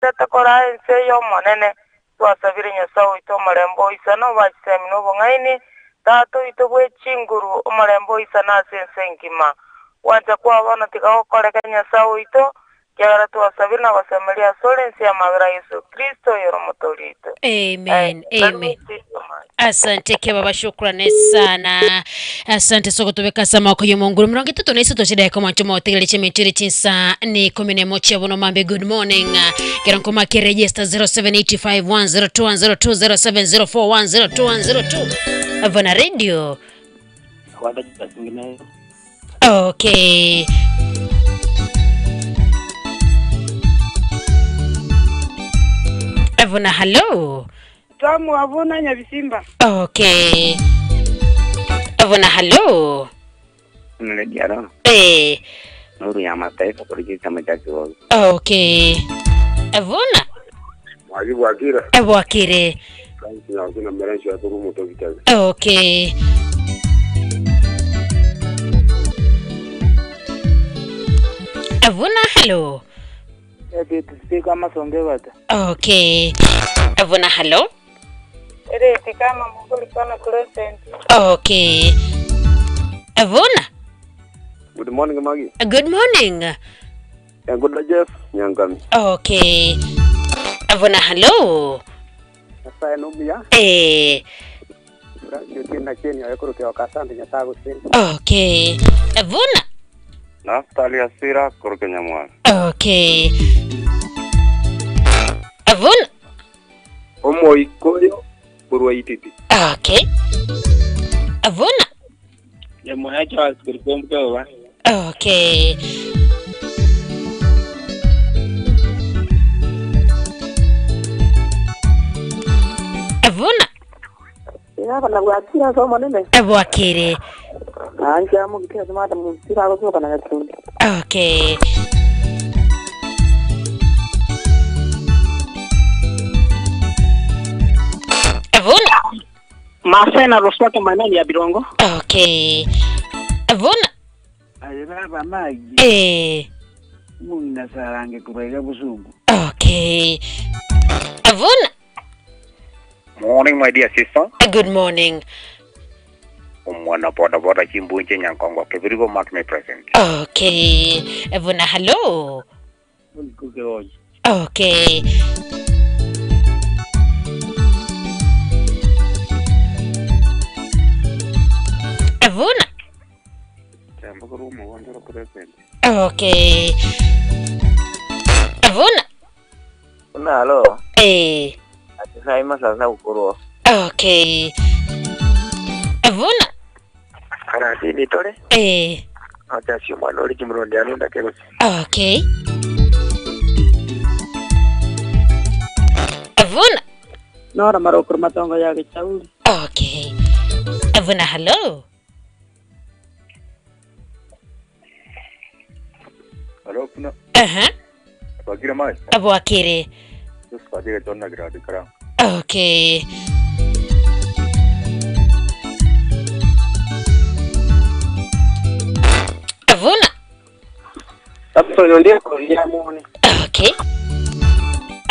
Tokoraa ense y'Omonene, twasabire Nyasae oito omorembe oisane obae chisemi na obong'aini, Tata oito bwe chinguru, omorembe oisane ase ense engima. Gwancha kwao bono tiga gokoreke Nyasae oito, ekiagera twasabire na gosemeria asore ense y'amabera a Yeso Kristo, oyore Omotoori oito. Amen, amen. Asante ke baba shukrani sana. Asante soko tubeka ase amaboko y'omonguru 33 chidakika omwancho motegerere chiminto chinsa ni ikumi na emo chia bono mambe good morning kero nkomake register 0785102102 0704102102 vana radio okay Evona hello Twamuabuna Nyabisimba. Okay. Evona hello. Nrediaro, Eh. nuru ya mataifa kuri chama cha Kigogo. Okay. Evona. Mwaki bwakire Ebwakire. Frank Nyakuna Merenshi akuru muto kitabe. Okay. Evona hello. Speaker amasonge bata. Okay. Evona hello. Ereti kama mukulikana Crescent. Okay. Evona. Good morning Magi. Good morning. Good Jeff Nyangami. Okay. Evona hello. Nyasaye nomuya, Eh. Frank na cheni ayekuru kyo kasante Nyasaye gusini. Okay. Evona. Naftali Asira kuru Kenya mwana. Okay. Evona. Omoikoyo kurwa ititi. Okay. Evona. Nyamuya cha asikiri Okay. Evona. Yaba bwakira so monene. Ebwakire. Anja mugitira tumata mutira gosoka na gatundi. Okay. Evona. Masena Roswaka manani ya Birongo. Okay. Evona. Aye baba magi Eh. mung'ina sarange kuraiga busungu Okay. Evona. Morning my dear sister. Good morning. Omwana boda boda chimbunche nyankongo kebirigo mark me present. Okay. Evona hello. Okay. Evona. Jambo kuru muwandoro present. Okay. Evona. Unalo, Eh. atisai masasa ukurwo. Okay. Evona. Karati tore, Eh. acha mwana uri kimurondi anunda kero. Okay. Evona. Nora marokuru matongo ya gichauri. Okay. Evona hello. Hello kuna Aha. bwakire mai. Ebwakire. Tusukadire tonna gradi kara. Okay. Evona. Samson ndiye kuria mone. Okay.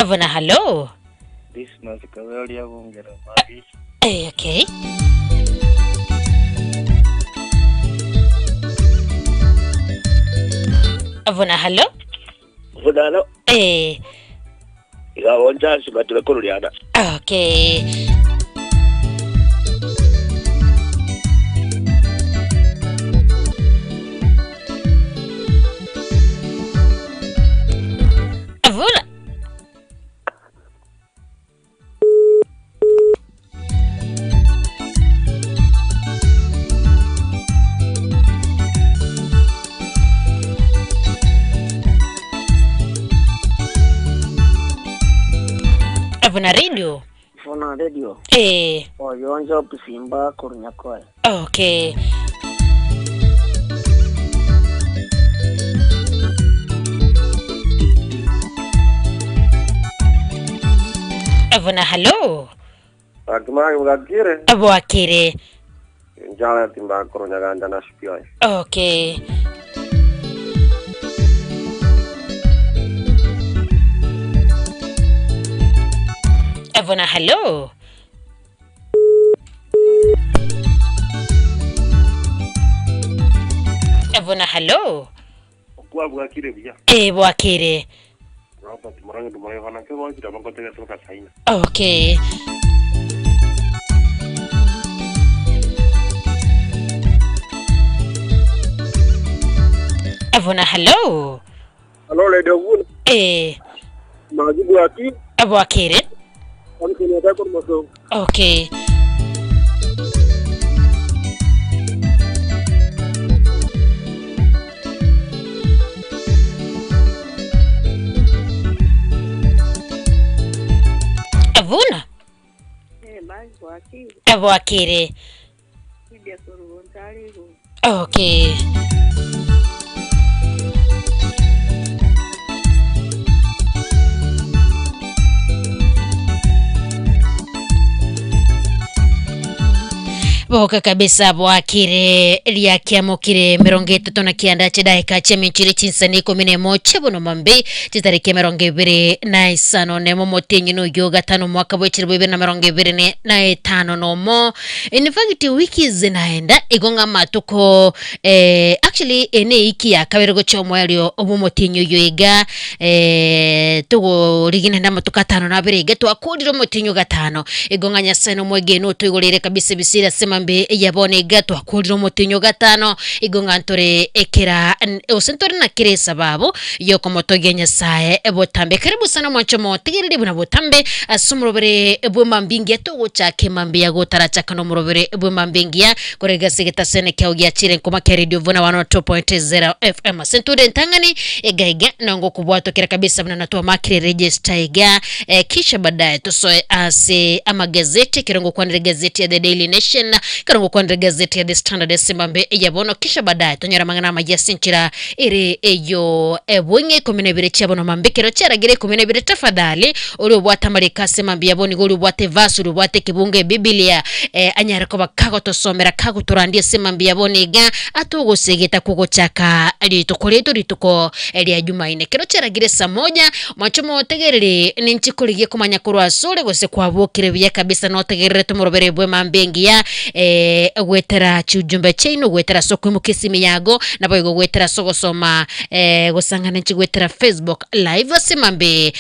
Evona hello. Business kawelia bungera magi. Eh, okay. Evona hello. Vudalo, Eh, igawonja sibatule kuruliana. okay. Evona. Evona radio. Fona radio. Eh, Oyonjo Busimba kurunyakoe. okay. Evona hello. Akimaki bwakire. Ebwakire. Njala timba kuru nyaganda na shipio. Okay. Evona hallo. Evona hallo. Kwabwakire buya. Eh bwakire. Robert Morangi ndumurayona ke bwakire abangotega toka saina. Okay. Evona hallo. Hello Radio Vuna. Eh Majibu aki bwakire. Samson Yatako Maso. Okay. Evuna. Eh, Magi bwakire. Bwakire. Lydia Korugontarigo. Okay. Boka kabisa bwakire lyakiamukire mirongo itatu na kianda chidahika cheminchiri chinsani ikumi na emo chibuno mambi chitariki mirongo ibiri na isano nemo motinyi nuyu gatano mwaka bwechiri bibiri na mirongo ibiri na itano nomo. In fact wiki zinaenda igonga matuko actually ene iki ya kabere gocha omwelio omumotinyi uyu iga tugurigina na matuko atano na abere iga twakurire omotinyi gatano igonga nyasaye nomwegeni otwigorere kabisa ebisira sema mbe yabone iga twakurire omotinyi gatano igonga ntore ekera ose ntore na kere sababu yokomotogia nyasaye botambe. Karibu sana mwancho motegerere buna botambe ase omorobere bw'emambingia togochaka emambia gotarachaka nomorobere bw'emambingia korega segetasene kiao giachire nkoma kia radio vuna 102.0 fm senture ntang'ani egaiga nongo kubwatokera kabisa buna natwamakire register iga kisha baadaye tusoe ase amagazeti kirongo kwanire gazeti ya the Daily Nation kirongo kwanire gazeti ya the Standard esimbambe yabono kisha baadaye tonyora mang'ana amajasinchira ere eyo ebweng'e ikumi na ibere chiabono mambikero chiaragire ikumi na ibere tafadhali uri obwate amarika ase mambi yabo nigo uri obwate verse uri obwate ekebungo ebibilia anyare koba kagotosomera kagotorandia ase mambi yabo niga atogosegeta kogochaka rituko rito rituko ria jumaine kero chiaragire saa moja mwancho motegerere ninchikorigie komanya korwa asore gose kwabokire buya kabisa notegerere tomorobere bwe mambi engiya gwetera chiujumbe chaino gwetera sokoimuka esimi yago nabo igo gwetera sogosoma gosangana nchi gwetera Facebook live ase mambi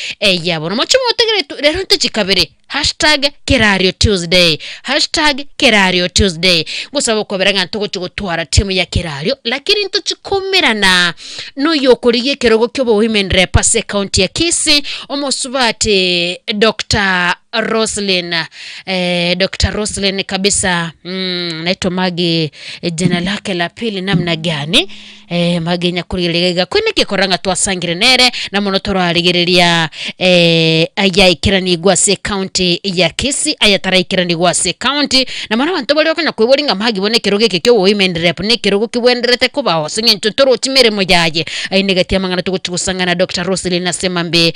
yabo nomocho motegerere rero ntochikabere hashtag kerario tuesday hashtag kerario tuesday gosaba okobera ng'a ntogochi gotwara timu ya kerario lakini ntochikumirana noyo okorigia ekerogo kia obowomen rep ase ekaunti ya Kisii omosubati Dr. Roslyn Dr. Roslyn kabisa naitwa Magi jina lake la pili namna gani Magi nyakurigeriga kwina gikoranga twasangire nere na muno turarigereria ayaikiranigwa ase county ya Kisii ayataraikiranigwa ase county na mono abanto baria bakonya kwibori ng'a Magi bono ekerogo eke kia obowomen rep na ekerogo kibwenderete kobao ase eng'encho ntorochi meremo yaye aine gati amang'ana togochi gosangana Dr. Roslyn ase mambi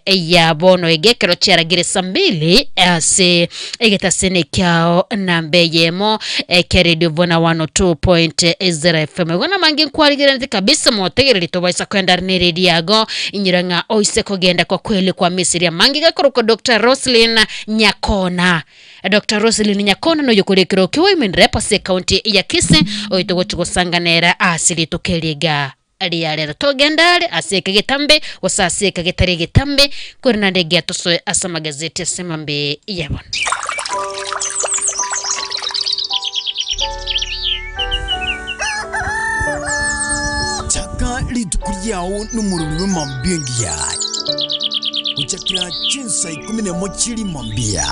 ya bono egekero chiaragire saa mbili ase egetasene kiao nambe yemo kia radio vona 102.0 fm igona mangi nkwarigeranete kabisa motegereri tobaisa kwenda ne radio yago inyira ng'a oise kogenda kwa kweli kwa misiri amangi gakorokwa Dr. Roslyn Nyakona. Dr. Roslyn Nyakona noyo kurekero kiwomen rep ase county ya Kisii oito gochigosanganera ase rituko eriga riarero togendare ase getambe gose ase getari getambe kori nande giatosoe ase amagazeti ase mambe yabona. Chaka rituko riao n'omurori w'emambia gochakera chinsa ikumi na emo chiri mambia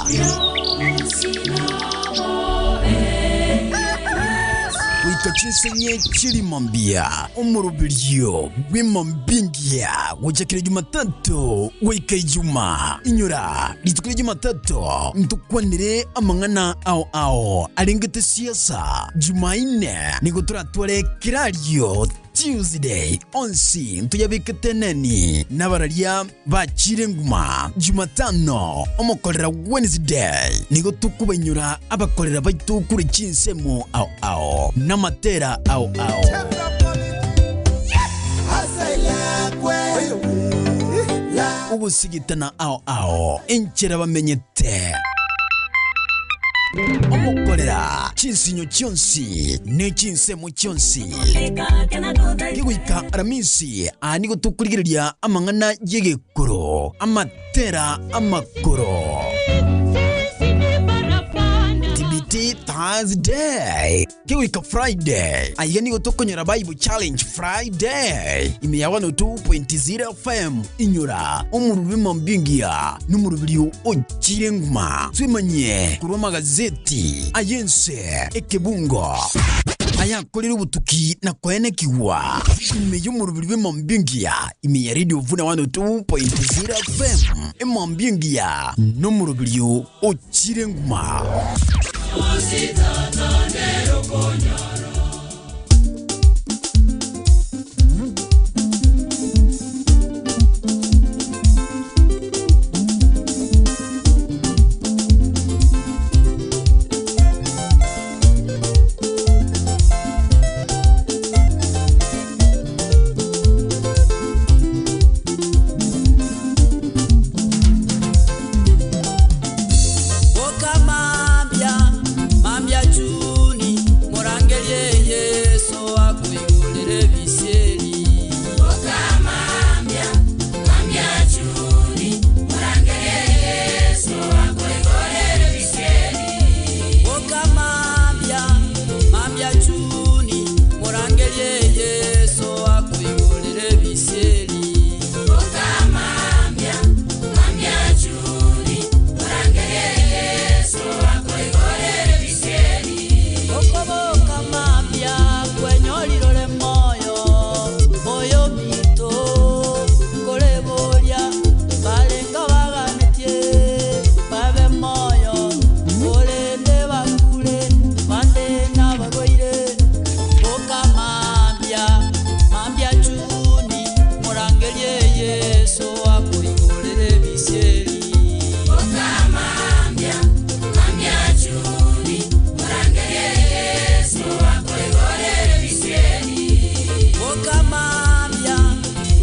goika chinsa enye chiri mambia omoroberio bw'emambingia gochakera jumatatu goika ijuma inyora rituko ria jumatatu ntokwanire amang'ana ao ao arengete siasa jumaine nigo toratware kerario Tuesday onsi ntuyabikete neni n'abararia bachire nguma Jumatano omokorera Wednesday nigo tukubainyura abakorera baitu kuri chinsemo ao ao n'amatera ao ao. Ogosigitana ao ao, enchera bamenyete. Omokorera chinsinyo chionsi ne chinsemo chionsi. Kegoika Aramisi, aa nigo tokorigereria amang'ana y'egekoro, amatera amakoro. TBT Thursday. Kegoika Friday, aiga nigo tokonyora Bible Challenge Friday ime ya 102.0 FM. Inyora omorubiri mambia engiya nomorubiri ochire nguma. Twemanyie korwa amagazeti ay'ense ekebungo ayakorire obotuki na koenekigwa ime y'omorubiri bw'emambia engiya ime ya Radio Vuna 102.0 FM. Emambia engiya nomorubiri ochire nguma. Boka mambia, mambia chuni, morangerie Yesu akoigorere bisieri. Boka mambia, mambia chuni, morangerie Yesu akoigorere bisieri. Boka mambia, mambia chuni, morangerie Yesu akoigorere bisieri. Boka mambia, mambia chuni, Okoboka mambia kwenyorirore moyo oyo mito nkoreboria barenga baganetie babe moyo korende bakure bande nabarwaire boka mambia mambia chuni morangerie Yesu akoigorere bisieri boka mambia mambia chuni Boka mambia,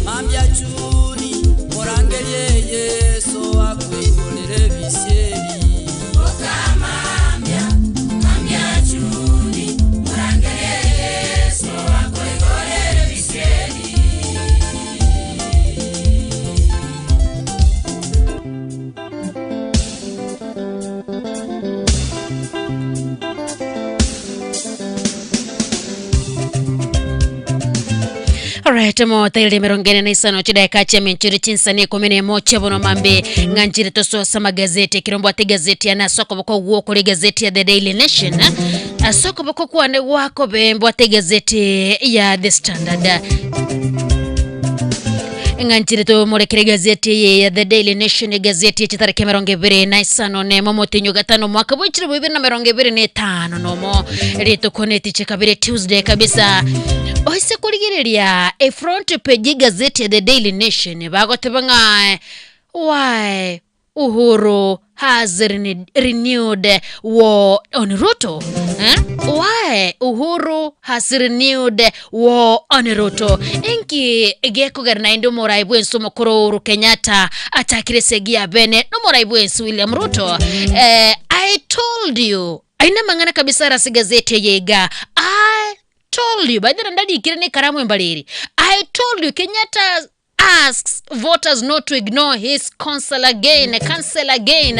mambia chuni, morangerie Yesu akoigorere bisieri. Boka mambia, mambia chuni, morangerie Yesu akoigorere bisieri. Alright, motaire mirongo ene na isano chidakika chia minchiri chinsani ikumi na imo chia mambe ng'anchire tososa magazeti kirombo ate gazeti yana soko boko guo kuri gazeti ya The Daily Nation asoko boko kwane gwako bembo ate gazeti ya The Standard ng'anchire tumurekere gazeti eye ya The Daily Nation gazeti echitariki mirongo ibere na isano nemo motinyo gatano mwaka bw'echiri bibiri na mirongo ibere na etano nomo rituko netiche kabere Tuesday kabisa oise kurigereria e front page gazeti ya The Daily Nation bagoteba ng'a why Uhuru has renewed war on Ruto eh? Why Uhuru has renewed war on Ruto inki gekogera naende omorai bwensi omokoro Uhuru Kenyatta atakire segi ya bene nomorai bwensi William Ruto I told you aina mang'ana kabisa rasi gazeti yega I told you by the ndadikire ne karamu embaliri I told you Kenyatta asks voters not to ignore his counsel again cancel again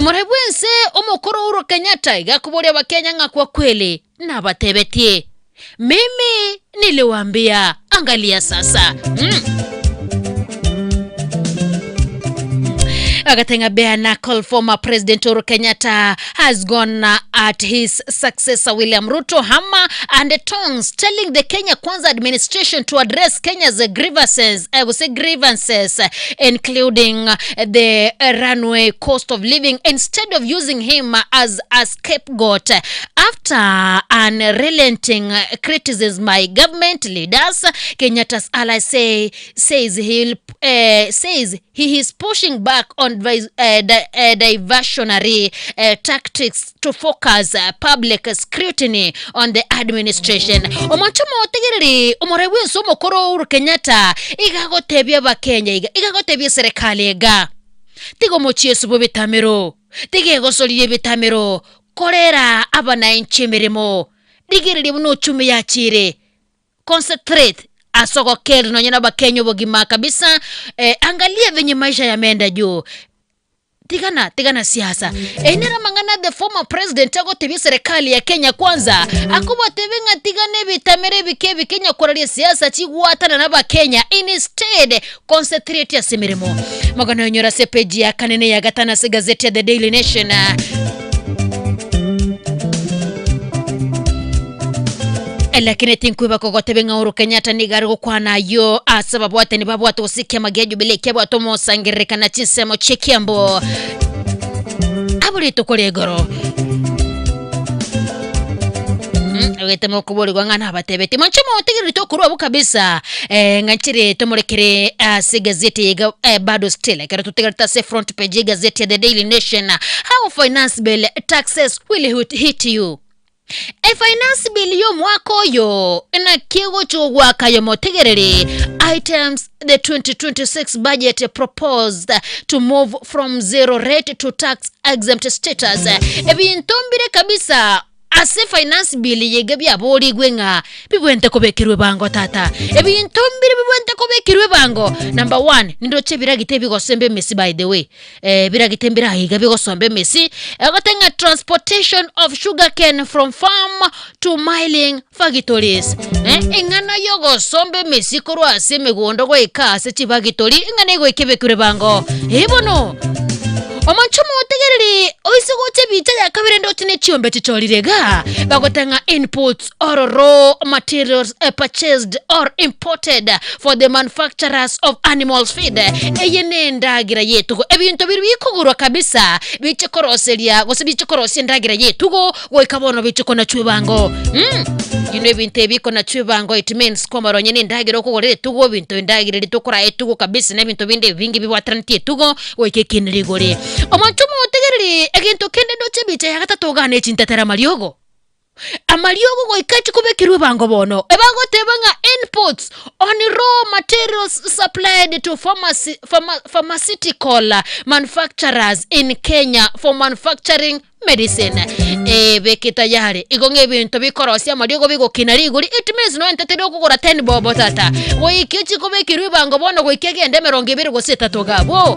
morai bwense omokoro Uhuru Kenyatta igakuboria bakenya ng'a kwa kweli nabatebetie mimi niliwaambia angalia sasa Agatenga Beana call former President Uhuru Kenyatta has gone at his successor William Ruto hammer and tongs, telling the Kenya Kwanza administration to address Kenya's grievances, I would say grievances, including the runway cost of living, instead of using him as a scapegoat. After unrelenting criticism by government leaders, Kenyatta's ally say, says he'll, says he is pushing back on diversionary tactics to focus public scrutiny on the administration. Omonto omotegereri omorai bwense omokoro Uhuru Kenyatta iga agotebia abakenya iga iga agotebia eserekari iga tiga omochieso bw'ebitamero tiga egosoria ebitamero korera abanainchi emeremo rigereria buna uchumi yachire Concentrate ase ogokerwa nonye na abakenya obogima kabisa eh, angalia venye maisha yameenda juu tigana tigana siasa eye nere amang'ana the former president agotebia serikali ya Kenya kwanza akobatebia ng'a tigana ebitamero ebike ebike onye koraria siasa chigwatana na abakenya instead concentrate ase emeremo magana oyonyore ase epeji ya kane na eya gatano ase egazeti ya the Daily Nation. Lakini tinkweba kogotebia ng'a Uhuru Kenyatta nigo are gokwana ayio ase ababwatani babwate gose ekiama gia Jubilee kiabwate omosangererekana chinsemo chi'ekiambo abo rituko ria igoro. Ogete mokoborigwa ng'a nabatebetie monche motegereri tokorwa abwo kabisa eh, ng'a nchire tomorekere ase egazeti eye iga eh, bado still ekero totegerete ase front page y'egazeti ya The Daily Nation how finance bill taxes will hit you. Efinance bill y'omwaka oyo naki egocha goaka aye omotegereri items the 2026 budget proposed to move from zero rate to tax exempt status ebinto mbire kabisa ase finance bill eye iga biaborigwe ng'a bibwente kobekerwa ebango tata ebinto mbire bibwente kobekerwa ebango number one nindoche ebiragita ebigosomba emesi by the way Ebiragita mbire aiga bigosomba emesi, egoteba ng'a transportation of sugarcane from farm to milling factories. Eh, eng'ana y'ogosomba emesi korwa ase emegondo goika ase chifagitori, eng'ana egoika ebekirwe bango. Eh bono, omonche omotegereri oise gocha ebicha ya kabere ndoche ne chiombe chichorire igaa, bagoteba ng'a inputs or raw materials purchased or imported for the manufacturers of animal feed. Eye nendagira y'etugo. Ebinto biria bikogorwa kabisa biche koroseria gose biche korosia endagira y'etugo goika bono biche konachwa ebango. Mm. Inwe ebinto ebi bikonachwa ebango it means kwamara onye nendagera okogorera etugo ebinto endagera eria tokoraa etugo kabisa na ebinto binde ebinge bibwateranetie etugo goika ekina rigori. Omonto omotegereri egento kende ndoche ebicha ya gatato igaa ne chintetera amariogo. Amariogo goika ache kobekerwa ebango bono, ebagoteba ng'a inputs on raw materials supplied to pharmacy, pharma, pharmaceutical manufacturers in Kenya for manufacturing medicine. Ebeke tayari igo ng'a ebinto bikorosia amariogo bigokina rigori it means nonya teri okogora 10 bob tata goika echi kobekerwa ebango bono goika egende emerongo ebere gose etato iga abwo.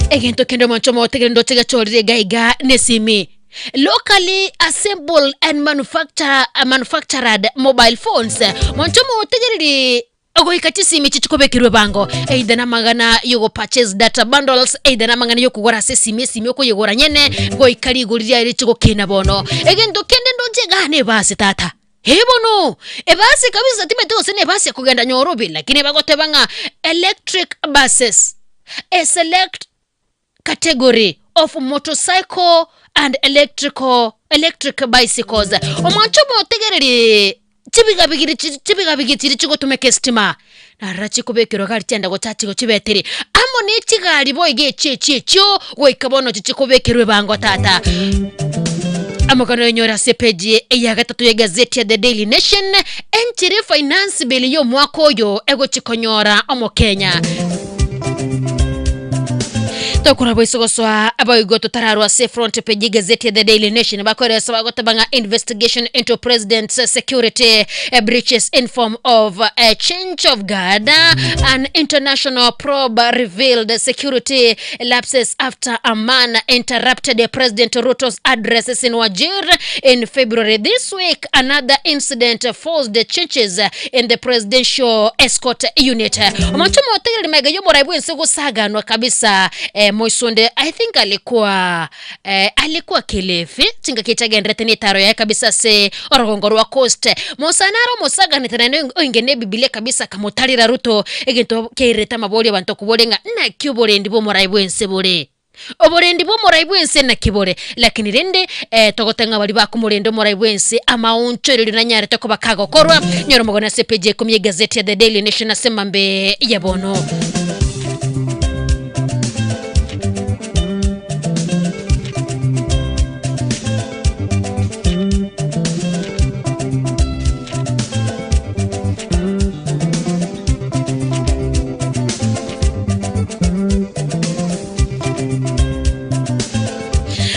Egento kende omonto omotegere ndoche gechorire iga iga nesimi. Locally assembled and manufacture, manufactured mobile phones. Monto omotegereri goika chisimi echi chikobekerwa ebango either namagana yogo purchase data bundles either namang'ana yokogora ase esimi esimi okoyegora nyene goika rigori riaye richigokina bono egento kende ndoche igaa na ebasi tata eh bono ebasi kabisa timanyeti gose na ebasi ekogenda nyorobi lakini bagoteba ng'a electric buses a select category of motorcycle and electrical electric bicycles. Omwancho omotegereri chibigabigiri chi- chibigabigi chiria chigotumeka esitima narora chikobekerwa gari chiaenda gochachi gochibeteri amo ne chigari boigo echio echio echio goika bono chichikobekerwa ebango tata. Amagano oyenyore ase epeji ya gatato ya egazeti ya The Daily Nation, enchera efinance bill y'omwaka oyo egochi konyora omokenya. Tokora boiso gosoa boigo totararwa ase front page gazeti ya The Daily Nation bakoeresa bagoteba ng'a investigation into president's security eh, breaches in form of a change of guard an international probe revealed security lapses after a man interrupted President Ruto's addresses in Wajir in February this week another incident forced changes in the presidential escort unit. Omonto omotegereri magega y'omorai bw'ense gosaganwa kabisa eh, moisonde I think alikuwa eh, alikuwa Kilifi chingaki echagenderete netaro yaye kabisa ase orogongo rwa coast mosana are omosaganete naende oinge ne ebibilia kabisa akamotarera Ruto egento kiairerete amabori abanto koboria ng'a naki oborendi bw'omorai bw'ense bore. Oborendi bw'omorai bw'ense naki bore? Lakini rende eh, togote ng'a baria bakomorenda omorai bw'ense amaonchorerio nanyarete koba kagokorwa. Nyora omogano ase epeji ya ikomi y'egazeti ya The Daily Nation ase emambe ya bono.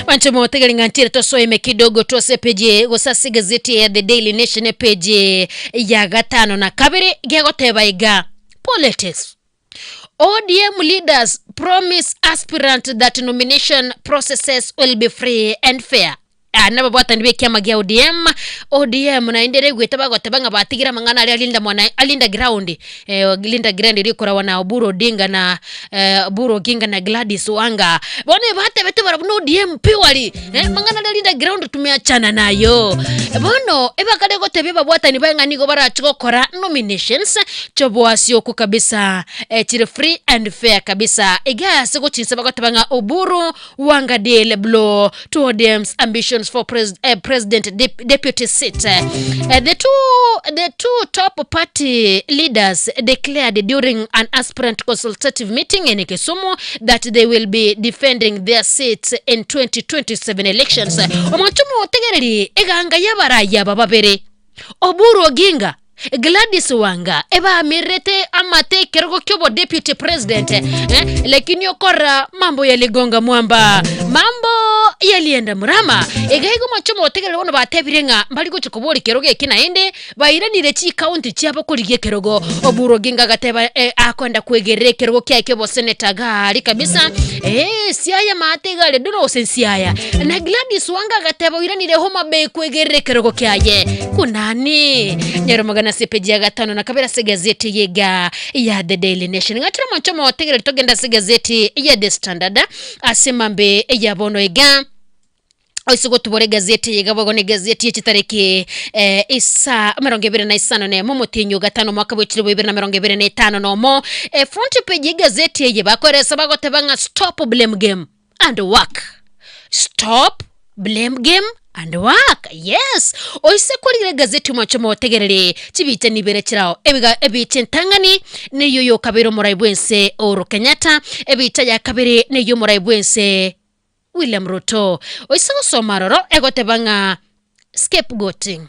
Banche motegeri ng'a ntire tosoeme kidogo twase peji gose ase egazeti ya The Daily Nation epeji ya gatano na kabere gegoteba iga politics ODM leaders promise aspirant that nomination processes will be free and fair. Aa nababwatani b'ekiama gia ODM, ODM naende ere egwete bagoteba ng'a batigire amang'ana aria alinda mwana alinda ground eh, linda ground eria ekoragwa na Oburu Odinga na eh, Oburu Oginga na Gladys Wanga. Bono ebatebete barabwo na ODM purely eh, mang'ana aria linda ground tumeachana nayo. Bono ebakare gotebia ababwatani baye ng'a nigo barache gokora nominations ch'oboasi okwo kabisa eh, chire free and fair kabisa. Iga ase gochinsa bagoteba ng'a Oburu Wanga deal blow to ODM's ambitions for pres eh, president dep deputy seat. Eh, the two the two top party leaders declared during an aspirant consultative meeting in Kisumu that they will be defending their seats in 2027 elections. Omwancho motegereri eganga y'abaraya aba babere Oburu Oginga Gladys Wanga ebaamererete amate ekerogo kiobo deputy president eh, lakini okora mambo yaligonga mwamba mambo yalienda murama iga igo moche motegerere bono batebire ng'a mbari gochia koboria ekerogo eki naende bairanire chikaunti chiabo korigia ekerogo Oburu Oginga agateba eh, akoenda kwegerera ekerogo kiaye kioboseneta gari kabisa eh, siaya maate iga are dono gose nsiaya na Gladys Wanga agateba oiranire Homa Bay kwegerera ekerogo kiaye Kunani? Nyaromogana ase epeji ya gatano na kabere ase egazeti yega ya The Daily Nation. Ng'achire omonche omotegereri togende ase egazeti ya The Standard ase mambe ya bono iga oise gotubora egazeti eye iga boigo na egazeti ye chitariki eh, isa emerongo ebere na isano na emo omotienyi o gatano omwaka bwa chilifu ibere na emerongo ebere na etano na omo. E front page y'egazeti eye bakoeresa bagoteba ng'a stop blame game and work. Stop blame game and work. Yes. Oise korigira egazeti omoche motegerere chibicha nibere chirao. Ebiga ebicha entang'ani neyio yokabere omorai bwense Uhuru Kenyatta, ebicha ya kabere neyio omorai bwense William Ruto. Oise gosoma aroro egoteba ng'a scapegoating.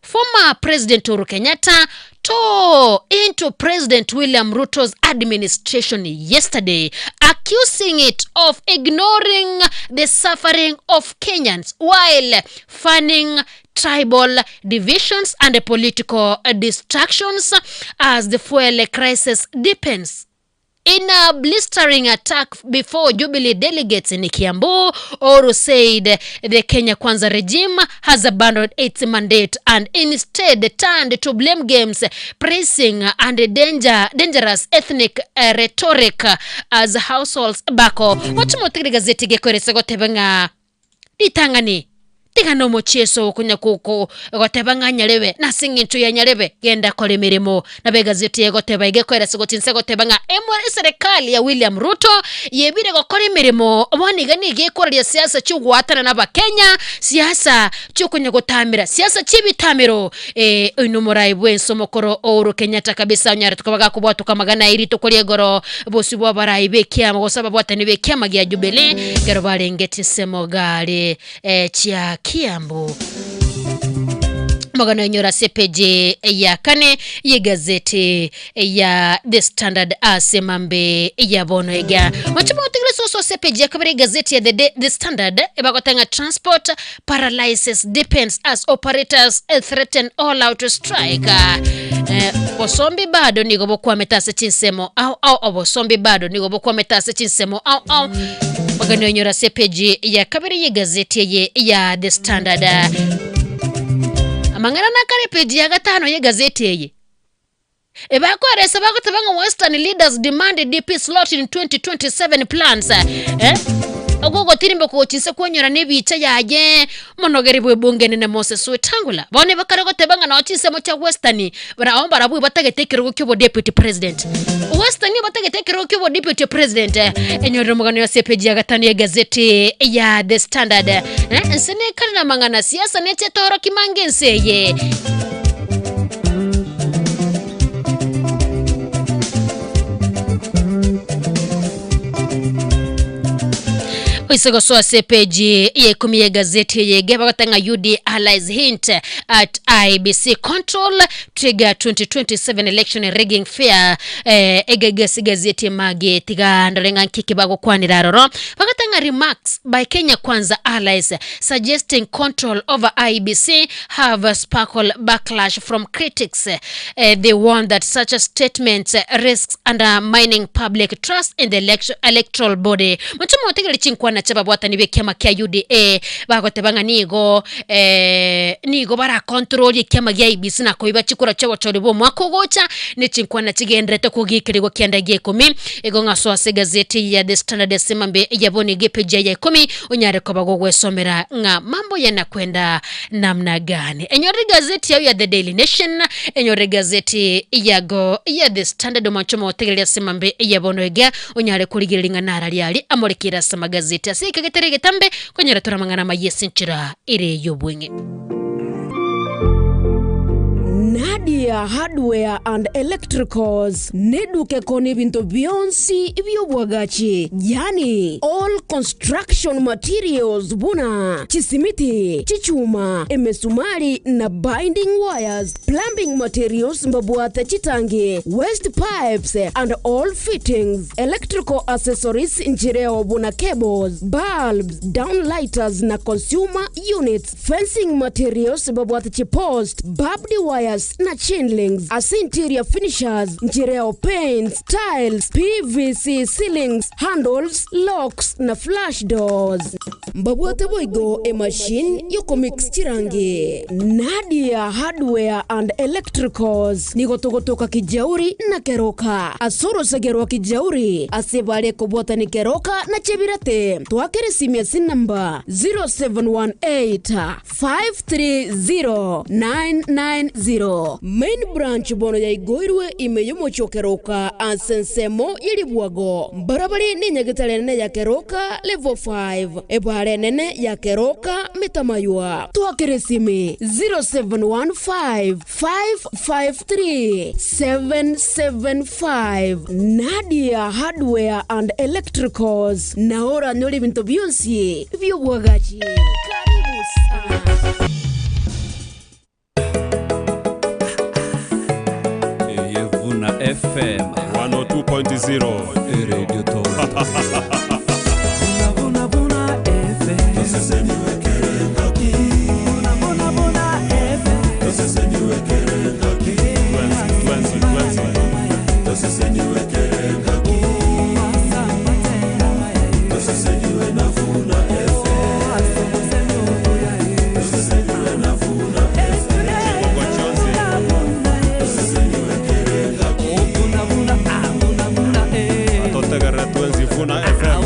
Former President Uhuru Kenyatta tore into President William Ruto's administration yesterday, accusing it of ignoring the suffering of Kenyans while fanning tribal divisions and political distractions as the fuel crisis deepens. In a blistering attack before Jubilee delegates in Kiambu, Ouru said the Kenya Kwanza regime has abandoned its mandate and instead turned to blame games, praising and danger, dangerous ethnic uh, rhetoric as households buckle. Mochimotigire gazeti gekorese goteba ng'a Ritang'ani, tiga nomochieso okonya ko goteba ng'a nyarebe, nase engencho ya nyarebe, genda kora emeremo. Nabo egazeti egoteba iga ekoeresa gochia inse egoteba ng'a emo eserekari ya William Ruto yebire gokora emeremo bono iga nigo ekoraria siasa chi'ogoatana na abakenya, siasa chiokonya gotamera, siasa chi'ebitamero. Ee, oyio nomorai bw'ense omokoro Uhuru Kenyatta kabisa onyarete koba gakobwatoka amagana aye rituko ria igoro bosio bw'abarai b'ekiama gose ababwatani b'ekiama gia Jubilee ekero barenge chinsemo gari eh, chia Kiambu. Omogano oinyore ase epeji ya kane y'egazeti ya The Standard ase mambe ya bono iga. Mochimo otigire soso ase epeji ya kabere y'egazeti ya The, Day- The Standard ebagoteba ng'a transport paralysis deepens as operators threaten all out strike. Eh, bosombi bado nigo bokwamete ase chinsemo ao ao obosombi bado nigo bokwamete ase chinsemo ao ao Magani onyora ase epeji ya kabere y'egazeti eye ya The Standard. Amang'ana nakare epeji ya gatano y'egazeti eye. Ebakoeresa bagoteba ng'a Western leaders demand DP slot in 2027 plans. Eh? Ogogotirimboka gochia inse kwanyora na ebicha yaye monogeri bw'ebunge enene Moses Wetangula. Bono bakare goteba ng'a noo chinsemo chia Western barabwo mbarabwo batagete ekerogo kia obodeputy president. Western batagete ekerogo kia obodeputy president. Enyorire omogano ase epeji ya gatano ya egazeti ya The Standard. Eh, ense nekare na amang'ana siasa neche etoroki mange ense eye. Oise gosoa ase epeji ya ikomi ya egazeti eye ege bagoteba ng'a UD allies hint at IEBC control trigger 2027 election rigging fear eh, egege ase egazeti emage tiga ndore ng'a nki bagokwanera aroro bagoteba ng'a remarks by Kenya Kwanza allies suggesting control over IEBC have sparkle backlash from critics eh, they warn that such a statement risks undermining public trust in the election, electoral body moche motegerere chinkwana chi'ababwatani b'ekiama kia UDA bagoteba ng'a nigo eh, nigo barakontroli ekiama gia IEBC na koiba chikura chi'obochori bw'omwaka ogocha ne chinkwana chigenderete kogikerigwa kianda gia ikomi igo ng'aso ase egazeti ya The Standard ase mambe ya bono iga epeji ya ikomi onyare koba gogwesomera ng'a mambo yanakwenda namna gani. Enyore gazeti yao ya The Daily Nation, enyore gazeti yago ya The Standard omanche omotegereria ase mambe ya bono iga onyare korigereria ng'a narari ari amorekeire ase amagazeti ase eke getere egetambe konyora tore amang'ana amaya ase enchera ere y'obweng'e. Nadia Hardware and Electricals neduka ekoonia ebinto bionsi bi'obwagachi, yaani all construction materials buna chisimiti, chichuma, emesumari na binding wires, plumbing materials mbabwate chitangi, waste pipes and all fittings, electrical accessories nchireo buna cables, bulbs, downlighters na consumer units, fencing materials mbabwate chipost, barbed wires na chain links, ase interior finishers nchireo paints, tiles, PVC ceilings, handles, locks na flush doors. Mbabwate boigo emachine yokomix chirangi. Nadia Hardware and Electricals nigo togotoka Kijauri na Keroka. Ase orosege rwa Kijauri ase bare kobwatani Keroka na Chebirate. Twakere esimi ase enamba 0718 530 990. Main branch bono yaigoirwe ime y'omochie o Keroka ase ensemo ye ribwago. Mbarabare nenyagetari enene ya Keroka level 5, ebara enene ya Keroka Metamaywa. Twakere esimi 0715 553 775. Nadia Hardware and Electricals nao oranyore ebinto bionsi bi'obwagachi. Karibu sana. Eye Vuna FM 102.0 Radio Toronto. Atotegerere twensi Vuna FM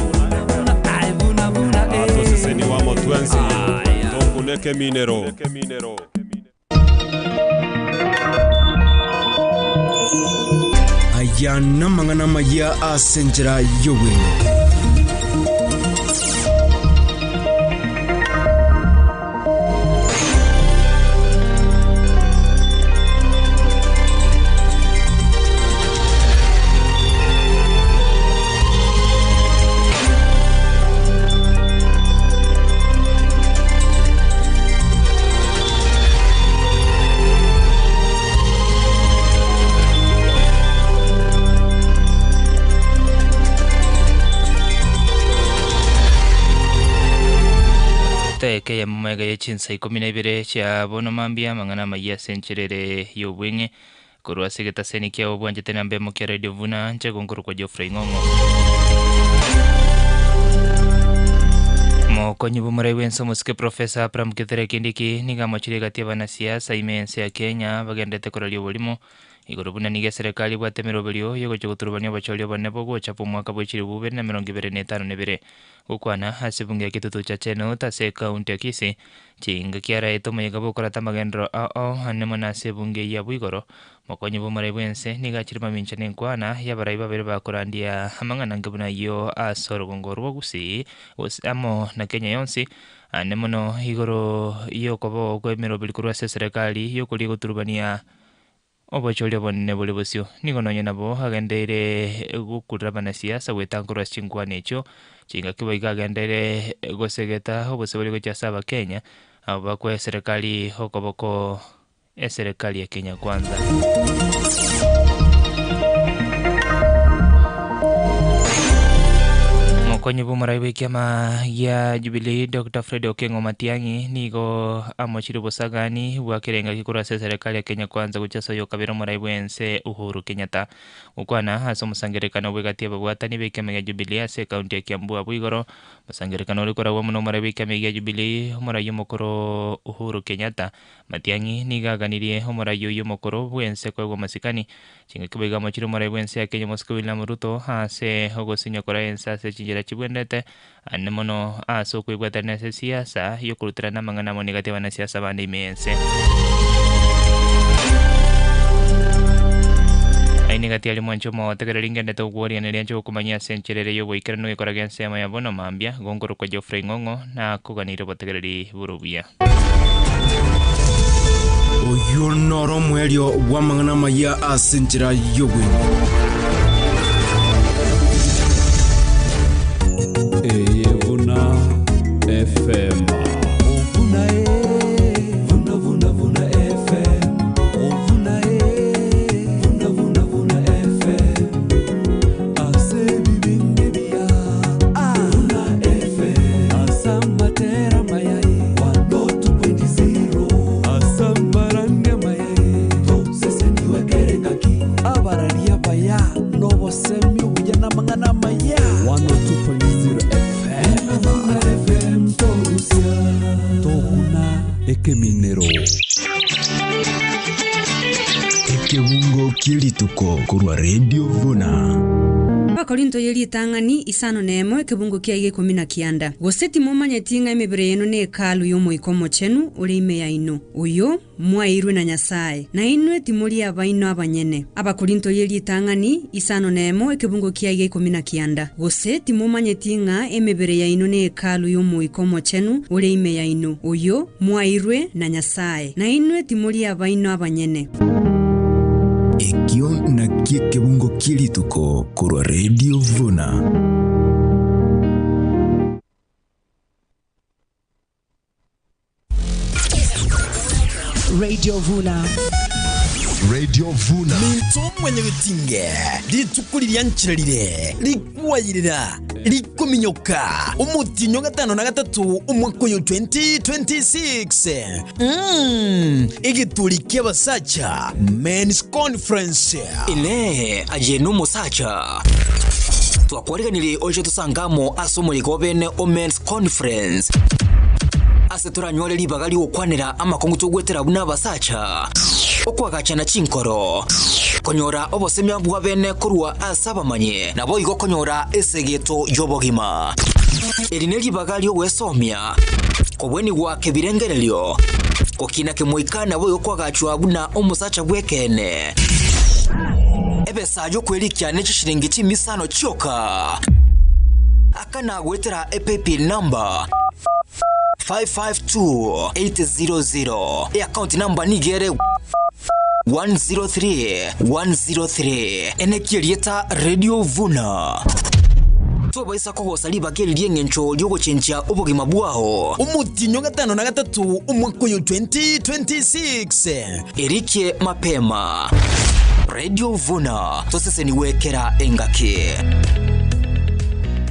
atoseseni wamo twensi tokuneke minero. Aya namang'ana amayia ase enchera y'obweng'e. Etaeka eyemo magega ye chinsa ikomi na ibere chia bono mambia, amang'ana amayia ase enchera ere y'obweng'e korwa ase egetaseni kiabo bwanchete namba emo kia Radio Vuna, inche gonkorokwa Geoffrey Ng'ong'o. Mokonyi bw'omorai bw'ense omosike Professor Abraham Kithure Kindiki nigo amochire egati y'abanasiasa ime y'ense ya Kenya bagenderete koraria oborimo. Igoro buna nigo eserekari ebwate emeroberio y'ogochia goturubania obochori obonene bogocha bw'omwaka bwe chilifu bibere na emerongo ebere na etano na ebere. Gokwana ase ebunge ya Kitutu Chache North ase ecounty ya Kisii, chingaki araete omoyega bw'okorata amagenderero ao ao ane mono ase ebunge eyio abwo igoro, Mokonyi bw'omorai bw'ense nigo achire mamincha nenkwana y'abarai babere bakorandia amang'ana ange buna ayio ase orogongo rwa Gusii gose amo na Kenya yonsi, ande mono igoro y'okobao kw'emeroberi korwa ase eserekari y'okoria goturubania Obochori obonene bore bosio. Nigo nonya nabo agendeire gokurera abanasiasa goetanga korwa ase chinkwana echio, chingaki boigo agendeire gosegeta obosibore gochia ase abakenya abwo bakoa eserekari okoboko eserekari ya Kenya Kwanza. Omokonyi bw'omorai bw'ekiama gia Jubilee Doctor Fred Okengo Matiang'i nigo amochire obosagani bwa kera engaki korwa ase eserekari ya Kenya Kwanza gochia ase oyokabere omorai bw'ense Uhuru Kenyatta. Gokwana ase omosangererekano bw'egati y'ababwatani b'ekiama gia Jubilee ase ekaunti ya Kiambu abwo igoro, omosangererekano ore koragwa amo nomorai bw'ekiama gia Jubilee omorai omokoro Uhuru Kenyatta. Matiang'i nigo aganirie omorai oyio omokoro bw'ense koegwa amasikani Chingaki boigo amochire omorai bw'ense ya Kenya omosike William Ruto ase ogosinywa koraa ense ase chinchera chibwenerete, ande mono ase okoibwaterania ase siasa y'okoruterana amang'ana amo negati y'abanasiasa bande ime y'ense. Aye negati aria mwanche omotegereri ngendete gokworigeneria inche gokomanyia ase enchera ere y'oboikeranu egekora gi'ensemo ya bono mambia, gonkorokwa Geoffrey Ng'ong'o, nakoganeire obotegereri bore obuya. Oyio noro omoerio bw'amang'ana amayia ase enchera y'obweng'e. Eye buna FM. Buna e, buna buna buna FM. Buna e, buna buna buna FM. Ase ebibindi bia Buna FM. Ase amatera amaya e 102.0. Ase amarandia amaya e toseseniwe kere ngaki. Abararia abaya nobosemi obuya namang'ana amaya 102.0 FM. Buna FM torusia tokuna ekeminero. Ekebungo kie rituko korwa Radio Vuna. Abakorinto ye ritang'ani isano nemo ekebungo kia iga ikomi na kianda. Gose timomanyeti ng'a emebere yaino ne Hekalu y'Omoika Omochenu ore ime yaino, oyo mwaeirwe na Nyasae, na inwe timori abaino abanyene? Abakorinto ye ritang'ani isano nemo ekebungo kia iga ikomi na kianda. Gose timomanyeti ng'a emebere yaino ne Hekalu y'Omoika Omochenu ore ime yaino, oyo mwaeirwe na Nyasae, na inwe timori abaino abanyene. Ekio nakio ekebungo kie rituko korwa Radio Vuna. Radio Vuna. Radio Vuna. Minto mwanyagetinge rituko riria nchirarire rikwayirira rikominyoka omotienyi o gatano na gatato omwaka oyo 2026 mm, egeturi ki'abasacha Men's Conference. Inee! Aye nomosacha? Twakwariganirie oche tosange amo ase omoyega o bene o Men's Conference, ase toranyore ribaga ri'ogokwanera amakong'u togwetera buna abasacha, okoagachana chinkoro, konyora obosemia bwa bene korwa ase abamanyi, naboigo konyora esegeto y'obogima. Eri neribaga ri'ogwesomia, kobwenigwa kebirengererio, gokina kemoika naboigo koagachwa buna omosacha bw'ekeene. Ebesa y'okwerikia ne chishilingi chimisano chioka. Akana goetera epaybill number 552800. Eaccount number nigo ere 103103. Enekia erieta Radio Vuna. Tobaisa kogosa ribaga eri ri'engencho ri'ogochenchia obogima bwao. Omotienyi o gatano na gatato omwaka oyo 2026. Erikie mapema. Radio Vuna, tosesenigwe kera engaki.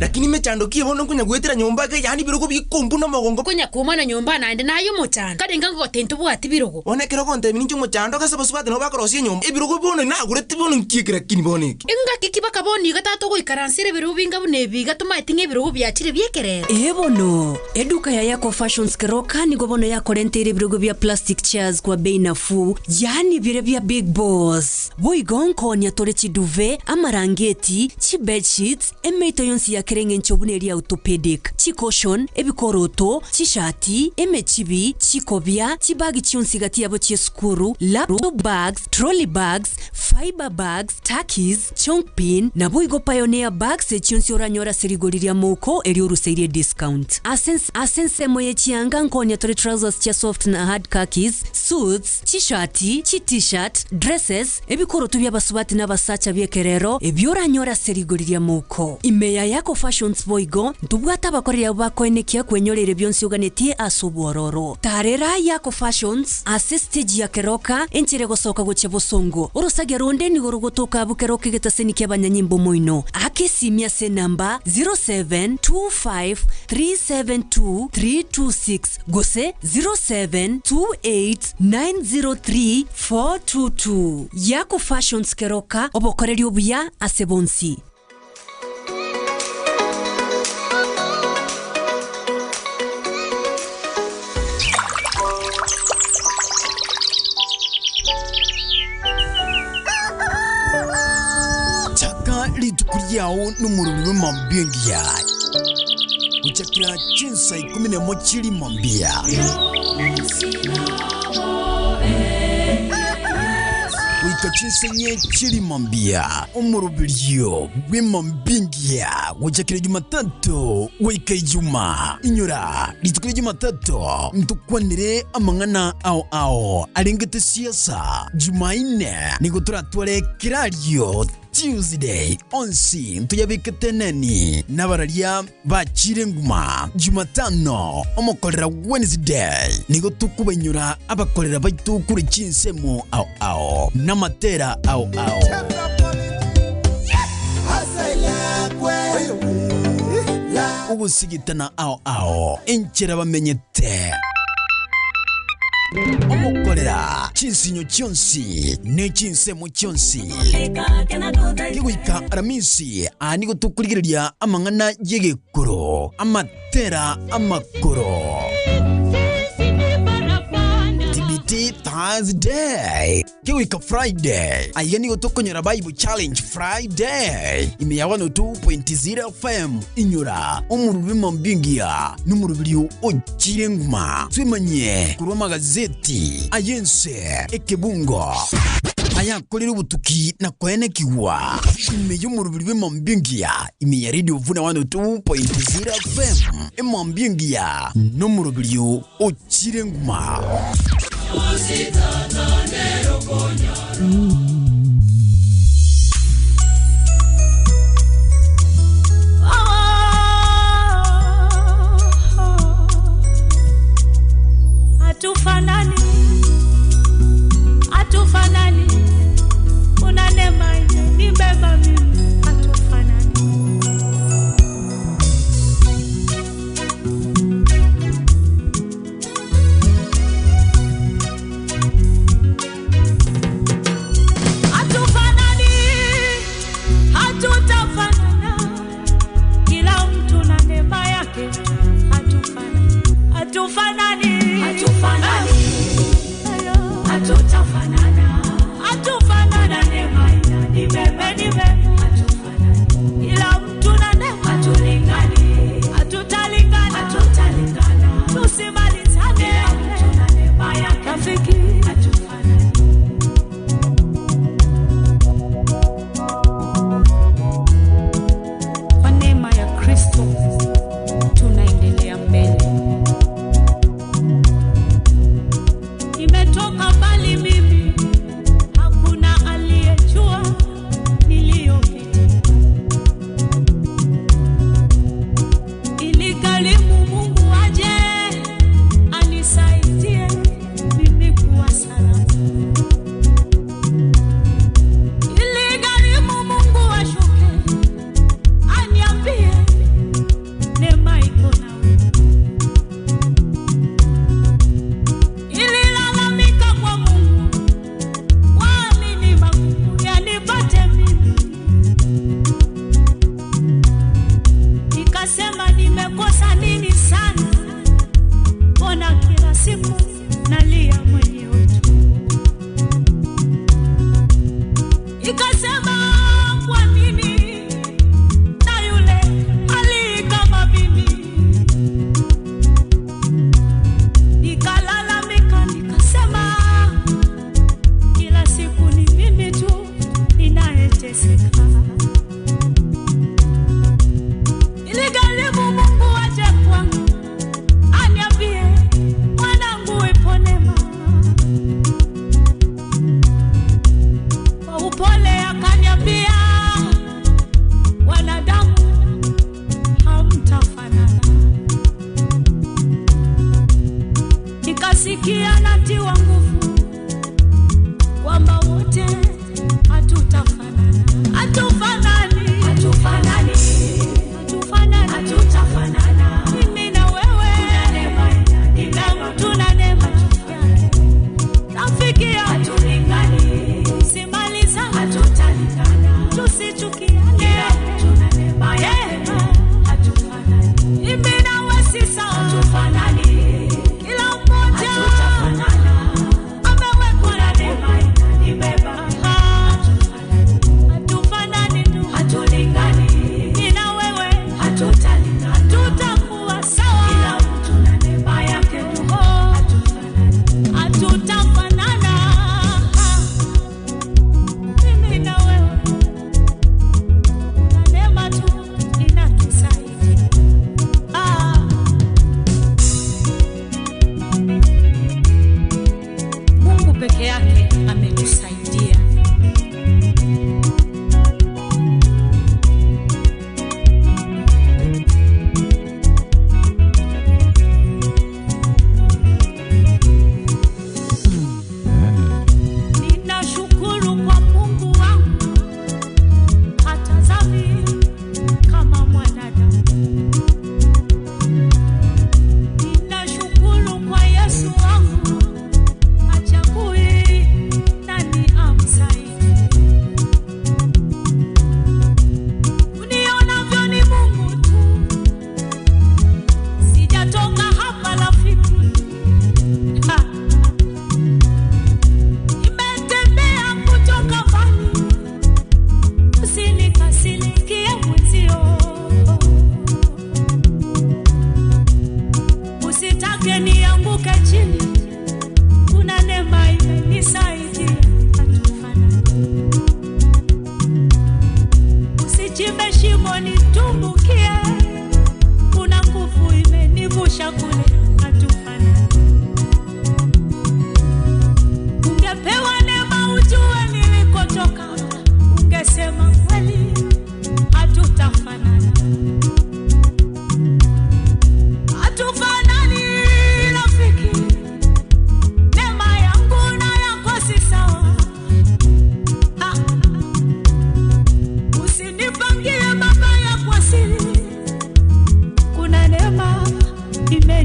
Lakini mechando ki bono nkonya goetera nyomba iga yaani ebirogo bikombuna omogongo. Konya koumana nyomba naende naye omochando. Kare inga ngogote ntobwati birogo. Bono ekero ogontebia ninche omochando ase abasubati nabo bakorosia enyomba ebirogo bono nagorete bono nki eke lakini bono eke. Engaki ki baka bono iga tata ogoikaransera ebirogo binga buna ebi iga tomaeti ng'a ebirogo biachire bi'ekerero? Ee bono, eduka ya Yako Fashions Keroka nigo bono yakorenteire ebirogo bia plastic chairs kwa bei nafuu, yaani biria bia big boss. Boigo nkoonia tore chiduve, amarangeti, chibedsheets, emeito yonsi ya kera eng'encho buna eria orthopedic, chicushion, ebikoroto, chishati, emechibi, chikobia, chibagi chionsi gati yabo chi'esukuru, laptop bags, trolley bags, fibre bags, Takis, Chongpin, naboigo Pioneer Bags echionsi oranyore ase rigori ria mouko erio oruseirie discount. Ase ase ensemo ye chianga nkonya tore trousers chia soft na hard khakis, suits, chishati, chi t-shirt, dresses, ebikoroto bi'abasubati na abasacha bi'ekerero ebio oranyore ase rigori ria mouko. Ime ya Yako Fashions boigo, ntobwate abakoreri abwo bakoenekia kwenyoreire bionsi oganetie ase obwororo. Tarera Yako Fashions ase stage ya Keroka, enchera egosoka gochia bosongo. Orosagia ronde nigo rogotoka abwo Keroka egetaseni ki'abanyanyimbo omoino. Aka esimi ase enamba 0725372326 gose 0728903422. Yako Fashions Keroka, obokoreri obuya ase bonsi. Chaka rituko riao nomorori bw'emambia engiya, gochakera chinsa ikomi nemo chi'rimambia. Goika chinsa inye chi'rimambia, omoroberio bw'emambia engiya gochakera Jumatatu goika Ijuma. Inyora, rituko ria Jumatatu ntokwanere amang'ana ao ao arengete siasa. Jumaine nigo toratware kerario Tuesday onsi ntoyabekete neni nabararia bachire nguma. Jumatano omokorera Wednesday nigo tokobainyora abakorera baito kore chinsemo ao ao namatera ao ao. Ogosigitana ao ao enchera bamenyete. Omokorera chinsinyo chionsi ne chinsemo chionsi. Kegoika Aramisi aa nigo tokorigereria amang'ana y'egekoro, amatera amakoro. TBT Thursday kegoika Friday aiga nigo tokonyora Bible Challenge Friday ime ya 102.0 FM inyora omorubimo mbingia nomorobirio ochire nguma twemanye korwa amagazeti ayense ekebungo ayakorire obotuki na koenekigwa ime y'omorobiri bw'emambingia ime ya radio vuna 102.0 FM emambingia nomorobirio ochire nguma. Hatufanani, hatufanani, una neema imenibeba mimi, hatufanani.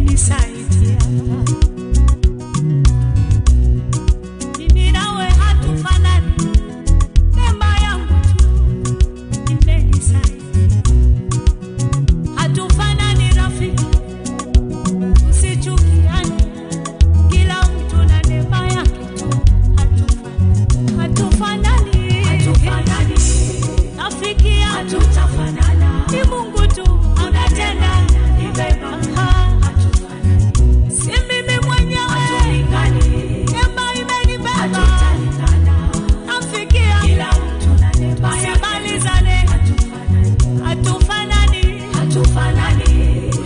imenisaidia. Mimi nawe hatufanani, neema yangu tu imenisaidia. Hatufanani rafiki, tusichukiane, kila mtu na neema yake tu. Hatufanani, hatufanani, rafiki yangu, hatutafanana. Ni Mungu tu anatenda, ni vema. Si mimi mwenyewe, neema imenibeba, rafiki yangu, kila mtu na neema yake, tusimalizane, hatufanani, hatufanani,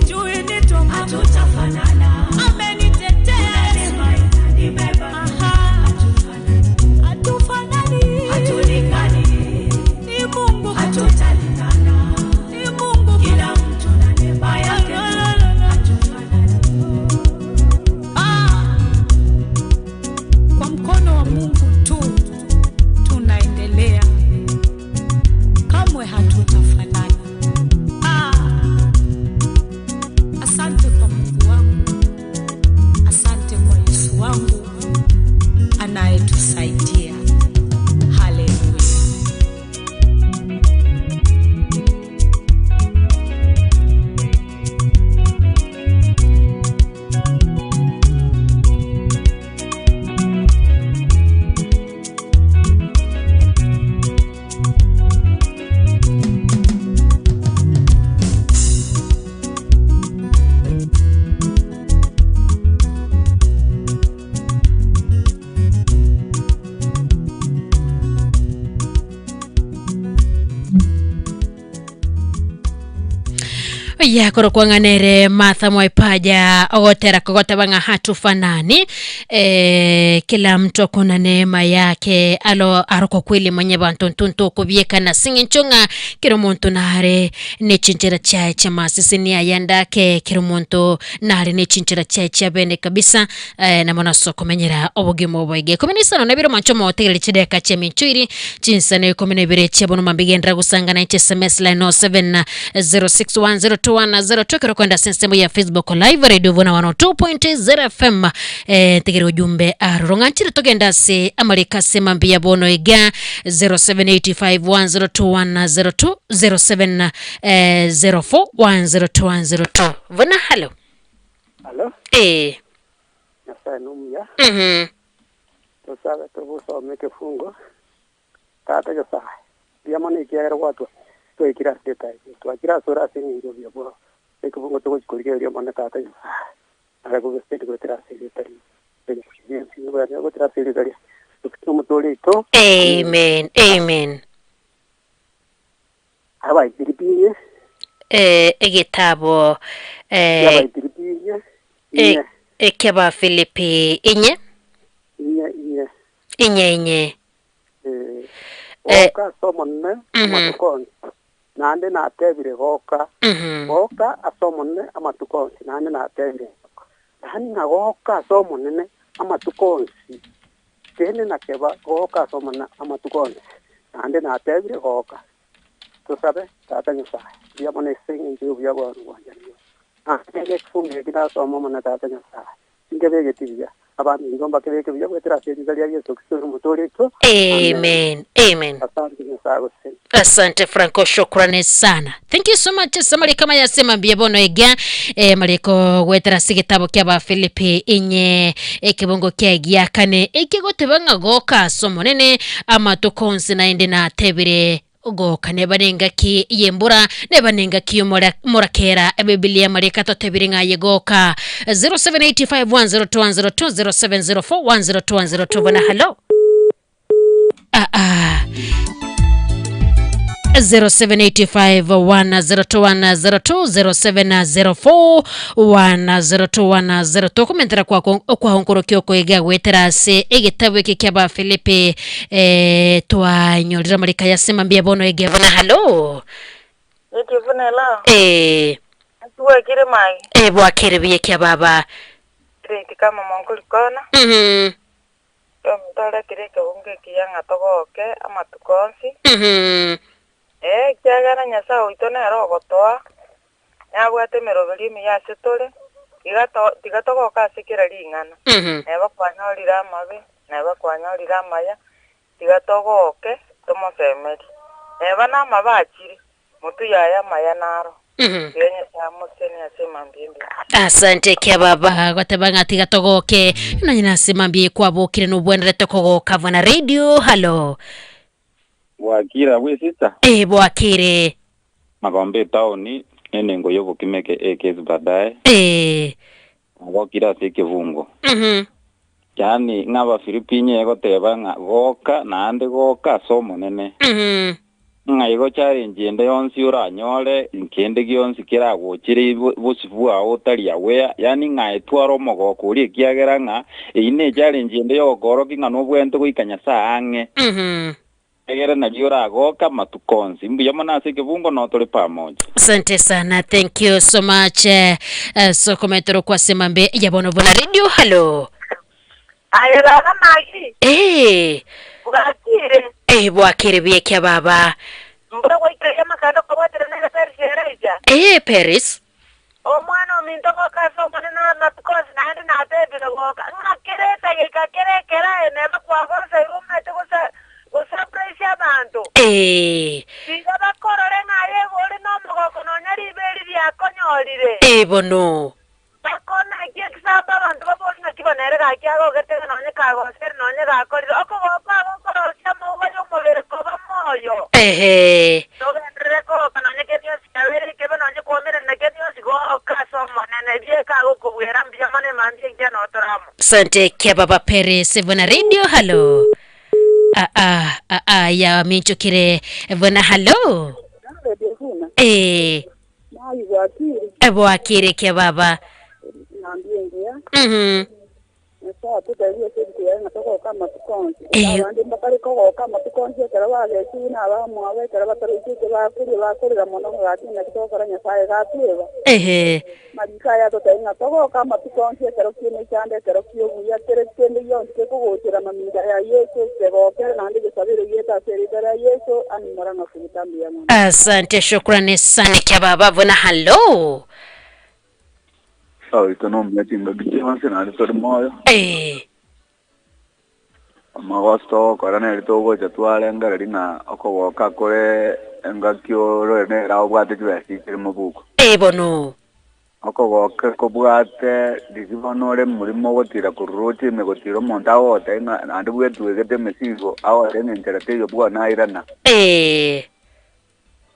ujui nitoka, hatutafanana, amenitetea neema inanibeba, aha, hatufanani, hatulingani, ni Mungu, hatutalingana, ni Mungu, kila mtu na neema yake, Ah, kwa mkono wa Mungu tu tunaendelea, kamwe hatutafanana. Ah, asante kwa Mungu wangu, asante kwa Yesu wangu anayetusaidia. Haleluya. Yakoro kwang'anere Martha Mwaipaja ogotera kogoteba ng'a hatufanani e, kila mtu akona neema yake alo aroko kweli mwenye bantu ntuntu okubiekana sing'encho ng'a kira omonto nare nechinchera chiaye chia masisi ni ayandake kira omonto nare nechinchera chiaye chia bene kabisa eh, namo naso komenyera obogima oboige ikumi na isano na ibere mwancho motegereri chideka chia minchuiri chinsano ikumi na ibere chia bono mambigendera gusangana inche sms line 07 06102102 kero kwenda sensemo ya facebook live radio vuna 102.0 fm eh, tegere ujumbe aroro ng'anchire togenda ase amarika ase mambi bono iga 0785102102 07 eh, 04102102 vuna halo Halo, eh Nyasaye nomuya mhm tusabe tugusome kifungo tata Nyasaye ndiamana ikiagera gwatwa twikira ase etaiki twakira ase ore ase eng'encho buya bwao ekifungo togochikorigereria mono tata Nyasaye are gogestendi goetera ase erieta ria gotera ase erieta ria omotore oito amen amen abaipiripinye eh, egitabo eh, abaipiripinye eh, ekiaba Filipi inye inye inye inye inye eh, Eh. goka ase omonene Mhm. amatuko onsi naende natebire goka Mhm. goka ase omonene amatuko onsi naende natebire yaani ng'a goka ase omonene amatuko onsi kende nakeba goka ase omonene amatuko onsi naende natebire goka tusabe tata nyasaye buya mono ase eng'encho ya obuya bwao nobwanchani bwao ekifungo eki nasoma mono tata nyasaye nkebegeti buya abanto nigo mbakebeke buya gwetera ase erieta ria Yesu Kristo omotore oito amen amen asante nyasaye gose Asante Franco, shukrani sana. Thank you so much. Samali kama yasema mbia bono iga e, mariko gwetera ase gitabo kia ba Filipi inye ekibungo kia giakane ekigoteba ng'a goka ase omonene amatuko onsi naende natebire goka neba nengaki yembura neba nengaki yomorakera ebibilia marika totebire ng'a ye goka 0785102102 0704102102 bona halo ah, ah. 0785102102 0704102102 komentera kwako okwahonkoro kiokoiga gwetera ase egitabu eke kia ba Filipi eh, twanyorire marika yasema mbia bono ege bona halo Ekivunela eh, tuwekire mai eh, bwakere biye kia baba kireti kama monkulikona mhm omutorekire ekebungo ekiya ng'a togoke amatuko onsi mhm eh kiagera nyasaye oito nere ogotoa nabwate emeroberi emiya ase tore Tiga to tiga togoka ase kera ring'ana. Mhm. Neba kwanyorire amabe, neba kwanyorire amaya, tiga togoke tomosemerie. Neba namabe achire, motwe yaye amaya naro. Mhm. Tiga Nyasae amosesenie ase emambia embe. Asante kia baba goteba ng'a tiga togoke nonye nase mambia eye kwabokire nobwenerete kogoka buna radio hallo Bwakire abwo esista? Eh bwakire. Magombe etaoni nenengo y'obokima eke ekesi baadaye. Eh. Nagokire ase ekebungo. Mhm. Yaani ng'a Abafilipi inye egoteba ng'a goka naende goka ase Omonene. Mhm. Ng'a igo challenge ende yonsi oranyore, kende gionsi keragochire bosio bwao otari aware, yaani ng'a aye twara omogoko oria ekiagera ng'a eyio ne challenge ende yogokoorokia ng'a nobwenerete goika Nyasae ang'e. Mhm. Egere nario oragoke amatuko onsi. Mbuya mono ase ekebungo noo tore pamoja. Asante sana thank you so much eh, ase okomentera okwa ase mambe ya bono buna radio hallo Aye baba Magi, eh bwakire? eh bwakire buya kia baba Mbura gwaikereria amakanda okabwaterana na Paris Elijah? eh Paris Omwana ominto goka ase Omonene amatuko onsi naende natebire goka, ng'a kera etageka kera ekero aye neba kwagoseirwe omanyete gosa gosurprise abanto. Eh. Tiga bakorore ng'a aye igo ore nomogoko nonya ribe eri riakonyorire. Eh bono. Bakonaki ekisambo abanto babori ng'aki bono ere gaki agogete ng'a nonye kagosire nonye gakorire okogoka agokorosia amauga y'omobere koba moyo. Ehe. Togenderere kogoka nonye kende gionsi kiabeire ekebe nonye kwomerana na kende gionsi goka ase Omonene bieka agokobuera mbuya mono emambia engiya notore amo. Sante kia baba Perez buna radio hallo ah ah ah ah ya minchokire buna hallo eh Naye bwakire. Bwakire kia baba. Mambia engiya. Mhm. Nyasae atotebie ase ebuku yaye ng'a togoka amatuko onsi. Eh. Abande mbakare kogoka amatuko onsi ekero bagechigwe na abamwabo ekero bataroiche eke bakoria bakorera mono ng'a gaki naki togokora Nyasae gatweba. Ehe. Mariko aya atotebie ng'a togoka amatuko onsi ekero ki'emechando ekero ki'obuya kere kende gionsi kekogochera mamincha ya Yeso kegokere naende gesabere rieta ase erieta ria Yeso animora ng'a kobuta mbuya mono. Asante shukrani sana kia baba buna hallo. Oito nomuya chingaki chionsi naende tore moyo. Eh. Amagoso togokora neri togocha twarengereria ng'a okogoka kore engaki ore nere obwate chibesa chire mobuko. Eh bono. Okogoka kobwate riria bono ore omorimo ogotira korwa roche ime gotira omonto agogotebia ng'a naende bwetwegete emesigo agogotebia ng'a enchera teiyo bwana airana. Eh.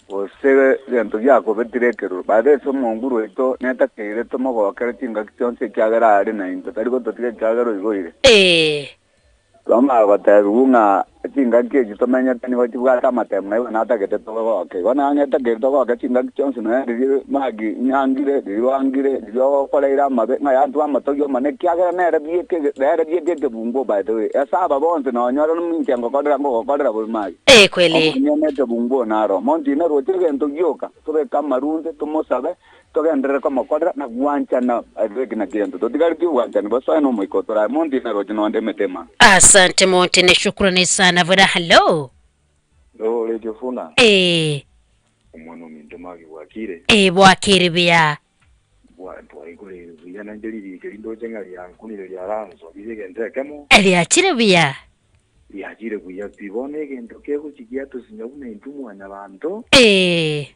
Gose egento giakobetire ekeroro. By the way, ase omonguru oito netakeire tomogokere chingaki chionsi ekiagera are naintwe, tari gototiga ekiagera oigoire. Ee. Twamanya gotebigwa ng'a chingaki echi tomenyete nigo chibwate amatemo na igo natagete togoke. Igo nang'etakeire togoke chingaki chionsi nonya riria magi nyangire, riria oangire, riria okoreire amabe, ng'a yantwe amatogi omane ekiagera nere bieka ege nere bieka ekebungo by the way. Ase aba bonsi nonya ore nominche ngokorera ngogokorera bobe magi. Ee, kweli. Omonyene ekebungo naro. Monto ime roche egento gioka, tobeke amarunse, tomosabe, togenderere komokorera na gwanchana ase eki na gento. Totigaretie obwanchani, bosoe n'Omoika otorae. Monto ime roche nonde emete emanga. Asante Montene, shukrani sana bwana. Hello. Hello, Radio Funa. Ee, Omwana ominto magi bwakire. ee, bwakire buya. Bwa twaigure buya nainche ririke rindoche ng'a riankunire riaransorire egento ekemo. Riachire buya. Riachire buya pi. Bono egento kegochia giatosinya buna intwe mwanyabanto. Ee.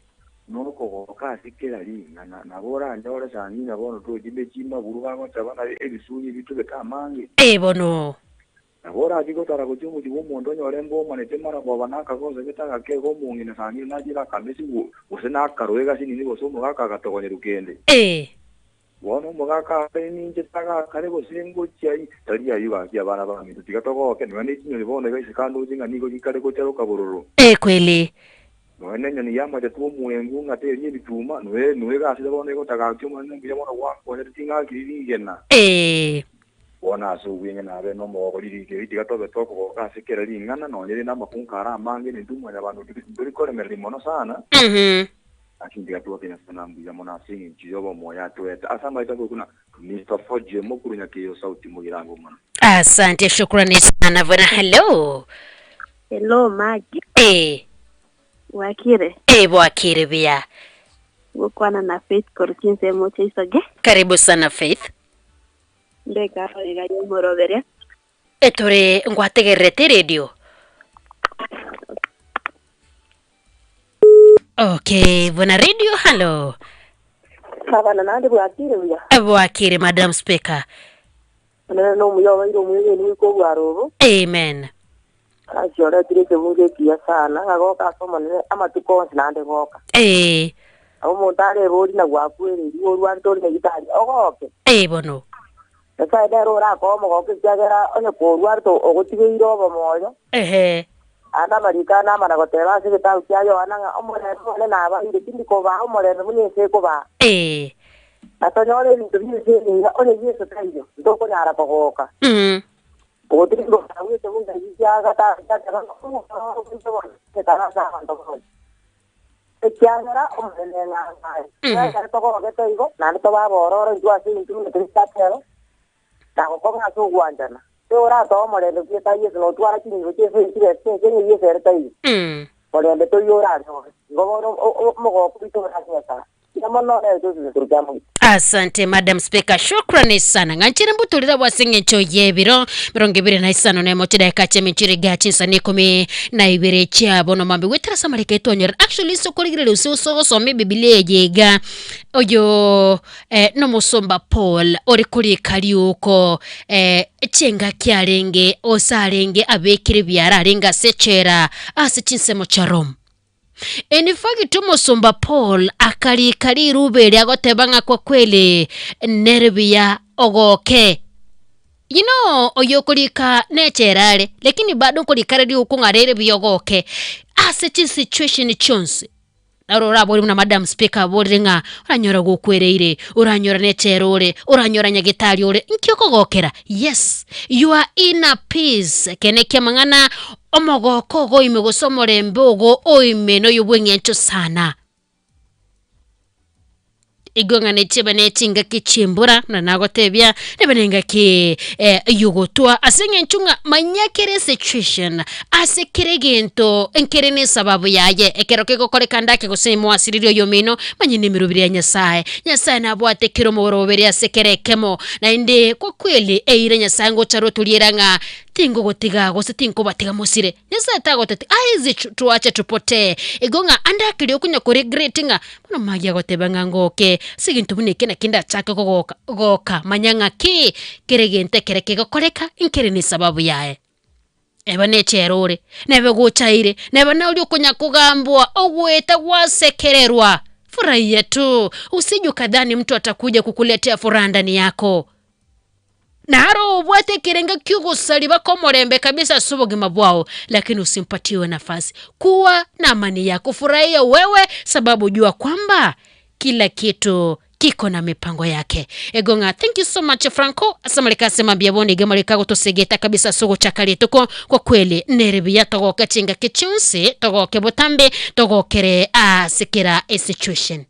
Nokogoka ase kera ring'ana. Nabo oranyore sang'ina bono tochire chimaguru bagochaba na ebisuri ebitubete amange. Ee bono. Nabo orachie gotara gochia omochie bw'omonto onyore mbomanete maragoba na akagoso gete agake omong'ina sang'ina nachire akamesi gose nakaroe gasinini gose omogaka agatogonyeru kende. Ee. Bono omogaka akare ninche tagakare gose ngochia i, tari ayio gaki abana baminto tiga togoke, nonya ne chinyoni bono iga isiko andoche ng'a nigo chikare gocharoka bororo. Ee kweli. Nonya nenyoni y'amache tw'omwengu ng'a teri ebituma, noe noe egasire bono egotagaki Omonene mbuya mono gwankonyete ting'akiri rigena. Ee. Bono ase obweng'e nabe nomogoko ririko eri tiga tobe tokogoka ase kera ring'ana, nonya rinde amakungu are amange, na intwe mwanyabanto ntori koremereria mono sana. Lakini tiga twoke Nyasae na mbuya mono ase eng'encho y'obomoyo atoete ase amaito akorokwa na Mister Foje Mokuru Nyakeyo Sauti Mogirango mono. Asante, shukrani sana bwana. Hello. Hello Maggie. Eh. Bwakire? Eh, bwakire buya. Gokwana na Faith korwa chinsemo chia Isoge. Karibu sana Faith. Mbeka amaiga y'omoroberio. Etore ngwategererete eredio. Okay, bwana radio, hallo. Abana naende bwakire buya. Bwakire madam speaker. Onene nomuya obeire omwegeni goika obwaro obo. Amen. Gaki oretire ekebungo ekiya sana, ng'a goka ase Omonene amatuko onsi naende goka. Ee. Nabo omonto arebe na gwakwereirie orwarete ore nyagitari, ogoke. Ee bono. Nyasae nere orakoe omogoko ekiagera onye korwarete ogotigeire obomoyo. Ehe. Naende amariko aya namana goteba ase egetabu kia Yohana ng'a omorembe one nabaeire, tindi kobaa omorembe buna ense ekobaa. Ee. Na tonyore ebinto bi'ense eye, onye Yeso taiyo, ntokonyara kogoka. Ogotirimboka gw'ekebungo ekio kia gatano giateba ng'a omorero ogocha gochekana ase abanto bonsi, ekiagera Omonene ng'anga aye. Ekero togogete igo, naende tobe abororo intwe ase intwe buna tore chiatero, na gokong'a ase ogwanchana. Toratoe omorembe bweka Yeso na otware chinyigo chi'ense chire ase ense ng'a Yeso ere taiyo. Morembe toiyo oranyore. Igo bono omogoko oito ore ase Nyasae. Mbuya mono nere Joseph Nsuruki Amogi. Asante Madam Speaker, shukrani sana. Ng'anchire mbuturire abwo ase eng'encho y'ebiro 21 nemo chidaeka chi'emenchire iga chinsani ikomi na ibere chia bono mambi goetera ase amariko etwanyorire. Actually ase okorigereria gose ase ogosoma ebibilia eye iga oyo eh, nomosomba Paul ore korika riuko eh, chingaki arenge ose arenge abekire ebiara arenge ase echela ase chinsemo chia Rome. In fact omosomba Paul akarika riruba eri agoteba ng'a kwa kweli nere buya ogoke. You know oyo okorika nechela are lakini bado nkorika are riuko ng'a rere buya ogoke ase chisituation chionsi. Naro orabori buna madam speaker aborire ng'a oranyora gokwereire, oranyora nechela ore, oranyora nyagetari ore, nki okogokera? Yes, your inner peace, ekeene ki'amang'ana, omogoko ogo ime gose omorembe ogo oime noyo bw'eng'encho sana. Igo ng'a nechibe ne chingaki chi'embura, buna nagotebia, nebe nengaki eh, y'ogotwa ase eng'encho ng'a manya kera esituation, ase kera egento nkere na esababu yaye, ekero kegokoreka ndake gose mwasiririe oyomino, manya nemeroberi ya Nyasaye. Nyasaye nabwate kera omoroberi ase kera ekemo, naende kwa kweli eira Nyasaye ngocha rotoriera ng'a tingogotiga gose tinkobatiga mosire. Nyasaye tagoteti aye twache tupotee, igo ng'a ande akeria okonya koregret ng'a Bono Maggie agoteba ng'a ngoke ase egento buna eke naki ndachake kogoka goka manya ng'a ki kera egento ekere kegokoreka nkere ne esababu yaye. Eba nechela ore, nebe gochaire, neba naria okonya kogambwa ogoeta gwasekererwa, furahia tu, usije ukadhani mtu atakuja kukuletea furaha ndani yako. Naro obwate ekerengo ki'ogosariba kw'omorembe kabisa ase obogima bwao, lakini usimpatiwe nafasi. Kuwa na amani yako, furahia wewe sababu jua kwamba kila kitu kiko na mipango yake. Ego ng'a thank you so much Franco ase amariko ase mambia bono iga amariko agotosegeta kabisa ase ogochaka rituko kwa kweli nere buya togoke chingaki chionsi togoke botambe togokere ase kera esituation.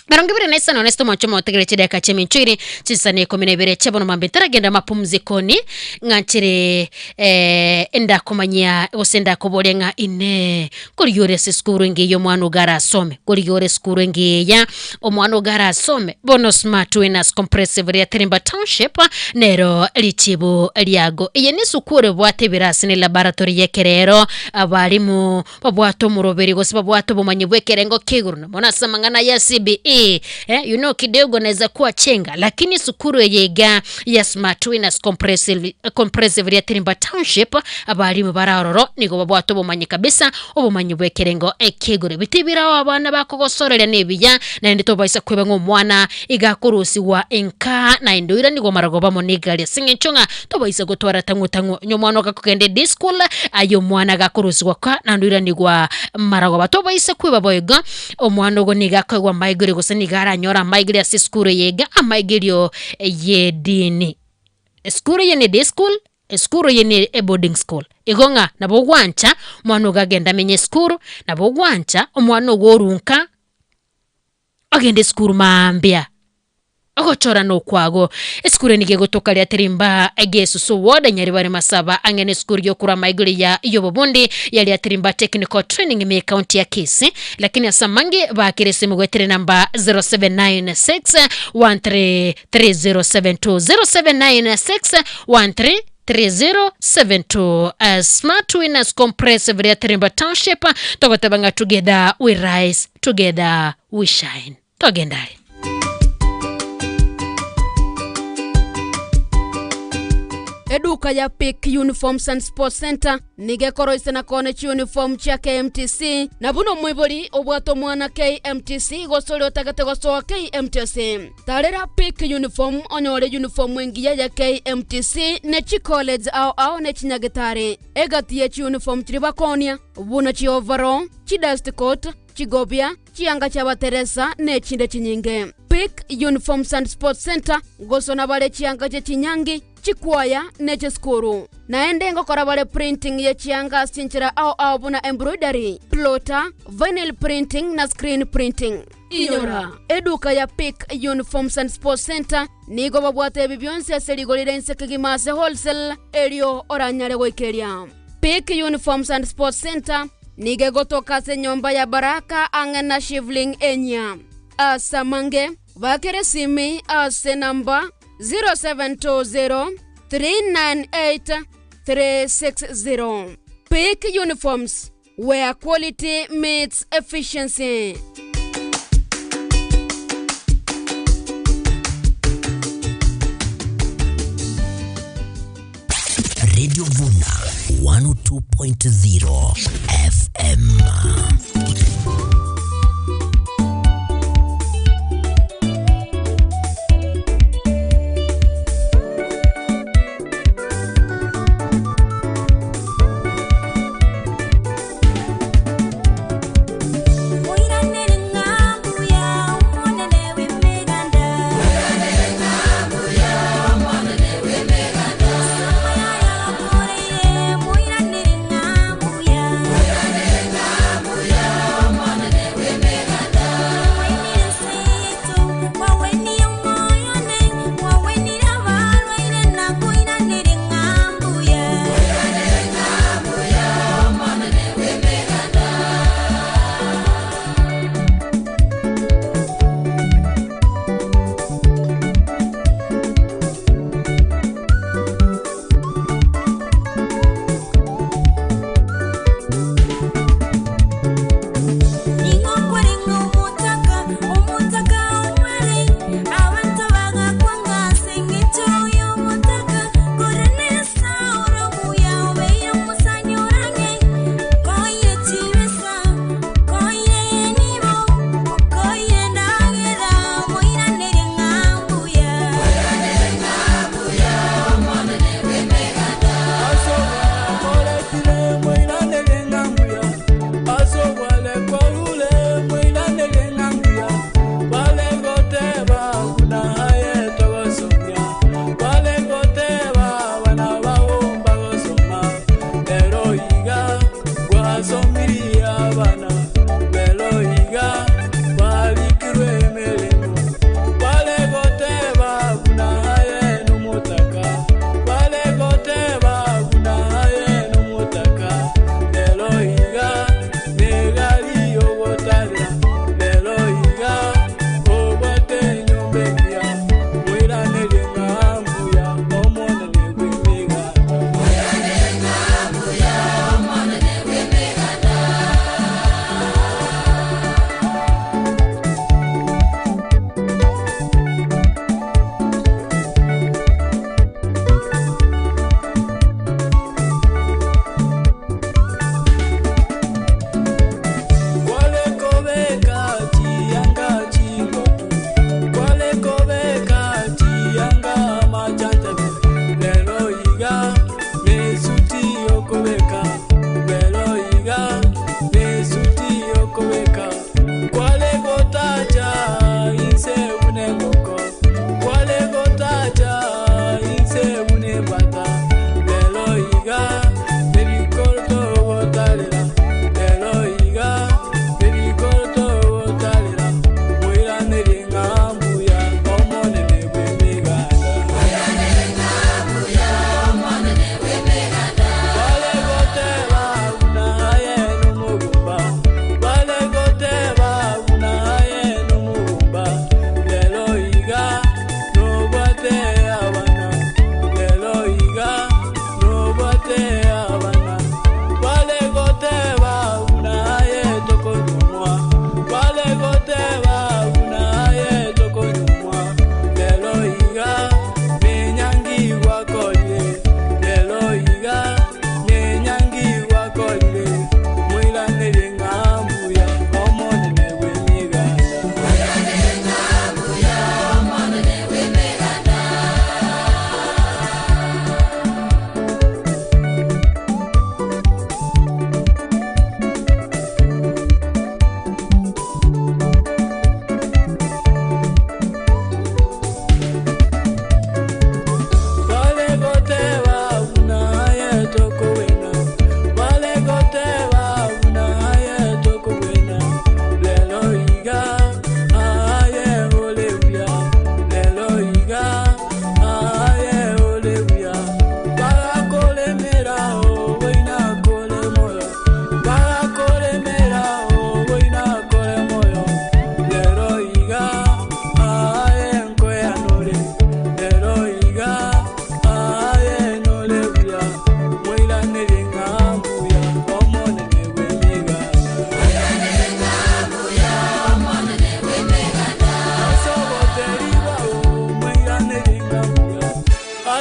25 na isatu mwancho motegere chidakika chi'emincho ire chisani ikomi na ibere chia bono mambia ntaragenda mapumzikoni ng'a nchire eh, ndakomanyia gose ndakoboria ng'a inee korigia ore ase esukuru engiya omwana ogo arasome korigia ore esukuru engiya omwana ogo arasome bono Smart Winners Compressive ria Tirimba Township nero richibu riago eye ne esukuru ebwate ebirasi ne laboratory y'ekerero abarimu Babwate omoroberi gose babwate obomanyi bw'ekerengo kia igoro na mono ase amang'ana ya CBE eh, you know kidogo naeza kuwa chenga lakini esukuru eye iga ya Smart Winners Compressive, Compressive ria Tirimba Township abarimu bare ororo nigo babwate obomanyi kabisa obomanyi bw'ekerengo ekia igoro ebiti birao abana bakogosoreria nebiya naende tobaisa kweba ng'a omwana iga akorusigwa enka naende oiranigwe amarogoba amo negari ase eng'encho ng'a Tobaisa gotwara tang'u tang'u, onye omwana ogakogenda eday school, aye omwana agakorusigwa ka naende oiranigwa maragoba. Tobaisa kweba boigo, omwana ogo nigo akoegwa amaigerio gose nigo aranyore amaigerio ase esukuru eye iga, amaigerio y'edini. Esukuru eye ne day school, esukuru eye ne eboarding school. Igo ng'a nabo ogwancha omwana ogo agende amenye esukuru, nabo ogwancha omwana ogo orunka, ogende esukuru maambia. Ogochora nokwago. Esukuru nigo egotoka Riatirimba Gesusu Ward, Nyaribari Masaba, ang'e nesukuru yokorama igoro ya yobobundi ya Riatirimba Technical Training ime ekaunti ya Kisii. Lakini ase amange bakere esimi goetera enamba 0796 133072 0796 13 3072. Smart Winners Compressive Riatirimba Township, togoteba ng'a together we rise, together we shine. Togendare. Eduka ya Peak Uniforms and Sports Center nigo ekoroisia na kone chiuniform chia KMTC na buna omoibori obwate omwana KMTC gose oria otagete gosoa KMTC. Tarera Peak Uniform onyore uniform engiya ya KMTC ne chicollege ao ao ne chinyagitari. Egati ye chiuniform chiria bakonia buna chioverall, chidust coat, chigobia, chianga chiabateresa na echinde chinyinge. Peak Uniforms and Sports Center ngosona bare chianga chie chinyangi, chikwaya ne chisukuru. Naende ngokora bare printing ye chianga ase chinchera ao ao buna embroidery, plotter, vinyl printing na screen printing. Inyora, eduka ya Peak Uniforms and Sports Center nigo babwate ebi bionsi ase rigori rire inse kegima ase wholesale erio oranyare goikeria. Peak Uniforms and Sports Center nigo egotoka ase enyomba ya Baraka ang'e na Shivling enyia. Ase amange, bakere esimi ase enamba 0720 398 360. Peak Uniforms, where quality meets efficiency. Radio Vuna 102.0 FM. Mwana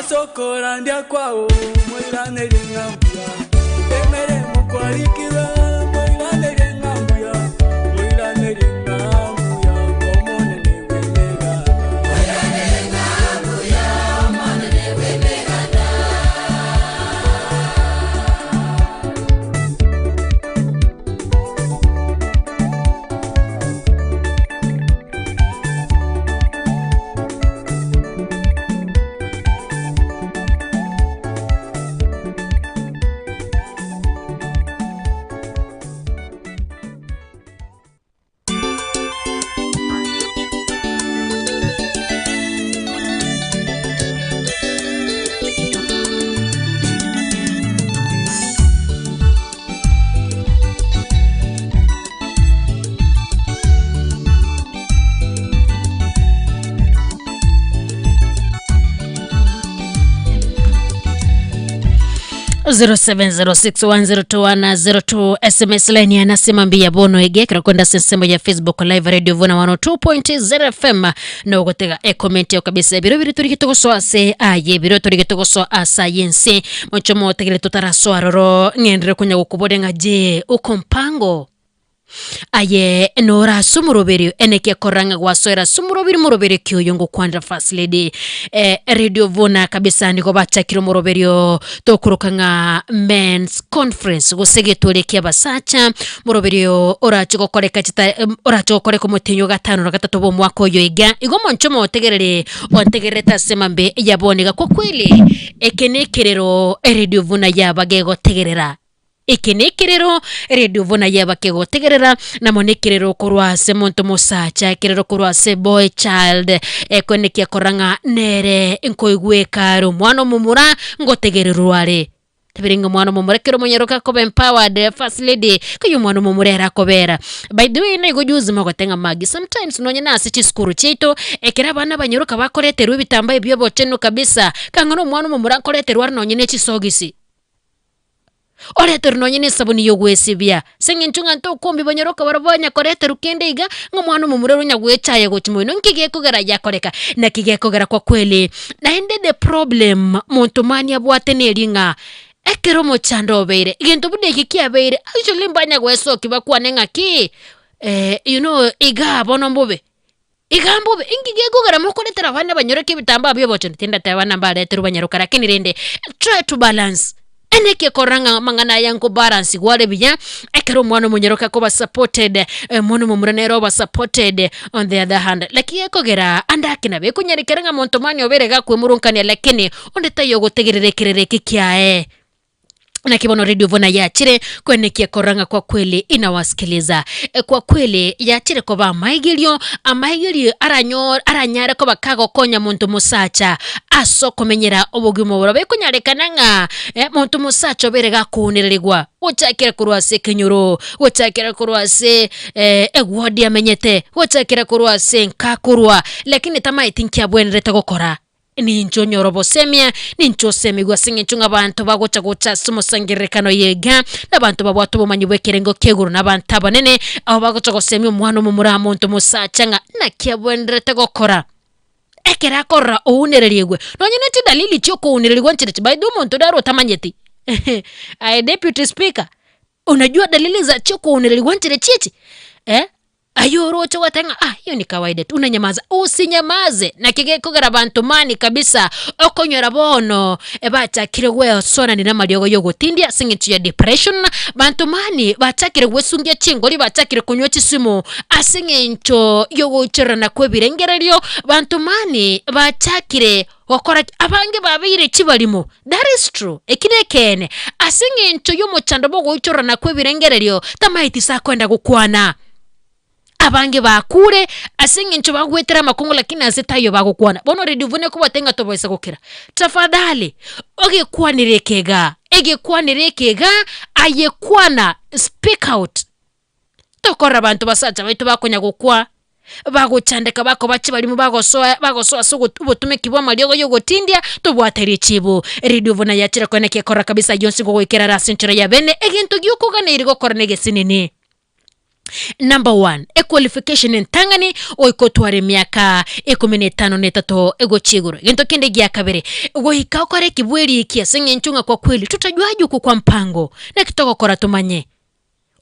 Ase okorandia kwao moiranerie ng'a mbuya, emeremo kwarikirwe moiranerie ng'a mbuya, moiranerie ng'a mbuya Omonene bw'emeganda. Moiranerie ng'a mbuya Omonene bw'emeganda. Zero seven zero six one zero two one zero two sms line yanasema mbiya bono egekera kwenda sensemo ya facebook live radio vuna 102.0 fm nogotega ecomment yao kabisa ebiro biri turi getogosoa ase aye ebiro turi getogosoa ase aye ense mocho motegere totarasoa roro ng'endere konya gokobore ng'a je uko mpango Aye nore ase omoroberio eneki ekorora ng'a gwasoera ase omoroberio moroberio ki oyo ngokwanera first lady eh, radio vuna kabisa nigo bachakire omoroberio tokoroka ng'a men's conference gose getwori kia abasacha moroberio orache gokoreka chita em, orache gokoreka omotenyi o gatano na gatato bwa omwaka oyo iga igo omonche omotegerere ontegererete ase mambe ya bono iga kwa kweli eke nekerero eredio vuna yaba gegotegerera Eke nekerero redio buna yaba kegotegerera, na mono ekerero korwa ase monto mosacha, ekerero korwa ase boy child, ekone kiakora ng'a nere nkoigweka are omwana omomura ngotegererwa are. Tabere ng'a omwana omomura ekero omonyaroke akoba empowered, first lady, kaiyo omwana omomura ere akobera. By the way naigo juzi mogote ng'a Maggie, sometimes nonye na ase chisukuru chiaito, ekero abana abanyaroka bakoreterwa ebitambaa ebi bia obochenu kabisa, kang'a na omwana omomura nkoreterwa are nonye na echisogisi. Oreterwe nonye nesabuni y'ogwesibia, ase eng'encho ng'a ntokombia banyoroka barabwo banyakoreterwa kende iga, ng'a omwana omomura ore onyagwechaya gochia moino, nki gekogera yakoreka? Naki gekogera kwa kweli. Naende the problem monto mani abwate neri ng'a, ekero omochando obeire, egento buna eke kiabeire, actually mbanyagwesokia bakwane ng'aki, you know igaa bono mbobe. Iga mbobe, inki gekogera mokoretera abana abanyaroke ebitambaa bi'obochenu? Tindateba abana mbareterwe banyaroka, lakini rende try to balance. Ene ekekorora ng'a amang'ana aya nkobalansigwa are buya, ekero omwana omonyaroke akoba supported, omwana omomura nere oba supported on the other hand. Lakini gekogera ande ake nabo ekonyarekana ng'a monto mani obeire gakwemurungania lakini onde taiyo ogotegerera ekerero eke kiaye. Naki bono redio buna yachire kwenekia korora ng'a kwa kweli inawasikiliza. E, kwa kweli yachire koba amaigerio, amaigerio aranyo aranyare koba kagokonya monto mosacha ase okomenyera obogima obo. Nabo ekonyarekana ng'a eh, monto mosacha obere gakounererigwa gochakera korwa ase ekenyoro, gochakera korwa ase eh, eward amenyete, gochakera korwa ase enka akorwa, lakini tamaeti nki abwenerete gokora. Ninche onyore obosemia, ninche osemigwe ase eng'encho ng'a abanto bagocha gocha ase omosangererekano oyo iga, nabanto babwate obomanyi bw'ekerengo kia igoro, na abanto abanene, abwo bagocha gosemia omwana omomura amo omonto omosacha ng'a naki abwenerete gokora. Ekero akorora ounererigwe, nonye ne chidalili chia okounererigwa nchirechi, by the way omonto naro otamanyeti, aye deputy speaker, unajua dalili za chia okounererigwa nchirechi echi? Eh. Aye oroche gwateba ng'a ah hiyo ni kawaida tu, unanyamaza. Usinyamaze, naki gekogera abanto mani kabisa, okonyora bono ebachakire gwesoanania na amariogo ya ogotindia ase eng'encho ya depression, banto mani bachakire gwesungia chingori, bachakire konywa chisimu ase eng'encho ya ogoichorana kwa ebirengererio, banto mani bachakire gokora ki? Abange babeire chibarimo, that is true, eki nekeene, ase eng'encho y'omochando bw'ogoichorana kw'ebirengererio, tamaeti ase akoenda gokwana. Abange bakure ase eng'encho bagwetera amakong'u lakini ase taiyo bagokwana. Bono radio buna ekobwate ng'a tobaisa gokira. Tafadhali, ogekwanere eke igaa, egekwanere eke igaa, aye kwana, speak out. Tokorora abanto basacha baito bakonya gokwa, bagochandeka bakoba chibarimo bagosoa bagosoa ase ogot obotumeki bw'amariogo ya ogotindia, tobwate richibu. Radio buna yachire konya naki ekora kabisa yonsi gogoikera are ase enchera ya bene, egento giokoganeiri gokora na egesinini. Number one, equalification entang'ani goika otware emiaka ikomi na etano na etato egochia igoro. Egento kende gia kabere, goika okore ekebweri eki ase eng'encho ng'a kwa kweli tutajuaje okwo kwa mpango, naki togokora tomanye.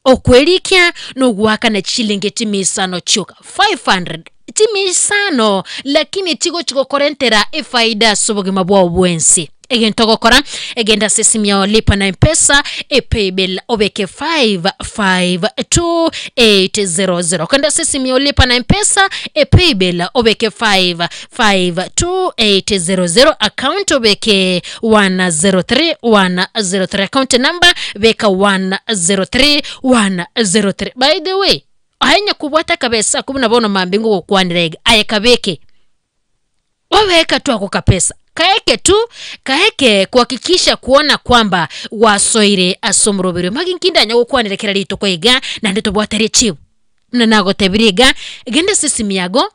Okwerikia nogoakana chishilingi chimia isano chioka, 500, chimia isano lakini chigochi gokorentera efaida ase obogima bwao bwensi. Egento ogokora, egenda ase esimu yao lipa na mpesa, epaybill obeke 552800. Okenda ase esimu yao lipa na mpesa, epaybill obeke 552800, account obeke 103103, account number beka 103103. By the way, aye nyakobwata akabesa ako buna bono mambia ngogokwanera iga, aye kabeke. Waweka tu ako kapesa kaeke tu kaeke kuhakikisha kuona kwamba gwasoire ase omoroberio magi nki ndanya gokwanera kera rituko iga naende tobwate richibu buna nagotebirie iga genda ase esimi yago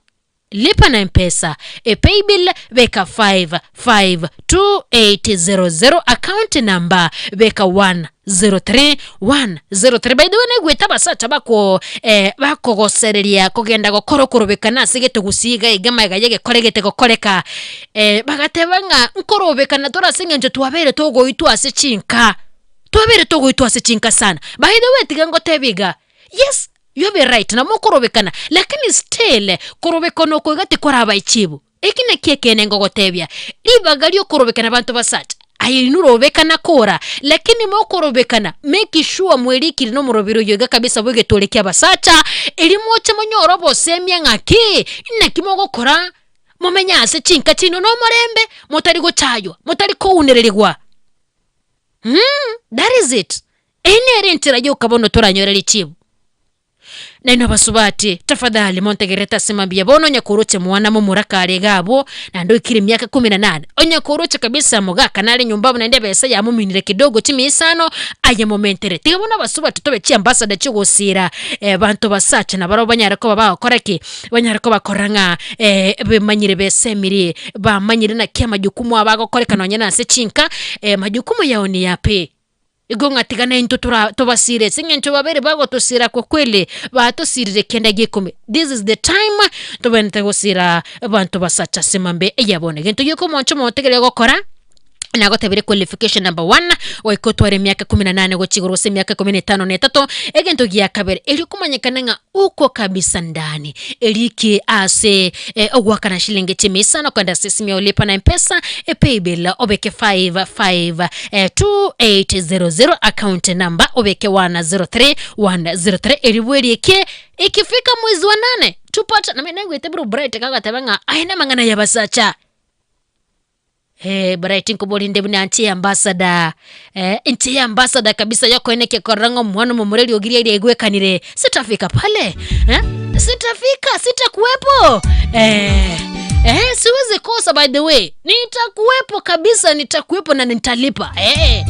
lipa na mpesa epaybill beka 552800 account number beka 103 103 by the way naigwete abasacha bako eh, bakogosereria kogenda gokora okorobekana ase getogusi iga iga magega y'egekore gete gokoreka eh, bagateba ng'a nkorobekana tore ase eng'encho twabeire togoitwa ase chinka twabeire togoitwa ase chinka sana by the way tiga ngotebie iga yes you have a right nabo mokorobekana lakini still korobekana oko iga tikoraba echibu Eki nakio ekeene ngogotebia, ribaga ri'okorobekana abanto basacha, aye inwe robekana kora, lakini mokorobekana, make sure mwerikire nomoroberi oyo iga kabisa bw'egetwori ki'abasacha, erio moche monyore obosemia ng'aki, naki mogokora momenye ase chinka chiaino nomorembe, motari gochaywa, motari kounererigwa. Mh, that is it. Eyio nere enchera yoka bono toranyore richibu. Nainwe abasubati, tafadhali montegererete ase mambia bono onye koroche mwana momura kare iga abwo, naende oikire emiaka kumi na nane, onye koroche kabisa mogaka nare nyomba abwo naende ebesa yamominire kidogo chimia isano, aye momentere. Tiga bono abasubati tobe chiambassador chiogosira abanto basacha nabarabwo banyare koba bagokora ki? Banyare koba korora ng'a bemanyire besemiri, bamanyire naki amajukumu abo agokoreka nonye na ase chinka, majukumu yao ni yapi? Igo ng'a tiga naintwe tora tobasire ase eng'encho babere bagotosira kwa kweli batosirire kende gia ikomi. This is the time tobwenerete gosira abanto basacha ase mambe eya bono. Egento gioka omonche omotegerere gokora, nagotebire qualification number one, goika otware emiaka kumi na nane gochia igoro gose emiaka ikomi na etano na etato, egento gia kabere, erio komanyekana ng'a uko kabisa ndani, erike ase ogoakana shilingi chimia isano kogenda ase esimu yao lipa na mpesa, epaybill obeke 55 2800 account number obeke 103 103 erio bwerieke ikifika mwezi wa nane tupata name naigwete bro Bright kagateba ng'a aya namang'ana y'abasacha Eh, Bright nkoborinde buna nche ambassador eh, nche ambassador kabisa yokoeneke korora ng'a omwana omomura eriogi riaye riaigwekanire sitafika pale eh? Sitafika, sitakuwepo eh, eh, siwezi kosa by the way nitakuwepo kabisa nitakuwepo na nitalipa eh.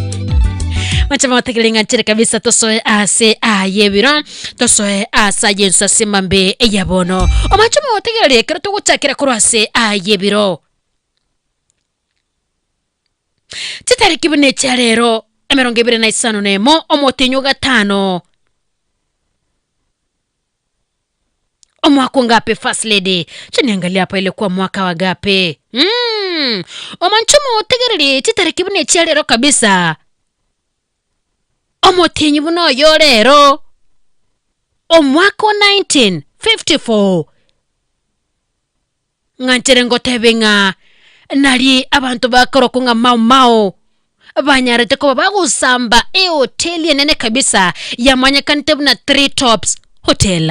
Macha mategere ng'a nchere kabisa tosoe ase aye ebiro tosoe ase aye ense ase mambe eya bono omache motegereri ekero togochakera korwa ase aye ebiro Chitariki buna echia rero emerongo ebere na isano na emo omotenyi o gatano omwaka ongape first lady chiniangalia hapa ilikuwa mwaka wa gape mm. Omanche omotegereri chitariki buna echia rero kabisa omotenyi buna oyo rero omwaka o 1954 Ng'a nchere ngotebe ng'a nari abanto bakorokwa ng'a Mau Mau banyarete koba bagosamba ehoteli enene kabisa yamanyekanete buna Three Tops Hotel.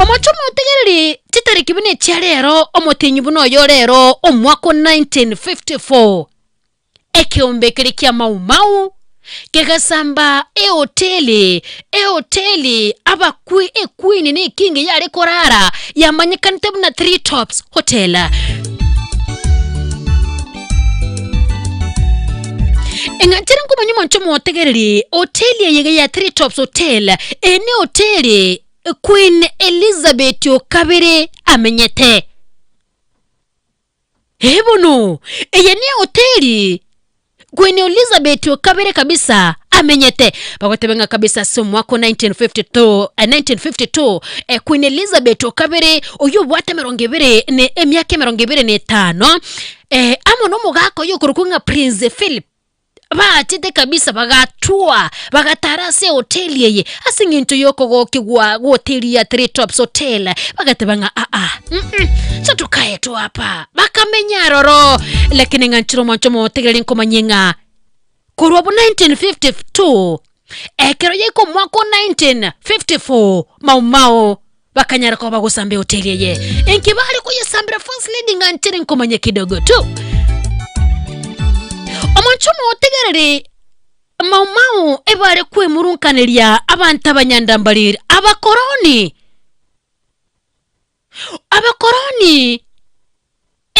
Omochie omotegereri chitariki buna echia rero omotienyi buna oyo rero omwaka o 1954. Ekeombe keria kia Mau Mau kegasamba ehoteli, ehoteli abakwi equeen na eking yare korara yamanyekanete buna Three Tops Hotel. Eng'anchera nkomanya omonto omotegereri, hoteli eye iga ya Three Tops Hotel, eye ne hoteli Queen Elizabeth o kabere amenyete. Ee bono, eye nehoteli Queen Elizabeth o kabere kabisa amenyete. Bagoteba ng'a kabisa ase omwaka o 1952, eh, 1952 eh, Queen Elizabeth o kabere oyio obwate emerongo ebere ne emiaka emerongo ebere na etano eh, amo nomogaka oyio okorokwa ng'a Prince Philip Bachete kabisa bagatua, bagatara ase ehoteli eye ase eng'encho y'okogokigwa gw'hoteli ya Three Tops Hotel, bagateba ng'a aa mm sotokae tu hapa, bakamenya aroro. Lakini ng'a nchire omwancho omotegereri nkomanyie ng'a korwa bo 1952 ekero yaika omwaka o 1954 Mau Mau bakanyara koba bagosamba ehoteli eye. Inki bare koyesambera First Lady ng'a nchire nkomanya kidogo tu. Omonche omotegereri Mau Mau ebare kwemurunkaneria abanto abanyandambariri abakoroni. Abakoroni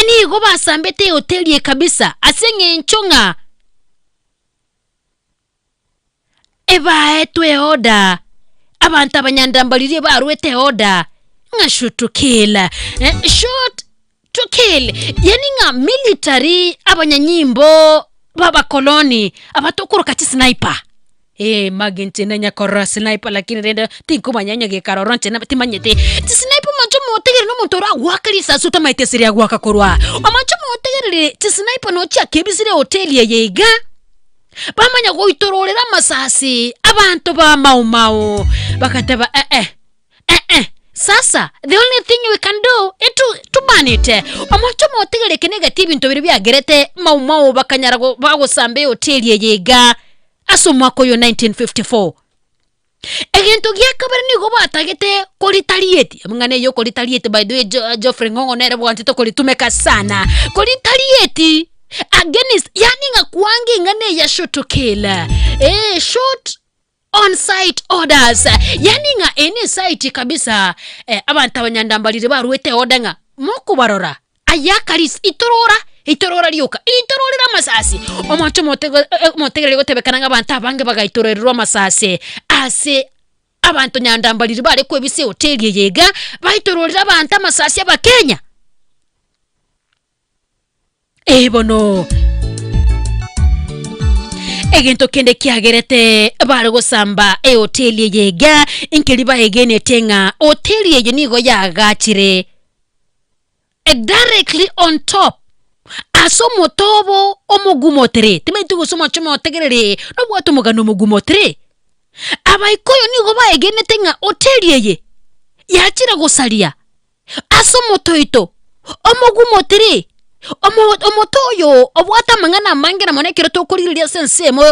nigo basambete ehoteli eye kabisa ase eng'encho ng'a Ebaetwe eoda, abanto abanyandambaririe barwete eoda ng'a shoot to kill, eh, shoot to kill, yani ng'a military abanyanyimbo b'abakoloni abatokoroka chisniper. Eh, mage inche nanya korora sniper lakini rende tinkomanya onye gekarora inche nabo timanyeti. Chisniper omonche omotegerere na omonto oragoake risasi otamaeti ase riagoaka korwa. Omonche omotegerere chisniper noo chiakebisire ehoteli eye iga. Bamanya goitororera amasasi abanto ba Mau Mau, bagateba eh-eh, eh-eh, sasa the only thing we can do is to, to burn it. Omonto omotigari eke negati ebinto biria biagerete Mau Mau bakanyara go- bagosamba ehoteli eye iga ase omwaka oyo 1954. Egento gia kabere nigo batagete koritarieti, amang'ana eye okoritarieti by the way Jo- Geoffrey Ng'ong'o nere bwanchete koritumeka sana, koritarieti against yaani ng'a kwange ing'ana eye ya shoot to kill, eh shoot on sight orders, yaani ng'a eye ne esight kabisa abanto abanyandambarire barwete order ng'a mokobarora. Aye akarisia, itorora, itorora rioka, itororera amasasi. Omonto omotego eh, omotegereri gotebekana ng'a abanto abange bagaitororerwa amasasi ase abanto nyandambariri bare kwebisa ehoteli eye iga, baitororire abanto amasasi abakenya. Ee bono, egento kende kiagerete bare gosamba ehoteli eye iga, nkeri baegenete ng'a hoteli eye nigo yaagachire Directly on top ase omote obo omogumotere, timanyeti gose omoche omotegerere nobwate omogano omogumotere. Abaikoyo nigo baegenete ng'a hoteli eye yachire gosaria ase omote oito omogumotere, omo omote oyo obwate amang'ana amange na mono ekero tokorigereria ase ensemo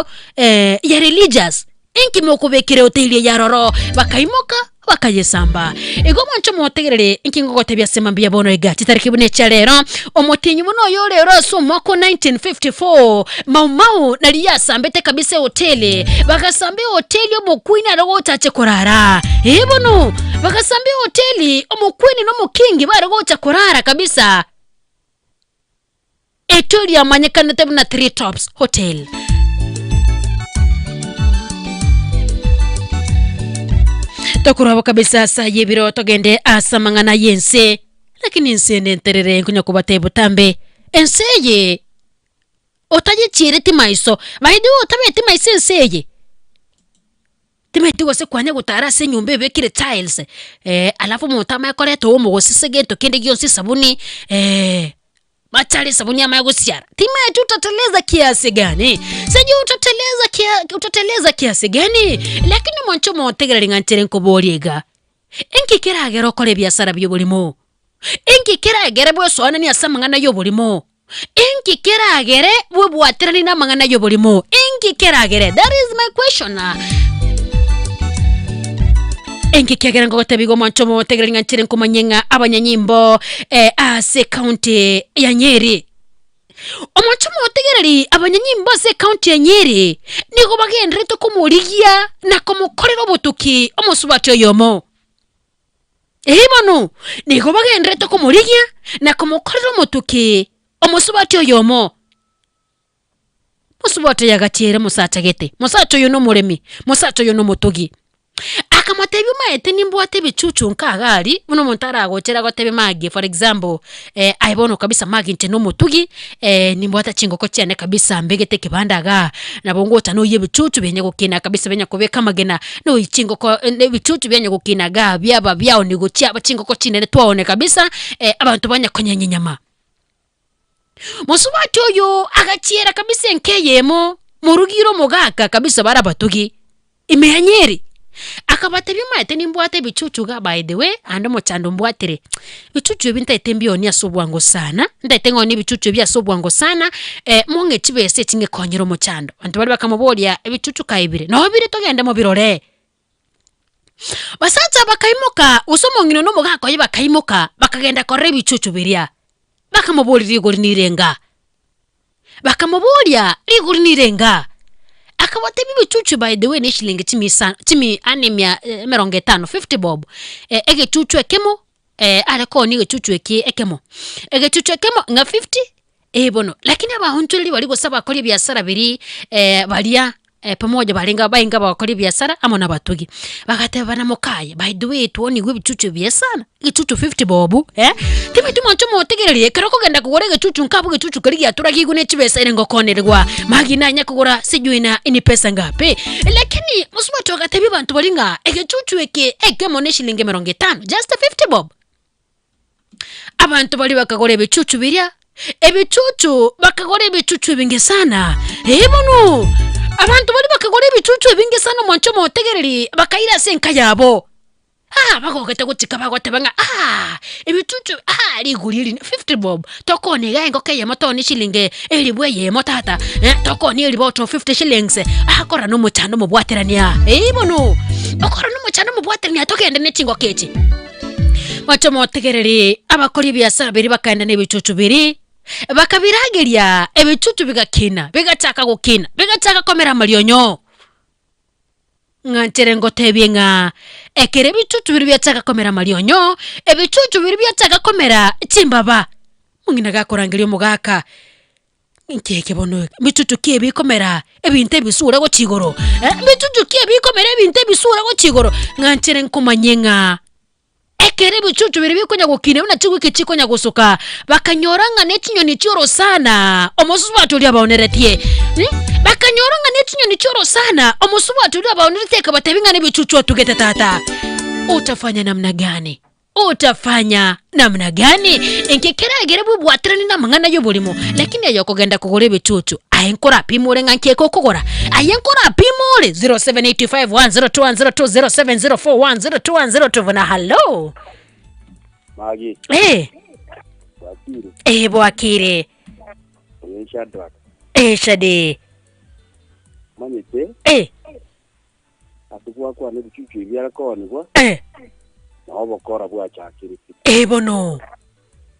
ya religious. Inki mokobekera hoteli eye aroro? Bakaimoka, bakayesamba. Igo mwanche motegerere inki ngogotebia ase mambia bono iga, chitariki buna echia rero, omotienyi buna oyo ore oro ase omwaka o 1954, Mau Mau naria yasambete kabisa ehoteli, bagasamba ehoteli omokuini are gocha ache korara. Ee bono, bagasamba ehoteli omokuini na omokingi bare gocha korara kabisa. Etwe riamanyekanete buna Three Tops Hotel. Tokorwabo kabisa ase ayio ebiro togende ase amang'ana y'ense, lakini ense ende nterere nkonya kobatebia botambe, ense eye otayechiereti maiso, by the way otabeti maiso ense eye. Timanyeti gose kwanya gotara ase enyomba ebekire tiles, alafu omonto amanye koreta omo gose ase egento kende gionsi esabuni. Machare esabuni amanye gosiara, timanyeti utateleza kiasi gani, sijui utateleza kia utateleza kiasi gani, lakini omonto omotegereri ng'a nchere nkoborie iga, inki keragere okore ebiasara bia oborimo? Inki keragere bwesoananie ase amang'ana ya oborimo? Inki keragere bwebwateranie na amang'ana ya oborimo? Inki keragere? That is my question. Enki kiagera ngogotebia igo omonto omotegereri ng'a nchere nkomanye ng'a abanyanyimbo eh, ase ekaunti ya Nyeri. Omonto omotegereri abanyanyimbo ase ekaunti ya Nyeri nigo bagenderete komorigia na komokorera obotuki omosubati oyomo. Ee bono, nigo bagenderete komorigia na komokorera omotuki omosubati oyomo. Mosubati oyo agachiera omosacha gete, mosacha oyo nomoremi, mosacha oyo nomotogi. Akamotebia omaete nimbwate ebichuchu nka iga aria, buna omonto aragochere agotebie Maggie for example, aye bono kabisa Maggie inche nomotugi, nimbwate chingoko chiane kabisa mbegete ekebanda igaa, nabo ngocha noyie ebichuchu bianye gokina kabisa bianye kobeka amagena, noyie chingoko ebichuchu bianye gokina igaa biaba biaoniwa chiaba chingoko chinene twaonia kabisa, abanto banya konyenya enyama. Mosubati oyo agachiera kabisa enka eyemo, morugire omogaka kabisa bare abatugi, ime ya Nyeri. Akabatebia omanyete nimbwate ebichuchu iga by the way, ande omochando mbwatire, ebichuchu ebi ntaete mbionie ase obwango sana, ntaete ng'onie ebichuchu ebi ase obwango sana, mong'e chibesa echi ng'ekonyere omochando. Abanto baria bakamoboria, ebichuchu kae bire? Noo bire togende mobirore. Basacha bakaimoka, gose omong'ina na omogaka oye bakaimoka, bakagenda korora ebichuchu biria. Bakamoboria rigori nirenga? Bakamoboria rigori nirenga? Akabatebia ebichuchu by the way ne eshilingi chimia isano chimi yaani emia emerongo etano fifty bob, egechuchu ekemo are koonia egechuchu eke ekemo, egechuchu ekemo ng'a fifty. Eh bono, lakini abaonchoreria baria gose abakori ebiasara biria baria pamoja barenge bainga abakori ebiasara amo na abatugi, bagateba na mokaye, by the way twaonigwe ebichuchu ebiya sana, egechuchu fifty bob eh, timanyeti mwanche omotegereria ekero okogenda kogora egechuchu nka abwo egechuchu keria giaturagigwe ne chibesa ere ngokonerigwa, magi nanye kogora sijui na ni pesa ngapi, lakini mosubati agatebia abanto baria ng'a egechuchu eke ekemo ne eshilingi emerongo etano, just fifty bob. Abanto baria bakagora ebichuchu biria, ebichuchu, bakagora ebichuchu ebinge sana. Ee bono, abanto baria bakagora ebichuchu ebinge sana omwancho omotegereri, bakaira ase enka yabo. Ah, bagogete gochika bagoteba ng'a ah, ebichuchu ah, rigori eri fifty bob, tokoonia iga engoko eyemo tooni eshilingi elifu eyemo tata, eh, tokoonia elifu out of fifty shillings, akora na omochando omobwaterania. Ee bono, okora na omochando omobwaterania togende ne chingoko echi. Mwanche motegereri abakori ebiasara biria bakaenda nebichuchu biria, bakabirageria ebichuchu bigakina, bigachaka gokina, bigachaka komera amarionyo. Ng'a nchere ngotebie ng'a ekero ebichuchu biria biachaka komera amarionyo, ebichuchu biria biachaka komera chimbaba, omong'ina gakorangeria omogaka. Inki eke bono eke? Mbichuchu ki ebikomera ebinto ebisure gochia igoro? Eh, mbichuchu ki ebikomera ebinto ebisure gochia igoro? Ng'a nchere nkomanye ng'a ekero ebichuchu biria bikonya gokina buna chiwiki chikonya gosuka, bakanyora ng'a ne chinyoni chi'orosana omosubati oria abaoneretie mh, bakanyora ng'a ne chinyoni chi'orosana omosubati oria abaoneretie akabatebia ng'a nebichuchu atugete tata. Utafanya namna gani? Utafanya namna gani? Inki keragere bwebwateranie namang'ana y'oborimo? Lakini aye okogenda kogora ebichuchu, aye nkorapime ore ng'a nki eke okogora? Aye nkorapime ore? 0785102102 0704102102 buna hallo. Magi, Eh, bwakire, eh bwakire. oyo Shadrack, Eh Shade. manyete Eh, Ase gwakwana ebichuchu ebi biakoonigwa, Eh. na obokora bwachakire. Eh bono.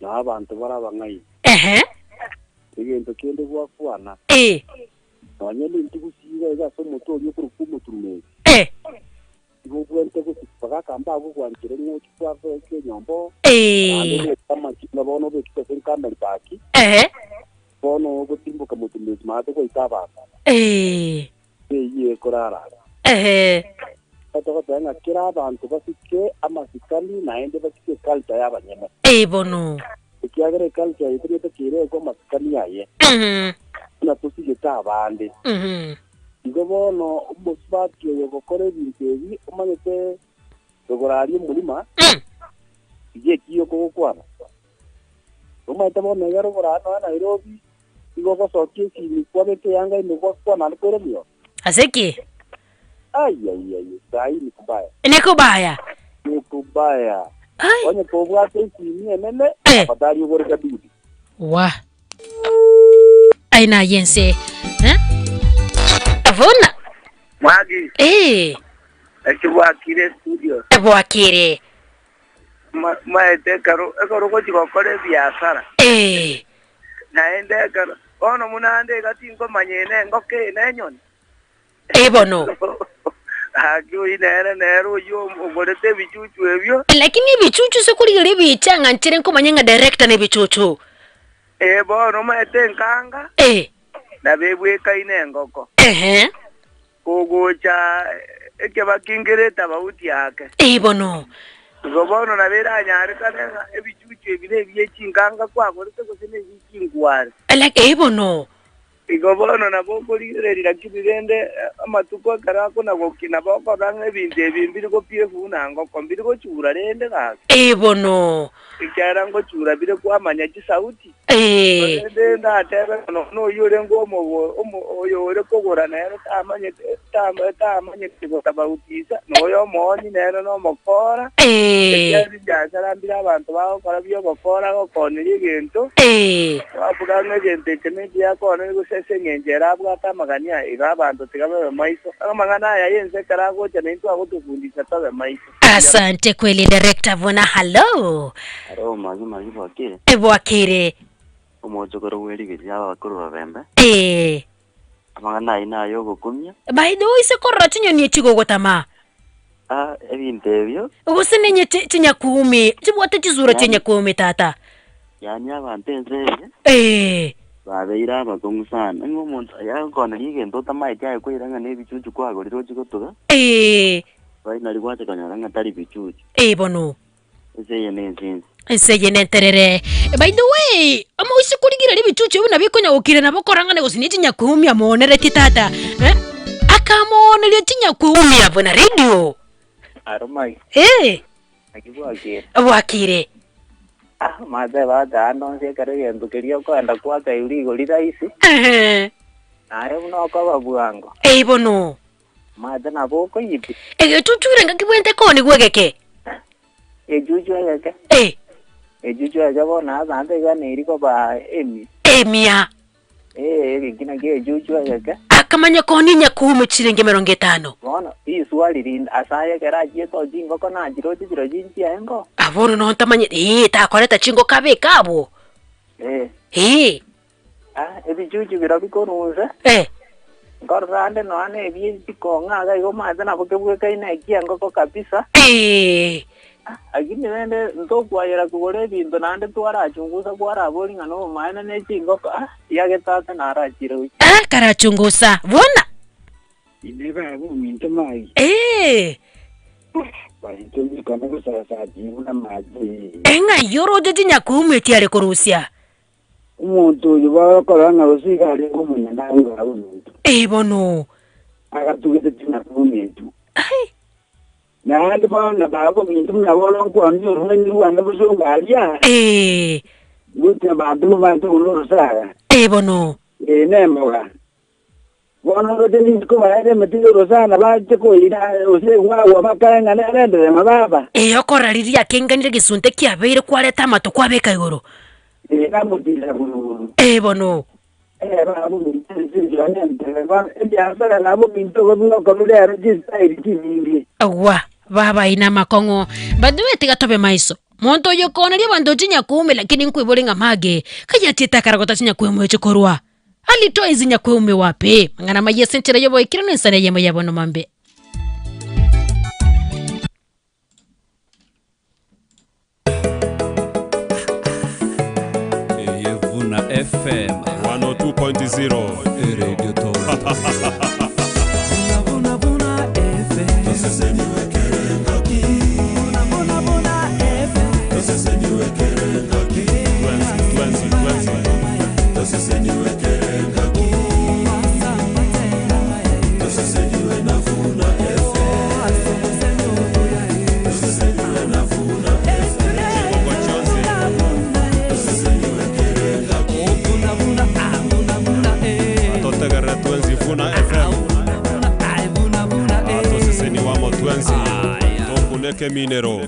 Na abanto bare abang'aini. Ehe. Egento kende gwakwana. Eh. Nonya nentugusi iga iga ase omote oria okorokwa omoturumesi. Eh. Igo obwenerete gosika bagakamba agwo gwanchire ng'a ochie kwabeka enyomba. Eh. Naende obeke amachina bono obeke ase enkameri baki. Ehe. Bono ogotimboka moturumesi maate gwaita abanto. Eh. Eyio ekorara ase. Ehe. Togoteba ng'a kera abanto basike amasikani naende basike eculture y'abanyene. Ee bono. Ekiagera eculture yaito netakeire ekwe amasikani aye. Buna tosigete abande. Igo bono omosubati oyo ogokora ebinto ebi omanyete rogoro aria omorima, rigia ekiya okogokwana. Omanyete bono iga rogoro aa nonya Nairobi, Igo ogosokia esimi kwabeka eyanga ime gwakwana naende kweremia oo. Ase ki? Ai ai ai sai ni kubaya. Ni kubaya. Ni kubaya. Ai. Onye kobwate esimi enene Eh. afadhali ogore kadudu. Wa. Aina yense. Eh? Avona. Mwagi, Eh. ekibwakire studio. Bwakire. Maete ekero ekero ogochia gokora ebiasara. Eh. Naende ekero, bono buna ande iga tinkomanya eye nengoko eye nenyoni. Eh bono. Gaki oyio nere nere oyio ogorete ebichuchu ebio. Lakini ebichuchu ase okorigereria ebicha ng'a nchire nkomanya ng'a director nebichuchu. Eh bono omanyete enkanga. Eh. Nabo ebwekaine engoko. Ehe. Kogocha. Ekebaki nkere etabauti yake. Ee bono. Igo bono nabo eranyarekane ng'a ebichuchu ebi nebie chinkanga kwagorete gose nebie chingware. Ee bono. Igo bono nabo okorigereria, lakini rende amatuko ekero akona-gokia nabo okorora ng'a ebinto ebi mbiri gopia buna ngoko, mbiri gochura rende gaki. Ee bono. Ekiagera ngochura bire kwamanya chisauti. Ee. Korende ndatebe ng'a nonya noyio orenge omogo omo oyore kogora nere tamanyete tama tamanyeti gotabautisa, na oyo omooni nere nomokora. Ee. Ekiagera ebiasara mbire abanto bagokora bi'obokora gokooneria egento. Ee. Twabuga ng'a egento eke nekiya akoonire gose ase engencho ere abwate amagani aya, igo abanto tiga babe maiso. Amang'ana aya y'ense ekero agocha naintwe agotofundisa tobe maiso. Asante kweli director buna hallo. Aro magi magi bwakire. Bwakire. Omochokoro bw'erigori y'abakoro babembe. Ee. Amang'ana ayio nayogokumia. By the way ise korora chinyoni echi gogotama. Ah, ebinto ebio. Gose nenye chinyakuumi, chibwate chisura chienyakuumi tata. Yaani abanto ense eye. Ee. Babeire abakong'u sana. Ng'a omonto agokoneria egento otamaeti aye koira ng'a nebichuchu kwagorire ochie gotuga. Ee. Bai nari gwacha konyora ng'a tari bichuchu. Ee bono. Ense eye nensinsi. Ense eye nenterere. By the way, omoise korigereria ebichuchu ebio nabo bikonya gokira nabo okorang'ana gose ne chinyakuumia mooneretie tata eh, akamooneria chinyakuumia buna radio. Aro mai. Eh. Naki bwakire? Bwakire. Ah, omanyete bacha ande onsi ekero egento keria okoenda kwakaiwu rigori rahisi. Ehe. Naye buna okoba bwango. Ee bono. Omanyete nabo okoyibia. Egechuchu erenga kibwente konigwa egeke. Echuchu egeke. Eh. Echuchu egeke bono asante iga neri koba emia. Emia. Ee, egeki nakio echuchu egeke. Akamanya koni nyakuume chiringi emerongo etano. Bono riswali rinde, ase aye ekero achiete oo chingoko nachiroche chirochio inchiaye nko? Ah, bono nontamanyeti, ee, takoreta chingoko abeke abwo. Ee. Ee. Ah, ebichuchu biria bikorwa inse. Eh. Nkorora ande nonya na ebie chikong'a iga igo omanyete nabo kebwekaine ekiengoko kabisa. Eh. Lakini rende ntokwayera kogora ebinto naende twarachungusa kwarabori ng'a nobomaene ne chingoko ah, tiagetata narachire gochia. Ah, karachungusa buna. Inee baba ominto magi? Eh. Baito mikone gosasati buna mache. Eng'ai oroche chinyakumu etiare korusia. Omonto oyio bagokora ng'a gose iga arenge omonyanyangi abe omonto. Ee bono. Agatugete chinyakumu echio. Naende bono baba ominto buna bono nkwania orurimi rwane bosongo aria. Ee. Gochia abanto mobaete buna orosaga. Ee bono. Ee nemboga. Bono oroche rituko baete emete y'orosana bache koira gose egwagwa bakare ng'a nere enderema baba. Ee, okorora riria riakenganire egesunte kiabeire kwareta amato kwabeka igoro. Ee, namotiira buru-buru. Ee bono. Ee, baba ominto ense enchera nenterema, ebiasara nabo ominto obo binokorwa rero chistairi chinyinge. Agwa, baba ina amakong'u. By the way tiga tobe maiso. Monto oyo okoneria abanto chinyakume lakini nkoibore ng'a mage, kayachete akarogota chinyakume echi korwa. Alitoa inse nyakweume wapi? Mang'ana amaya ase enchera y'oboikeranu ensana eyemo ya bono mambe. Eye Vuna FM 102.0 Radio Toronto. Totegerere twensi Vuna FM. Atoseseniwa amo twensi. Tokuneke eminero.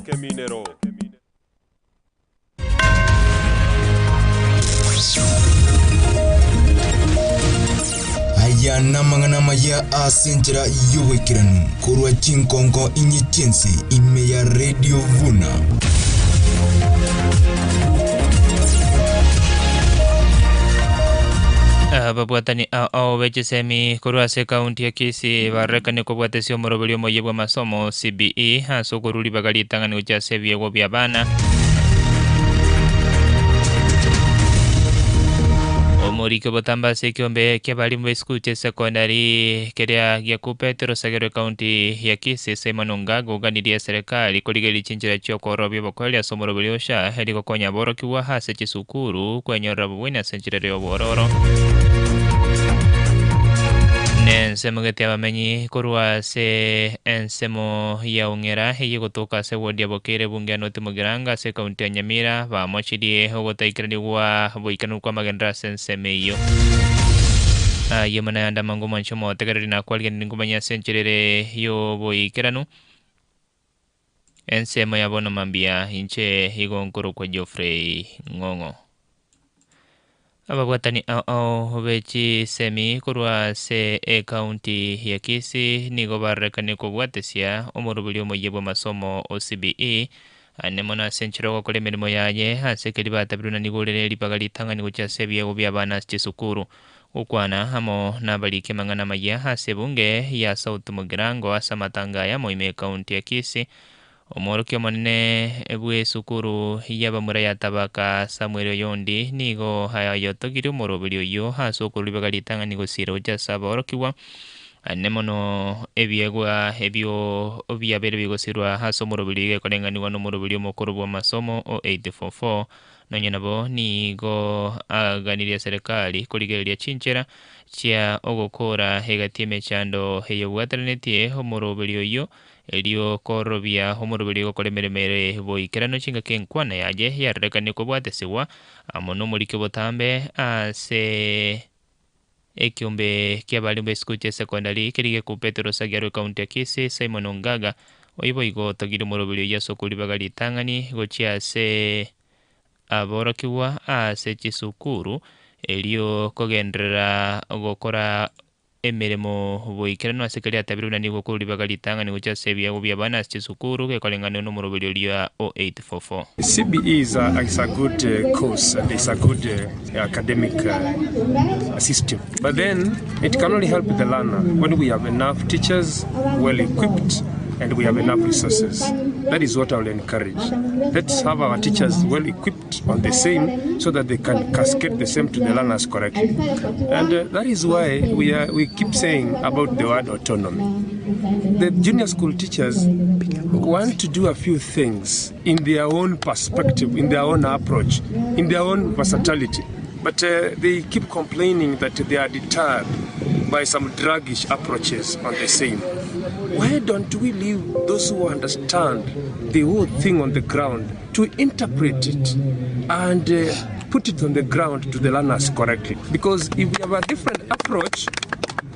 Aya namang'ana amaya ase enchera y'oboikeranu korwa chinkonko inye chi'ense ime ya Radio Vuna. Ababwatani ao be chisemi korwa ase ekaunti ya Kisii barorekane kobwatesia omoroberi omoyia bw'amasomo CBE ase okorua ribaga ritang'ani gochia ase ebiegwa bi'abana. Omoriki obotambe ase ekiombe ki'abalimu b'esukuru chi'esekondari keria gia Kuppet rosagerwe ekaunti ya Kisii Simon Ongaga oganirie eserekari korigereria chinchera chi'okoororobia obokoreri ase omoroberi o SHA erio gokonya aborokigwa ase chisukuru kwenyorera obobweni ase enchera ere y'obwororo. Nensemo gete abamenyi korwa ase ensemo ya Ong'era eyio egotoka ase ewodi ya Bokeire ebunge ya North Mugirango ase ekaunti ya Nyamira bamochirie ogotaikeranigwa boikeranu kw'amagenderero ase ensemo eyio. Ayio mana ayande amange omwanche omotegereri nakwarigereria nkomanye ase enchera ere y'oboikeranu. Ensemo ya bono mambia inche igo nkorokwa Geoffrey Ng'ong'o. Ababwatani ao ao be chisemi korwa ase ecounty ya Kisii nigo barorekane kobwatesia omoroberi omoyia bw'amasomo o CBE ane mono ase enchera ogokora emeremo yaye ase ekeri batabirwe na nigo ore ne ribaga ritang'ani gochia ase ebiegwa bi'abana ase chisukuru. Gokwana amo nabariki amang'ana amayia ase ebunge ya South Mugirango ase amatanga aya amo ime ecounty ya Kisii Omworokia omonene bw'esukuru y'abamura ya Tabaka, Samuel Oyondi, nigo ayotogirie omoroberi oyio ase okorua ribaga ritang'ani gosiira gochia ase aborokigwa, Ane mono ebiegwa ebio biabeire bigosirwa ase omoroberi oyo gekoreng'anigwa nomoroberi omokoro bw'amasomo o 844. Nonya nabo nigo aganirie eserekari korigereria chinchera chia ogokora egati y'emechando eyebwateranetie omoroberi oyio Erio korobia omoroberi ogokora emeremo ere boikeranu chingaki enkwana yaye yarorekanie kobwatesigwa amo nomoriki obotambe ase ekiombe ki'abalimu b'esukuru chi'esekondari keria gekupete orosagia rw'ekaunti ya Kisii Simon Ongaga oyio boigo otogirie omoroberi oyio ase okoribaga ritang'ani gochia ase aborokigwa ase chisukuru erio kogenderera gokora Emeremo boikeranu ase keria atabire buna nigo okorua ribaga ritang'ani gochia ase ebiegwa bi'abana ase chisukuru, gekoreng'anigwa nomoroberi oria o 844. CBE is a is a good course and is a good academic system but then it can only help the learner when we have enough teachers well equipped and we have enough resources that is what I will encourage let's have our teachers well equipped on the same so that they can cascade the same to the learners correctly. And that is why we, are, we keep saying about the word autonomy. The junior school teachers want to do a few things in their own perspective, in their own approach, in their own versatility. But they keep complaining that they are deterred by some druggish approaches on the same. Why don't we leave those who understand the whole thing on the ground to interpret it and put it on the ground to the learners correctly? Because if you have a different approach,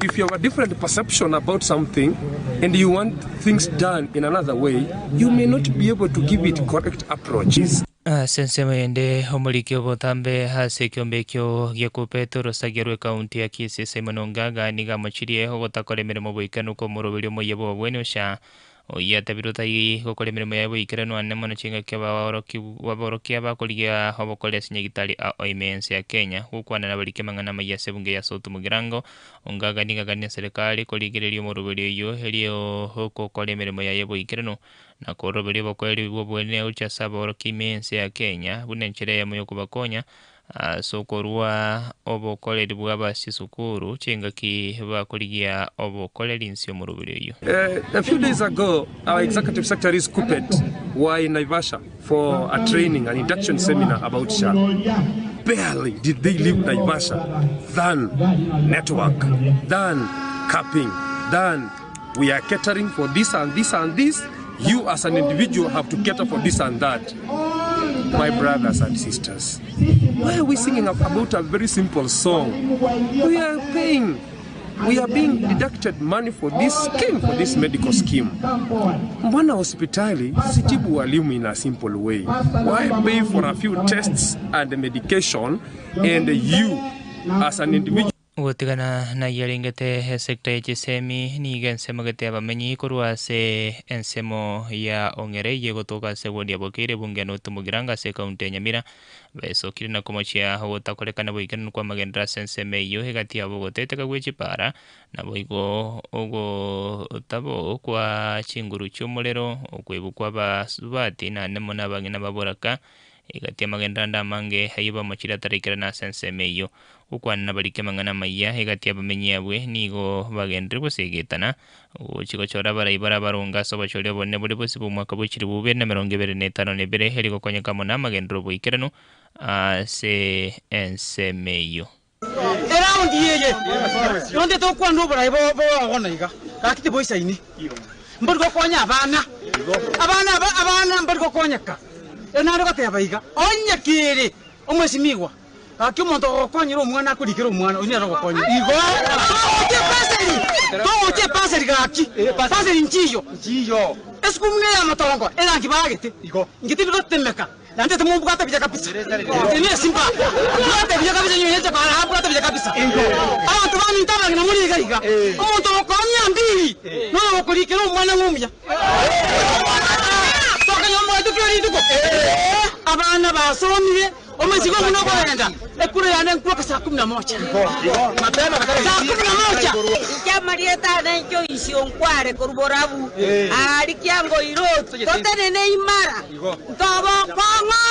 if you have a different perception about something and you want things done in another way, you may not be able to give it correct approach. Ase ensemo eyende, omoriki obotambe ase ekiombe ekio giekupete orosagia rw'ekaunti ya Kisii Simon Ongaga nigo amochirie ogotakora emeremo boikeranu kw'omoroberi omoyia bw'obobweni Usha oyio atabire otaiyi gokora emeremo yaye boikeranu ane mono chingaki aborokia bakorigia obokori ase nyagitari ao ime y'ense ya Kenya gokwana nabariki amang'ana amayia ase ebunge ya South Mugirango Ongaga nigo agania serikali korigereria omoroberi oyio erio gokora emeremo yaye boikeranu na koroberia obokoeri bw'oboenenu gochia ase aborokia ime y'ense ya Kenya buna enchera eyemo y'okobakonya ase okorua obokoreri bw'abase chisukuru chingaki bakorigia obokoreri inse y'omoroberi oyio. A few days ago, our executive secretaries KUPPET were in Naivasha for a training, an induction seminar about SHA. Barely did they leave Naivasha than network, than capping, than we are catering for this and this and this, you as an individual have to cater for this and that. My brothers and sisters, why are we singing about a very simple song? We are paying, we are being deducted money for this scheme, for this medical scheme. Mbona hospitali sitibu walimu in a simple way? Why pay for a few tests and medication and you as an individual Gotigana nayio arengete esecta ye chisemi nigo ensemo gete y'abamenyi korwa ase ensemo ya Ong'ere eyio egotoka ase ward ya Bokeire ebunge ya North Mugirango ase ekaunti ya Nyamira besokire na komochia ogotakorekana boikeranu kw'amagenderero ase ensemo eyio egati yabo ogoteteka gwe chipara naboigo ogotabo kwa chinguru chi'omorero okoibwa kw'abasubati naende mono abang'ina baboraka. Egati y'amagenderero ande amange ayio bamochire ataraikerana ase ensemo eyio. Gokwana nabariki amang'ana amayia egati y'abamenyi abwe nigo bagenderire gosegetana, gochia gochora abarai bare abaronge ase obochori obonene bore bosio bw'omwaka bwe chilifu bibere na emerongo ebere na etano na ebere, erio gokonyeka amo namagenderero oboikeranu ase ensemo eyio. Eraundi eye nonde tokwana oborai bono iga, gaki tiboisaini. Mbori gokonya abana, abana aba abana mbori gokonyeka. Ere nare goteba iga, onye kere omwesimigwa, gaki omonto ogokonyera omwana akorikera omwana, oyio nere ogokonyera. Igo togochia epaseri, togochia epaseri gaki, paseri nchiyo, esukuru buna ey'amatongo erangi baagete, inche tindi gotemeka. Naende timobwate buya kabisa. Inche nesimba, mbwate buya kabisa inwe inche kora mbwate buya kabisa. Abanto baminto abang'ina more iga iga, omonto ogokoa mbiri, noyo ogokorikera omwana ng'a omuya. Tokanyora omogato kera rituko. Abana basomire, omosike buna okorenda ekura yane nkwoka saa kumi na moja. Saa kumi na moja. Inche amarieta ane inche oisio nkware korwa borabu, aria kiangoirwe totenene imara. Ntobokong'o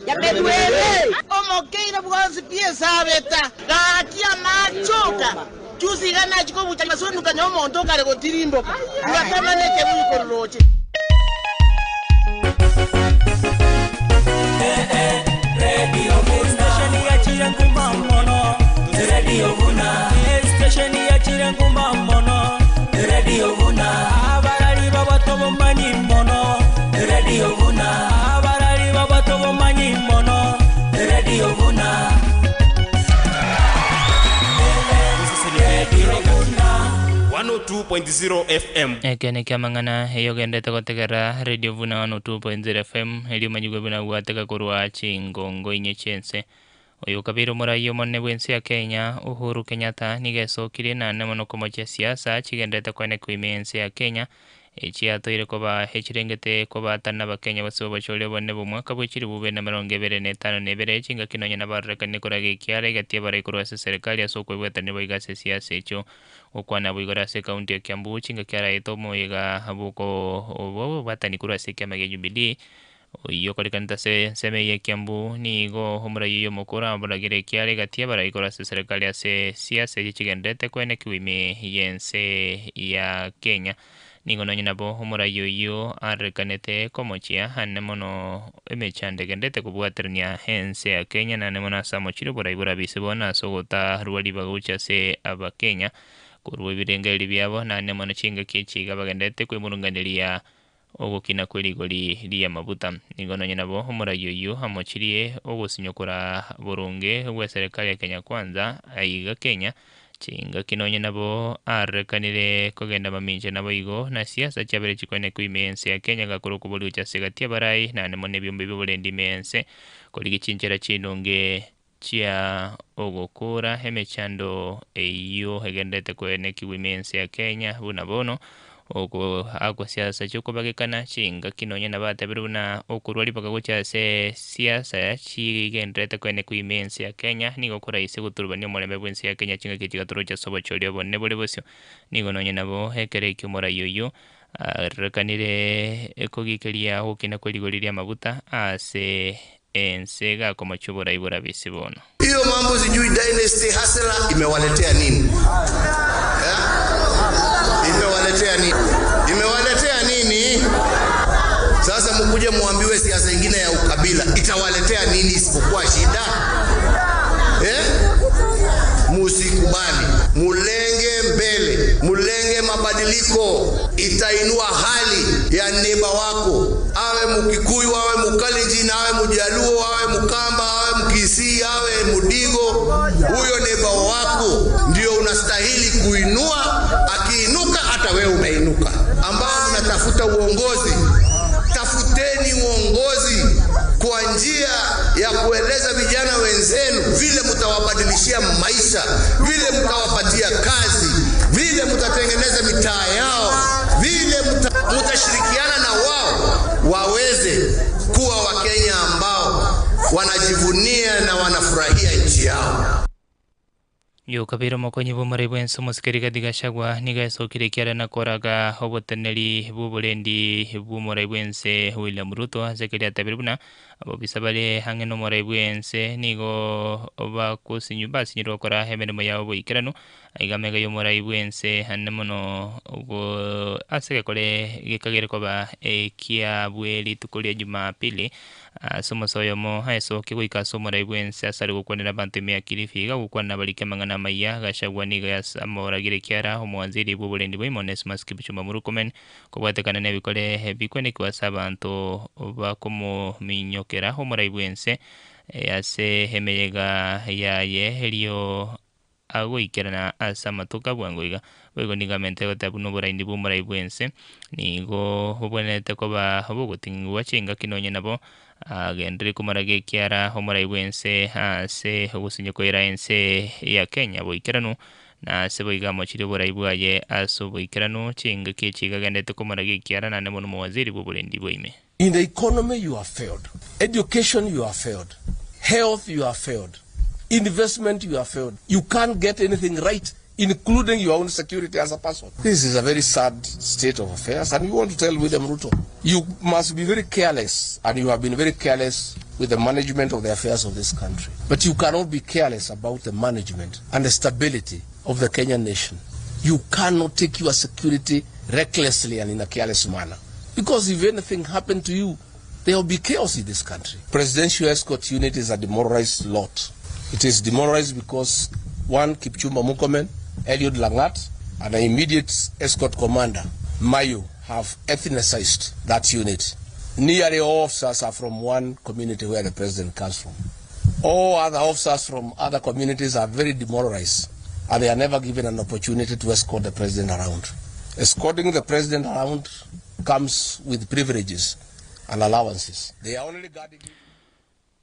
yamerwe ere. Omokeire bwonsi pi esabeta, gaki amachoka chusi iga nachia kobucha masundukanya omonto okare gotirimboka, igatama nekebuyu korwa roche. 102.0 FM. Ekeene ki'amang'ana eyogendete gotegerera Radio Vuna 102.0 FM, erio omanyigwe buna gwatega korwa chingongo inye chi'ense. Oyo okabeire omorai omonene bw'ense ya Kenya, Uhuru Kenyatta, nigo esokirie naende mono komochia siasa chigenderete koenekwa ime y'ense ya Kenya, echiatoire koba echirengete kobaatana Abakenya gose obochori obonene bw'omwaka bwe chilifu bibere na emerongo ebere na etano na ebere, chingaki nonya nabarorekanire koraga ekiara egati y'abarai korwa ase eserekari ase okwebwetanera boigo ase siasa echio. Gokwana boigo ase ekaunti ya Kiambu, chingaki araete omoyega bw'oko bw'obwatani korwa ase ekiama gia Jubilee, Oyio okorekanete ase ensemo eye y'ekiambu nigo omoraia oyio omokoro aboragere ekiara egati y'abarai korwa ase eserekari ase siasa echio chigendererete koenekiwa ime y'ense ya Kenya. Nigo nonye nabo omoraia oyio arorekanete komochia ane mono emechando egendererete kobwaterania ense ya Kenya naende mono ase amochire oborai borabise bono ase ogotarwa ribaga gochia ase abakenya korwa ebirengererio biabo naende mono chingaki echi iga bagendererete kwemurunganeria Ogokina kwe rigori ri'amabuta. Nigo nonya nabo omoraia oyio amochirie ogosinyokora boronge gw'eserekari ya Kenya Kwanza aiga Kenya, chingaki nonya nabo arorekanire kogenda mamincha naboigo na siasa chiabere chikwenekwa ime y'ense ya Kenya gakora okoboria gocha ase egati y'abarai naende mono ebiombe bi'oborendi ime y'ense korigia chinchera chinonge chia ogokora emechando eyio egendererete koenekigwa ime y'ense ya Kenya buna bono oko agwo siasa chiokobagekana chingaki nonya nabateberwe buna okorwa ribaga gochia ase siasa chigendererete koenekwa ime y'ense ya Kenya nigo koraise goturubania omorembe bw'ense ya Kenya chingaki chigatorochia ase obochori obonene bore bosio nigo nonya nabo ekero ekio omorai oyio arorekanire kogikeria ogokina kwe rigori ri'amaguta ase Ense gakomochia oborai borabisi bono. Hiyo mambo sijui dynasty hustler imewaletea nini? Eh? Imewaletea nini? Imewaletea nini? Sasa mkuje muambiwe siasa ingine ya ukabila itawaletea nini isipokuwa shida? Eh? Musikubali, mulenge mbele, mulenge mabadiliko. Itainua hali ya neighbour wako, awe Mkikuyu, awe Mkalenjin, awe Mjaluo, awe Mkamba, awe Mkisii, awe Mudigo. Huyo neighbour wako ndio unastahili kuinua. Akiinuka hata wewe umeinuka. Ambao mnatafuta uongozi, tafuteni uongozi kwa njia ya kueleza vijana wenzenu vile mtawabadilishia maisha, vile mtawapatia kazi, vile mtatengeneza mitaa yao, vile mtashirikiana na wao waweze kuwa Wakenya ambao wanajivunia na wanafurahia nchi yao. Yokabeire omokonyi bw'omorai bw'ense omosike Rigathi Gachagua nigo aesokire ekiara na koraga oboteneneri bw'oborendi bw'omorai bw'ense William Ruto ase keria atebirie buna abobisa bare ang'e nomorai bw'ense nigo bakosinyu basinyirwe gokora emeremo yabo boikeranu. Aiga amaiga y'omorai bw'ense ande mono go ase egekore gekagere koba ekiabwe rituko ria Jumapili. Ase omosa oyomo aesokia goika ase omorai bw'ense ase are gokwanera abanto ime ya Kilifi, iga agokwana nabariki amang'ana amaya. Gachagua nigo amoragire ekiara omwanziri bw'oborendi bwa ime Onesmus Kipchumba Murkomen kobwatekana nebikore bikwenekigwa ase abanto bakomominyokera omorai bw'ense ase emeyega yaye erio agoikerana ase amatuko a bwango iga. Boigo nigo amentire goteba buna oboraini bw'omorai bw'ense nigo bobwenerete koba bogoting'igwa chingaki nonye nabo agenderere komoragia ekiara omorai bw'ense ase ogosinyo koira ense ya Kenya boikeranu, na ase boigo amochirie oborai bwaye ase oboikeranu chingaki echi iga agenderete komoragia ekiara naende mono omowaziri bw'oborendi bwa ime. In the economy you have failed, education you have failed, health you have failed, investment you have failed, you can't get anything right including your own security as a person. This is a very sad state of affairs and we want to tell William Ruto, you must be very careless and you have been very careless with the management of the affairs of this country. But you cannot be careless about the management and the stability of the Kenyan nation. You cannot take your security recklessly and in a careless manner. Because if anything happened to you, there will be chaos in this country. Presidential escort unit is a demoralized lot. It is demoralized because one, Kipchumba Murkomen, Eliud Langat, and an immediate escort commander, Mayu, have ethnicized that unit. Nearly all officers are from one community where the president comes from. All other officers from other communities are very demoralized and they are never given an opportunity to escort the president around. Escorting the president around comes with privileges and allowances. They are only guarding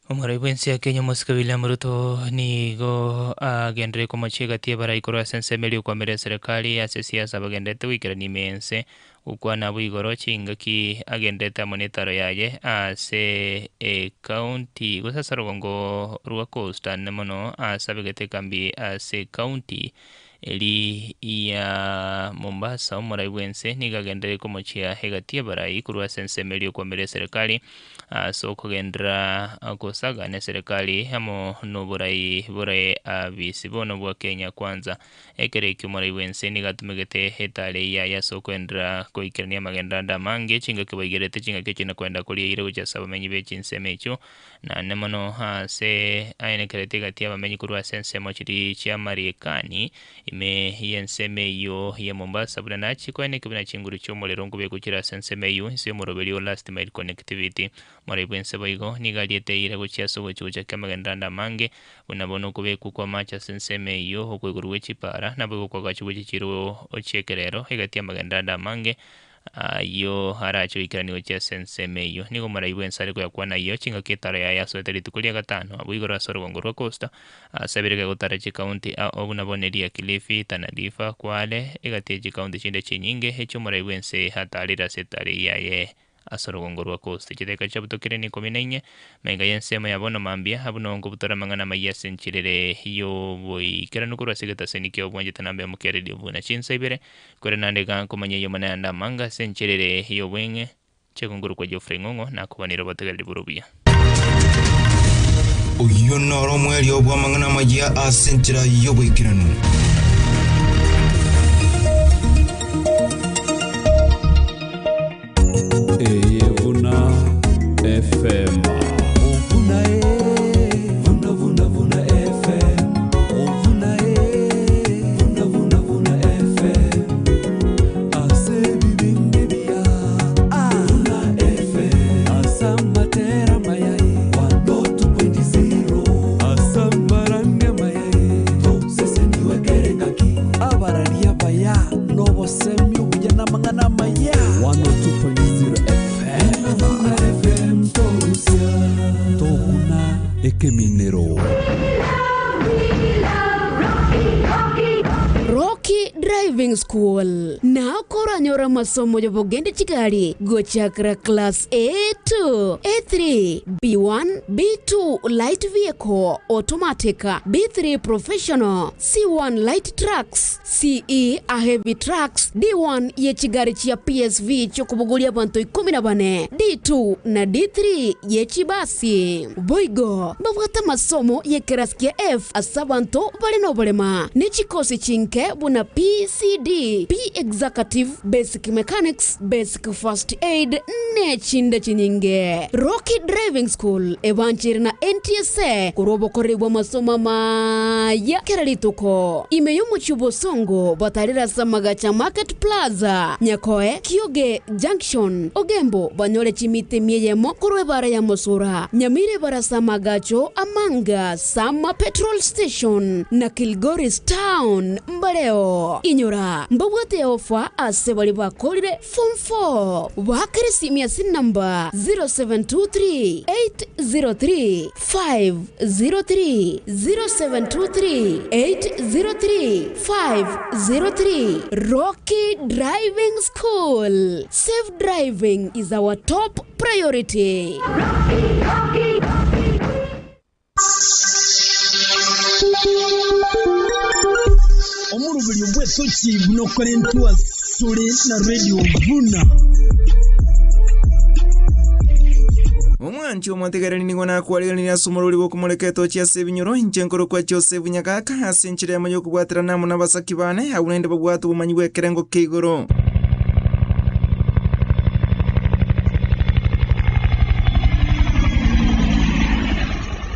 Omorai bw'ense ya Kenya omosike William Ruto nigo agenderere komochia egati y'abarai korwa ase ensemo eria okwamera eserekari ase siasa bagendererete goikerania ime y'ense gokwana abwo igoro chingaki agendererete amo netaro yaye ase ecounty gose ase orogongo rwa Coast ande mono ase abegete ekambi ase ecounty Eri ya Mombasa omorai bw'ense nigo agenderere komochia egati y'abarai korwa ase ensemo eria okwamera eserekari ase okogenderera gosaga neserekari amo noborai bore abisi bono bwa Kenya Kwanza. Ekero ekio omorai bw'ense nigo atumegete etari eyio yaye ase okoenderera koikerania amagenderero ande amange chingaki baigerete chingaki echi na koenda koria eira gochia ase abamenyi be chinsemo echio Naende mono aase aenekerete egati y'abamenyi korwa ase ensemo chiria chia Mariekani, ime y'ensemo eyio ya Mombasa, buna nachie koenekia buna chinguru chi'omorero nkobekwa chire ase ensemo eyio inse y'omoroberio o Last Mile Connectivity. Morai bw'ense boigo nigo ariete eira gochia ase ogochia gochakia amagenderero ande amange, buna bono okobekwa kw'amache ase ensemo eyio, okoigorwa gwe chipara, naboigo okoagachwa gwe chichiiro chi'ekerero, egati y'amagenderero ande amange, Ayio arache goikerania gochia ase ensemo eyio. Nigo omorai bw'ense are koyakwana ayio chingaki etaro yaye asoete rituko ria gatano abwo igoro ase orogongo rwa Coast, ase abere gotara chikaunti ao buna bono eria Kilifi, Tana River, Kwale, egati ye chikaunti chinde chinyinge echio omorai bw'ense atarire ase etaro eyio yaye ase orogongo rwa Coast. Chidaeka chiabutokire ne ikomi na inye, maiga y'ensemo ya bono mambia, abwo noo nkobutora amang'ana amayia ase enchera ere y'oboikeranu korwa ase egetaseni ki'obwanchete nambe omokererio buna chinsa ibere, Korende naende iga nkomanya eyemo naende amanga ase enchera ere y'obweng'e, chiagonkorwa kwa Geoffrey Ng'ong'o, nakobanire obotegereri bore obuya. Oyio noro omwerio bw'amang'ana amayia ase enchera y'oboikeranu. Eye buna FM. Buna e, buna buna buna FM. Buna e, buna buna buna FM. Ase ebibindi bia Buna FM. Ase amatera amaya e, 102.0. Ase amarangi amaya e, toseseniwe kere ngaki. Abararia abaya nobosemi obuya namang'ana amaya. 102.0 FM. Buna FM torusia tokuna ekeminero. Rocky. Driving School. Nao koranyore amasomo y'obogende chigari gochakera class A2, A3, B1, B2 light vehicle, automatic, B3 professional, C1 light trucks, CE a heavy trucks, D1 ye chigari chia PSV chi'okobogoria abanto ikomi na bane, D2 na D3 ye chibasi. Boigo mbabwate amasomo y'ekerasi kia F ase abanto bare noborema, ne chikosi chinke buna PCD, P-Executive, Basic Mechanics, Basic First Aid, nechinde chinyinge. Rocky Driving School ebancheire na NTSA korwa obokoreri bw'amasomo amaya kera rituko. Ime y'omochie o Bosongo batarire ase amagacho a Market Plaza, Nyakoe, Kioge Junction, Ogembo banyore chimita emia eyemo korwa ebara ya Mosura, Nyamira ebara ase amagacho a Manga, Sama Petrol Station na Kilgoris Town mbareo. Inyora, mbabwate ofa ase baria bakorire Form 4. Baakere esimi ase enamba 0723 803 503, 0723 803 503. Rocky Driving School, safe driving is our top priority. Omoroberio bw'etochi buna okorentwa asore na Radio Vuna. Omwanchi omotegereri nigo nakwariganirie ase omorwori bw'okomoreka etochi ase ebinyoro, inche nkorokwa Joseph Nyagaka, ase enchera eyemo y'okobwaterana amo nabasaki bane, abwo naende babwate obomanyi bw'ekerengo kia igoro.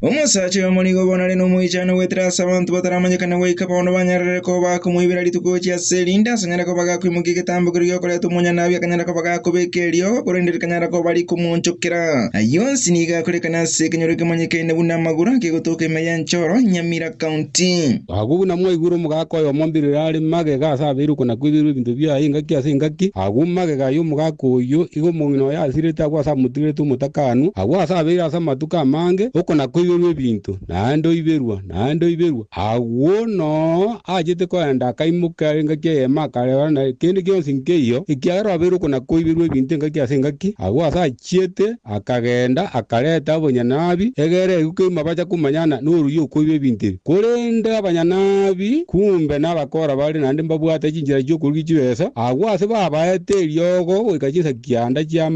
Omosacha oyomo nigo bono are nomoichano goetera ase abanto bataramanyekana goika bono banyarire koba bakomoibera rituko gochia ase erinde ase anyare koba gakoimokia egetambo keria gi'okoreta omonyanabi akanyara koba gakobeka eriogo, korende rikanyara koba rikomoonchokera. Ayio onsi nigo akorekana ase ekenyoro kemanyekaine buna Amagoro kegotoka ime y'enchoro, Nyamira County. Agwo buna mwaigure omogaka oyomo mbirire are magega ase abeire okona-koiberwa ebinto biaye engaki ase engaki, agwo magega y'omogaka oyio igo omong'ina oye asirete agwo ase amotigerete omotakanwa, agwo ase abeire ase amatuko amange okona-koiberwa ebinto, naende oiberwa, naende oiberwa. Agwo noo achete koenda akaimoka engaki eyemo akareba na kende gionsi nkeiyo, ekiagera obeire okona-koiberwa ebinto engaki ase engaki, agwo ase achiete Akagenda akareta obonyanabi, egere eguke imabacha komanyana noruya okoiba ebinto ebi. Korende abanyanabi kumbe nabakora bare naende mbabwate chinchera chi'okorigia chibesa, agwo ase babaete eriogo goika chinsa kianda chia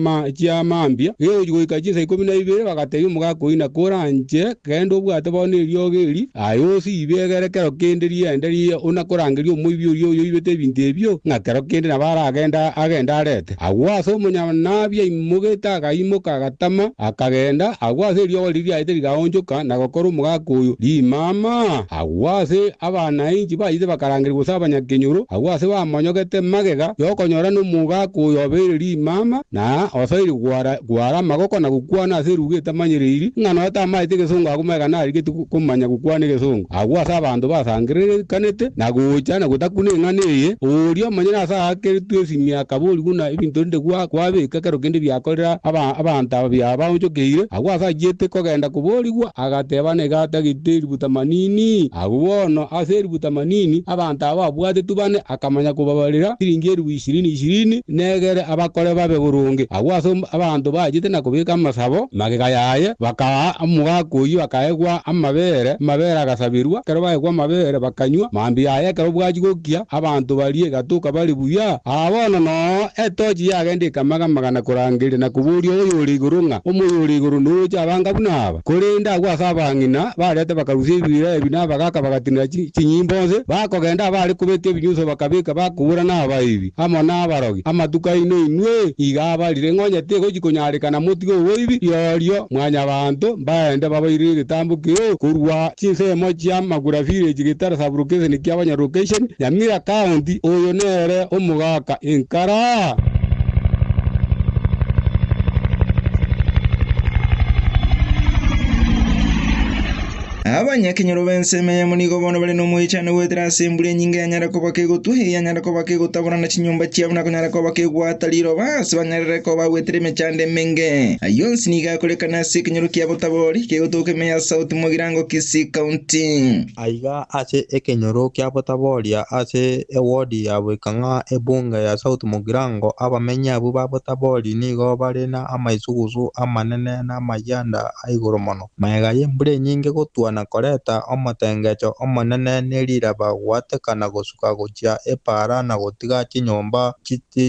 mambia, gegochia goika chinsa ikomi na ibere, bagatebia omogaka oyio, Naki oranche genda obwate bono eriogo eri, aye osiibe egere kero kende riende ona-korangeria omoibi oria oyoibete ebinto ebio, ng'a kero kende nabo aragende agende arete. Agwo ase omonyanabi aimogete akaimoka agatama, akagenda, agwo ase eriogo riria riaete rigaonchoka na gokora omogaka oyo rimama. Agwo ase abanainchi bachete bakarangeria gose abanyakenyoro, agwo ase bamonyogete magega y'okonyora nomogaka oyo obeire rimama, na osoire gwara amagoko na gokwana ase eruga etamanyereiri, ng'a nonya tamaete egesongo agwo magega narigetie komanya gokwana egesongo. Agwo ase abanto basangererekanete na gocha na gotakuna eng'ana eye, oria omonyene ase aakeretwe esimi akaboria buna ebinto rinde kwabeka kero kende biakorera abanto aba biabaonchokeire. Agwo ase achiete kogenda koborigwa, agateba nigo atagete eribu tamanini. Agwo bono ase eribu tamanini abanto aba babwatetwe bane, akamanya kobabarera chiringi eribu ishirini ishirini, negere abakore babe boronge. Agwo ase abanto bachete na kobeka amasabo magega yaye, bakaa omogaka oyio akaegwa amabere, amabere agasabirwa. Ekero baegwa amabere bakanywa, mambia yaye ekero bwachia gokia, abanto baria egatoka bare buya. Aa bono noo etochi yagenda ekamaga-maga na korangeria na koboria oyore igoro ng'a, Omoyore igoro noche abanga buna aba? Korende agwo ase abang'ina barete bakarusia ebira ebi na abagaaka bagatinera chinyimbo nse, bakogenda abare kobeka ebinyuso bakabeka bakobora nabaibi amo nabarogi, Amatuko aino inwe iga abarire, ng'onye tegochi konyarekana motige oboibi, riorio mwanyabanto mbaende babairire egetambo keo korwa chinsemo chia Magura Village, Getara Sub-location kia Location, Nyamira County, oyo nere omogaka enkara. Abanyakenyoro b'ensemo eyemo nigo bono bare nomoichano goetera ase embura enyinge yanyara koba kegotwa, eyanyara koba kegotaborana chinyomba chiabo na konyara koba kegwata riroba ase banyarire koba goetera emechando emenge. Ayio onsi nigo akorekana ase ekenyoro kia Botabori, kegotoka ime ya South Mugirango, Kisii County. Aiga ase ekenyoro kia Botaboria ase ewodi ya Boikang'a ebunge ya South Mugirango abamenyi abwo ba Botabori nigo bare na amaisugusu amanene na amayianda a igoro mono. Magega y'embura enyinge gotwa na koreta omotengecho omonene ne riraba goatekana gosuka gochia epara na gotiga chinyomba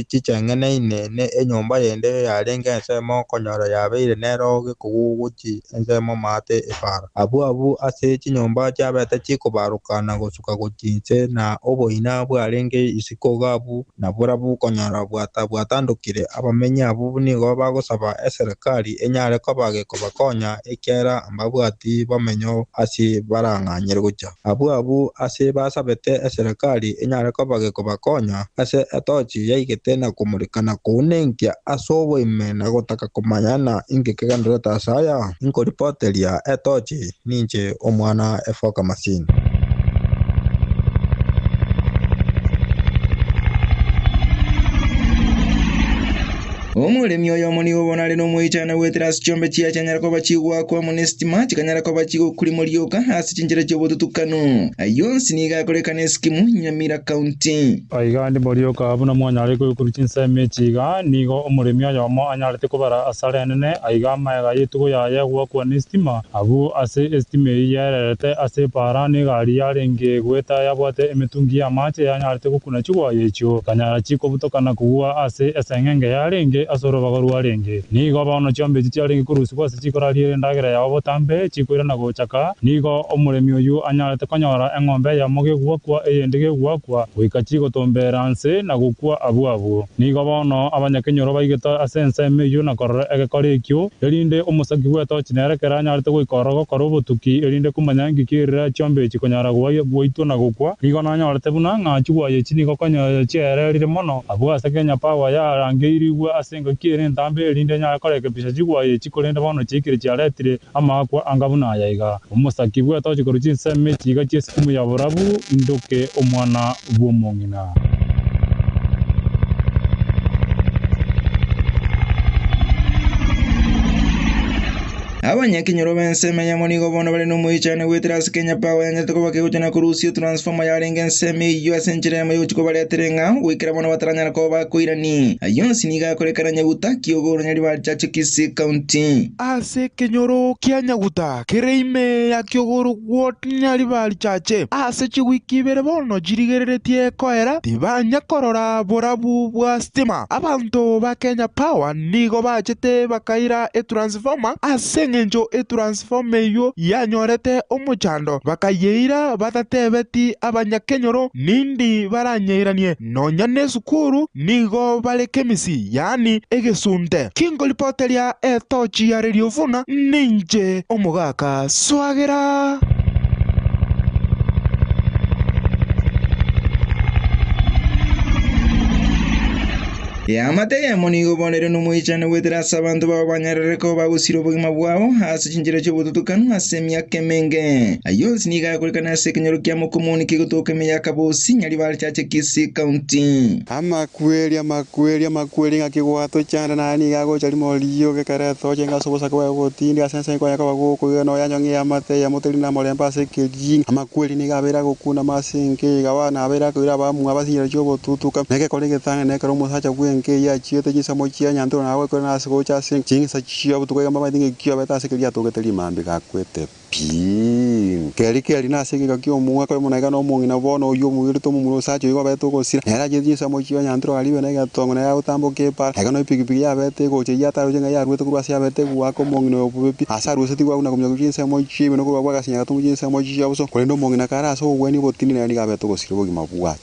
chicheng'eneine ne enyomba yende yarenge ensemo konyora yabeire nero gekogu gochi ensemo maate epara. Abwo abwo ase chinyomba chiabete chikobaroka na gosuka gochi inse na oboina bwarenge isiko iga naborabu konyora bwatandokire. Abamenyi abwo nigo bagosaba eserekari enyare koba gekobakonya ekiagera mbabwati bomenyo ase barang'anyere gocha. Abwo abwo ase basabete eserekari enyare koba gekobakonya ase etochi yaigete na komureka na kounenkia ase oboime na gotaka komanya na inki kegendererete ase aya. Nkoripoteria etochi ninche omwana Efoka Masini. Omoremi oyomo nigo bono are nomoichano goetera ase chiombe chiaye chianyara koba chigoakwa amo nesitima, chikanyara koba chigokurima rioka ase chinchera chi'obotutukanu. Ayio onsi nigo akorekana Esikimu, Nyamira County. Aiga ndimo rioka buna mwanyare koikorwa chinsemo echi iga, nigo omoremi oyomo anyarete kobara asare enene aiga amaega y'etugo yaye goakwa nesitima, abwo ase esitima eyio yererete ase epaara na egari yarenge goeta yabwate emetungi y'amache yanyarete gokuna chigwaya echio, ekanyara chikobutokana kogwa ase eseng'enge yarenge ase orobago rwarenge. Nigo bono chiombe echi chiarenge korusigwa ase chikorariera endagera yabo botambe, chikoirana gochaka. Nigo omoremi oyio anyarete konyora eng'ombe eyemo gegwakwa, eyende gegwakwa, goika chigotombera nse na gokwa abwo abwo. Nigo bono abanyakenyoro baigete ase ensemo eyio na korora egekora ekio, erinde omosaki bw'etochi nere ekero anyarete goika ororo gokora obotuki, erinde komanya inki kerire chiombe echi konyara gwaitwa na gokwa. Nigo nanyorete buna ng'a chigwaya echi nigo konya chiaererire mono abwo ase Kenya Power yarangeirigwe ase engaki ere entambe erinde enyare korekebisha chigwaya echi korende bono chiaikire chiaretire amaakwa anga buna aya iga. Omosaki bw'etochi korwa chinsemo echi iga chi'esitimu ya borabu ndoke omwana bw'omong'ina. Abanyakenyoro b'ensemo eyemo nigo bono bare nomoichano goetera ase Kenya Power yanyarete koba kegocha na korusia etransformer yarenge ensemo eyio ase enchera eyemo yogochia kobaretera eng'ao goikera bono bataranyara koba bakoirani. Ayio onsi nigo akorekana Nyaguta, Kiogoro, Nyaribari Chache, Kisii County. Ase ekenyoro kia Nyaguta kere ime ya Kiogoro Ward Nyaribari Chache, ase chiwiki ibere bono chirigereretie koera, tibanya korora borabu bwa stima. Abanto ba Kenya Power nigo bachete bakaira etransformer ase engencho etransformer eyio yanyorete omochando, bakayeira batatebeti abanyakenyoro nindi baranyeiranie. Nonya nesukuru nigo bare kemisi, yaani egesunte. Kinkoripoteria etochi ya Radio Vuna, ninche omogaka Swagera. Eamate eyemo nigo bono ere nomoichano goetera ase abanto babo banyarire koba bagosira obogima bwabo ase chinchera chi'obotutukanu ase emiaka emenge. Ayio onsi nigo akorekana ase ekenyoro kia Mokomoni kegotoka ime ya Kabosi, Nyaribari Chache, Kisii County. Amakweri, amakweri, amakweri ng'aki gwatochanda naye nigo agocha rimo rioka ekero etoche enga ase obosake bwaye bogotindi ase ense konya koba gokoigwa nonya anyong'e eamate eyemo teri namorembe ase ekeri. Amakweri nigo abeire agokunama ase enka eye iga na abeire akoira abamwabo ase chinchera chi'obotutuka. Na egekora egetang'ani nekero omosacha bw'enka eyio achiete chinsemo chia nyantoro na agoikora nase gocha ase chinsa chia botuko iga mbamaete ng'a ekio abete ase keria atogete rimambia gakwete pi. Keri keri nase egeka ki'omwaka oyomo na iga nomong'ina bono oyio omoirete omomura osacha oyo igo obete ogosira. Nere achiete chinsemo chia nyantoro aribe na egetongo na agotamboka epara. Na iga no epigipigi yabete egocha eyio ataroche ng'a yaruete korwa ase yabete egoaka omong'ina oyo bobe pi. Ase arusetigwe agwo na kominyoka chinsemo chi'ime na korwa agwo agasinya agatumwa chinsemo chia boso. Korende omong'ina kare ase obogwenia obotindi nere nigo abete ogosira obogima bwaye.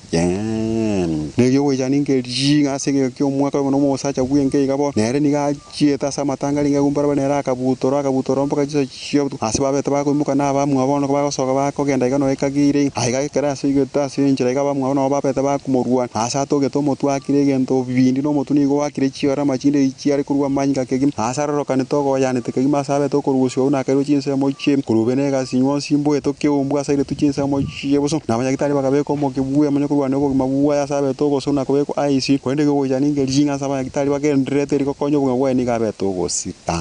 Negio ogoichana ninke ring'a ase egeka ki'omwaka oyomo na omosacha bw'enka iga bono, nere nigo achiete ase amatanga ringa agwo mbarabwo nere akabutora, akabutora mpaka chinsa chia botuko. Ase babete bakoimoka na abamwabo bono bagosoka bakogenda iga nonya ekageire ng'a aiga ekero ase oigete ase enchera iga abamwabo nabo babete bakomorwania. Aase atogete omotwe akire egento bindi na omotwe nigo oakire chiorama chinde echi chiare korwa amanyinga kegima. Aase arorokanete ogoyanete kegima ase abete okorusia buna akairwe chinsemo chie korwa na egasi nyonsi mboete keumbu ase airetwe chinsemo chie boso. Na abanyagitari bakabeka omokia bw'emonyo korwania obogima bwaye ase abete ogoswa na kobekwa ICU. Korende igo gocha ninge ring'a ase abanyagitari bagendererete eri gokonya obogima bwaye nigo abete ogosita.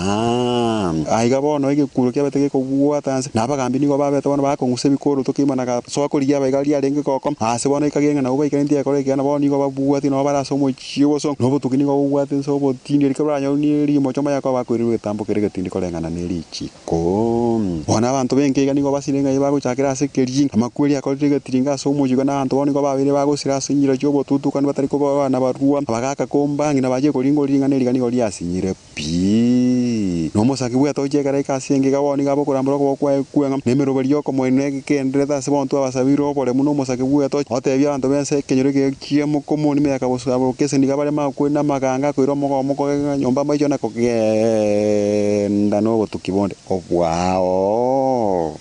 Aiga bono egekuro kiabete gekobwata nse, na abagambi nigo babete bono bakong'usa ebikoroto kegima na gasoa korigia abaiga riarenge gokoma. Aase bono ekagera ng'a nabwo baikarentie egekoro ekiya, na bono nigo babwati nabo bare ase omochie oboso, na obotuki nigo bobwate nse obotindi. Erio kebaranyorwe ne rimocho manya koba bakoirerwa egetambo kere egetindi koreng'ana ne richiko. Bono abanto b'enka iga nigo basire ng'a bagochakera ase ekeria, amakweri akorire egetiringo ase omochie iga, na abanto bono nigo babeire bagosira ase enchera chi'obotutukani batari koba abana barua, abagaaka kombang'ina bachie koringora ring'ana eri iga nigo riasinyire. Pi. Na omosaki bw'etochi ekero aika ase engiga bono nigo abokorambora okoboko kwaye kweng'a, na emeroberi y'okomoinwa egendererete ase bonto abasabire oboremu na omosaki bw'etochi, otebie abanto b'ense ekenyoro eke kia mokomoni ime ya kabosu ase nigo bare makweri na amaganga akoira omogomo kogega nyomba amaicho na kogenda nobotuki bonde obwao.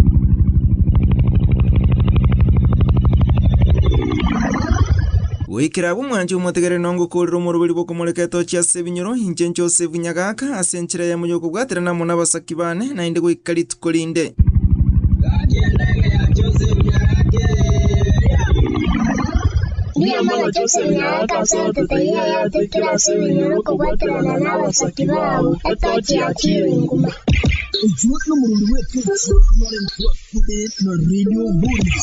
Goikera abwo mwanche omotegerere na ongokoorere omoroberi bw'okomoreka etochi ase ebinyoro, inche Joseph Nyagaka, ase enchera eyemo y'okobwaterana amo nabasaki baane, naende goika rituko rinde. Mbuya mono Joseph Nyagaka ase gototogia ayatwekire ase ebinyoro okobwaterana nabasaki bao, etochi yachiire nguma. Oyio nomorwani bw'etochi norentwa kore na Radio Buna.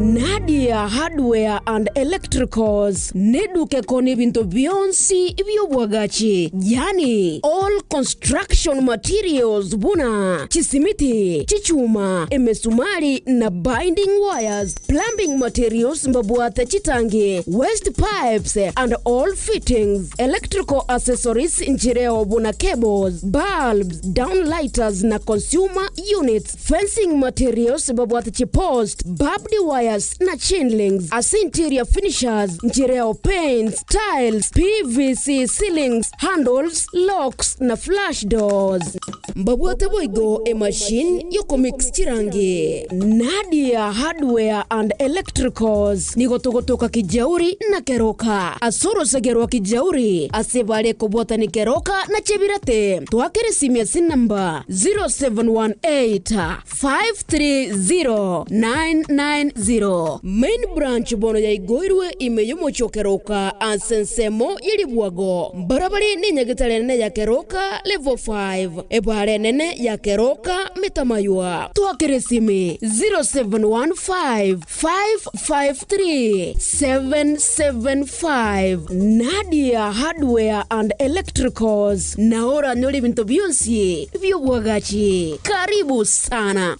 Nadia Hardware and Electricals neduka ekoonia ebinto bionsi bi'obwagachi, yaani all construction materials buna chisimiti, chichuma, emesumari na binding wires, plumbing materials mbabwate chitangi, waste pipes and all fittings, electrical accessories nchireo buna cables, bulbs, downlighters na consumer units. Fencing materials babwate chipost, barbed wires na chain links. Ase interior finishers nchireo paints, tiles, PVC ceilings, handles, locks na flush doors. Mbabwate boigo emachine yokomix chirangi. Nadia Hardware and Electricals nigo togotoka Kijauri na Keroka. Ase orosege rwa Kijauri ase bare kobwatani Keroka na Chebirate. Twakere esimi ase enamba 0718530990. Main branch bono yaigoirwe ime y'omochie o Keroka ase ensemo ye ribwago. Mbarabare nenyagetari enene ya Keroka level 5, ebara enene ya Keroka Metamaywa. Twakere esimi 0715 553 775 Nadia Hardware and Electricals nao oranyore ebinto bionsi bi'obwagachi. Karibu sana.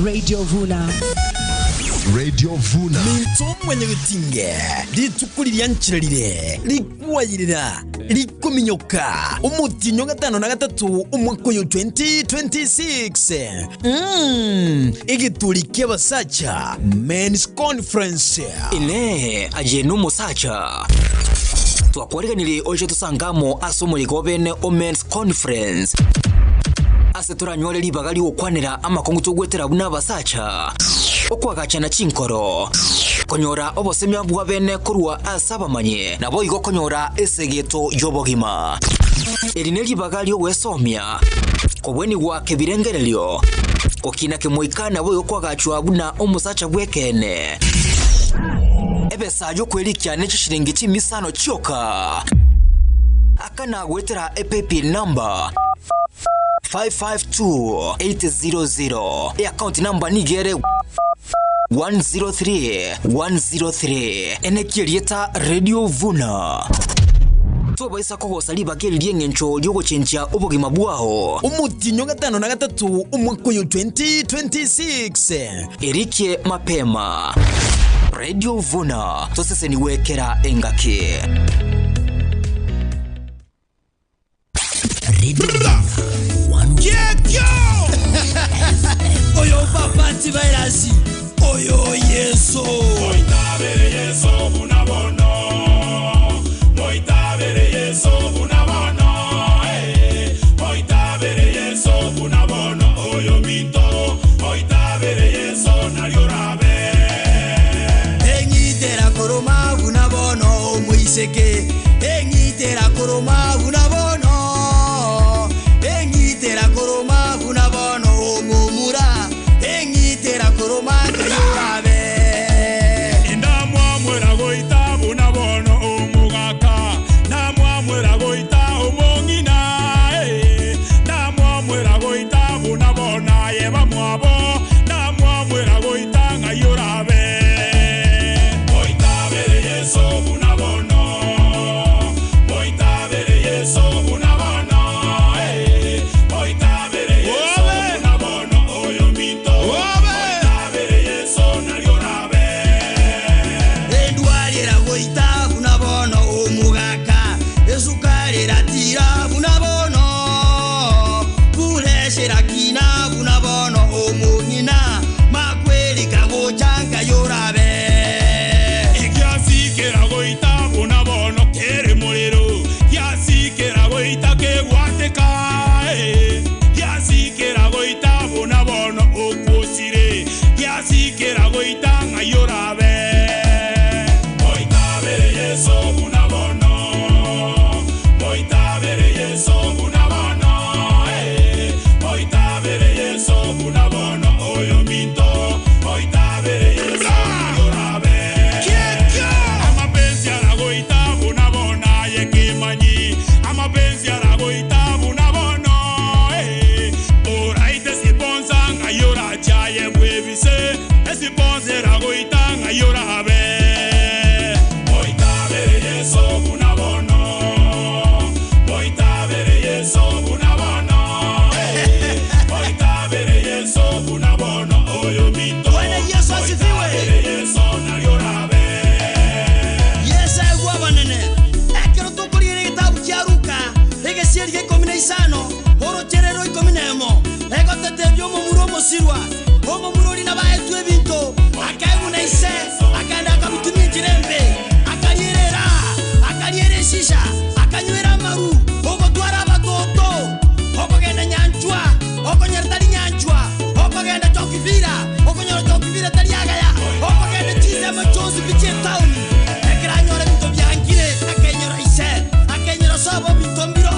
Radio Vuna. Radio Vuna. Minto mwanyagetinge rituko riria nchera rire rikwayirera rikominyoka omotienyi o gatano na gatato omwaka oyo 2026 mm, egeturi ki'abasacha Men's Conference. Inee! Aye nomosacha? Twakwariganirie oche tosange amo ase omoyega o bene o Men's Conference, ase toranyore ribaga ri'ogokwanera amakong'u togwetera buna abasacha, okoagachana chinkoro, konyora obosemia bwa bene korwa ase abamanyi, naboigo konyora esegeto y'obogima. Eri neribaga ri'ogwesomia, kobwenigwa kebirengererio, gokina kemoika naboigo koagachwa buna omosacha bw'ekeene. Ebesa y'okwerikia ne chishilingi chimisano chioka. Akana goetera ePaybill number 552800. Eaccount number nigo ere 103103. Enekia erieta Radio Vuna. Tobaisa kogosa ribaga eri ri'engencho ri'ogochenchia obogima bwao. Omotienyi o gatano na gatato omwaka oyo 2026. Erikie mapema. Radio Vuna, tosesenigwe kera engaki. Oyo papa antivirus oyo Yeso. Moitabere Yeso buna bono, moitabere Yeso buna bono, eh. Moitabere Yeso buna bono, oyo minto, moitabere Yeso nario orabe. Eng'itera koroma buna bono omoiseke, eng'itera koroma buna bono, eng'itera koroma buna bono omomura, eng'itera koroma kayorabe. Ndamwamwera goita buna bono omogaka, ndamwamwera goita omong'ina, eh. Ndamwamwera goita buna bono aye bamwabo, ndamwamwera goita ng'ai orabe. Moitabere Yeso buna bono, moitabere Yeso buna bono, eh. Moitabere Yeso buna bono, oyo minto, moitabere Yeso nario orabe. Endwarira goita buna bono omogaka, esukari eratira buna bono, pureshera kina buna bono omong'ina, makweri kagocha nkayorabe. Ekiasikera goita buna bono kere morero, giasikera goita kegwateka, eh. Giasikera goita buna bono okwosire, giasikera goita ng'ai orabe. Moitabere Yeso buna bono, moitabere Yeso buna bono, eh. Moitabere Yeso buna bono, oyo minto, moitabere Yeso orabe. Amapenzi aragoita buna bono aye kimanyi, amapenzi aragoita buna bono, eh. Oraite siponsa ng'ai orachaye bwebise, esiponsa eragoita ng'ai orabe. Moitabere Yeso buna bono, moitabere Yeso buna bono, eh. Moitabere Yeso buna bono, oyo minto. Bwana Yesu asifiwe. Moitabere Yeso nario orabe. Yesu aigwa abanene ekero tokorigereria egetabu kia Luka egesieri gia 15 orocherero 11 egotete omomura omosirwa omomura ori nabaetwe ebinto akaiguna ise akaenda akabitumia enchera embe akariera eraha akariera eshisha akanywera amaru ogotwara abatoto okogenda nyanchwa okonyora tari nyanchwa okogenda chokivira okonyora chokivira tari agaya okogenda chisemo chionsi pi chietauni ekero anyora ebinto biangire akenyora ise akenyora sobo binto mbiro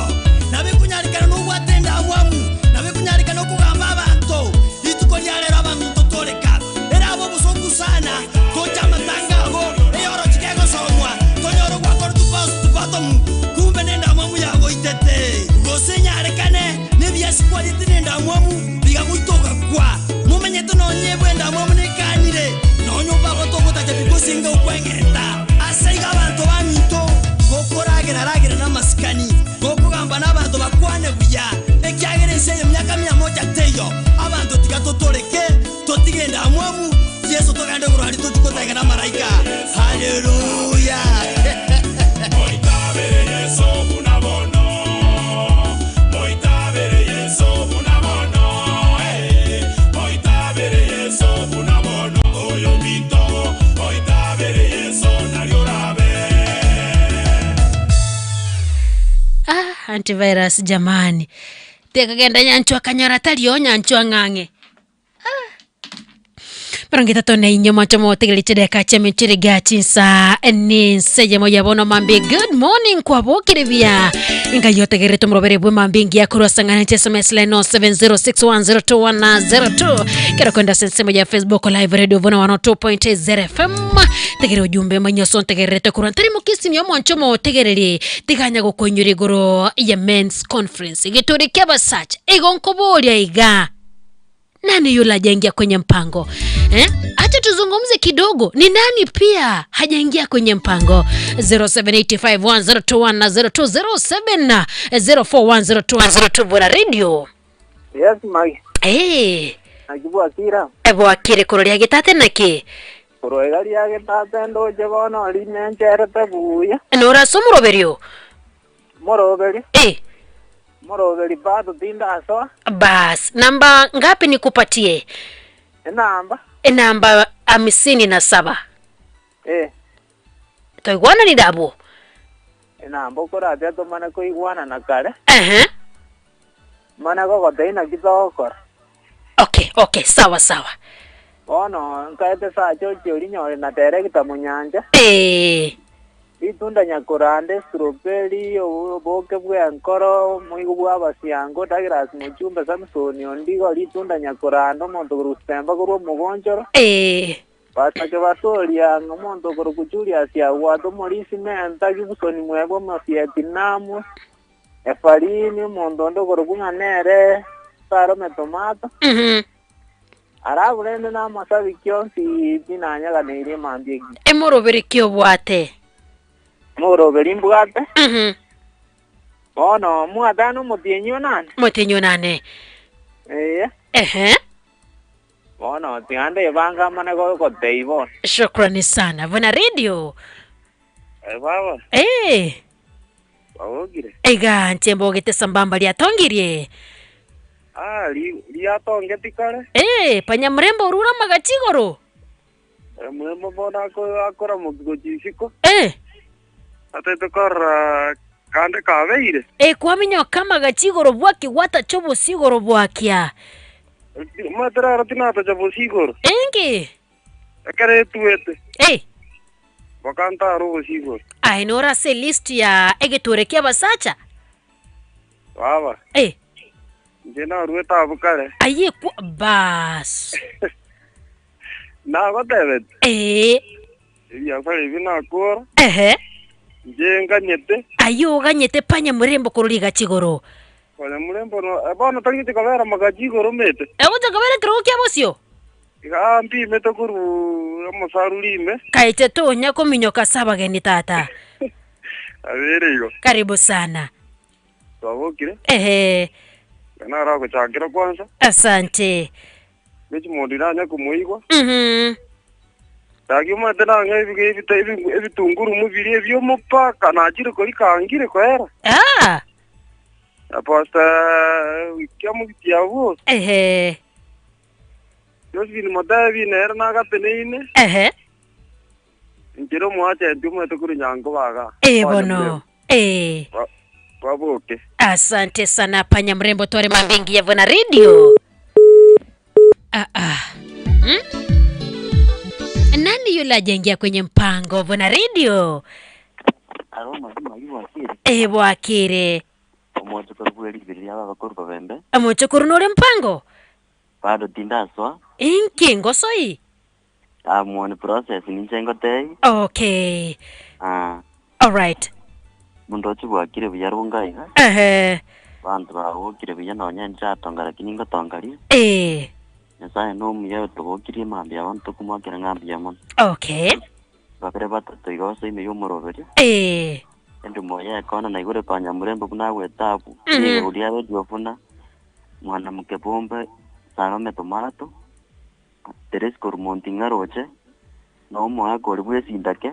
nabikunyarikana nobwate endamwamu nabikunyarikana okogamba abanto rituko ria rero abaminto toreka era abo obosoku sana tocha amatanga abo eyoro chikegosomwa tonyora gwakora tupatomu kumbe nendamwamu yagoitete gose nyarekane nebiasi kwariete nendamwamu bigagoita ogakwa mumenyete nonye endamwamu nekanire nonye obaba togotacha bikosinga okweng'enta ase iga abanto baminto gokoragera ragera n'amasikani gokogamba n'abanto bakwane buya ekiagera ense eyo myaka mia moja teiyo abanto tiga totoreke totigenda amwamu Yesu togende igoro aria tochigotega na amaraika haleluya. Moitabere Yeso buna bono, moitabere Yeso buna bono, eh. Moitabere Yeso buna bono, oyo minto, moitabere Yeso nario orabe. Ah, antivirus jamani tekagenda nyanchwa akanyora tari oo nyanchwa ng'ang'e. Ah. 34 mwancho motegererie chideka chiaminto ga chinsa nense yemo ya bono mambi good morning kwabokire buya enkai otegererete omorobere bwe mambi engiya korwa sang'ana sms line no 706102102 kero kwenda ase ensemo ya facebook live radio bono 102.0 fm tegere ujumbe manyoso ntegererete korwa ntari mokisimi omwancho motegererie tiganya gokoinyora igoro ya men's conference getore kia abasacha igo nkoboria iga nani yule hajaingia kwenye mpango eh? Acha tuzungumze kidogo, ni nani pia hajaingia kwenye mpango? 07851021 na 0207 04102102 Bora Radio. Yes, Mike. Eh, Nakibwakira. ebwakire kororia gitate naki Korwa ria gitate ndoche bono rimencherete buya. norasomoroberio Moroberi. Eh. Muroberi bado tindasoa. Bas, namba ngapi nikupatie? Enamba. Enamba 57. Eh. Toigwananire abwo? Enamba okorabia tomane koigwanana kare. Ehe. Mane gogotebia naki togokora. Okay, okay, sawa sawa. Bono nkaete sacha ochia orinyore na director Monyancha. Eh. Ritunda nyakorande, strawberry, oboke bw'enkoro, omoigo bw'abasiango, Douglas Mochumbe, Samson Ondigo, ritunda nyakorande, omonto korwa Sitemba korwa omogonchoro. Eh. Basake basoria ng'a omonto okorokwa Julius agwate omorisi menta, Gibson mwebwe Omovietnam, Efarini, omonto onde okorokwa ng'a nere Salome Tomato. Alafu rende namasabiki onsi tinanyaganeirie mambia engiya. Emoroberi ki obwate? Emoroberi mbwate. Bono mwatane omotienyi onane. Omotienyi onane. Eeh. Ehe. Bono tiga ndebange amane gogotebia bono. Shukrani sana. Buna radio. Eh, baba, Eh. babokire? Iga nche mbogete sambamba riatongirie. Ah, ri- riatongeti kare. Eh, panyamurembo orure amagachi igoro. Eh, murembo bono ako- akoramoki gochia isiko. Eh. Atete korora kande kabeire. Eh, kwaminyoka amagachi igoro bwaki gwatacha obosie igoro bwakia. Omanyete rero tinatacha bosie igoro. Enki? Ekero etuete. Eh. Bakantara obosie igoro. Aye nore ase elist ya egetore ki'abasacha? Baba. Eh. Inche naruete abwo kare. Aye kwa baas. Nagotebete. Eh. Ebiasara ebi nakora. Ehe. Inche nganyete. Aye oganyete panyamurembo korwa rigachi igoro. Panyamurembo no bono tari gochia kobera magachi igoro omete. Egocha kobera ekerogo kia bosio? Igaa mpimete korwa omosaruri ime. Kaete tonya kominyoka ase abageni tata. Abeire igo. Karibu sana. Twabokire. Ehe. Iga naro agochakera kwanza. Asante. Richmond nanye komoigwa. Mhm. Gaki omanyete nang'e ebiga ebite ebi ebitunguru biria ebi'omopaka nachire koria kangire koera. Ah. Na pastor Kiamogiti abwo. Ehe. Josephine Motebi nere nagateneine. Ehe. Inche omoachenti omanyete korwa Nyankoba igaa. Eh bono. Eh. Baboke. Asante sana panya mrembo tware mambingi ya Vuna Radio. Ah, ah. Hmm? Nani yule ajaingia kwenye mpango Vuna Radio? Aro mazima ibwakire. Eh bwakire. Omochokoro bwe ribiri ria baba korwa babembe. Omochokoro nore mpango? Bado tindaswa. Inki ngosoi? I'm on process ninche ngotei. Okay. Ah. All right. Mundu ochi bwakire buya runga iga. Ehe. Bantu babokire buya nonya nchatonga lakini ngotongaria. Eh. Nyasaye nomuya otobokirie mambia bono tokomwakera ng'a mbuya mono. Okay. Babere batato iga ase ime y'omoroberio. Eh. Ende moyo ekona naigure konya murembo buna agwete abwo. Nigo ria redio buna mwanamke bombe Salome Tomato Teresi korwa Monting'a roche na omoaka oria bwesindake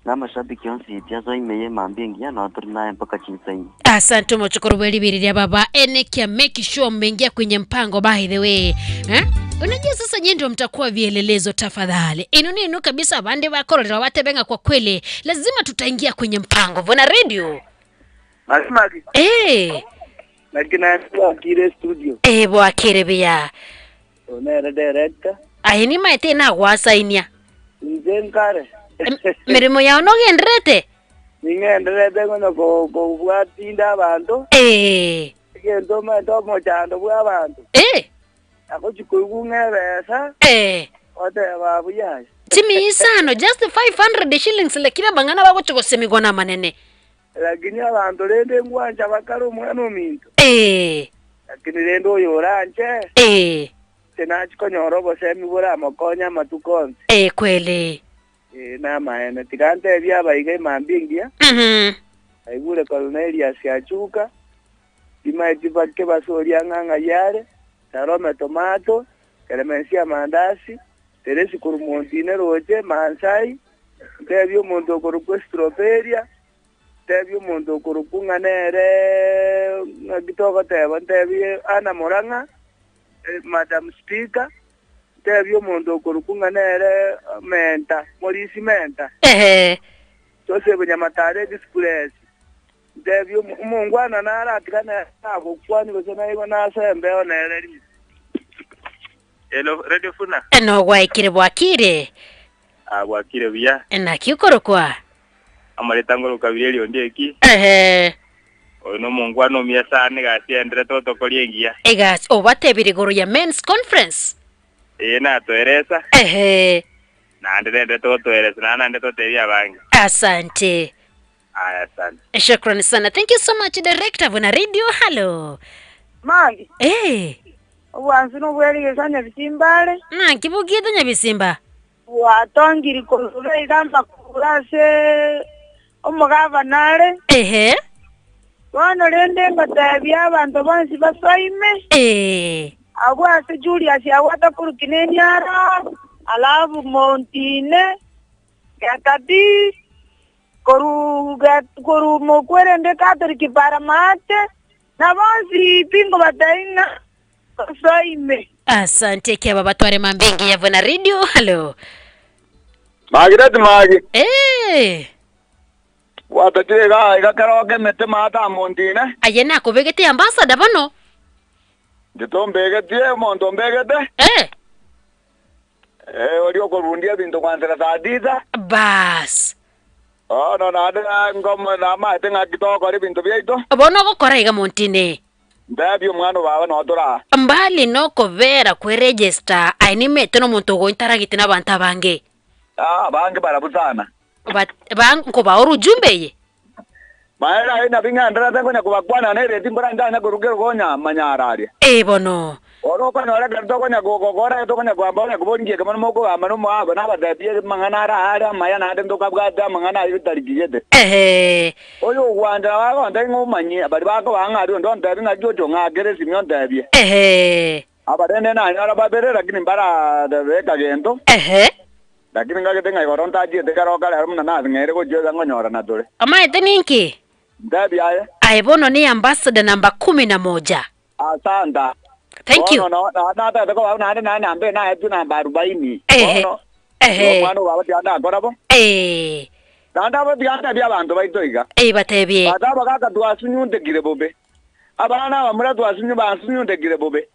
na amashabiki onsi pi ase ime y'emambia engiya nao tore naye mpaka chinsa inye. Asante omochokoro bwe ribiri ria baba enekia make sure mmeingia kwenye mpango by the way eh? Unajua sasa nyinyi ndio mtakuwa vielelezo tafadhali. Inu ninu kabisa abande bakororera batebenga kwa kweli lazima tutaingia kwenye mpango vona radio. Masimaki. Eh, Lakini akire studio. eh bwakire biya. Onere director. Aye maete na gwasainia. Inche nkare. Mirimo yao nogenderete? Ning'enderete ngono kobwatinda abanto. Eh. Egento omanyete omochando bwa abanto. Eh. Agochi koigwa ng'a ebesa. Eh. Oteba buya. Chimi isano just 500 shillings lakini abang'ana bagocha gosemigwa na amanene. Lakini abanto rende ngwancha bakare omwana ominto. Eh. Lakini rende oyo oranche. Eh. Tenachi konyora obosemi boramokonya amatuko onsi. Eh kweli. Eh, namaene tiga ntebie abaiga emambia engiya. Aigure Cornelius achuka timaeti bake basoria ng'ang'a yare Salome Tomato Clemencia Mandasi Teresi korwa Montine roche Mansai ntebie omonto okorokwa Estroperia Ntebi omonto okorokwa ng'a nere ng'aki togoteba, ntebi Anna Murang'a, Madam Speaker, ntebi omonto okorokwa ng'a nere Menta, Morisi Menta. Ehe. Joseph Nyamataro Express, ntebi omongwana naratiga nere nagokwania gose naigwe nase embeo nere rimo. Hello, Radio Funa. Nogwaikire bwakire. Ah, bwakire buya. Naki okorokwa? Amareta ngoroka buya eriondi eki. Ehe. Oyo nomongwana omuya sana egasi enderete otokoria engiya. Egasi obatebire igoro ya men's conference. Ee natoeresa. Ehe. Naende nenderete gotoeresa naende naende totebie abange. Asante. Aya asante. Shukrani sana. Thank you so much director buna radio. Hello. Magi, Eh. obwansu nobwerigesa Nyabisimba are. Naki bogiete Nyabisimba? Bwatongiri korwa iga mpaka ase omogavana are. Ehe. Bono rende ngotebia abanto bonsi basoime. Eh. Abwo ase Julius agwo atakoruki nemiaro, alafu Montine, Getabi, korwa mokwerende Catholic Paramate, na bonsi pi ngobatebia ng'a basoime. Asante kiaba batware mambingi ya Vuna Radio. Hello. Magireti magi. Eh. Gwatachire iga iga keroke emete maata montine. Aye nakobegete ambassador bono. Inche tombegetie omonto ombegete. Eh. Eh, oria okorundia ebinto gwansera saa tisa. Baas. Bono naende ngomo namaete ng'aki togokora ebinto biaito. Bono ogokora iga montine. Ntebie omwana o baba noo tore aa. Mbali nokobera kwe register aye nimete nomonto ogointeragiti nabanto abange. Ah, abange barabwo sana. Ba, ba, nkobaa orujumbe eye. Maega aye nabi ng'endererete nkonya kobakwana nereti mbora ntanya koruga erogonya manyara aria. Ee bono. Oro okonyora ekero tokonya gokora tokonya koamba onya koboringia ekemo mokogamba nomoabo nabatebie amang'ana ara are amaya naende ntokabwate amang'ana ayio tarikigete. Ehe. Oyo ogwancha nabo agontebia ng'a omanyie, baria bakobaa ng'a aria onde ontebie ng'aki oche ong'akere esimi ontebie. Ehe. Abarende nanyora babere lakini mbarabeka gento. Ehe. Lakini ngagete ng'a igoro ntachiete keroka rero buna nasing'eire gochia ase ngonyorana tore. Omaete ninki? Ntebie aye. Aye bono ni ambassador namba kumi na moja. Asanta. Thank you. Bono no, natagete koba naende naye namba enaetwe namba arubaini. Ehe. Bono, Ehe. omwana o baba tiga ndakora bo. Ee. Naende abo tiga ntebie abanto baito iga. Ee, batebie. Bato abagaka twasunyuntekire bobe. Abana abamura twasunyu basunyuntekire bobe.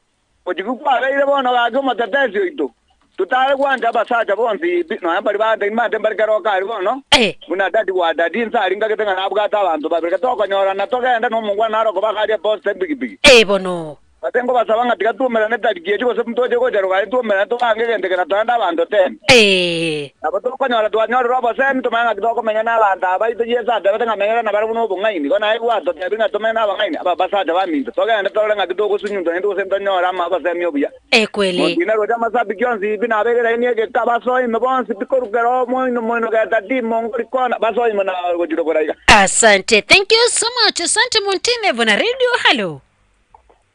Gochika kwabeire bono gaki omotetesi oito, totare gwancha abasacha bonsi pi, nonya mbaria bande mbande mbare keroka aria bono, buna Dadi wa Dadi inse aria ngagete ng'a nabwate abanto babere, getokonyora togende nomongwana naro koba akaria eposta epigipigi. Ee bono. Gose nkobasaba ng'a tiga twaumerane tariki echi gose ntoche gocha rogare twaumerane tobange egento eke na toende abanto teme. Ee. Nabo tokonyora twanyorire obosemi tomanye ng'aki tokomenya nabanto aba baito Yeso atebete ng'a menyera nabarabwo nobong'aini. Igo naye gwatotebia ng'a tomenye nabang'aini aba basacha baminto. Togende torore ng'aki togosunyuntwa naintwe gose ntonyore ama obosemi obuya. Ekweli. Montine roche amasabiki onsi pi nabeire raini egeka basoe ime bonsi pi korwa kera omoino moino geta ti mongori kona basoe ime na gochira koraiga. Asante. Thank you so much. Asante Montine Vuna Radio. Hello.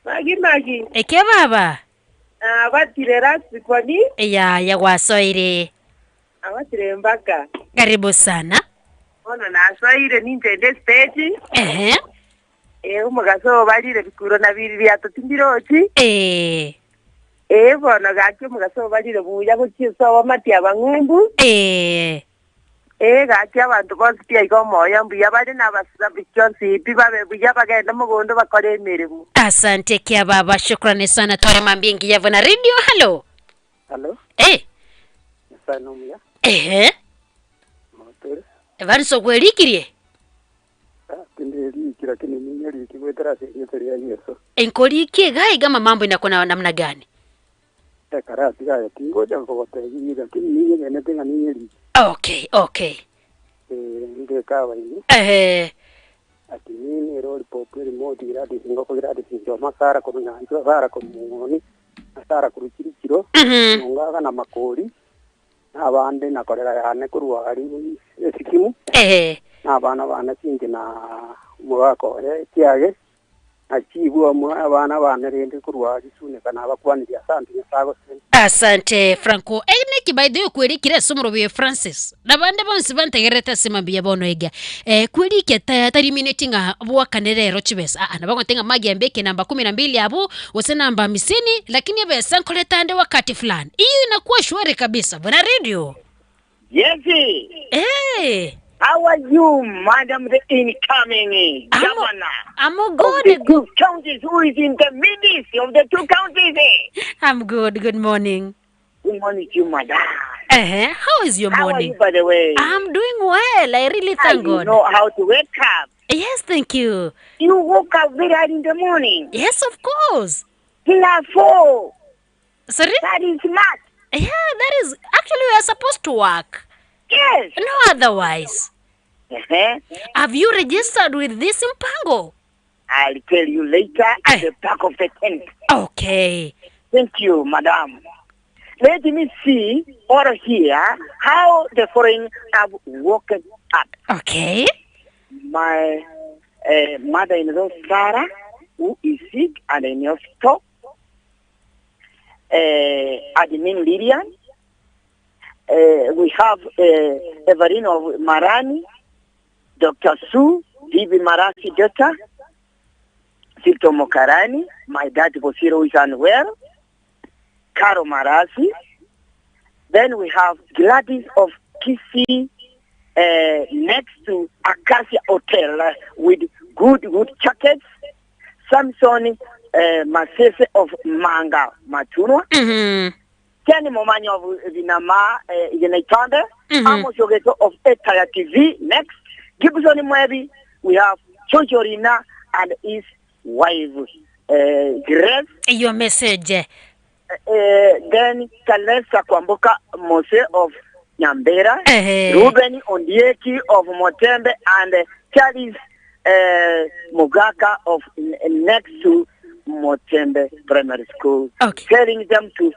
Magi magi. Ekia baba. Nabatire last kwani? Yaya gwasoire. Nabatire mpaka. Karibu sana. Bono nasoire ninche inde stage. Ehe. Eh omogaso obarire bikuro na biririato timbirochi. Eh. Eh bono gaki omogaso obarire buya gochia sobo matiaba ng'umbu. Eh. Ee, gaki abanto bonsi pi aiga omoyo mbuya bare na abasabiki onsi pi babe buya bagende mogondo bakore emeremo. Asante kia baba, shukrani sana tware mambia engiya buna radio. Hallo. Halo, Eh, Nyasaye nomuya, ehe. motore. Ebanso gwerikirie. Tindi riki lakini ninye riki gwetera ase erieta ria Yeso. Enkorikie iga iga mamambo inakona namna gani? Ekarasi gaye tingocha kogotebia lakini ninyegenete ng'a ninye riki. Okay, okay. Eh, ndekabaini. Ehe. Ati nini erori popo remote Gladys ngoko Gladys njoma Sara koru nyanchwa Sara koru mung'oni na Sara koru chirichiro Mhm. nongaga na makori na abande nakorera yane korwa ari esikimu Ehe. na abana bana chinki na omogaka oye kiage Nachibwe amo abana bane rende korwa risuneka nabakwanirie, Asante Nyasae agosesenie. Asante Franco. Eye neki by the way kwerikire ase omorobio Francis na bande bonsi bantegererete ase mambia bono iga. Eh, kwerikia ta tarimineti ng'a bwakane rero chibesa aa nabo ogote ng'a magi ambeke namba kumi na mbili abwo gose namba hamsini lakini ebesa nkoreta ande wakati fulani. Hiyo inakuwa shwari kabisa. Buna radio. Yes. Eh. How are you, madam, the incoming governor? I'm Of good. the two counties, who is in the midst of the two counties? eh? I'm good. Good morning. Good morning to you, madam. How is your How are morning? you, by the way? I'm doing well. I really thank you God. know how to wake up. Yes, thank you. You woke up very early in the morning. Yes, of course. Plus four. Sorry? That is smart. Yeah, that is actually we are supposed to work. Yes. No otherwise. Uh-huh. Have you registered with this Mpango? I'll tell you later at the back of the tent. Okay. Thank you, madam. Let me see or hear how the foreign have woken up. Okay. My mother-in-law, Sarah, who is sick and in hospital, admin Lilian, we have Everine of Marani, Dr. Sue, Bibi Marasi daughter, Victor Mokarani, my dad Bosiro is unwell, Caro Marasi. Then we have Gladys of Kisii next to Acacia Hotel with good, good jackets. Samson Masese of Manga Matunwa. Ken Momanyo of Vinama Yenaitonde. Amos Yogeto of Etaya TV. Next, Gibson Mwebi. We have Chojorina and his wife, Grace. Your message. Then Kalesa Kwamboka Mose of Nyambera, Ruben Ondieki of Motembe, and Charles Mugaka of next to Motembe Primary School. Okay. Telling them to,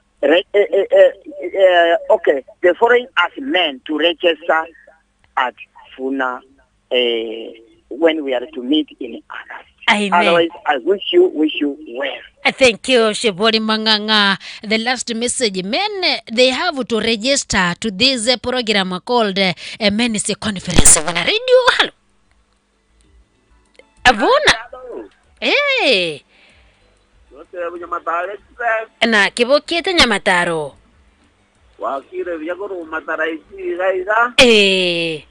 okay, the foreign as men to register at Funa when we are to meet in August. Amen. Otherwise, I wish you well. Thank you, Shibori Manganga. The last message, men, they have to register to this program called Men's Conference. Vuna Radio, hello. Vuna. Hey. Na kibokiete nyamataro. Wakire vyakuru mataraiti gaiga. Eh.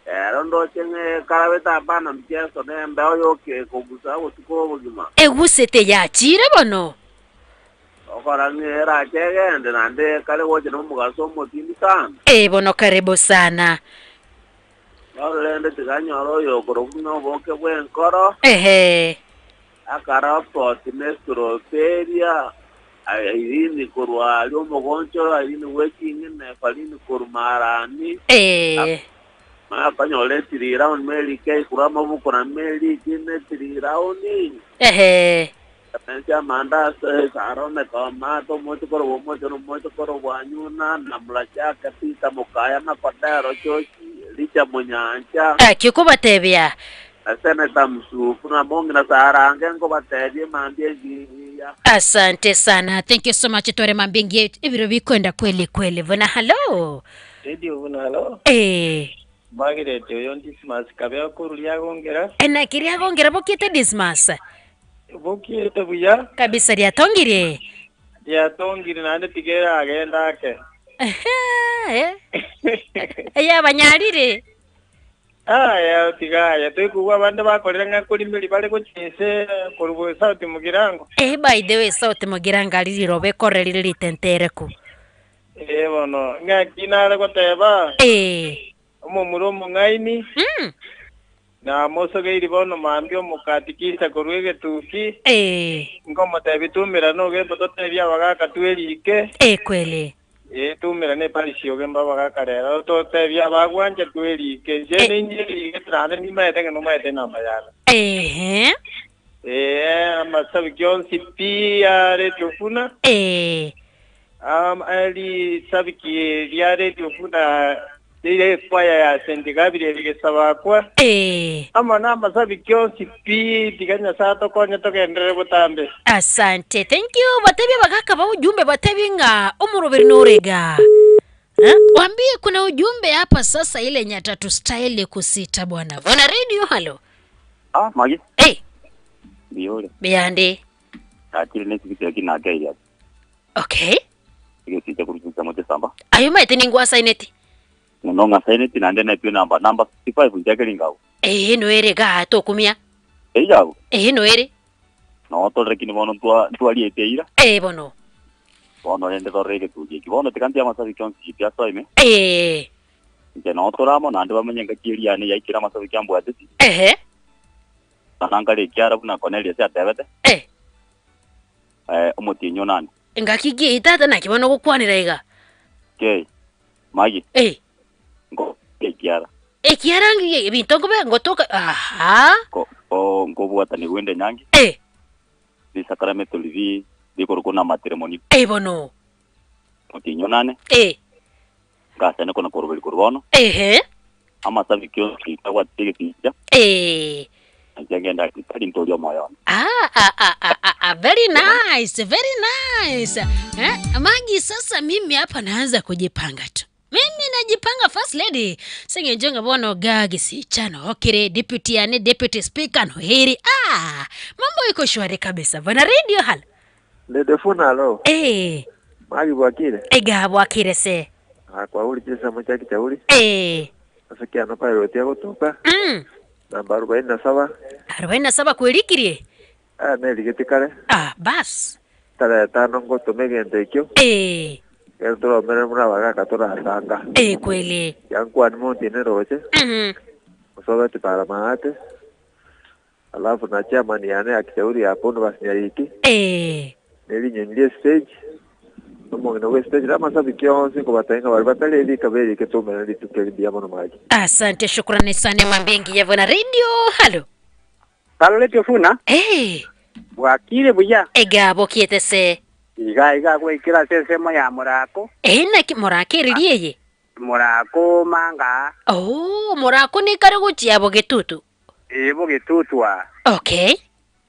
Ero ndoche ng'e karabeta abana mcheso nembe oyoke kogusa obotuko obogima. Egusete yachire bono. Okora ng'e rachegende nande kare goche nomogaso omotindi sana. Eh, bono karibu sana. Orende tiganyora oyokoro buna oboke bw'enkoro. Ehe. Akarapoti nestroperia Irene korwa ari omogoncho Irene bweking'ine Farini korumarani. Eh. Makanyora etiri round meli ke kurama mabuko na meli kine tiri round. Ehe. Pensia manda sarome tomato mocho koro mocho no mocho koro wanyuna na mlachaka pita mukaya na kodero chochi licha munyancha. Kikubatebia. Seneta Msufu na mongi na sarange ngobatebie mambie ngiya. Asante sana. Thank you so much Tore mambingi ebiro bikwenda kweli kweli. Vuna hello. Radio vuna hello. Eh. Margaret oyo Dismas kabya korulia gongera. Ena kiria gongera bokite Dismas. Bokite buya. Kabisa riatongire. Riatongire nande tigera agenda ake. Eh. Eya banyarire. Aya tigaya twikuwa abande bakorera ng'a kurimeri bari gochise korubo South Mugirango. Eh, by the way South Mugirango aliriro bekorerire ritentereku. Eh bono ng'a kinare goteba. Eh. Omomuro omong'aini. Na mosogeiri bono mambi omokatikisa korwa egetuki. Eh. Nkomotebi tumira nogemba totebia abagaka twerike. Eh kweli. Eh tumira ne parish ogemba abagaka rero totebia abagwanja twerike. Nche ninye trane nimaete ng'a nomaete namba yane. Eh. Eh amasabi onsi pi ya Radio Funa. Eh. Ali sabiki ya Radio Funa. Eira ekwaya ya St. Gabriel Gesabakwa. Eh. Amo namasabiki onsi pi, tiga Nyasae atokonye togenderere botambe. Asante. Thank you. Batebie abagaka ba ujumbe batebie ng'a omoroberi norega. Eh? Waambie kuna ujumbe hapa sasa ile nyatatu style kusita bwana. Bwana radio halo. Ah, magi. Eh, Biore. beyande. Akiri ne sibiti yaki na kai ya. Okay. Ige sita kurusa mote samba. Ayo maete ningwa saineti. No nga saineti nande na pio namba namba 65 njake lingao. Eh, noere ga tokumia. Eja. Eh, noere. No to rekini bono tua tua liete ira. Eh, bono. Bono rende to rege tuje. Ki bono tikanti amasabi kyonsi pia soime. Eh. Nje no toramo nande bamenye ngakiri yani yaikira amasabi kyambwate. Ehe. Nangare kiara buna Cornelius atebete. Eh. Eh, omotinyo nani? Ngaki gie tata naki bono gokwanera iga. Ke. Magi. Eh. Ngo kiara. Ekiarangi ebinto ngobe ngotoka. Aha. Ko ko ngobwatani gwende nyangi. Eh. Risakaramento livi rikorokwo na matrimony Eh, bono. motinyo nane. Eh. Ngasene kona koroberi korbono. Ehe. Amasabi kyonsi agwatire geticha. Eh. Njagenda kari ntorio moyo. Ah, ah, ah, ah, ah, ah, very nice, very nice. Eh, Magi, sasa mimi hapa naanza kujipanga tu. Mimi najipanga first lady. Singejenga bono gagi sichano okire deputy ane deputy speaker no heri. Ah, mambo iko shwari kabisa. Bwana radio hal. Ndedefuna alo. Eh, Magi bwakire. ega bwakire se. Akwa uli chesa muchaki chauli. Eh, Sasa kiano pilot ya kutoka. Namba 47. 47 kwelikirie. Ah neligete kare. Ah, bas. Tarehe tano ngotume gento ekio. Eh, Kero turomere muna bagaka turasanga. eh kweli. Yankwani montine roche. Musobeti para maate. Alafu na chairman yane akishauri hapo ndo basi nyariki. Eh. Nelinyonirie stage. Omong'ina gwe stage namasabiki onsi nkobatenga bari batari erika berike tumene rituko eri mono magi. Asante, shukrani sana Mambengi ya Bwana Radio. Halo. Halo Radio Funa. Eh. Bwakire buya. Ega bokiete se. Iga iga gwikira sesemo ya murako. Eh naki murakeririe ye. Murako manga. Oh, murako ni kare guchia bogetutu. Ĩ bũgĩtutwa. Okay.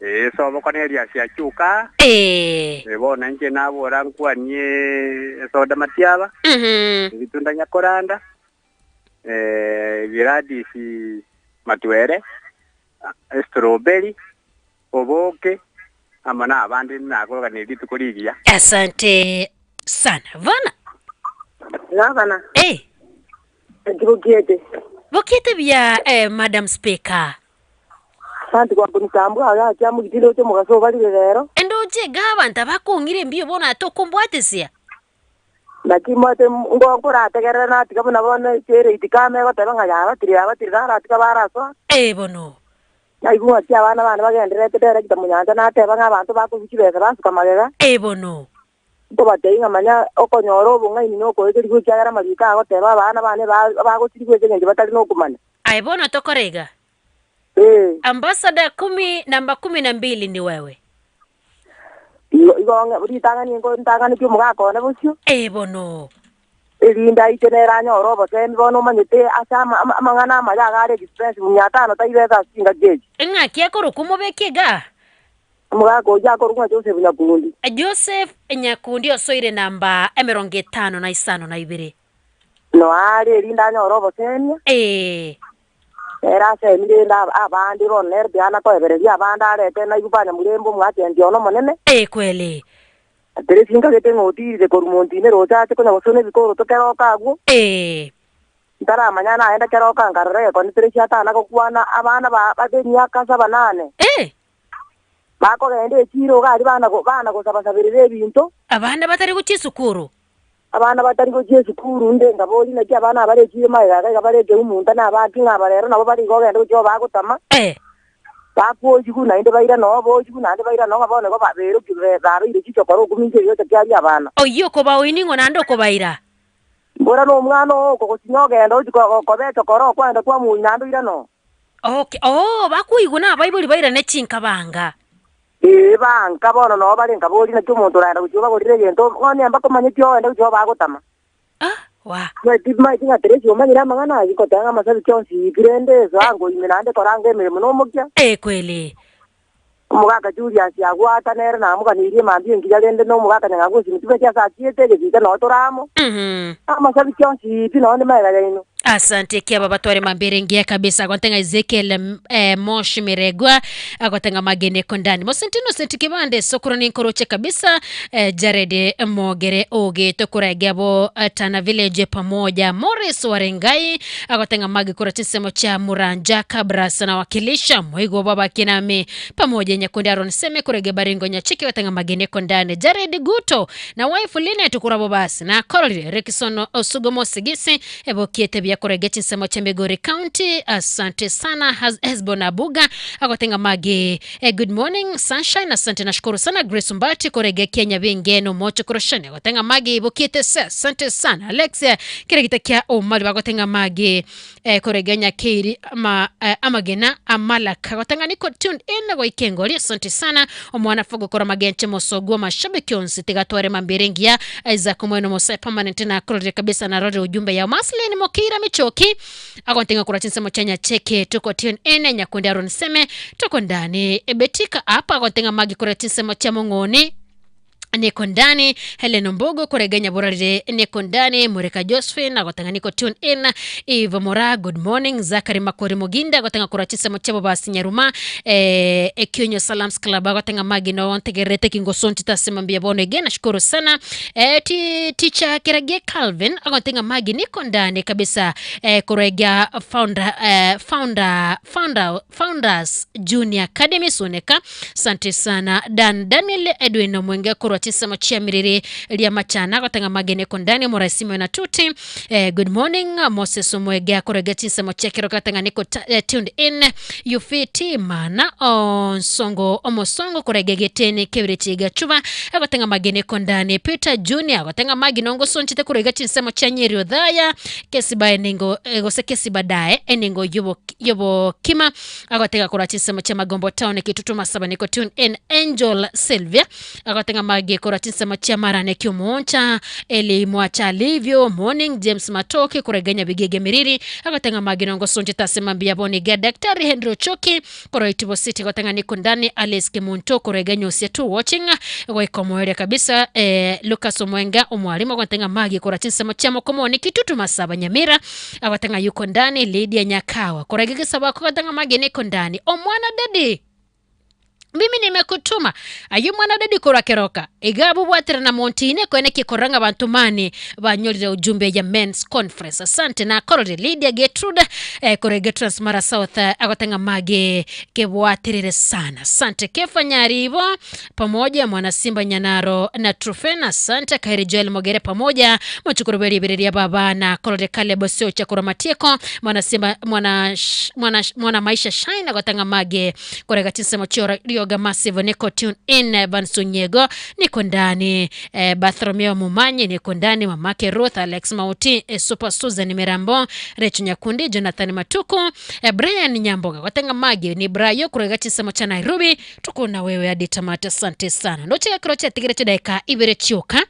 Ĩ sobo Cornelius achuka. Eh. Ĩ bona nje nabora nkwanie soda matiaba. Gitunda nyakoranda. Eh Gladys Matwere. Strawberry. Oboke. Ama na abandi nakoga ni rituko rigiya. Asante sana. Vana. Gavana. Eh. Bukiete. Bukiete bya eh, Madam Speaker. Asante kwa kunitambua aga kya mugitiro cyo mugaso balire rero. Endoje gabanta bakungire mbio bona tokumbwatisia. Lakini mwate ngokurategerera natiga buna bono chere itikame goteba ng'a yabatire yabatire naratika baraswa. Eh bono. Naigua ati abana bana bagenderete director munyanza nateba ng'a abanto bakobichibesa basuka magega. Eh bono. Nkobatei ng'amanya okonyora obong'aini nokoegerigwa ekiagera amabiko agoteba abana bane bagosirigwa ase eng'encho batari nokomanya. Ai bono tokorega. Eh. Ambassador kumi namba 12 ni wewe. Igo igo ritang'ani ngo ntang'ani ki omogaka one bosio. Eh bono. Erinda ite neranyora obosemi bono omanyete ase amang'ana amaya agare expensive mia tano taibesa ase chingaki echi. Ng'aki akorokwa omobeke iga? Omogaka oyio akorokwa Joseph Nyakundi. Joseph Nyakundi osoire namba 52. Noare erinda anyore obosemia. Eh. Era asemire rende abande bono nere tiana koebereria abande arete naigwa banyamurembe omwachenti ono omonene. Eh kweli. Atere sinkagete ng'otirire korwa montine roche ache konya gosona ebikoro tokeroka agwo. Eh. Ntaramanya naende keroka nkarora egekoni tere chiatana gokwana abana ba emiaka saba nane. Eh. Bakogenda echiro iga aria bana bana gosabasaberera ebinto. Abana batari gochia esukuru. Abana batari gochia esukuru nde ngabori naki abana abare echiro magega iga iga bareke omonto na abaki ng'a abarero nabo bari iga ogende gochia bagotama. Eh. Bakochigu naende baira noo bochigu naende baira noo ng'a bono igo baberoki babeire chichokoro okomincha ebiocha kiaria abana. Oyio okobaoini ng'o naende okobaira? Mbora na omwana oo okogosinya ogenda ochi koba echokoro okwaenda kwa moyi naende oira noo. Okay. Oh, bakoigwa na abaibori bairane chinkabanga. Ee, banka bono noo bare nkabori naki omonto oraenda gochia obagorere egento, ng'o niamba komanyeti oende gochia bagotama. Ah. Wa. Maiti ng'a Teresi omanyire amang'ana ayio ngoteba ng'a amasabiki onsi pi rende esango ime naende koranga emeremo nomokia. Eh, kweli. Omogaka Julius agwata nere namoganirie mambia engiya rende na omogaka Nyang'au osimiti ase achiete egesita noo tore amo. Amasabiki onsi pi nonye nemagega yaino. Asante kiaba batware mambere ngiya kabisa agotenga Ezekiel eh, Moshi Miregwa agotenga magene kondani Mosentino senti kibande sokoro ninkoroche kabisa eh, Jared Mogere ogete kurege abo eh, Tana Village pamoja Morris Warengai agotenga magi kura chinsemo cha Muranja Kabras nawakilisha mwigo baba kinami pamoja nyakundi Aaron Seme kurege Baringo Nyachiki agotenga magene kondani Jared Guto na wife Linet kurabo basi na Korolire Rickson Osugo Sigisi ebokiete bya kurege chinsemo cha Migori County. Asante sana Hesbon Abuga agotenga magi good morning sunshine. Asante nashukuru sana Grace Mbati kurege Kenya bingeno mocho kuroshani agotenga magi ebokiete se. Asante sana Alexia kiregita kya omali bagotenga magi kurege Nyakeiri ama, amagena amalaka agotenga niko tuned in goikengori. Asante sana omwana fogo kora magenche mosogo mashabiki onsi tigatware mambirengia Isaac Mweno Musa permanent na kurore kabisa na rore ujumbe ya Maslin Mokira Michoki agontenga kura chinsemo chanya cheke tuko tune in nyakundi Aaron Seme tuko ndani ebetika hapa agontenga magi kura chinsemo cha mong'oni niko ndani Helen Mbogo kuregenya borarire niko ndani Mureka Josephine agotanga niko tune in Eva Mora good morning Zachary Makori Muginda agotanga kurachisa mochebo basi Nyaruma Ekionyo Salams Club agotanga magi no ontegerete kingo sonti tasema mbia bono again nashukuru sana teacher Kerage Calvin agotanga magi niko ndani kabisa kuregea founder founder founder Founders Junior Academy Suneka asante sana Dan Daniel Edwin Mwenge kurwa chisemo chia miriri lia machana gotanga magene kondani murasimo na tuti good morning Moses Omwege akorega chisemo chia kero gatanga niko tuned in yufiti mana onsongo omosongo korega getene kebire chiga chuba agotenga magene kondani Peter Junior agotenga magi nongo sonchite korega chisemo chia nyeri odhaya kesiba eningo gose kesiba dae eningo yobo yobo kima agotenga kora chisemo chia magombo town kitutuma saba niko tune in Angel Sylvia agotenga magi kora chinsemo chia marane kiumuncha eli mwacha alivyo morning James Matoke kuregenya bigege miriri agotenga magi nongo sonje tasema mbia boni ga Daktari Henry Ochoki kora itibo city agotenga niko ndani Alice Kimunto kuregenya usietu watching goikomoeria kabisa Lucas Omwenga omwalimu agotenga magi kora chinsemo chia mokomoni kitutu masaba nyamira agotenga yuko ndani Lydia Nyakawa kuregege sabako agotenga magi niko ndani omwana dadi mimi nimekutuma ayu mwana dadi kora keroka igabu bwatira na montine kwene kikoranga bantu mani banyorire ujumbe ya men's conference asante na korore Lydia Gertrude korege Transmara South agotenga mage kebwatirire sana asante Kefa Nyaribo pamoja mwana Simba Nyanaro na Trufena asante Kairi Joel Mogere pamoja muchukuruberi ibiriria baba na korore Caleb Sio chakura matieko mwana Simba mwana mwana, mwana maisha shine agotenga mage korega chinsemo chiora Rioga Massive niko tune in Bansunyego niko ndani Bartholomeo Mumanyi niko ndani mamake Ruth Alex Mauti Super Susan Mirambo Recho Nyakundi Jonathan Matuku Brian Nyamboga watenga magi ni Brayo kurega chinsemo cha Nairobi tuko na wewe hadi tamati asante sana ndoche kroche tigire chideka ibere chioka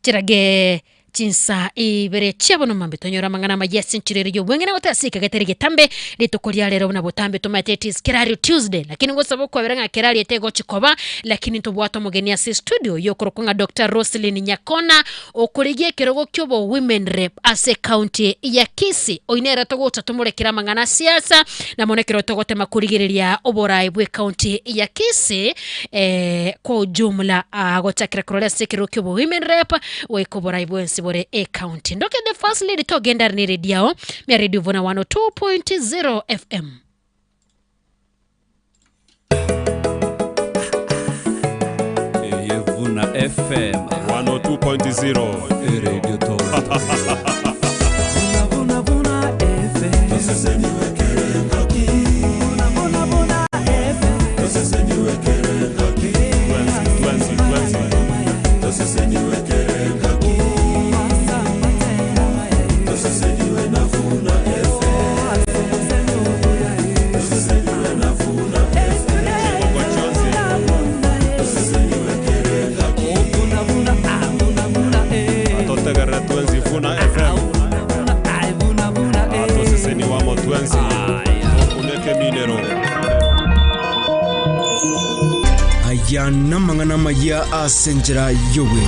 chirage chinsa ibere chiabo nomambe tonyora mang'ana mayesi nchirere yo bwengene gotasika getere getambe rituko ria rero na botambe tomate it is Kerari Tuesday lakini ngosaba kwabera ng'a Kerari etego chikoba lakini tobwato mugeni ase studio yokorokonga Dr. Roslyn Nyakona okorigie kerogo kyobo women rep ase county ya Kisii oinera togota tomurekera mang'ana siasa na monekero togotema kurigereria oborai bwe county ya Kisii kwa ujumla gochakira kurora ase kerogo kyobo women rep oikoborai bwensi bore e county ndoke the first lady togenda ni radio mia radio vona 102.0 FM. Yevuna FM 102.0 Radio Tower. Vuna vuna FM. Vuna vuna FM. Atotegerera twenzi Vuna FM. Aya namang'ana amayia ase enchera y'obweng'e.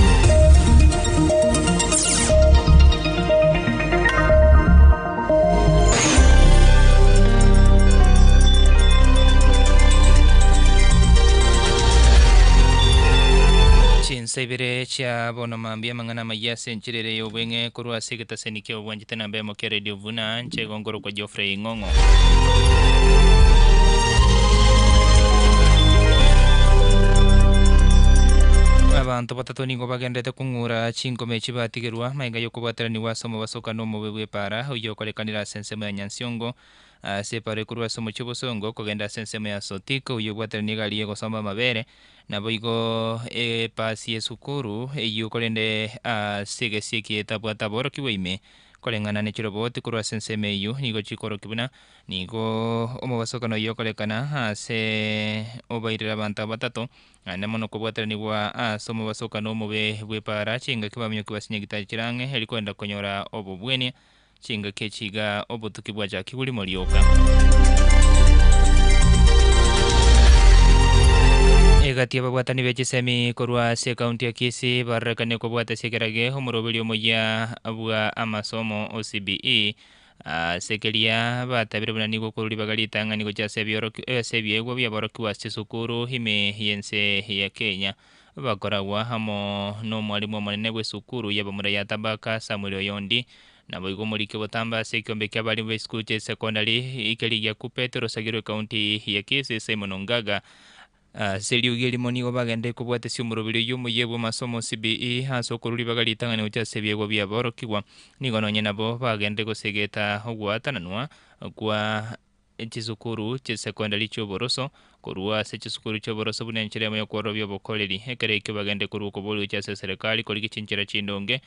Chinsa ibere chia bono mambia amang'ana amayia ase enchera ere y'obweng'e korwa ase egetaseni kia obwanchete namba emo kia Radio Vuna nche igo nkorokwa Geoffrey Ng'ong'o. Abanto batato nigo bagenderete kong'ura chingoma echi batigerwa magega y'okobwateranigwa ase omobasokano omobe bw'epaara oyio okorekanire ase ensemo ya Nyansiongo ase epaara ekorwa ase omochie o Bosongo kogenda ase ensemo ya Sotik oyio obwateranie egari y'egosomba amabere naboigo epasi y'esukuru eyio korende ase egesie eke etabwate aborokigwa ime Koreng'ana ne chiroboti korwa ase ensemo eyio nigo chikorokia buna nigo omobasokano oyio okorekana ase obairire abanto abatato, naende mono kobwateranigwa ase omobasokano omobe bw'epaara chingaki baminyoki basinyegete chirang'e eri kwenda konyora obobwenia chingaki echi iga obotuki bwachakigwe rimo rioka. Egati y'ababwatani be chisemi korwa ase ekaunti ya Kisii barorekane kobwata ase ekerage omoroberi omoyia bwa amasomo o CBE ase keria batabire buna nigo okorwa ribaga ritang'ani gochia ase ebioroki ase ebiegwa biaborokigwa ase chisukuru ime y'ense ya Kenya. Bakoragwa amo nomwalimu omonene bw'esukuru y'abamura ya Tabaka Samuel Oyondi Naboigo omoriki obotambe ase ekiombe ki'abarimu b'esukuru chi'esekondari keria gia Kuppet orosagi rw'ekaunti ya Kisii Simon Ongaga. Ase eriogi erimo nigo bagenderire kobwatesia omoroberi oyio omoyia bw'amasomo CBE ase okorua ribaga ritang'ani gochia ase ebiegwa bi'aborokigwa. Nigo nonye nabo bagenderire gosegeta ogoatananwa kwa chisukuru chi'esekondari chi'oboroso, korwa ase chisukuru chi'oboroso buna enchera eyemo y'okwororobia obokoreri. Ekero ekio bagende korwa okoboria gochia ase eserekari korigia chinchera chindonge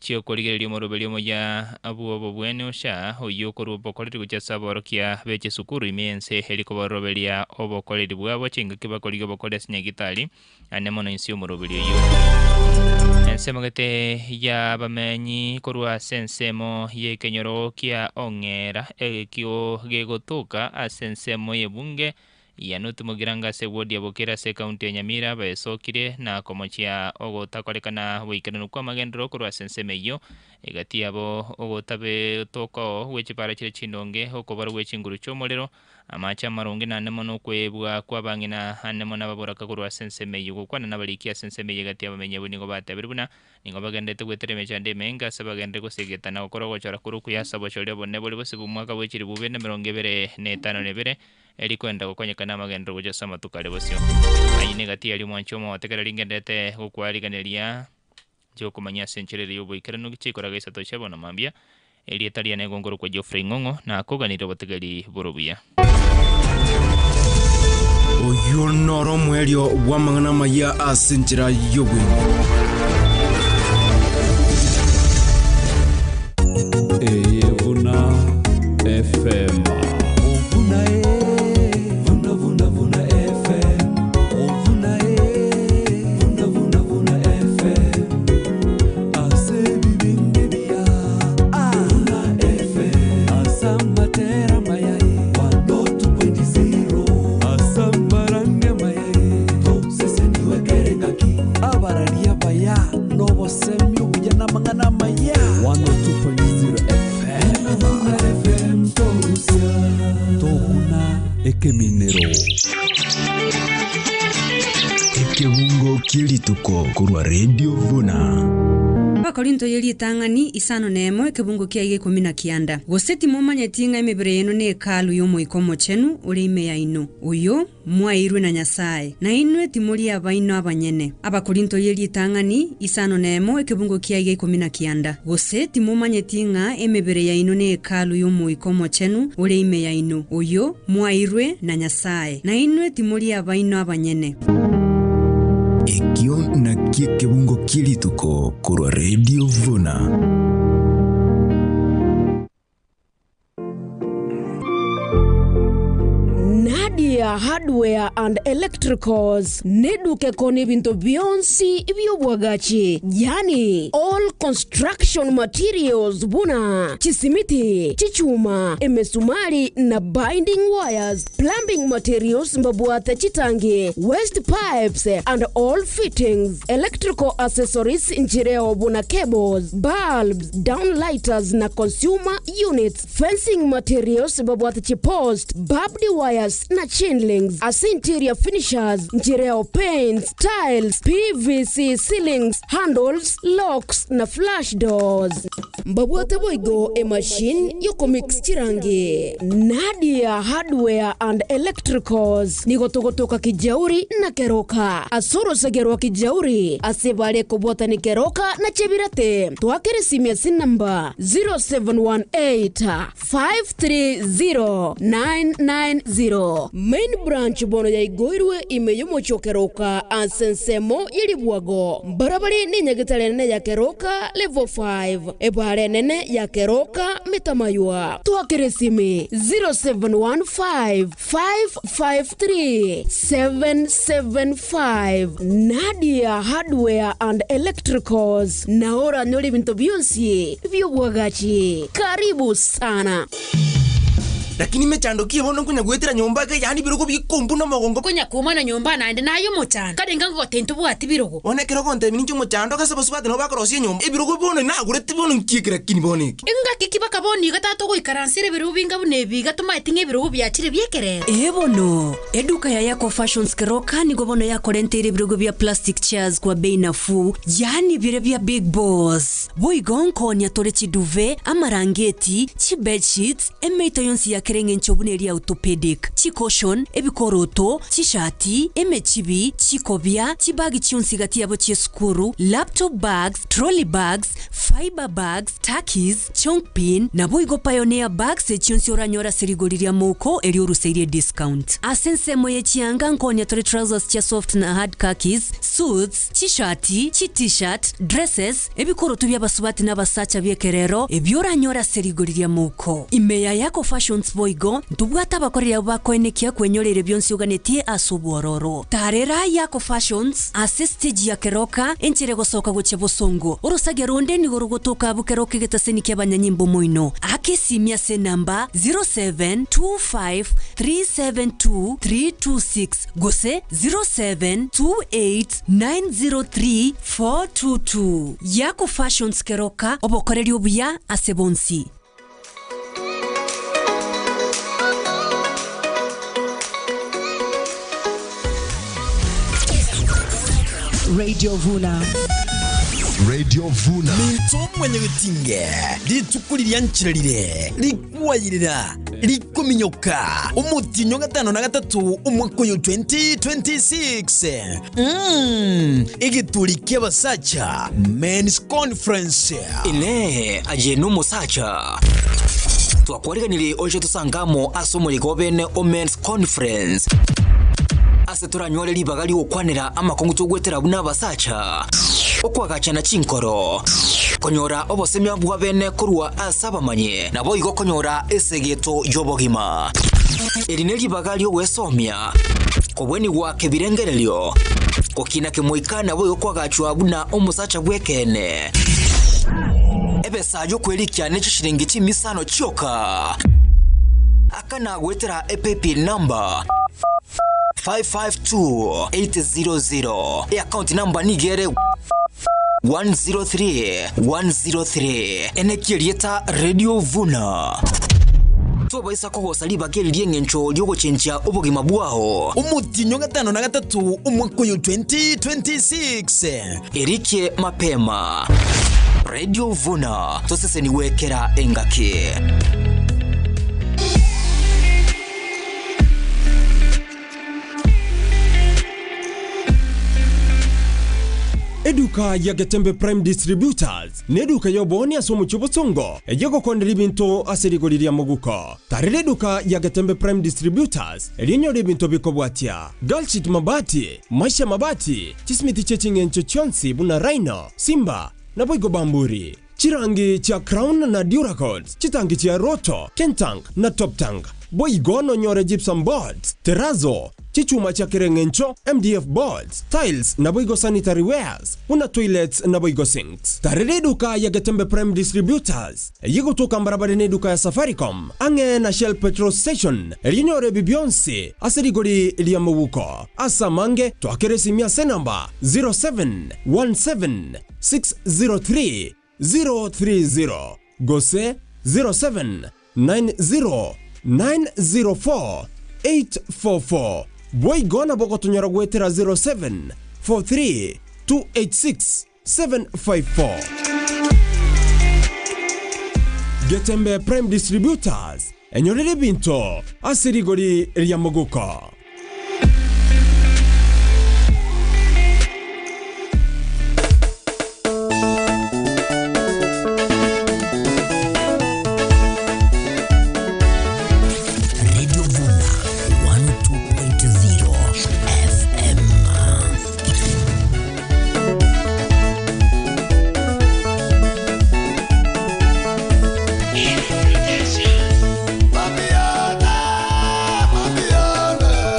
chi'okorigereria omoroberio omoyia bw'obobwene osha, oyio okorwa obokoreri gochia ase aborokia be chisukuru ime y'ense eri kobaroroberia obokoreri bwabo chingaki bakorigia obokoreri ase nyagitari Naende mono inse y'omoroberi oyio. Ensemo gete y'abamenyi korwa ase ensemo y'ekenyoro kia Ong'era, ekio gegotoka ase ensemo y'ebunge ya North Mugirango ase ewodi ya Bokere ase ekaunti ya Nyamira baesokirie na komochia ogotakorekana goikeranu kw'amagenderero korwa ase ensemo eyio. Egati yabo ogotabetoka oo gwe chipara chire chindonge, okobarwa gwe chinguru chi'omorero, Amache amaronge naende mono okwebwa kw'abang'ina ande mono ababoraka korwa ase ensemo eyio. Gokwana nabariki ase ensemo eyio egati y'abamenyi abwo nigo batebirie buna nigo bagendererete goetera emechando emenge ase bagenderere gosegeta na gokora ogochora korwa okuya ase obochori obonene bore bosio bw'omwaka bwe chilifu bibere na emerongo ebere na etano na ebere, eri kwenda gokonyekana amagenderero gochia ase amatuko are bosio. Ayio negati yaria omwanchi omogote ekero ringendererete gokwariganeria. Chigokomanyia ase enchera ere y'oboikeranu chikoraga isato chia bono mambia. Erieta riane nigo nkorokwa Geoffrey Ng'ong'o, na koganire obotegeri bore buya. Oyio noro omoerio bw'amang'ana amayia ase enchera y'obweng'e. Eye buna FM. Buna e, buna buna buna FM. Buna e, buna buna buna FM. Ase ebibindi bia Buna FM. Ase amatera amaya e, 102.0. Ase amarangi amaya e, toseseniwe kere ngaki. Abarari abaya nobosemi obuya namang'ana amaya. 102.0 FM. Buna FM togusia. Tokuna ekeminero. Ekebungo kie rituko korwa Radio Vuna. Abakorinto ye ritang'ani isano nemo ekebungo kia iga ikomi na kianda. Gose timomanyeti ng'a emebere yaino ne Hekalu y'Omoika Omochenu ore ime yaino, oyo mwaeirwe na Nyasae, na inwe timori abaino abanyene. Abakorinto ye ritang'ani isano nemo ekebungo kia iga ikomi na kianda. Gose timomanyeti ng'a emebere yaino ne Hekalu y'Omoika Omochenu ore ime yaino, oyo mwaeirwe na Nyasae, na inwe timori abaino abanyene. Ekio nakio ekebungo kie rituko korwa Radio Vuna. Nadia. Nadia Hardware and Electricals neduka ekona ebinto bionsi bi'obwagachi, yaani all construction materials buna chisimiti, chichuma, emesumari na binding wires, plumbing materials mbabwate chitangi, waste pipes and all fittings, electrical accessories nchireo buna cables, bulbs, downlighters na consumer units, fencing materials babwate chipost, barbed wires na chain links, ase interior finishers nchireo paints, tiles, PVC ceilings, handles, locks na flush doors. Mbabwate boigo emachine yokomix chirangi. Nadia Hardware and Electricals nigo togotoka Kijauri na Keroka. Ase orosege rwa Kijauri ase bare kobwatani Keroka na Chebirate. Twakere esimi ase enamba 0718 530 990. Main branch bono yaigoirwe ime y'omochie o Keroka ase ensemo ye ribwago. Mbarabare nenyagetari enene ya Keroka level 5, ebara enene ya Keroka Metamaywa. Twakere esimi 0715 553 775. Nadia Hardware and Electricals nao oranyore ebinto bionsi bi'obwagachi. Karibu sana. Lakini mechando ki bono nkonya goetera nyomba iga yaani ebirogo bikombuna omogongo. Konya komana nyomba naende naye omochando. Kare inga ngogote ntobwati birogo. Bono ekero ogontebia ninche omochando gose abasubati nabo bakorosia enyomba ebirogo bono nagorete bono nki eke lakini bono eke. Engaki ki baka bono iga tata ogoikaransera ebirogo binga buna ebi iga tomaeti ng'a ebirogo biachire bi'ekerero? Ee bono, eduka ya Yako Fashions Keroka nigo bono yakorenteire ebirogo bia plastic chairs kwa bei nafuu, yaani biria bia big boss. Boigo nkoonia tore chiduvet, amarangeti, chibedsheets, Emeito yonsi ya kera engencho buna eria orthopedic, chicushion, ebikoroto, chishati, emechibi, chikobia, chibagi chionsi gati yabo chi'esukuru, laptop bags, trolley bags, fibre bags, takis, chongpin, naboigo pioneer bags echionsi oranyore ase rigori ria mouko erio oruseirie discount. Ase ensemo ye chianga nkonya tore trousers chia soft na hard khakis, suits, chishati, chi t-shirt, dresses, Ebikoroto bi'abasubati na abasacha bi'ekerero, ebio oranyore ase rigori ria mouko. Ime ya Yako Fashions boigo, ntobwate abakoreri abwo bakoenekia kwenyoreire bionsi oganetie ase obwororo. Tarera Yako Fashions ase stage ya Keroka, enchera egosoka gochia bosongo. Orosagia ronde nigo rogotoka abwo Keroka egetaseni ki'abanyanyimbo moino. Aka esimi ase enamba 0725372326 gose 07289034 422. Yako Fashions Keroka, obokoreri obuya ase bonsi. Radio Vuna. Radio Vuna. Minto mwanyagetinge rituko riria nchire rire rikwayirira rikominyoka omotienyi o gatano na gatato omwaka oyo 2026 Mm, egeturi ki'abasacha Men's Conference. Inee, aye nomosacha? Twakwariganirie oche tosange amo ase omoyega o bene o Men's Conference, ase toranyore ribaga ri'ogokwanera amakong'u togwetera buna abasacha, okoagachana chinkoro, konyora obosemia bwa bene korwa ase abamanyi, naboigo konyora esegeto y'obogima. Eri neribaga ri'ogwesomia, kobwenigwa kebirengererio, gokina kemoika naboigo kwagachwa buna omosacha bw'ekeene. Ebesa y'okwerikia ne chishilingi chimisano chioka. Akana goetera epaybill number 552800. Eaccount number nigo ere 103103. Enekia erieta Radio Vuna. Tobaisa kogosa ribaga eri ri'engencho ri'ogochenchia obogima bwao. Omotienyi o gatano na gatato omwaka oyo 2026. Erikie mapema. Radio Vuna, tosesenigwe kera engaki. Eduka ya Getembe Prime Distributors neduka y'oboonia ase omochie o Bosongo eyio egokondera ebinto ase rigori ria moguko. Tarera eduka ya Getembe Prime Distributors erio onyore ebinto bikobwatia, Galshit Mabati, Maisha Mabati, chisimiti chie ching'encho chionsi buna Rhino, Simba, naboigo Bamburi. Chirangi chia Crown na Duracoat, chitangi chia Roto, Kentank na Toptank. Boigo nonyore gypsum boards, terrazzo, chichuma chia kera eng'encho, MDF boards, tiles naboigo sanitary wares buna toilets naboigo sinks. Tarera eduka ya Getembe Prime Distributors eyio egotoka mbarabare na eduka ya Safaricom ang'e na Shell petrol station erio onyore ebi bionsi ase rigori ria mobuko. Ase amange twakere esimi ase enamba 0717 603 030 gose 0790 904 844. Boigo nabo ogotonyora goetera 0743 286 754. Getembe Prime Distributors, enyorere ebinto ase rigori ria moguko. Radio Vuna 102.0 FM. Papiana, papiana.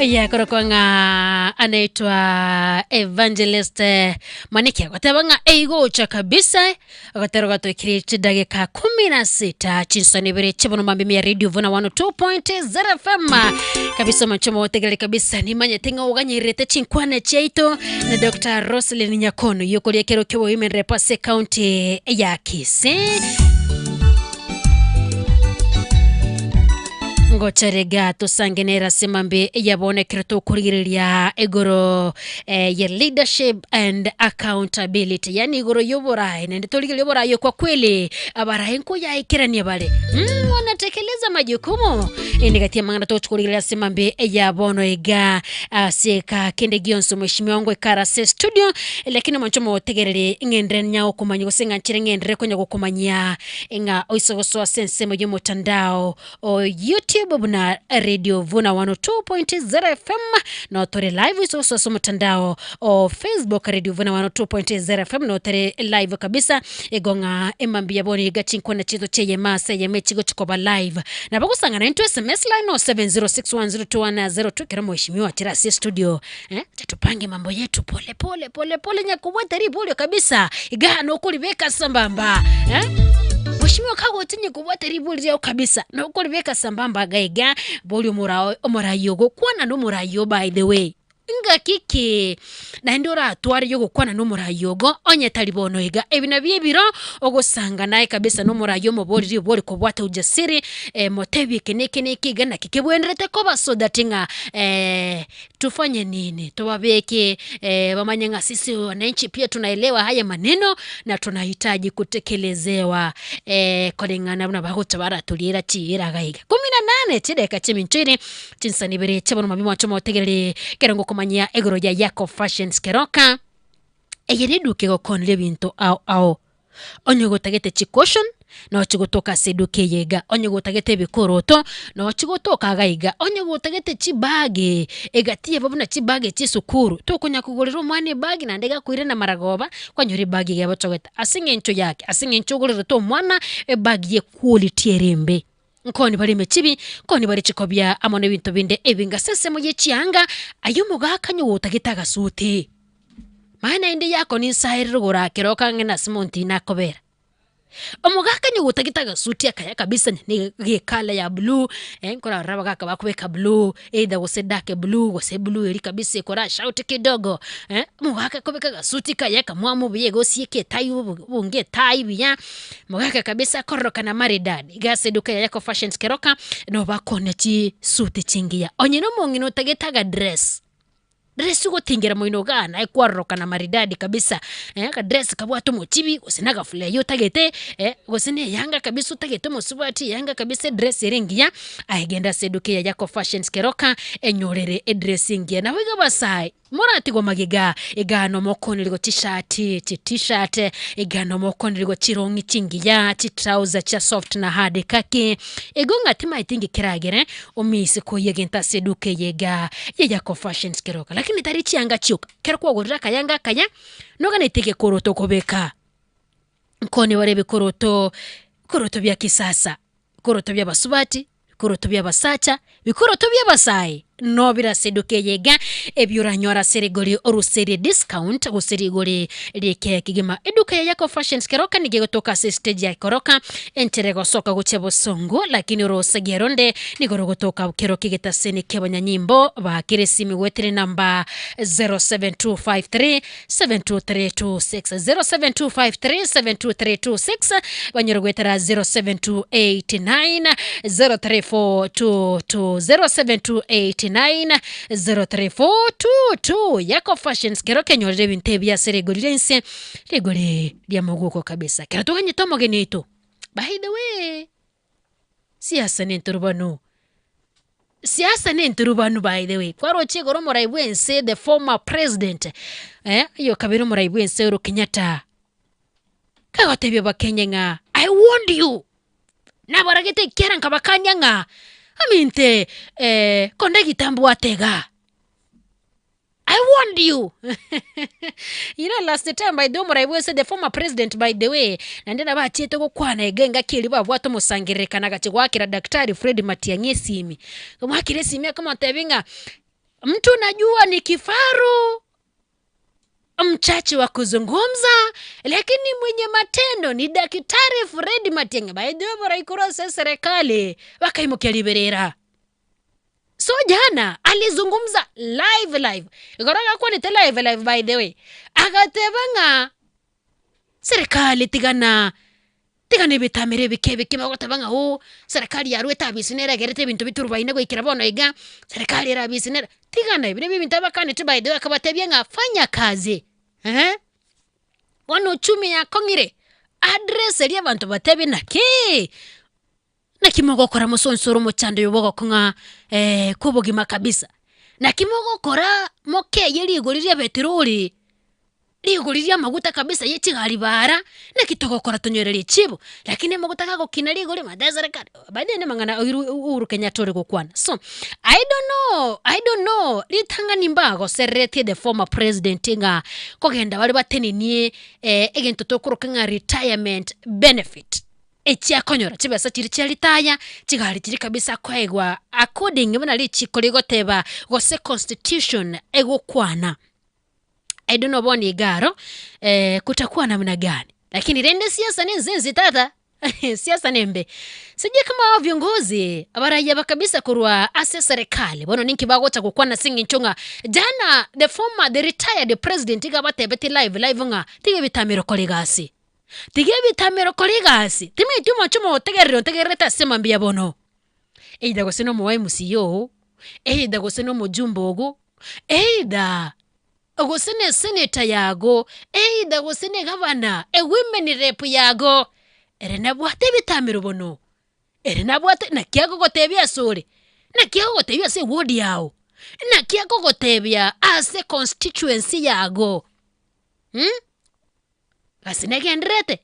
Yakorokwa ng'a anaitwa Evangelist eh, Maniki agoteba ng'a eigocha kabisa agotera gatoikire chidagika kumi na sita chinsani ibere chibono mambi mia radio vuna 102.0 FM kabisa omonche motegerere kabisa nimanyete ng'a oganyererete chinkwana chiaito na Dr. Roselyn Nyakono yokoria ekero kioboime rep ase county ya Kisii. Ngocha tosange nere ase mambe yabona ekero tokorigereria igoro eh, ya leadership and accountability yani igoro y'oborae naende torigereria oborae kwa kweli abarae nkoyaikerania bare mm, wanatekeleza majukumu ende gati amang'ana togochi korigereria ase mambe ya bono iga ase eka kende gionsi mheshimiwa wangu ekara ase studio lakini omonche motegereri ng'endere nyagokomanya gose ng'anchere ng'endere konya gokomanyia ng'a oise gosoa ase ensemo y'omotandao o YouTube buna Radio Vuna 102.0 FM no tore live oise gosoa ase omotandao o Facebook Radio Vuna 102.0 FM no tore live kabisa igo ng'a emambia bono iga chinkwana chiaito chi'eyemo ase eyemo echigochi koba live. Nabo gosang'ana intwe SMS line no 0706102102 ekero mheshimiwa achire ase estudio eh, acha tupange mambo yetu pole pole pole pole nyakobwate riborio kabisa iga nokoribeka sambamba eh? Mheshimiwa kagocha nyakobwate riborio riao kabisa nokoribeka sambamba iga iga boria omorao omorai ogokwana na omorai oo by the way ngaki ki naende oratware yogokwana na omorai ogo onye tari bono iga ebi nabio ebiro ogosanga naye kabisa na omorai omoborie riborio kobwate ujasiri eh, motebie eke na eke na eke iga naki kebwenerete koba so that ng'a tufanye nini tobabeke eh, bamanye ng'a sisi wananchi pia tunaelewa haya maneno na tunahitaji kutekelezewa eh, koreng'ana buna bagocha baratoriera chiira iga iga. Kumi na nane chidakika chiminto ere chinsani ibere chiabono mabi mwanche motegerere ekero ngokomanyia igoro ya Yako Fashions Keroka. Eye neduka egokoneria ebinto ao ao. Onye gotagete chicushion, no chigotoka ase eduka eye iga, onye gotagete ebikoroto, no chigotoka iga iga, onye gotagete chibag, egati yabo buna chibag chia esukuru, tokonya kogorera omwana ebag naende gakoirana maragoba, kwanyora ebag iga ebochogete. Ase eng'encho yake, ase eng'encho ogorerete omwana ebag ye quality ere embe. Nkoni bare emechibi, nkoni bare chikobia, amo nebinto binde ebinge ase ensemo ye chianga, aye omogaka onye gotagete agasuti. Manya naende yako ninsaerere gorakera okang'e nase monto ine akobera. Omogaka onye gotagete agasuti akaya kabisa ne gekala ya blue, nkorarora abagaka bakobeka blue, either gose dark blue, gose blue eria kabisa ekora shout kidogo, omogaka akobeka agasuti kaye akamwamu buya iga osieke etai obunge etai buya, Mogaka kabisa akororokana maridadi iga ase eduka ya Yako Fashions Keroka no bakoonia chisuti chingiya. Onye na omong'ina otagete agadress, dress ogotingera moino igaa naye kwarorokana maridadi kabisa eh, akadress kabwate omochibi gose na agafulai otagete eh, gose na eyanga kabisa otagete omosubati eyanga kabisa edress ere engiya, aye genda ase eduka eye ya Yako Fashions Keroka enyorere edress engiya. Naboigo abasae. Moratigwe magega, iga nomokonerigwa chishati, chi t-shirt, iga nomokonerigwa chirong'i chingiya, chitrouser chia soft na hard khaki. Igo ng'a timaeti inki keragere omise koyia egento ase eduka eye iga ya Yako Fashions Keroka. Lakini tari chianga chioka, ekero kwagorire akayanga akaya, noganeti egekoroto okobeka. Nkone bare ebikoroto, bikoroto bia kisasa, bikoroto bia abasubati, bikoroto bia abasacha, bikoroto bia abasae, nobire ase eduka eye iga, ebi oranyore ase rigori oruserie discount gose rigori riike kegima. Eduka ya Yako Fashions Keroka nigo egotoka ase estage ya Keroka, enchera egosoka gochia Bosongo, lakini orosagia ronde nigo rogotoka Keroka egetaseni kia abanyanyimbo bakire esimi goetera enamba 07253 72326 0725372326 banyore goetera 07289 03422 07289 03422 Yako Fashions kero kenyorire ebinto ebi ase rigori ria inse rigori ria moguko kabisa kero toganyete omogeni oito by the way siasa nentorobanu Siasa nenturubanu by the way, kwaroche igoro omorai bwense the former president eh, oyo kabere omorai bwense Uhuru Kenyatta, kagotebia abakenya ng'a I warned you, nabaragete ekiara nkabakania ng'a aminte konde gitambwate igaa. I warned you you know last time by the way omorai bwense the former president by the way naende nabo achiete gokwana iga engaki eria babwate omosangererekano agachia goakera daktari Fred Matiang'i esimi, omoakera esimi akamotebia ng'a. Mtu najua ni kifaru mchache wa kuzungumza, lakini mwenye matendo ni Daktari Fred Matiang'i. By the way, baraikuru ase serikali bakaimokia riberera. So jana alizungumza live live, igoro agakwanete live live by the way, agateba ng'a serikali tigana tigana ebitamero ebike ebike bagoteba ng'a oo serikali yarwete abisi nere egerete ebinto biturubaine goikera bono iga, serikali ere abisi nere, tigana ebi nabio ebinto abakaneti by the way akabatebia ng'a fanya kazi eh, bono uchumi yakong'ire, address eria abanto batebie naki, naki mogokora mosonsore omochando oyo bogokong'a kwa obogima kabisa, naki mogokora mokeyie rigori ria epetroli. Rigori ri'amaguta kabisa ye chigari bara, naki togokora tonyore richibu? Lakini amaguta gagokina rigori mate eserekari, by the way namang'ana oiru Uhuru Kenyatta ore gokwana. So, I don't know, I don't know, ritang'ani mbagosereretie the former president ng'a kogenda bare batenenie egento tokoroka ng'a retirement benefit, echiakonyora chibesa chiria chia retire, chigari chiria kabisa akoegwa according buna richiko rigoteba gose constitution egokwana. I don't know bono iga aro eh, kutakuwa namna gani, lakini rende siasa ni nzinzi tata siasa nembe sijui kama hao viongozi barayaba kabisa korwa ase serikali bono ninki bagocha gokwana ase eng'encho ng'a jana the former the retired president iga abatebeti live live ng'a tiga ebitamero kora egasi tiga ebitamero kora egasi timanyeti omoche omotegereri ontegererete ase mambia bono. Either gose na omo MCA oo, either gose na omojumbe ogo, either gose na esenator yago, either gose na egavana, ewomen rep yago, ere nabwate ebitamero bono, ere nabwate naki agogotebia asore, naki agogotebia ase eward yago, naki agogotebia ase constituency yago mh, gasi negendererete.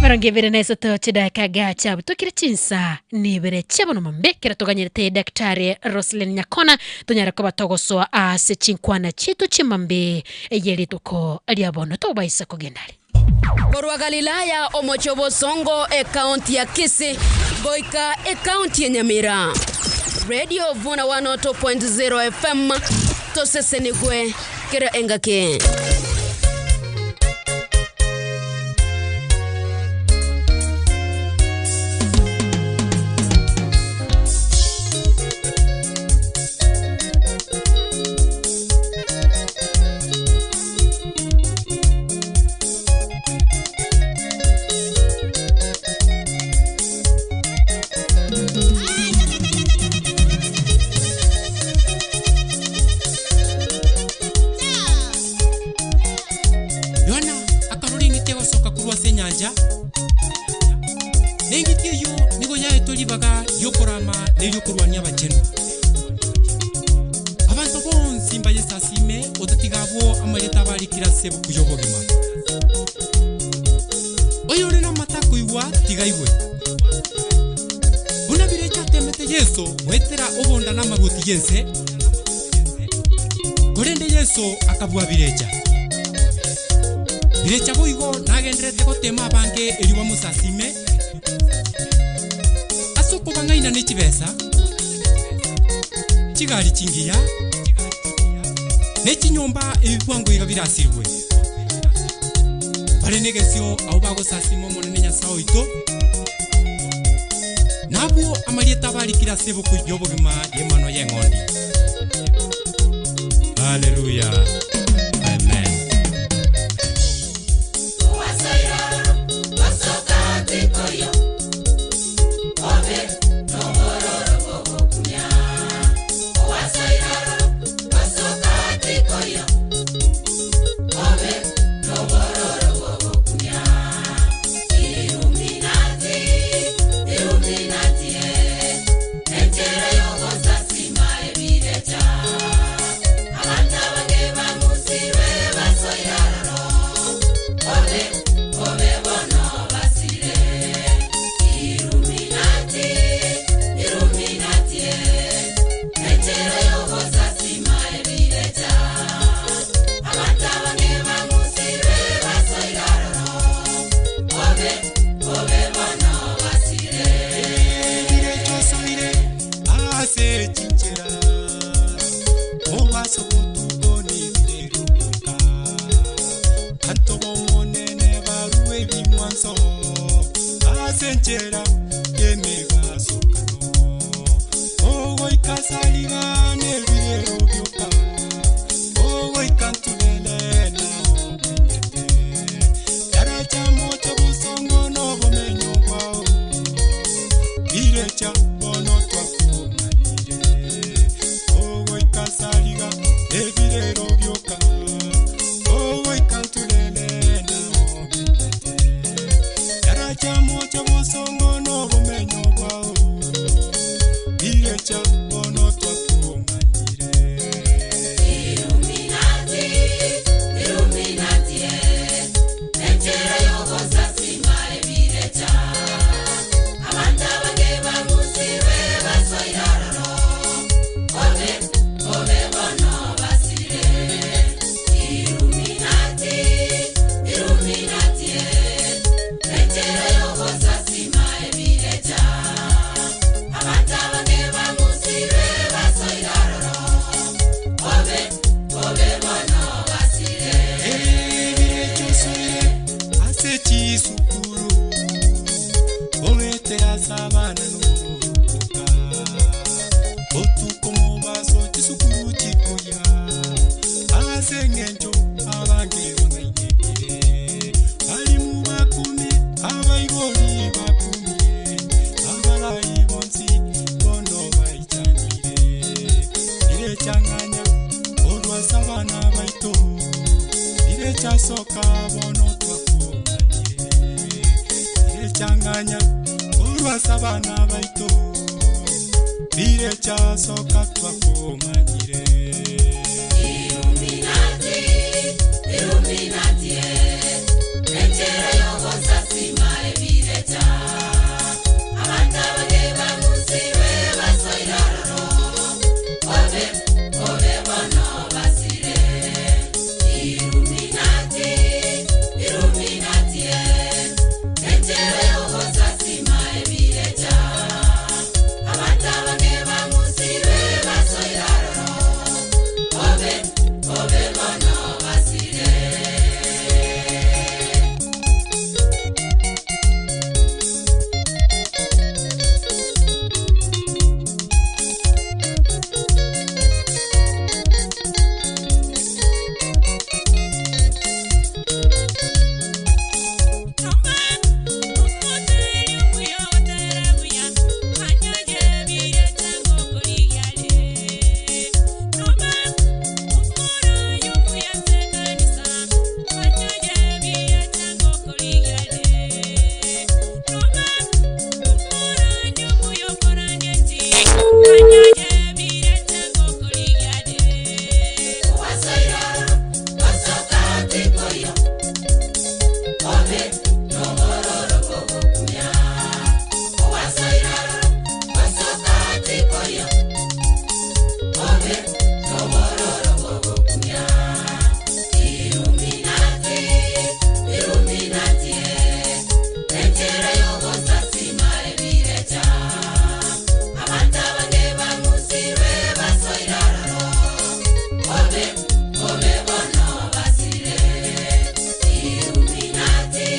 Emerongo ebere na isato chidakika gacha butokire chinsa nibere chiabono mombe kero toganyerete Daktari Roselyn Nyakona tonyare koba togosoa ase chinkwana chiaito chimambe eye rituko ria bono tobaisa kogenda are. Korwa Galilaya, omochie obosongo, ekaunti ya Kisii, goika ekaunti ya Nyamira. Radio Vuna 102.0 FM, tosesenigwe kera engaki. Yohana akarora eng'iti egosoka korwa ase enyancha, na eng'iti eyio nigo yaetwe ribaga ri'okorama na eri'okorwania abachenu. Abanto bonsi mbayesasime otatiga abwo amarieta abarikire ase ebuku y'obogima. Oyore namato akoigwa, tiga aigwe. Buna birecha atemete Yeso goetera obonda na amaruoti y'ense, korende Yeso akabua birecha. Birecha boigo nagendererete gotema abange erio bamosasime, ase okobang'aina ne chibesa, chigari chingiya, ne chinyomba ebi bwango iga birasirwe. Bare negesio abwo bagosasima Omonene Nyasae oito, na abwo amarieta abarikire ase ebuku y'obogima y'Emanwa y'Eng'ondi. Haleluya! Amen. enchera y'emebasokano ogoikasariga n'ebirero byoka ogoika ntulele naomenyete daraja mocha busongo n'obumenyo bwao birecha bono twakumanyire ogoikasariga ebirero byoka ogoika ntulele naomenyete daraja mocha busongo n'obumenyo bwao birecha bono twakumanyire. Illuminati, Illuminati, enchera yogosasima ebirecha. Abantu abange bamusirwe basoiraroro, obe obe bono basire. Illuminati, Illuminati, enchera yogosasima ebirecha. Abantu abange bamusirwe basoiraroro, obe obe bono basire. Ebirechosoire ase chisukuru oeterasa abana n'oburuka otuko mubaso chisukuru chikoya ase eng'encho abange bang'ainekire barimu bakumi abaigori bakumi abarayi bonsi bono baichanire birechang'anya orwasa abana baito birechasoka bono twakumanyire birechang'anya orwasa abana baito birechasoka twakumanyire. Illuminati, Illuminati, enchera yogosasima ebirecha. Abantu abange bamusirwe basoiraroro, obe obe bono basire. Illuminati, Illuminati, enchera yogosasima ebirecha. Abantu abange bamusirwe basoiraroro, obe obe bono basire. Illuminati,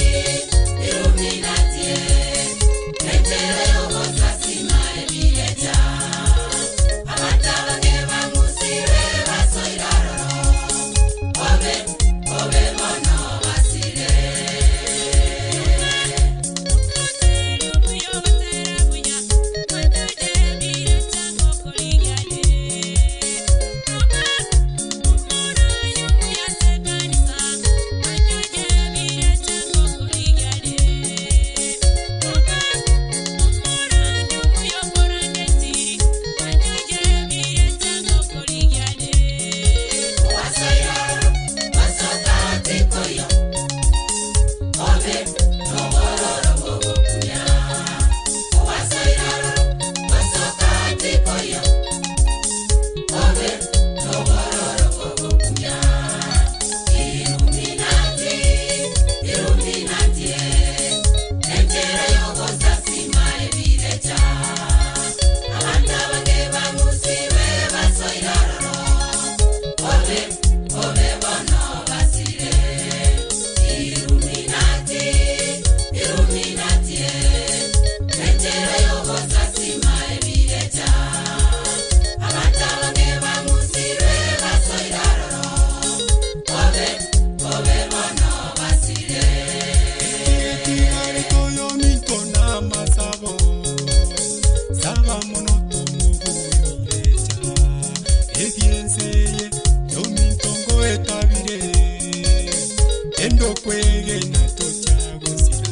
Endo kwegena tochagosira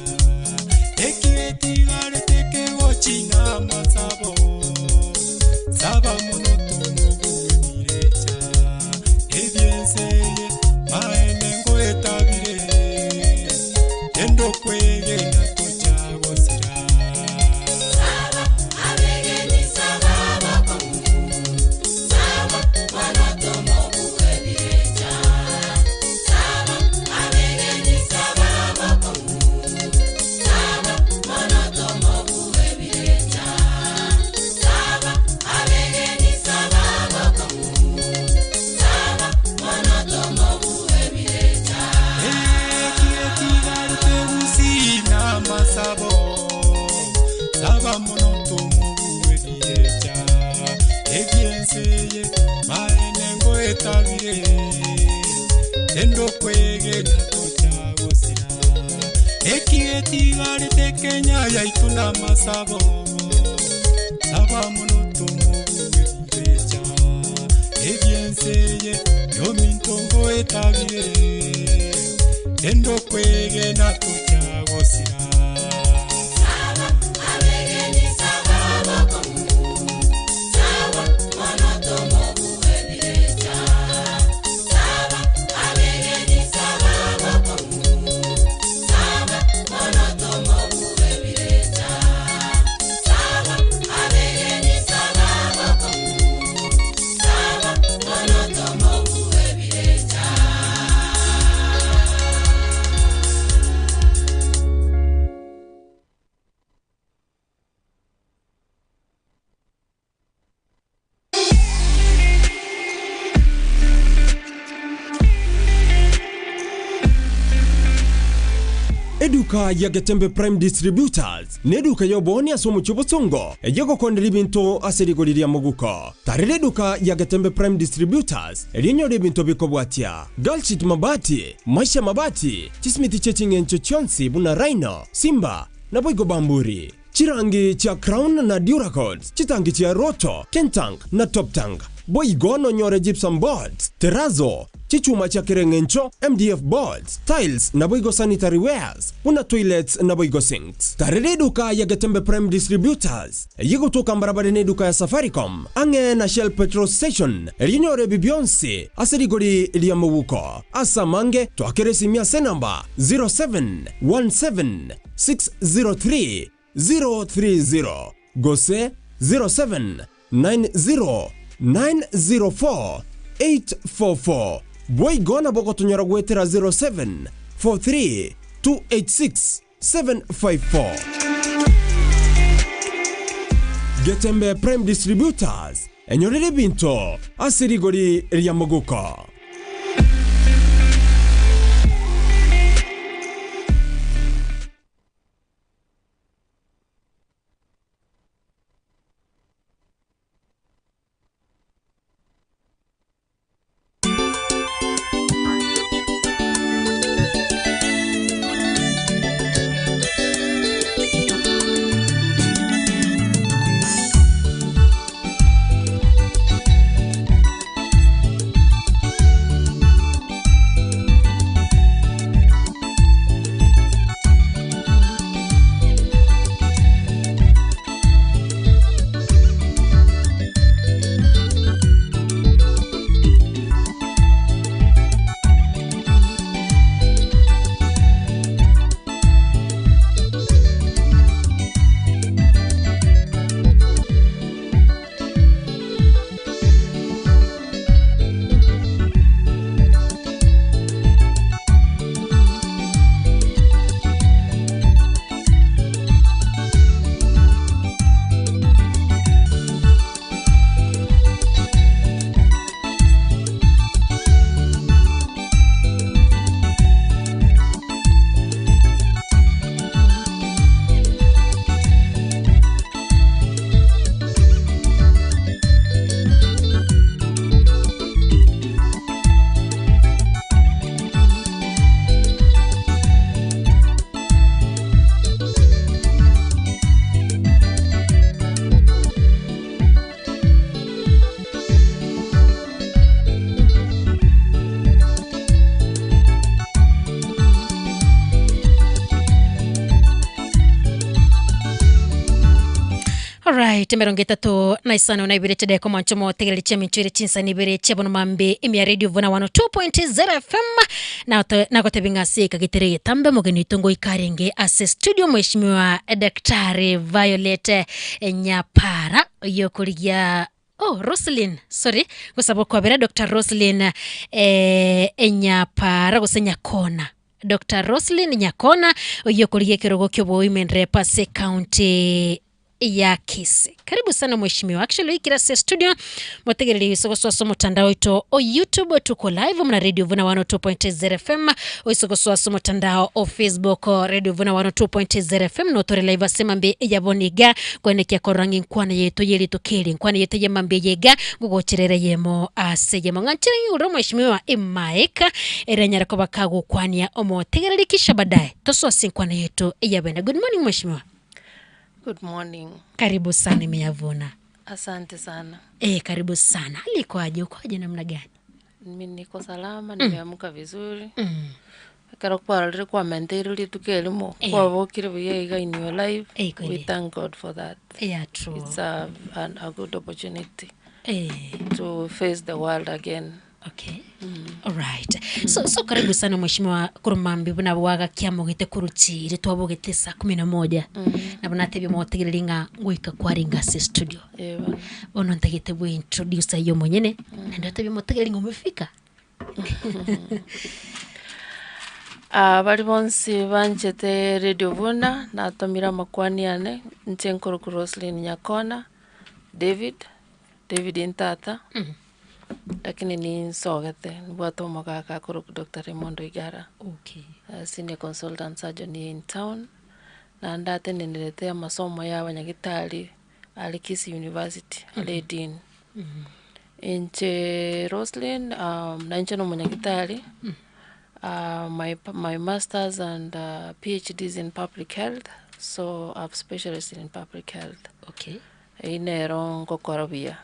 Ekigetigarete kegochina amasabo Saba mono tomobuemirecha Ebyenseye maene ngoetabire Endo kwegena tochagosira Saba abegeni saba bakongu Saba mono tomobuemirecha Saba abegeni saba bakongu Saba mono tomobuemirecha Saba abegeni saba bakongu Saba mono tomobuemirecha Ekigetigarete gusina amasabo Saba mono tomobuemirecha Ebyenseye maene ngoetabire Endo kwegena tochagosira Ekigetigarete Kenya yaitu n'amasabo Saba mono tomobuemirecha Ebyenseye yominto ngoetabire Endo kwegena tochagosira Saba abegeni saba bakongu Saba mono tomobuemirecha Saba abegeni saba bakongu Saba mono tomobuemirecha Saba abegeni saba bakongu Saba mono tomobuemirecha Eduka ya Getembe Prime Distributors nĩ eduka ya oboni ase omochie obosongo eyegokondera ebinto ase rigori ria moguko tarera eduka ya Getembe Prime Distributors erinyora ebinto bikobwatia Galshit mabati maisha mabati chisimiti chia ching'encho chionsi buna Rhino Simba na boigo bamburi chirangi chia Crown na Duracoat chitangi chia Roto Kentank na Top Tank boigo nonyore gypsum boards terazo chichuma cha kereng'encho mdf boards tiles na boigo sanitary wares buna toilets na boigo sinks tarera eduka ya getembe prime distributors eyigutuka mbarabara na eduka ya safaricom ang'e na shell petrol station erinyore ebi bionsi ase rigori ria mobuko ase amange twakere esimi ase namba 0717 603 030 gose 0790 904 844 bwaigona bogotonyora gwetera 07 43 286 754 Getembe Prime Distributors enyorere ebinto ase rigori ria moguko. Alright, emerongo etato na isano na ibere chideko mwancho motegereri chiamincho ere chinsani ibere chiabono mambe imia radio vuna 102.0 FM na nagotebi ng'a ase ekagetere getambe omogeni oito ngoika arenge ase studio mheshimiwa Daktari Violet Nyapara oyokorigia Oh, Roslyn, sorry, gosaba okwabera Dr. Roslyn eh, Nyapara gose Nyakona. Dr. Roslyn Nyakona oyio okorigia ekerogo ki'obowomen rep ase county ya Kisii. Karibu sana mheshimiwa. Actually oikire ase studio motegererie oise gosoa ase omotandao oito o YouTube tuko live muna Radio Vuna 102.0 FM oise gosoa ase omotandao o Facebook Radio Vuna 102.0 FM notore live ase mambe yabona iga Koenekia korora ng'a enkwana yaito ye rituko eri, enkwana yaito y'emambia eye iga, ngogochera ere eyemo ase eyemo. Ng'a nchire ng'igure omweshimiwa emic, ere anyare koba kagokwania omotegereri kisha baadaye tosoe ase enkwana yaito ya bene. Good morning mweshimiwa. Good morning. Karibu sana imeyavuna. Asante sana. Eh, karibu sana. Hali iko aje? Uko aje namna gani? Mi niko salama, nimeamka vizuri. Ekero kwarorire kwamenteirwe rituko erimo, Eh. kwabokire buya iga in your life, Eh, we kweli. thank God for that. Yeah, true. It's a good opportunity Eh. to face the world again. Okay. Alright. So karibu sana mheshimiwa Kurumambi buna bwaga kiamogete kuruchire twabogete saa kumi na moja nabo natebia motegereri ng'a ngoika kwarenga ase studio Eh, bono. bono ntagete bwe introduce iyo mwenyene na ndio atebia motegereri ng'a umefika. Ah, bari bonsi banchete Radio Vuna, natomire amakwani ane, inche nkoroku Roselyn Nyakona, David, David ntata, lakini ninsogete, nibwate omogaka akoroku Dr. Raymond Oigara. Okay. Senior consultant surgeon here in town, naende atenenerete amasomo ya abanyagitari are Kisii University, are dean. Inche Roselyn, nainche na omonyagitari, my masters and PhD is in public health, so I've specialized in public health. Okay. Eyio nero ngokora buya.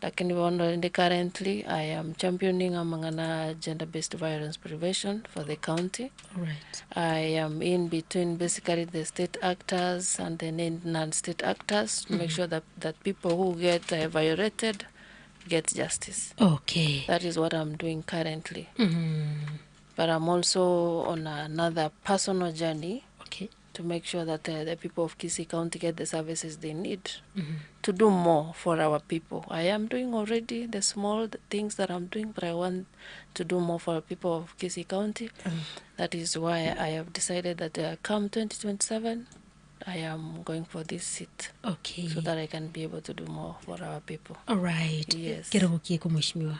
Lakini bono rende currently I am championing amang'ana gender based violence prevention for the county. Alright. I am in between basically the state actors and the non-state actors to make sure that people who get violated get justice. Okay. That is what I'm doing currently. But I'm also on another personal journey Okay. to make sure that the people of Kisii County get the services they need to do more for our people. I am doing already the small things that I'm doing, but I want to do more for people of Kisii County. That is why I have decided that come 2027, I am going for this seat. Okay. So that I can be able to do more for our people. All right. Yes. Kerogo kieko mheshimiwa.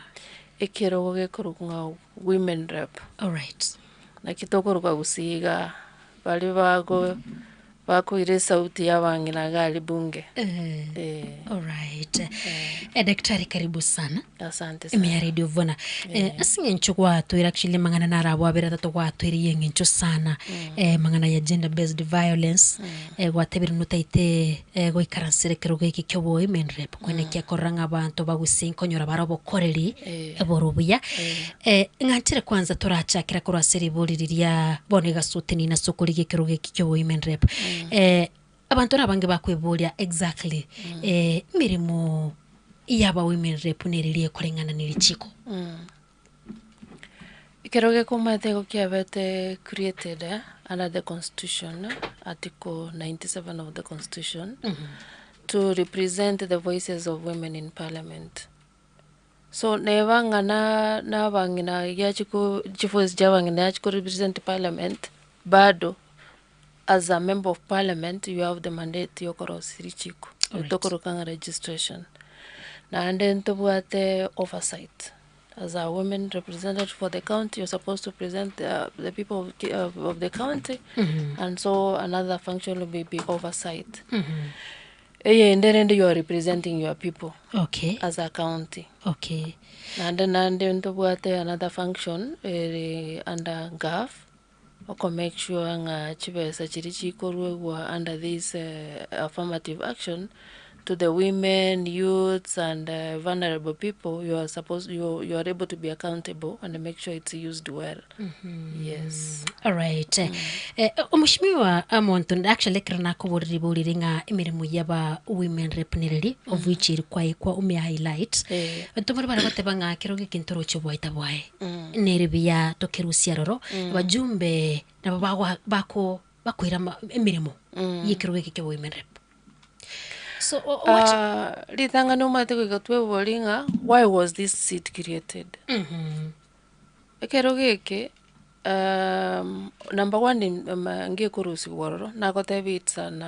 Ekerogo gekorokwa ng'a women rep. All right. Naki tokoroka gosiga bari bago bakoira esauti ya abang'ina iga aria bunge. Eh. Eh. All right. Eh, daktari karibu sana. Asante sana. Ime ya Radio Vuna. Eh, ase eng'encho gwatwire actually mang'ana narabwo abere atato gwatwire eng'encho sana. Eh, mang'ana ya gender based violence. Eh, gwatebire notaite eh, goikaransera ekerogo eke kia obowomen rep kwenekia korora ng'a abanto bagusii nkonyora bare obokoreri Eh. eboro obuya. Eh, ng'anchire kwanza torachakera korwa ase ribori riria bono egasuti nina ase okorigia ekerogo eke kia obowomen rep. Eh, abanto nabange bakweboria exactly eh, emeremo yaba women rep neriria ekoreng'ana na erichiko. Ekero gekomate igo kiabete created eh, under the constitution, eh, article 97 of the constitution, to represent the voices of women in parliament. So neba ng'a na nabang'ina yachiko chivoice chia abang'ina yachiko represent parliament, bado as a member of parliament you have the mandate yokorosia richiko, Alright. tokoroka ng'a registration. Naende ntobwate oversight. As a women representative for the county, you're supposed to present the people of the county, and so another function will be oversight. Eyende rende you are representing your people Okay. as a county. Okay. Naende naende ntobwate another function ere under GAF, oko make sure ng'a chibesa chiri chikorwegwa under this affirmative action to the women, youths and vulnerable people, you are supposed you you are able to be accountable and make sure it's used well. Yes. Alright. Eh, omoshimiwa omonto actually ekero nakoborire riborire ng'a emeremo yaba women rep nereri of which eri kwaekwa ome highlight Eh. abanto bare bare goteba ng'a kero geke ntoroche obwaeta bwaye Mm. nere buya tokerusia aroro Mm. abajumbe nabo bagwa bako bakoira ama emeremo Mm. yekero geke kia women rep so o- what Ah, ritang'ani omanyete goika twebori ng'a why was this seat created? Mhm. Ekero geke, number one ngekorusigwa ororo, nagotebia it's an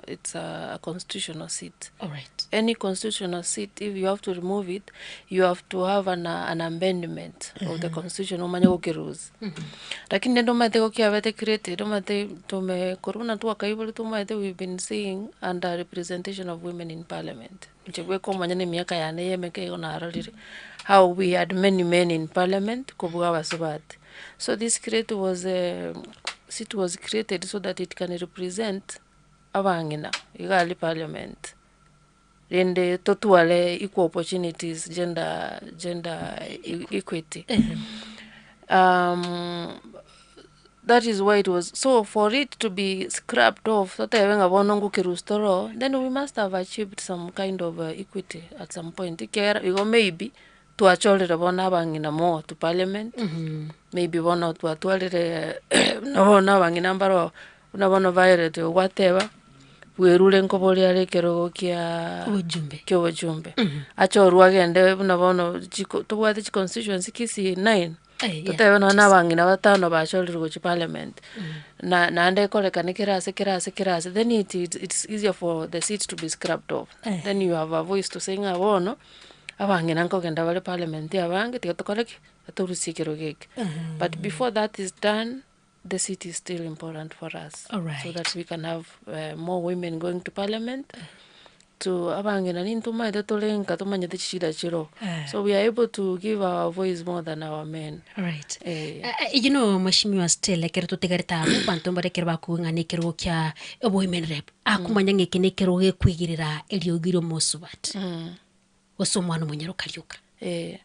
it's a constitutional seat. Alright. Any constitutional seat if you have to remove it, you have to have an an amendment of the constitution omanye gokerusia. Lakini rende omanyete gokiabete created omanyete tome korwa buna twakaiboretwe omanyete we've been seeing under representation of women in parliament. Inche bweka omonyene emiaka yane ya emeke igo narorire, how we had many men in parliament kobua abasubati. So this create was seat was created so that it can represent abang'ina iga aria parliament. Rende totware equal opportunities gender gender equity. That is why it was so for it to be scrapped off totebe ng'a bono ngokerusia toro, then we must have achieved some kind of equity at some point ekiagera igo maybe twachorire bono abang'ina more to parliament, maybe bono twatwarire buna bono abang'ina mbaro buna bono Violet ogwateba, bwerure nkoboria are ekerogo kia Obojumbe. kia obojumbe. Achorwe agende buna bono chiko tobwate chiconstituency kisii nine, Eh, yeah, totebe nonye na abang'ina batano bachorire gochia parliament, na naende ekorekane kera ase kera ase kera ase, then it is it's easier for the seat to be scrapped off. Eh. Then you have a voice to say ng'a bono, abang'ina nkogenda bare parliament abange tiga tokore ki? Torusie ekerogo eke. But before that is done, the seat is still important for us. So Alright. that we can have more women going to parliament, to abang'ina nintwe omanyete tore nka tomanyete chishida chiroo. Eh. So we are able to give our voice more than our men. Alright. Eh. You know Mheshimiwa Stella ekero totigarete abwo abanto mbare ekero bakogwa ng'a na ekerogo kia obowomen rep akomanya ng'a eke na ekerogo gekoigerera eriogi ria omosubati gose omwana omonyaroka rioka. Eh.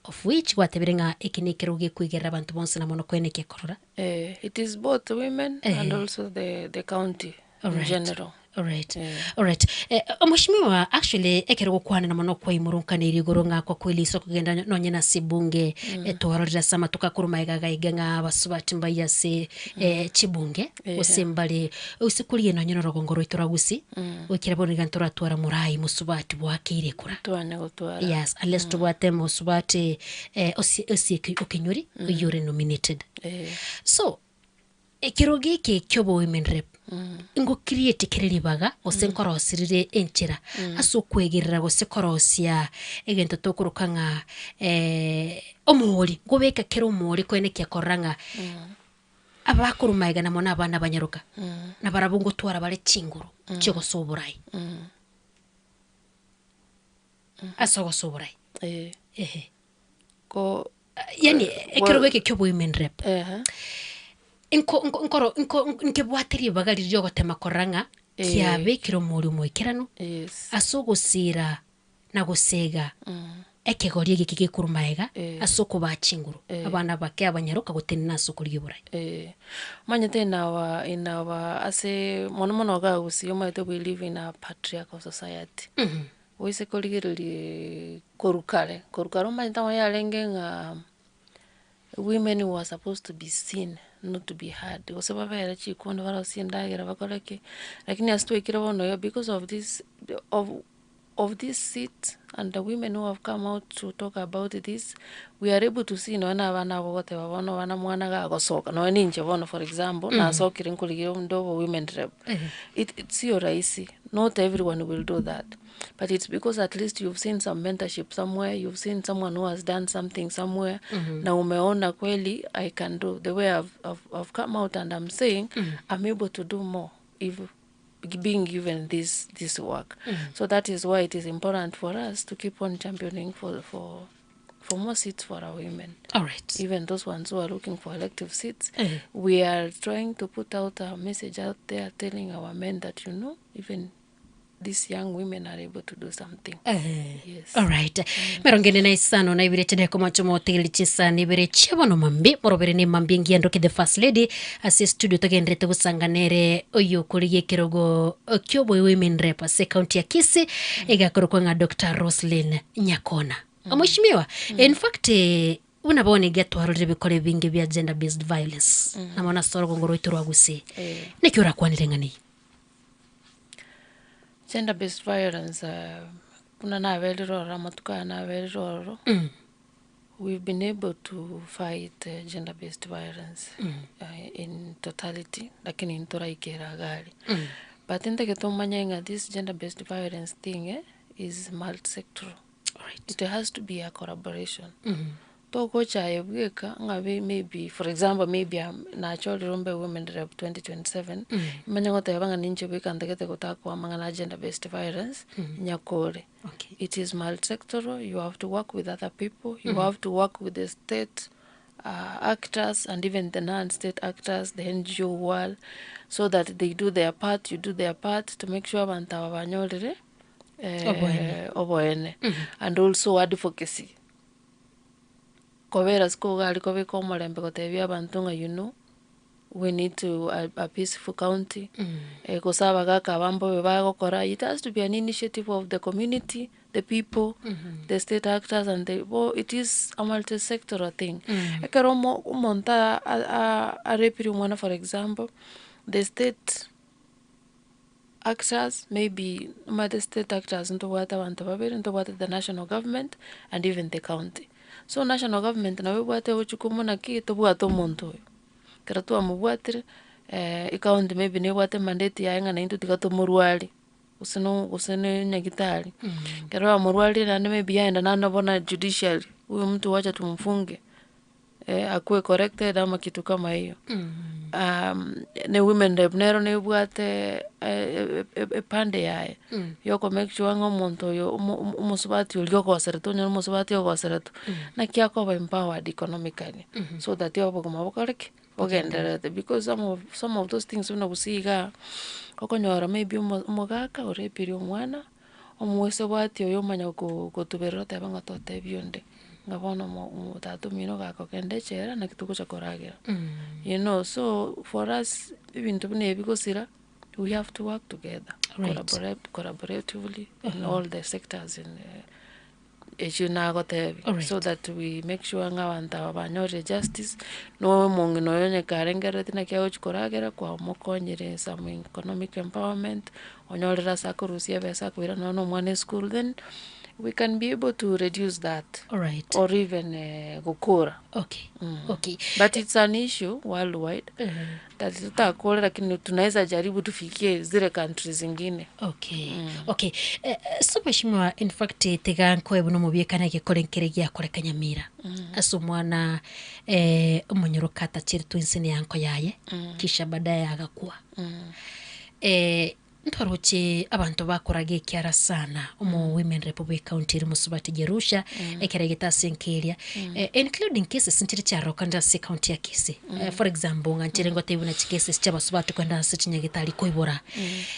Of which gwatebire ng'a eke na ekerogo gekoigerera abanto bonsi na mono kwene ekekorora. Eh, it is both women and Eh. also the, the county in Alright. general. Alright. Eh. Alright. Eh, Mheshimiwa actually ekero gokwanera mono kwaimurunkaneirie igoro ng'a kwa kweli ase okogenda nonye na ase ebunge Mm. eh, twarorire ase amatuko akorwa magega iga iga ng'a abasubati mbaye ase eh, chibunge Ehe. gose mbare ase korigia nonye na orogongo rwaito rwa Gusii Mm. goikera bono iga ntoratwara morai mosubati bwakeire ekura. Twane gotwara. Yes, unless tobwate mosubati eh, osie osie okenyori Mm. oyio ore nominated. Eh. So, ekero geke kia obowomen rep Mm. ngocreate kere ribaga gose Mm. nkorosirire enchera Mm. ase okwegerera gose korosia egento tokoroka ng'a omoori nkobeka kere omoori koenekia korora ng'a Mm. abakorwa magega na mono abana abanyaroka Mm. nabarabwo ngotwara bare chinguru Mm. chia ogosoa oborai Mm. ase ogosoa oborai Eh. ehe Ko yani ekero well, geke kia obowomen rep Ehe. nko nko nkoro nko nkebwate ribaga riria riogotema korora ng'a Eh. kiabekire omori omoikeranu Yes. ase ogosira na gosega Mm. ekegori egeke gekorwa magega Eh. ase okobaa chinguru Eh. abana bake abanyaroka gotenena ase okorigia oborai. Eh, omanyete in our, in our ase mono mono iga gusii omanyete we live in a patriarchal society. Mhm. Oise korigereria korwa kare, korwa kare omanyete amo yarenge ng'a women were supposed to be seen not to be heard, gose babere chikoni barosie endagera bakore ki, lakini ase twaikire bono iga because of this of of this seat and the women who have come out to talk about this, we are able to see nonya na abana abo ogoteba bono abana mwana gagosoka nonya ninche bono for example, Mhm. nasokire nkorigia onde obo women rep. Ehe. It it sio rahisi, not everyone will do that, but it's because at least you've seen some mentorship somewhere, you've seen someone who has done something somewhere, Mhm. na umeona kweli I can do the way I've, I've, I've come out and I'm saying Mhm. I'm able to do more if being given this this work. Mhm. So that is why it is important for us to keep on championing for for for more seats for our women. All right. Even those ones who are looking for elective seats, Eh. we are trying to put out a message out there telling our men that, you know, even these young women are able to do something. Yes. Alright. Merongo ene na isano na ibere chideko mocho motegereri chisani ibere chiabono mambi morobere ne mambi engiya ndoke the first lady ase studio togenderete gosanga nere oyo okorigia ekerogo kioboe women rep ase county ya Kisii egakorokwa ng'a Dr. Roslyn Nyakona. Omweshimiwa, in fact eh, buna bono iga twarorire ebikora ebinge bia gender based violence na mono ase orogongo rwaito rwa Gusii. Eh. Naki orakwanere ng'a neyio? Gender based violence buna naberire ororo amatuko aya naberire ororo, we've been able to fight gender based violence in totality lakini ntoraikera iga aria. But ntagete omanye ng'a this gender based violence thing is multi sectoral. It has to be a collaboration. Togocha aye bweka ng'a be maybe for example maybe am nachorire ombe women rep 2027, manye goteba ng'a ninche bweka ntagete gotakwa amang'ana a gender based violence, nyakore. It is multisectoral, you have to work with other people, you have to work with the state actors and even the non state actors, the NGO world, so that they do their part, you do their part to make sure abanto aba banyorire Oboene. oboene. And also advocacy. Kobera ase kogari kobeka omorembe gotebia abanto ng'a you know, we need to a a peaceful county, gose abagaka aba mbobe bagokora, it has to be an initiative of the community, the people, the state actors and the bo it is a multi sectoral thing. Ekero omo omonto a- a- arepire omwana for example, the state actors maybe omanyete state actors ntobwate abanto babere, ntobwate the national government and even the county. So national government nabo ebwate obochuku naki tobwate omonto oyo, ekero twamobwatire ecounty maybe nebwate mandate yaye ng'a naintwe tiga tomorwarie, gose no gose ne nyagetari. Ekero bamorwarire naende maybe yaenda naende bono judiciary, huyu mtu wacha tumfunge. akuwe corrected ama kitu kama hiyo. Ne women rep nero nebwate epande yaye, ya oko make sure ng'a omonto oyo omo- omo- omosubati oria ogoseretwe onye na omosubati ogoseretwe, naki akoba empowered economically, so that obogima bokore ki? Bogendererete because some of some of those things buna gose igaa, okonyora maybe omo omogaka orepirie omwana. Omoisebwati oyo omanya go- gotuberera oteba ng'a totebia onde, ng'a bono omo omo tata omino gakogenda echela naki togocha koragera. You know, so for us ebinto buna ebi gosira, we have to work together, collaborate collaboratively in all the sectors in echio nagotebia, so that we make sure ng'a abanto aba banyorire justice, na omong'ina oyo onye karengerereti naki agochi koragera kwamokonyire some economic empowerment, onyorire ase akorusia ebesa akoira nonya na omwana esukuru then we can be able to reduce that Alright. or even gokora. Okay. Okay. But it's an issue worldwide that totakore lakini tunaweza jaribu tufikie zile countries zingine. Okay. Okay. Eh, eh, so mheshimiwa in fact tiga nkoe buna omobiekane egekore nkere giakoreka Nyamira ase omwana eh, omonyoroka atachiretwe inse ne yanko yaye kisha baadaye agakwa eh, Ntwaroche abanto bakoraga ekiara sana omo women rep bwe county ere mosubati Jerusha ekero aigete ase enka eria eh, including cases nchire chiarokanire ase county ya Kisii eh, for example ng'a nchire ngotebia buna chicases chia abasubati kogenda ase chinyagetari koibora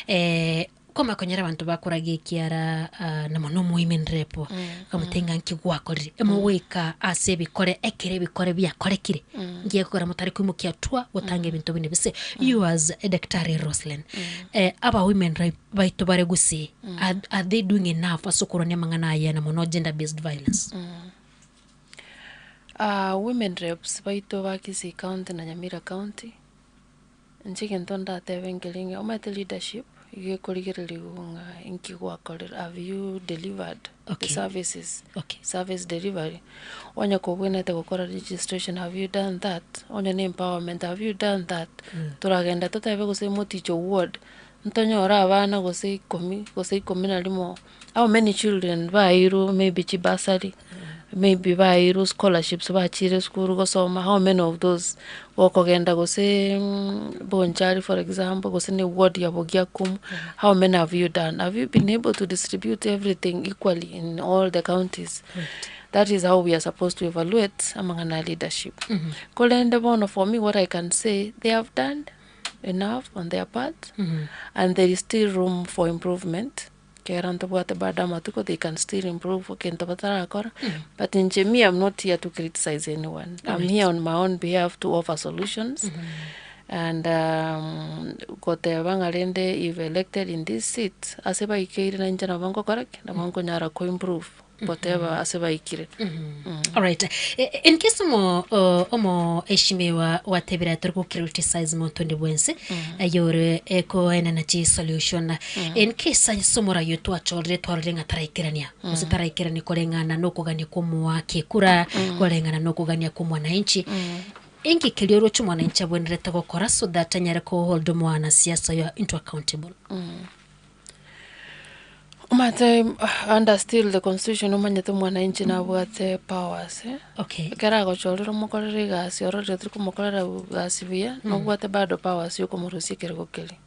eh, kwamanya konyora abanto bakoraga ekiara ah, na mono omo women rep okamotebia ng'a nki gwakorire emogoika ase ebikore ekero ebikore biakorekire ngiekogera motari koimokia hatua gotanga ebinto buna ebi. You as a Daktari Roselyn, eh, aba women rep baito bare gusii, are, are they doing enough ase okorwania amang'ana aya na mono gender based violence? Women reps baito ba Kisii County na Nyamira County, Inche egento ndatebe nkeri ng'a omanyete leadership, iga ekorigereriwa ng'a inki gwakorire, have you delivered the services, service delivery. Onye kobwenerete gokora registration have you done that, onye na empowerment have you done that. Toragenda totebe gose moticho ward, ntonyore abana gose ikomi, gose ikomi na rimo, how many children bairwe maybe chibursary, maybe bairwe scholarships bachire esukuru gosoma, how many of those gokogenda gose Bonchari for example, gose ne ward ya Bogiakumu, how many have you done? Have you been able to distribute everything equally in all the counties? That is how we are supposed to evaluate amang'ana a leadership. Korende bono for me what I can say, they have done. enough on their part, and there is still room for improvement, ekero ntobwate bado amatuko they can still improve egento batarakora, but inche me am not here to criticize anyone, am here on my own behalf to offer solutions, and goteba ng'a rende if elected in this seat, ase baikeire na inche nabo ngokora ki? Nabo nkonyara ko improve whatever ase baikire. Alright. In case omo omoeshimiwa gwatebire tori go criticize monto onde bwensi ayore ekoenana chi solution. In case ase omoraia oyio twachorire twarorire ng'a taraikerania gose taraikerania koreng'ana na okogania kwa omoaki ekura koreng'ana na okogania kwa omwananchi inki keria oroche omwananchi abwenerete gokora so that anyare ko hold omwanasiasa oyo into accountable? Omanyete under still the constitution omanyete omwananchi nabwate powers eh, Okay. ekero agochorire omokorere egasi ororire tori komokorera egasi buya, nobwate bado powers ya okomorusia ekerogo keria.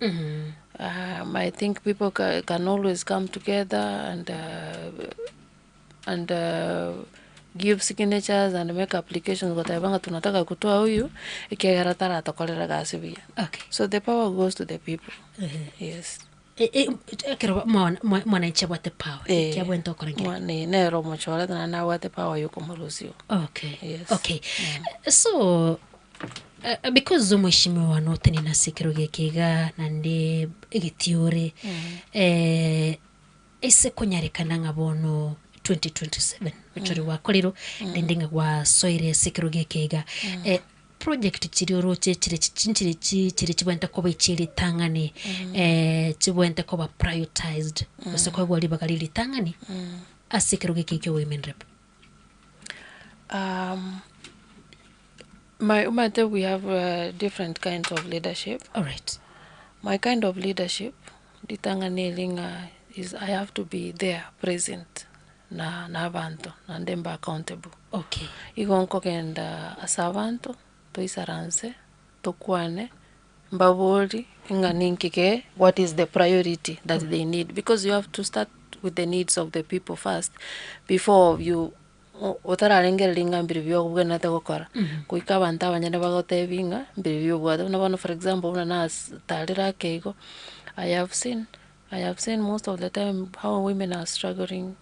I think people can always come together and and give signatures and make applications goteba ng'a tunataka kutoa huyu, ekiagera taratokorera egasi buya. Okay. So the power goes to the people, yes. Ekero mwananchi abwate power, Eh, eki abwenerete gokora nkere ki? mwana nere omochorete naende nabwate power ya okomorusia. Okay. Yes. Okay. So because omweshimiwa notenene ase ekerogo eke iga naende egetiore ase konyarekana ng'a bono 2027 ochore gwakorerwe rende ng'a gwasoire ase ekerogo eke iga Project chiria oroche chire chinchire chi chire chibwenerete koba echie ritang'ani chibwenerete koba prioritized gose koegwa ribaga rie ritang'ani ase ekerogo eke kia women rep. My omanyete we have different kinds of leadership. Alright. My kind of leadership, ritang'ani eri ng'a is I have to be there present. Na na abanto, naende mbe accountable. Okay. Igo nkogenda ase abanto, toisaranse, tokwane, mbabori ng'a ninki ke what is the priority that they need, because you have to start with the needs of the people first before you otararengereria ng'a mbiri biobwenerete gokora. Goika abanto abanyene bagotebi ng'a mbiri biobwate. Buna bono for example buna nase tarire ake igo, I have seen I have seen most of the time how women are struggling,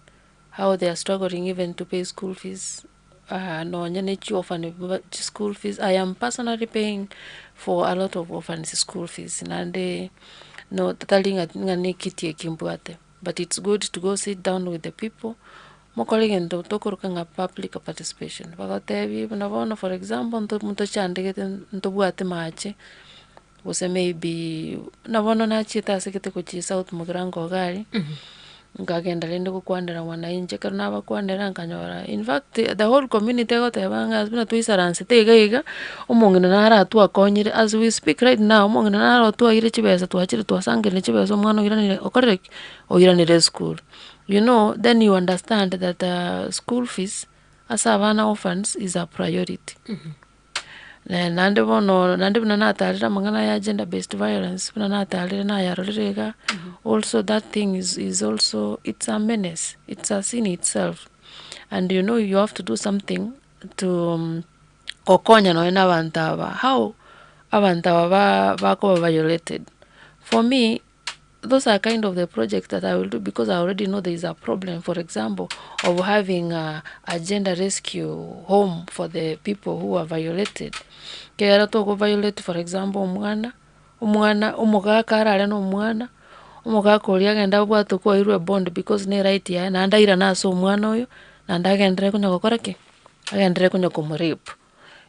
how they are struggling even to pay school fees, nonye ne chiorphan school fees, I am personally paying for a lot of orphans school fees naende no tari ng'a ng'a na ekiti eki mbwate, but it's good to go sit down with the people, mokore egento tokoroka ng'a public participation, bagotebi buna bono for example nto ntochandegete ntobwate mache. Gose maybe buna bono nachiete ase egete gochia South Mugirango iga aria, nkagenda rende gokwanera wananchi, ekero nabakwanera nkanyora in fact the whole community egoteba ng'a buna twaisaransete iga iga, omong'ina naro atwakonyire as we speak right now, omong'ina naro otwaire chibesa twachire twasangerire chibesa omwana oiranire okorire ki? Oiranire esukuru. You know then you understand that school fees ase abana orphans is a priority. Naende bono, naende buna natarire amang'ana ya gender based violence, buna natarire nayarorire iga, also that thing is is also it's a menace, it's a sin itself, and you know you have to do something to gokonya nonye na abanto aba, how abanto aba ba bakoba violated. For me, those are kind of the projects that I will do because I already know there is a problem, for example, of having a, a gender rescue home for the people who are violated. Ekero togo violate for example omwana, omwana omogaka arare na omwana, omogaka oria agende abwate kwairwe ebond because ne right yaye naende airane ase omwana oyo, naende agenderere konya gokora ki? Agenderere konya komorape.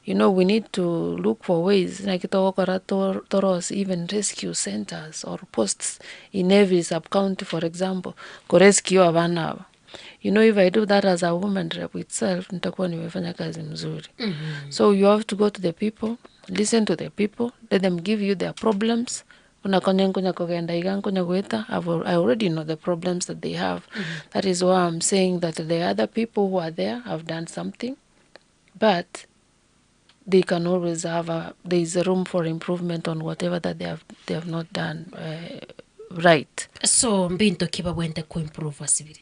You know we need to look for ways naki togokora to- torosie even rescue centres or posts in every sub county for example, korescue abana aba. You know if I do that as a woman rep itself nitakuwa nimefanya kazi mzuri. So you have to go to the people, listen to the people, let them give you their problems, buna konya nkonya kogenda iga nkonya goeta, I've I already know the problems that they have. That is why I'm saying that the other people who are there have done something. But they can always have a, there is a room for improvement on whatever that they have, they have not done right. So mbinto ki babwenerete ko-improve ase bire?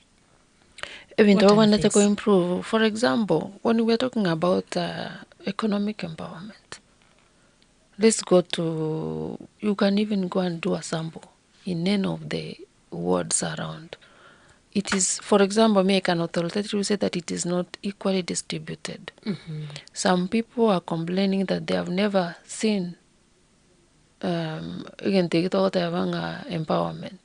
Ebinto What are the babwenerete things? ko-improve, for example, when we are talking about economic empowerment, Let's go to, you can even go and do a sample in any of the wards around. It is, for example, me I can authoritatively say that it is not equally distributed. Some people are complaining that they have never seen egento eke togoteba ng'a empowerment.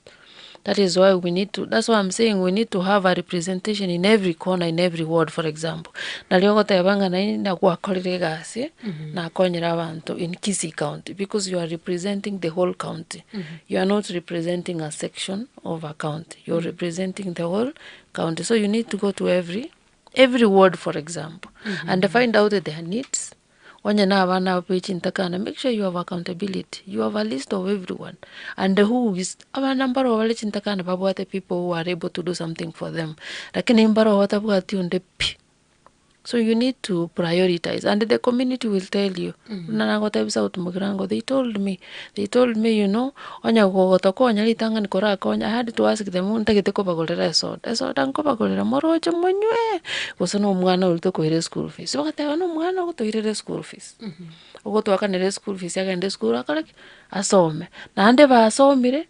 That is why we need to, that's why I'm saying we need to have a representation in every corner, in every ward, for example. Nari ogoteba ng'a naende nagwakorire egasi, nakonyire abanto in Kisii county, because you are representing the whole county. You are not representing a section of a county, you're representing the whole county. So you need to go to every, every ward, for example, and find out their needs. Onye na abana be chintakana, make sure you have accountability. You have a list of everyone. And who is, abana mbaro bare chintakana babwate people who are able to do something for them. Lakini mbaro batabwati onde pi. So you need to prioritize, and the community will tell you. Buna nagotebia South Mugirango, they told me, they told me, you know, onya gogotokonya ritang'ani korakonya, I had to ask them, ntagete kobagorera esoda, esoda nkobagorera moroche monywe, gose na omwana oria tokoira eschool fees. Bagateba na omwana ogotoirera eschool fees. Ogotoakanera eschool fees agende esukuru akore ki? Asome. Naende basomire,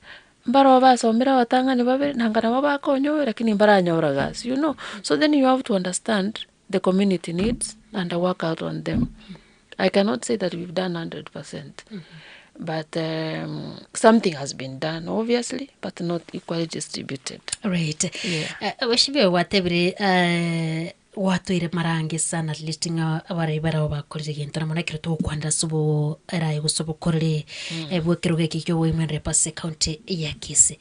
mbaro basomire abatang'ani babere, nanga nabo bakonyowe lakini mbaranyora gasi, you know. So then you have to understand the community needs and work out on them. I cannot say that we've done 100%, but something has been done, obviously, but not equally distributed. Right. Yeah. Weshibio watebire watwire marange sana at least ng'a abarai barao bakorire gento na mono ekero togokwandera ase oboraai gose obokoreri bwa ekerogo eke kia oboimenere ase county ya Kisii.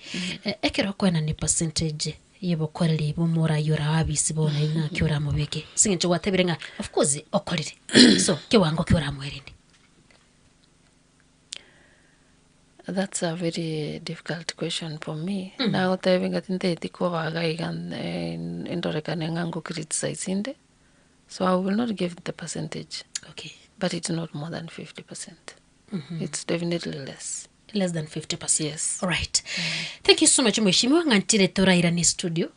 Ekero okoenana epercentage ya obokoreri bwa omorai ore abisi bono aye ng'aki oramobeke ase eng'encho gwatebire ng'a of course okorire so kiwango ki oramoerende. That's a very difficult question for me. Nagotebia ng'a tinteti koba iga iga ndorekane ng'a ngo criticize inde, so I will not give the percentage. Okay. But it's not more than 50%. It's definitely less. Less than 50%. Yes. Alright. Thank you so much mheshimiwa ng'a ntire torairane studio.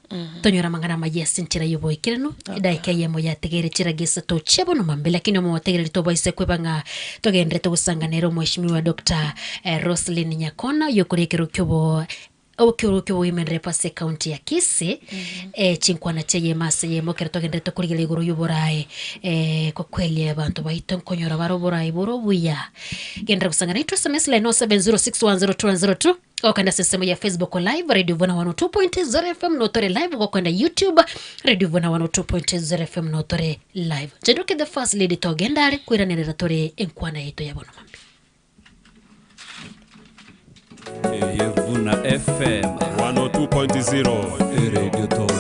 Tonyora amang'ana amaya ase enchera y'oboikeranu. Edaika eyemo yategeire chiragi isato chia bono mambia lakini omotegereri tobaise kweba ng'a togenderete gosangana ere omweshimiwa Doctor Roselyn Nyakona oyokore ekero kiobo Ekerogo ki'oboimenere ase ekaunti ya Kisii, chinkwana chi'eyemo ase eyemo ekero togenderete korigereria igoro y'oboraai kwa kweli abanto baito nkonyora bare oboraai bore obuya. Genderera gosanga naitwe SMS line 0706102102 okenda ase ensemo ya Facebook live Radio Vuna 102.0 FM notore live gokenda YouTube Radio Vuna 102.0 FM notore live. Nchedoke the first lady togenda are koiranerera tore enkwana yaito ya bono mambia. Eye Vuna FM 102.0 Radio Top.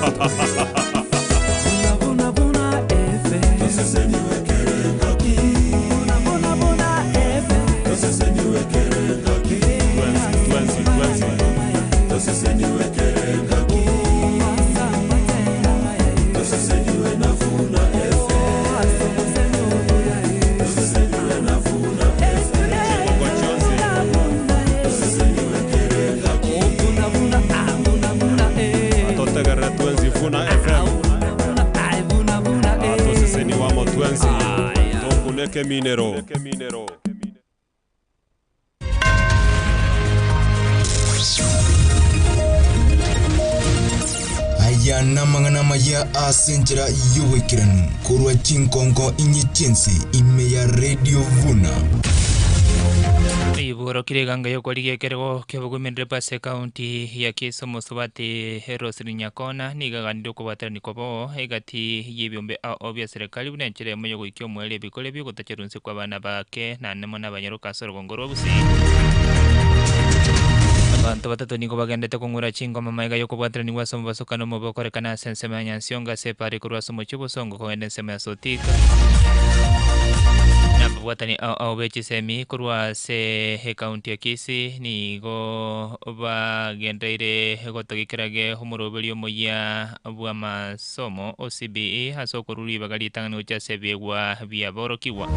Atotegerera twenzi Vuna FM atoseseni wamo twenzi tokuneke minero. Aya namang'ana amaya ase enchera y'oboikeranu korwa chinkonko inye chiense ime ya Radio Vuna. Iborokire eganga y'okorigia ekerogo ki'obogomenere ase ekaunti ya Kisumu Mosubati Roselyn Nyakona nigo aganire okobwaterania kwabo egati y'ebiombe ao bia serikali buna enchera eyemo y'ogoikia omoerio ebikore bi'ogotacherwa inse kw'abana bake naende mono abanyaroka ase orogongo rwa Gusii. Abanto batato nigo bagendete kong'ura chingoma magega y'okobwateranigwa ase omobasokano omobe okorekana ase ensemo ya Nyansiongo ase epara korwa ase omochie obosongo kogenda ensemo ya Sotik. Nababwatani ao ao be chisemi korwa ase ekaunti ya Kisii nigo bagendereire gotogia kerage omoroberi omoyia bw'amasomo o CBE ase okorwa ribaga ritang'ani gochia ase ebiegwa biaborokigwa.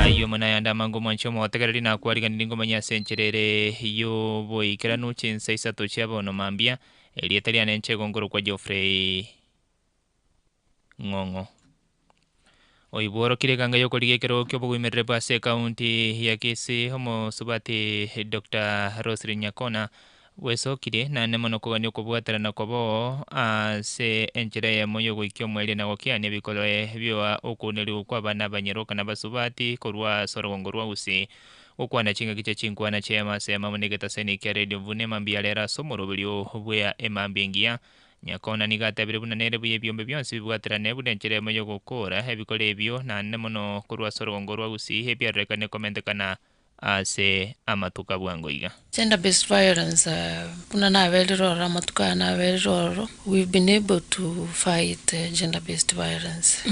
Ayio amo nayande amange omwanchi omotegereri nakwariganirie ngomanye ase enchera ere y'oboikeranu chinsa isato chia bono mambia, erieta riane inche gongorokwa Geoffrey Ng'ong'o. Oibworokire eganga y'okorigia ekerogo ki'obogoimerere bwa ase ekaunti ya Kisii, omosubati Doctor Roselyn Nyakona bwesokirie naende mono kogania okobwaterana kwabo ase enchera eyemo y'ogoikia omoerio na gokiania ebikoroe bioa okounerigwa kw'abana abanyaroka na abasubati korwa ase orogongo rwa Gusii. Gokwana chingaki chia chinkwana chi'eema ase eema amo negetaseni kia Radio Vuna emambia rero ase omoroberio bwea emambia engiya. Nyakona nigo atebire buna nere buya ebiombe bionsi bibwaterane buna enchera eyemo y'ogokoora ebikoro ebio naende mono korwa ase orogongo rwa Gusii ebiarorekane komentekana ase amatuko a bwango iga. Gender based violence buna naberire ororo amatuko aya naberire ororo we've been able to fight gender based violence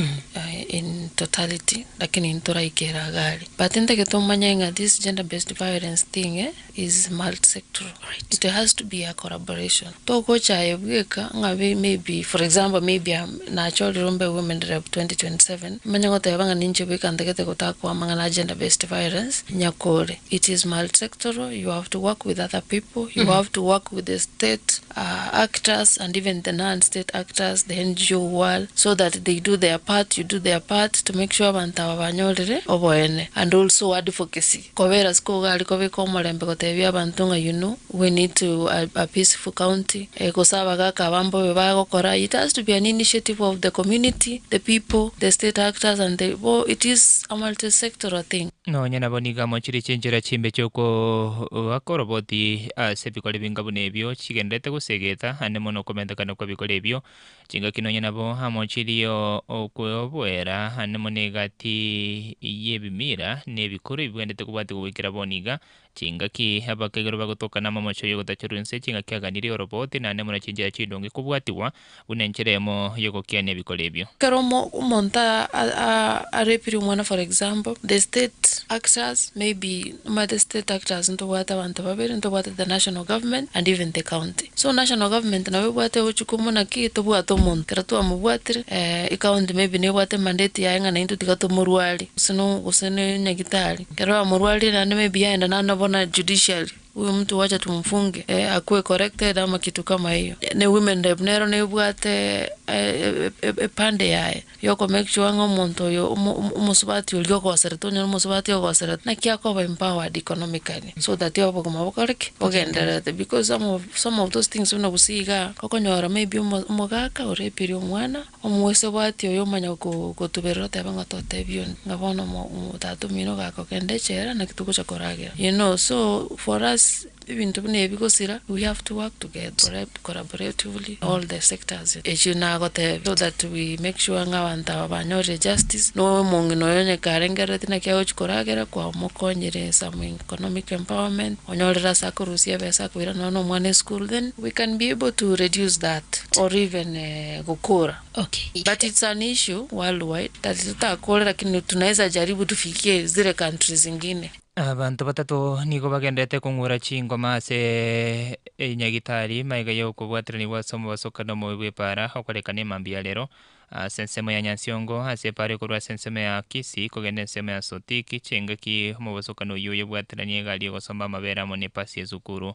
in totality lakini ntoraikera iga aria. But ntagete omanye ng'a this gender based violence thing is multisectoral. It has to be a collaboration. Togocha aye bweka ng'a maybe for example maybe nachorire mbe women rep 2027 manye goteba ng'a ninche bweka ntagete gotakoa amang'ana a gender based violence nyakore. It is multisectoral, you have to work with other people, you have to work with the state actors and even the non state actors, the NGO world so that they do their part, you do their part to make sure abanto aba banyorire oboene and also advocacy. Kobera ase kogari kobeka omorembe gotebia abanto ng'a you know we need to a a peaceful county gose abagaka aba mbobe bagokora, it has to be an initiative of the community, the people, the state actors and the bo it is a multi sectoral thing. Nonya nabo nigo amochirie chinchera chimbe chi'okoaka oroboti ase ebikore binga buna ebio chigendererete gosegeta, ande mono okomentekana kw'ebikore ebio. Chingaki nonya nabo amochirie okweoboera ande mono egati y'ebimira na ebikoro ebibwenerete kobwatigwa goikera bono iga. Chingaki abakegero bagotoka namamocho y'ogotachorwa inse, chingaki aganirie oroboti naende mono chinchera chindonge kobwatigwa buna enchera eyemo y'ogokiania ebikoro ebio. Ekero omonto arepire omwana for example, the state actors maybe omanyete state actors ntobwate abanto babere, ntobwate the national government and even the county. So national government nabo ebwate obochuku naki tobwate omonto, ekero twamobwatire ecounty maybe nebwate mandate yaye ng'a naintwe tiga tomorwarie gose no gose ne nyagitari. Ekero bamorwarire naende maybe yaenda naende bono judiciary. Huyu mtu wacha tumfunge eh, akuwe corrected ama kitu kama hiyo. Ne women rep nero nebwate epande yaye yoko make sure ng'a omonto oyo omosubati oria ogoserete onye nomosubati ogoserete naki akoba empowered economically so that obogima bokore ki? Bogendererete because some of some of those things buna gusii igaa okonyora maybe omogaka orepire omwana. Omosubati oyo omanya gotuberera oteba ng'a totebia onde, ng'a bono tata omino gakogenda echela naki togocha koragera. You know, so for us ebinto buna ebi gosira, we have to work together, collaboratively all the sectors echio nagotebia so that we make sure ng'a abanto aba banyorire justice, na omong'ina oyo onye karengerereti naki agochi koragera kwamokonyire some economic empowerment, onyorire ase akorusia ebesa akoira nonya na omwana esukuru then we can be able to reduce that or even gokora. Okay. But it's an issue worldwide that totakore lakini tunaweza jaribu tufikie zile countries zingine. Abanto batato nigo bagenderete kong'ura chingoma ase enyagitari magega y'okobwateranigwa ase omobasokano omobe bw'epaara okorekana emambia ya rero ase ensemo ya Nyansiongo ase epaara ekorwa ase ensemo ya Kisii kogenda ensemo ya Sotik chingaki omobasokano oyio oyobwateranie egari egosomba amabere amo nepasi y'esukuru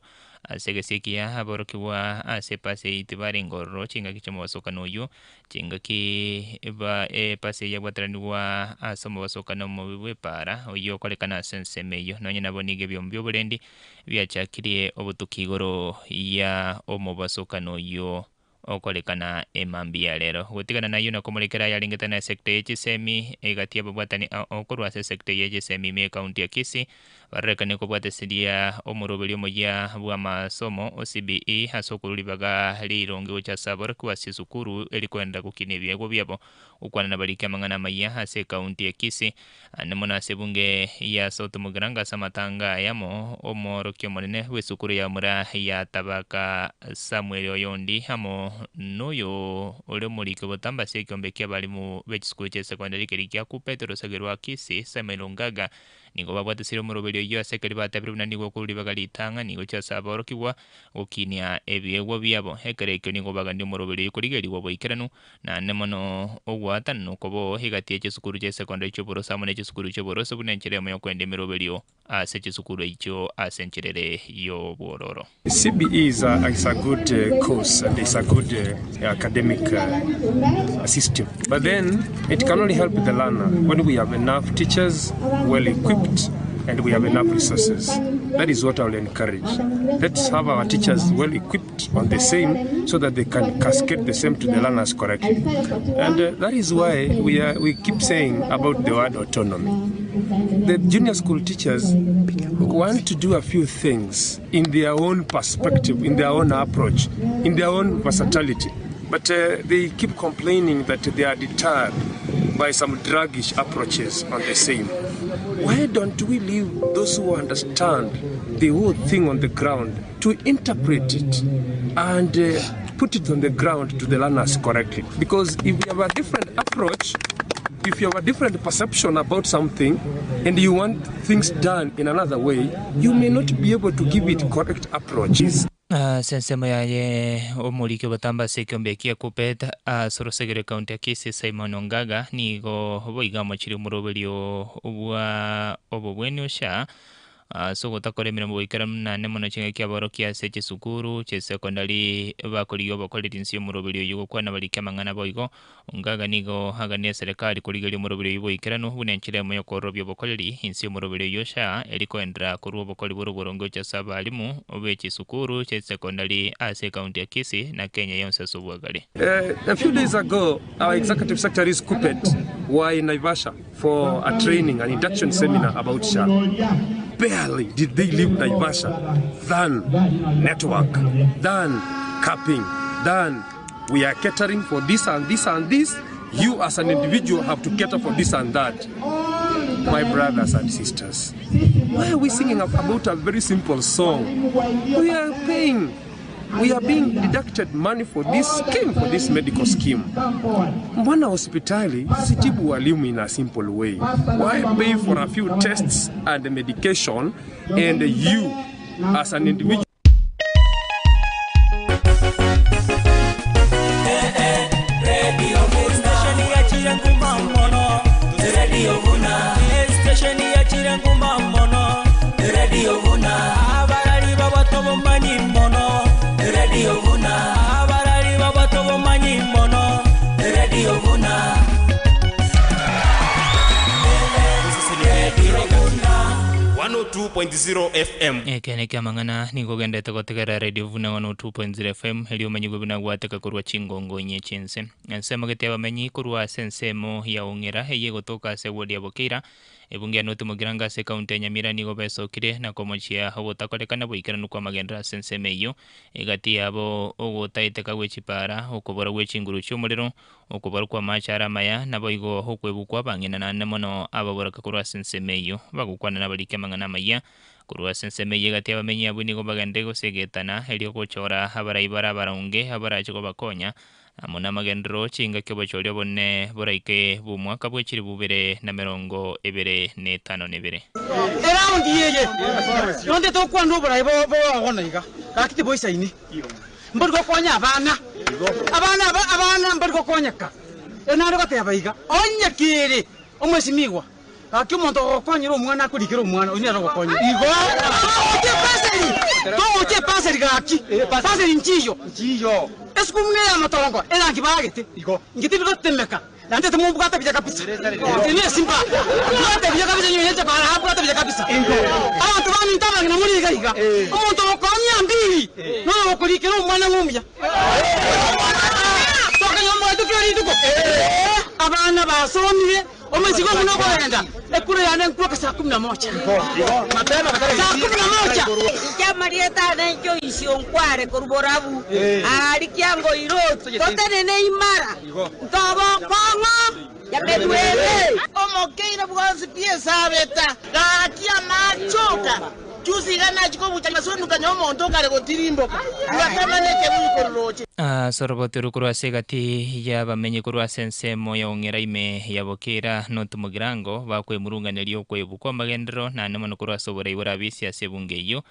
Ase egesio ekiya aborokigwa ase epasi eyio tibarenge ororo chingaki chi'omobasokano oyio, chingaki ba epasi eyio yabwataranigwa ase omobasokano omobe bw'epaara, oyio okorekana ase ensemo eyio. Nonye nabo nigo ebiombe bi'oborendi biachakirie obotuki igoro ya omobasokano oyio okorekana emambia ya rero. Gotigana nayio na komorekera ayarengete na esecta ye chisemi egati y'ababwatani ao korwa ase esecta eye ye chisemi ime ekaunti ya Kisii barorekane kobwatesiria omoroberio omoyia bw'amasomo o CBE ase okorwa ribaga rironge gocha ase aborokigwa ase esukuru eri koenderera gokina ebiegwa biabo gokwana nabariki amang'ana amayia ase ekaunti ya Kisii Naende mono ase ebunge ya South Mugirango ase amatanga ayamo, omoorokia omonene bw'esukuru ya Mura ya Tabaka Samuel Oyondi amo noyo ore omoriki obotambe ase ekiombe ki'abalimu be chisukuru chia sekondari keria kia Kuppet orosagia rwa Kisii Samuel Ongaga Nigo babwatesire omoroberio oyio ase ekeri batebirie buna nigo okorwa ribaga ritang'ani gochia ase aborokigwa gokinia ebiegwa biabo. Ekero ekio nigo bagania omoroberio oyio korigerigwa boikeranu, naende mono ogwatanana okoboo egati ye chisukuru chia esekondari chi'oboroso amo ne chisukuru chi'oboroso buna enchera eyemo y'okoenda emeroberio ase chisukuru echio ase enchera ere y'obwororo. CBE is a, is a good course and it's a good academic system. But then it can only help the learner when we have enough teachers well equipped and we have enough resources. That is what I will encourage. Let's have our teachers well equipped on the same so that they can cascade the same to the learners correctly. And that is why we, are, we keep saying about the word autonomy. The junior school teachers want to do a few things in their own perspective, in their own approach, in their own versatility. But they keep complaining that they are deterred by some druggish approaches on the same. Why don't we leave those who understand the whole thing on the ground to interpret it and put it on the ground to the learners correctly? Because if we have a different approach, if you have a different perception about something and you want things done in another way, you may not be able to give it correct approach. Ase ensemo yaye omoriki obotambe ase ekiombe kia Kuppet ase orosegero ekaunti ya Kisii Simon Ongaga nigo boigo amochirie omoroberio bwa obobweni osha ase ogotakora emeremo goikeranu naende mono chingaki aborokia ase chisukuru chisekondari bakorigia obokoreri inse y'omoroberio oyio gokwana barike amang'ana boigo Ongaga nigo agania eserekari korigeria omoroberi oyio boikeranu buna enchera emo y'okoororobia obokoreri inse y'omoroberi oyio SHA eri koenderera korwa obokori bore oboronge gochia ase abalimu be chisukuru chia chisekondari ase ekaunti ya Kisii na Kenya yonsi ase obwagare. A few days ago, our executive secretaries KUPPET were in Naivasha for a training, an induction seminar about SHA. Barely did they leave Naivasha than network, than capping, than we are catering for this and this and this. You as an individual have to cater for this and that. My brothers and sisters, why are we singing about a very simple song? We are paying, we are being deducted money for this scheme, for this medical scheme. Mbona hospitali sitibu walimu in a simple way? Why pay for a few tests and medication and you as an individual 102.0 FM. Ekeene ki'amang'ana nigo ogenderete gotegerera Radio Vuna 102.0 FM, erio omanyigwe buna gwateka korwa chingongo inye chi'ense. Ensemo gete y'abamenyi korwa ase ensemo ya Ong'era eyio egotoka ase ewodi ya Bokeira, ebunge ya North Mugirango ase ekaunti ya Nyamira nigo besokire na komochia ogotakorekana boikeranu kw'amagenderero ase ensemo eyio, egati yabo ogotaeteka gwe chipara, okobora gwe chinguru chi'omorero, Okobora kw'amaache are amaya, naboigo okwebukwa abang'ina naende mono ababoraka korwa ase ensemo eyio, bagokwana nabariki amang'ana amayia. Korwa ase ensemo eyio egati y'abamenyi abwo nigo bagenderire gosegetana, erio gochora abarai bare abaronge abarache kobakonya, amo namagenderero chingaki obochori obonene boraike bw'omwaka bwe chilifu bibere na merongo ebere na etano na ebere. Eraundi eye nonde tokwana oborai bogono iga, gaki tiboisaini. Mbori gokonya abana, abana aba abana mbori gokonyeka. Ere nare goteba iga, Onye kere omwesimigwa, gaki omonto ogokonyera omwana akorikere omwana, oyio nere ogokonyera. Igo togochia epaseri, togochia epaseri gaki, paseri nchiyo, esukuru buna ey'amatongo erangi baagete, inche tindi gotemeka. Naende timobwate buya kabisa. Inche nesimba, mbwate buya kabisa inwe inche bara mbwate buya kabisa. Abanto baminto abang'ina more iga iga, omonto ogokonya mbiri, noyo ogokorikera omwana ng'a omuya. Tokanywa omogato kera rituko. Abana basomire, omosike buna okorenda ekura yane nkwoka saa kumi na moja. Saa kumi na moja. Inche amarieta ane inche oisio nkware korwa borabu, aria kiangoirwe totenene imara. Ntobokong'o ya merwebe. Omokeire bwonsi pi esabeta, gaki amachoka Juzi iga nachia kobucha maswenuka nyowe omonto okare gotirimboka, ngatama nekebuyu korwa roche. Ase oroboti orwo korwa ase egati y'abamenyi korwa ase ensemo ya Ong'era ime ya Bokera North Mugirango bakwemurunganeria okoebwa kw'amagenderero naende mono korwa ase oborai borabisia ase ebunge eyio.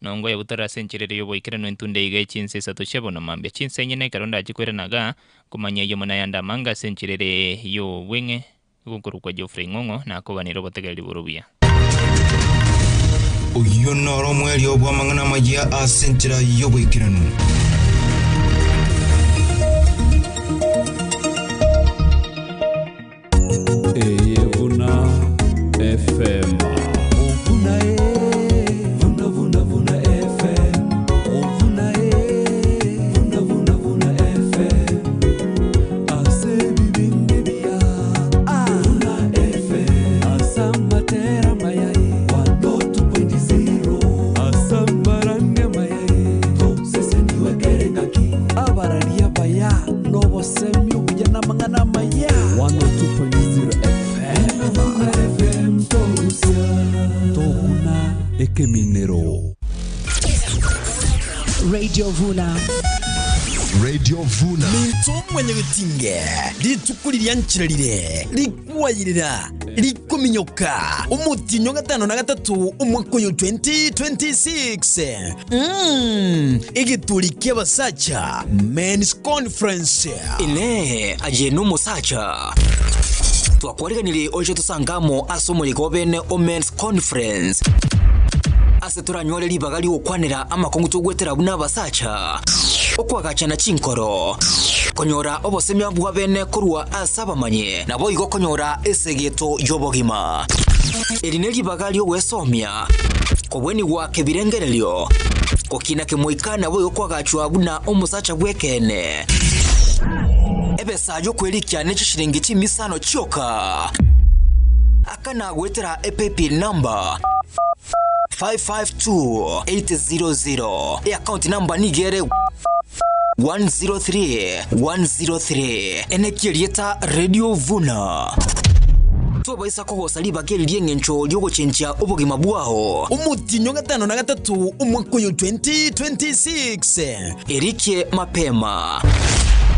Nongo yabutorera ase enchera ere y'oboikeranu entunde iga echinsa isato chia bono mambia chinsa inye nekero ndache koirana igaa komanya ayio mono ayande amange ase enchera ere y'obweng'e gokorokwa Geoffrey Ng'ong'o nakobanire obotegereri bore obuya. Oyio noro omoerio bw'amang'ana amayia ase enchera y'oboikeranu. Eye buna FM. Buna e, buna buna buna FM. Buna e, buna buna buna FM. Ase ebibindi bia Buna FM. Ase amatera amaya e, 102.0. Ase amarangi amaya e, toseseniwe kere ngaki. Abarari abaya nobosemi obuya namang'ana amaya. 102.0 FM. Buna FM torusia tokuna ekeminero. Radio Vuna. Radio Vuna. Minto mwanyagetinge, rituko riria nchera rire rikwayerera rikominyoka omotienyi o gatano na gatato omwaka oyo 2026. Mm, egeturi ki'abasacha Men's Conference. Inee, aye nomosacha? Twakwariganirie oche tosange amo ase omoyega o bene o Men's Conference, ase toranyore ribaga ri'ogokwanera amakong'u togwetera buna abasacha, okoagachana chinkoro, konyora obosemia bwa bene korwa ase abamanyi, naboigo konyora esegeto y'obogima. Eri neribaga ri'ogwesomia, kobwenigwa kebirengererio, gokina kemoika naboigo koagachwa buna omosacha bw'ekeene. Ebesa y'okwerikia ne chishilingi chimisano chioka. Akana goetera epaybill number 552800. Eaccount number nigo ere 103 103. Enekia erieta Radio Vuna. Tobaisa kogosa ribaga eri ri'engencho ri'ogochenchia obogima bwao. Omotienyi o gatano na gatato omwaka oyo 2026. Erikie mapema.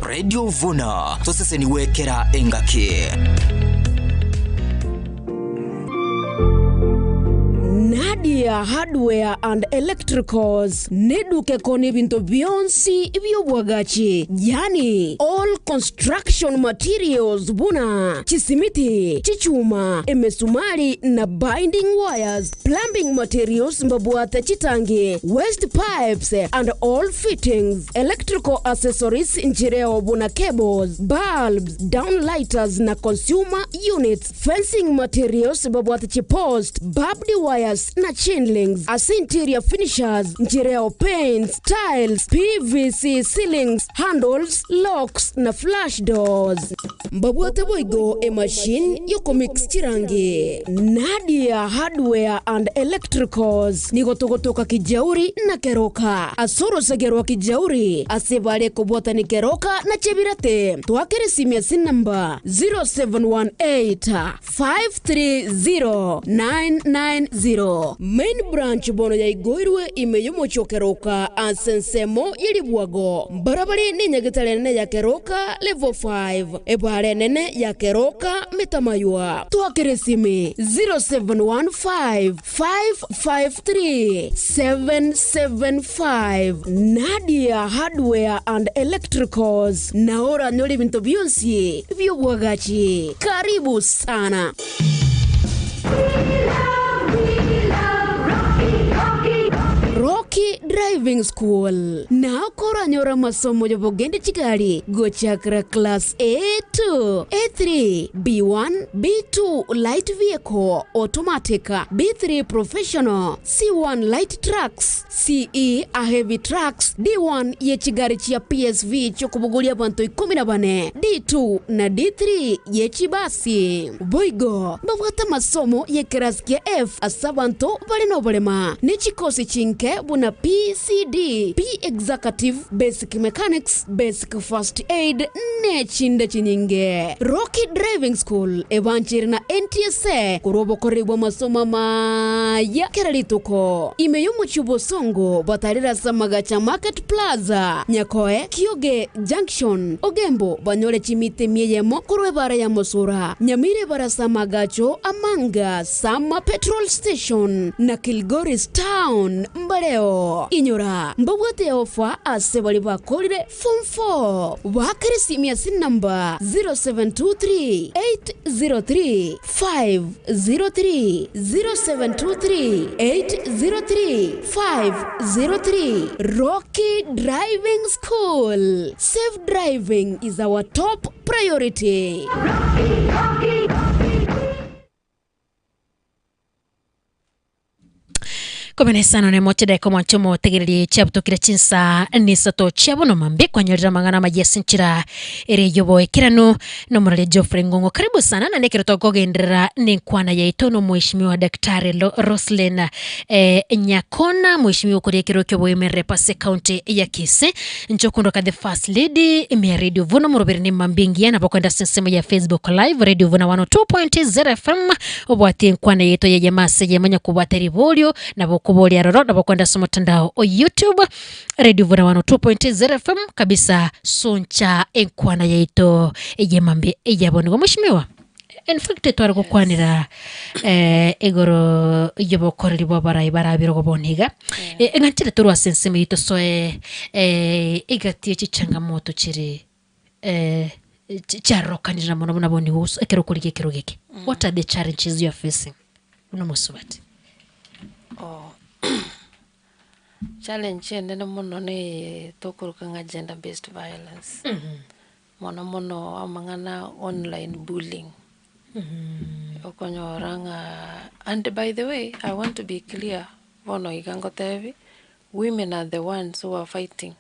Radio Vuna, tosesenigwe kera engaki. Nadia Hardware and Electricals neduka ekona ebinto bionsi bi'obwagachi, yaani all construction materials buna chisimiti, chichuma, emesumari na binding wires, plumbing materials mbabwate chitangi, waste pipes and all fittings, electrical accessories nchireo buna cables, bulbs, downlighters na consumer units, fencing materials babwate chipost, barbed wires na chain links, ase interior finishers nchireo paints, tiles, PVC ceilings, handles, locks na flush doors. Mbabwate boigo emachine yokomix chirangi. Nadia Hardware and Electricals nigo togotoka Kijauri na Keroka. Ase orosege rwa Kijauri ase bare kobwatani Keroka na Chebirate. Twakere esimi ase enamba 0718 530 990. Main branch bono yaigoirwe ime y'omochie o Keroka ase ensemo ye ribwago. Mbarabare nenyagetari enene ya Keroka level 5, ebara enene ya Keroka Metamaywa. Twakere esimi 0715 553 775. Nadia Hardware and Electricals nao oranyore ebinto bionsi bi'obwagachi. Karibu sana. Rocky Driving School nao koranyore amasomo y'obogendi chigari gochakera class A2, A3, B1, B2 light vehicle automatic, B3 professional, C1 light trucks, CE a heavy trucks, D1 ye chigari chia PSV chiokobogoria abanto ikomi na bane, D2 na D3 ye chibasi. Boigo mbabwate amasomo y'ekerasi kia F ase abanto bare noborema, ne chikosi chinke buna. buna PCD, P-Executive, Basic Mechanics, Basic First Aid nechinde chinyinge. Rocky Driving School ebancheire na NTSA korwa obokoreri bw'amasomo amaya kera rituko. Ime y'omochie o Bosongo batarire ase amagacho a Market Plaza, Nyakoe, Kioge Junction, Ogembo banyore chimita emia eyemo korwa ebara ya Mosura, Nyamira ebara ase amagacho a Manga, Sama Petrol Station na Kilgoris Town mbareo. Inyora, mbabwate eofa ase baria bakorire Form 4. Baakere esimi ase enamba 0723 803 503, 0723 803 503. Rocky Driving School, safe driving is our top priority. Kumi na isano na emo chidaeka omwancho omotegererie chiabutokire chinsa nisato chia bono mambia kwanyorire amang'ana amaya ase enchera ere y'oboekeranu na omoraria Geoffrey Ng'ong'o. Karibu sana naende ekero tokogenderera nenkwana yaito na omweshimiwa Daktari Roselyn eh, Nyakona mweshimiwa okoria ekero kioboemerere ase county ya Kisii inche okondoka the first lady ime ya Radio Vuna omoroberi ne mambia engiya nabo okoenda ase ensemo ya Facebook live Radio Vuna 102.0 FM Obwatie enkwana yaito y'eyemo ase eyemo onye kobwate riborio, nabo okoboria aroro, nabo okoenda ase omotandao o YouTube, Radio Vuna 102.0 FM, kabisa soncha enkwana yaito ey'emambia eyabo. Nigo mweshimiwa, in fact tware gokwanera eh, igoro y'obokoreri bwa abarai barabire bono iga, Eh, eng'anchire torwe ase ensemo eyio tosoe eh, egati ye chichangamoto chire eh, chiarokanire na mono buna bono igo ekero okorigia ekerogo eke what are the challenges you are facing buna omosubati? Oh challenge enene mono neye tokoroka ng'a gender based violence, mono mono amang'ana online bullying, okonyora ng'a and by the way I want to be clear bono iga ngotebi, women are the ones who are fighting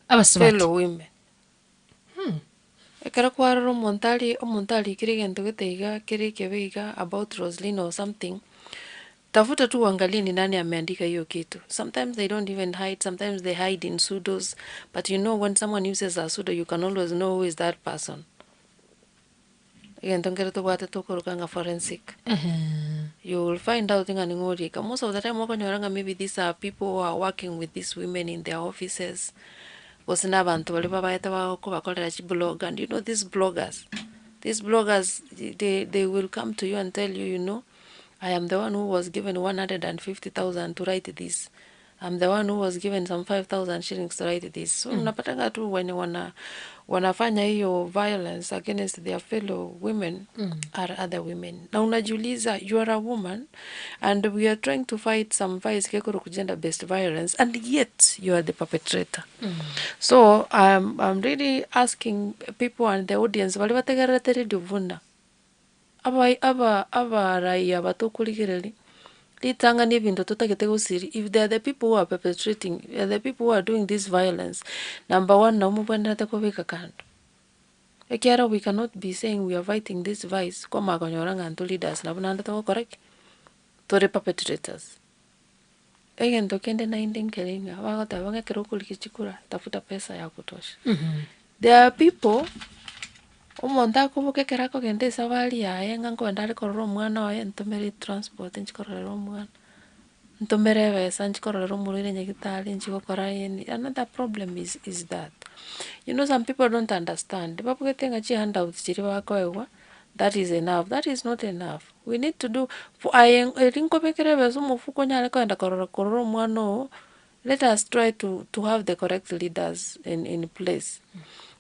Abasubati. fellow women. Ekero kwarora omonto aria omonto arikire egento gete iga kere ekebe iga about Roselyn or something, tafuta tu uangalie ni nani ameandika hiyo kitu. Sometimes they don't even hide, sometimes they hide in pseudos, but you know when someone uses a pseudo you can always know who is that person. Egento nkere tobwate tokoroka ng'a forensic. You will find out ng'a ning'o orika. Most of the time okonyora ng'a maybe these are people who are working with these women in their offices, gose na abanto baria babaete bakobakorera chiblog and you know these bloggers, these bloggers they they will come to you and tell you, you know, I am the one who was given 150,000 to write this, I'm the one who was given some 5,000 shillings to write this. So unapatanga tu wenye wana wanafanya hiyo violence against their fellow women are other women. Na unajiuliza you are a woman and we are trying to fight some vice kekuru gender based violence and yet you are the perpetrator. So I'm really asking people and the audience bari bategererete Radio Vuna aba aba abaraiya batokorigereria ritang'ani ebinto totagete gosiria if they are the people who are perpetrating, they are the people who are doing this violence, number one nabo mobwenerete kobeka kando. Ekiagera we cannot be saying we are fighting this vice kwamanya konyora ng'a intwe leaders nabo naende togokora ki? Tore perpetrators. Egento kende naende nkere ng'a bagoteba ng'a ekero okorigia chikura tafuta pesa ya kutosha. There are people, omonto akoboka ekero akogenda esabari yaye ng'a nkogenda are korora omwana oye ntomere etransport nchi kororera omwana, ntomere ebesa nchi kororera omorwaire nyagetari nchi gokora eni, another problem is is that, you know some people don't understand, babwate ng'a chihandouts chiria bakoegwa that is enough, that is not enough, we need to do for aye eri nkobekere ebesa omofuko onyare kogenda korora korora omwana oo, let us try to to have the correct leaders in in place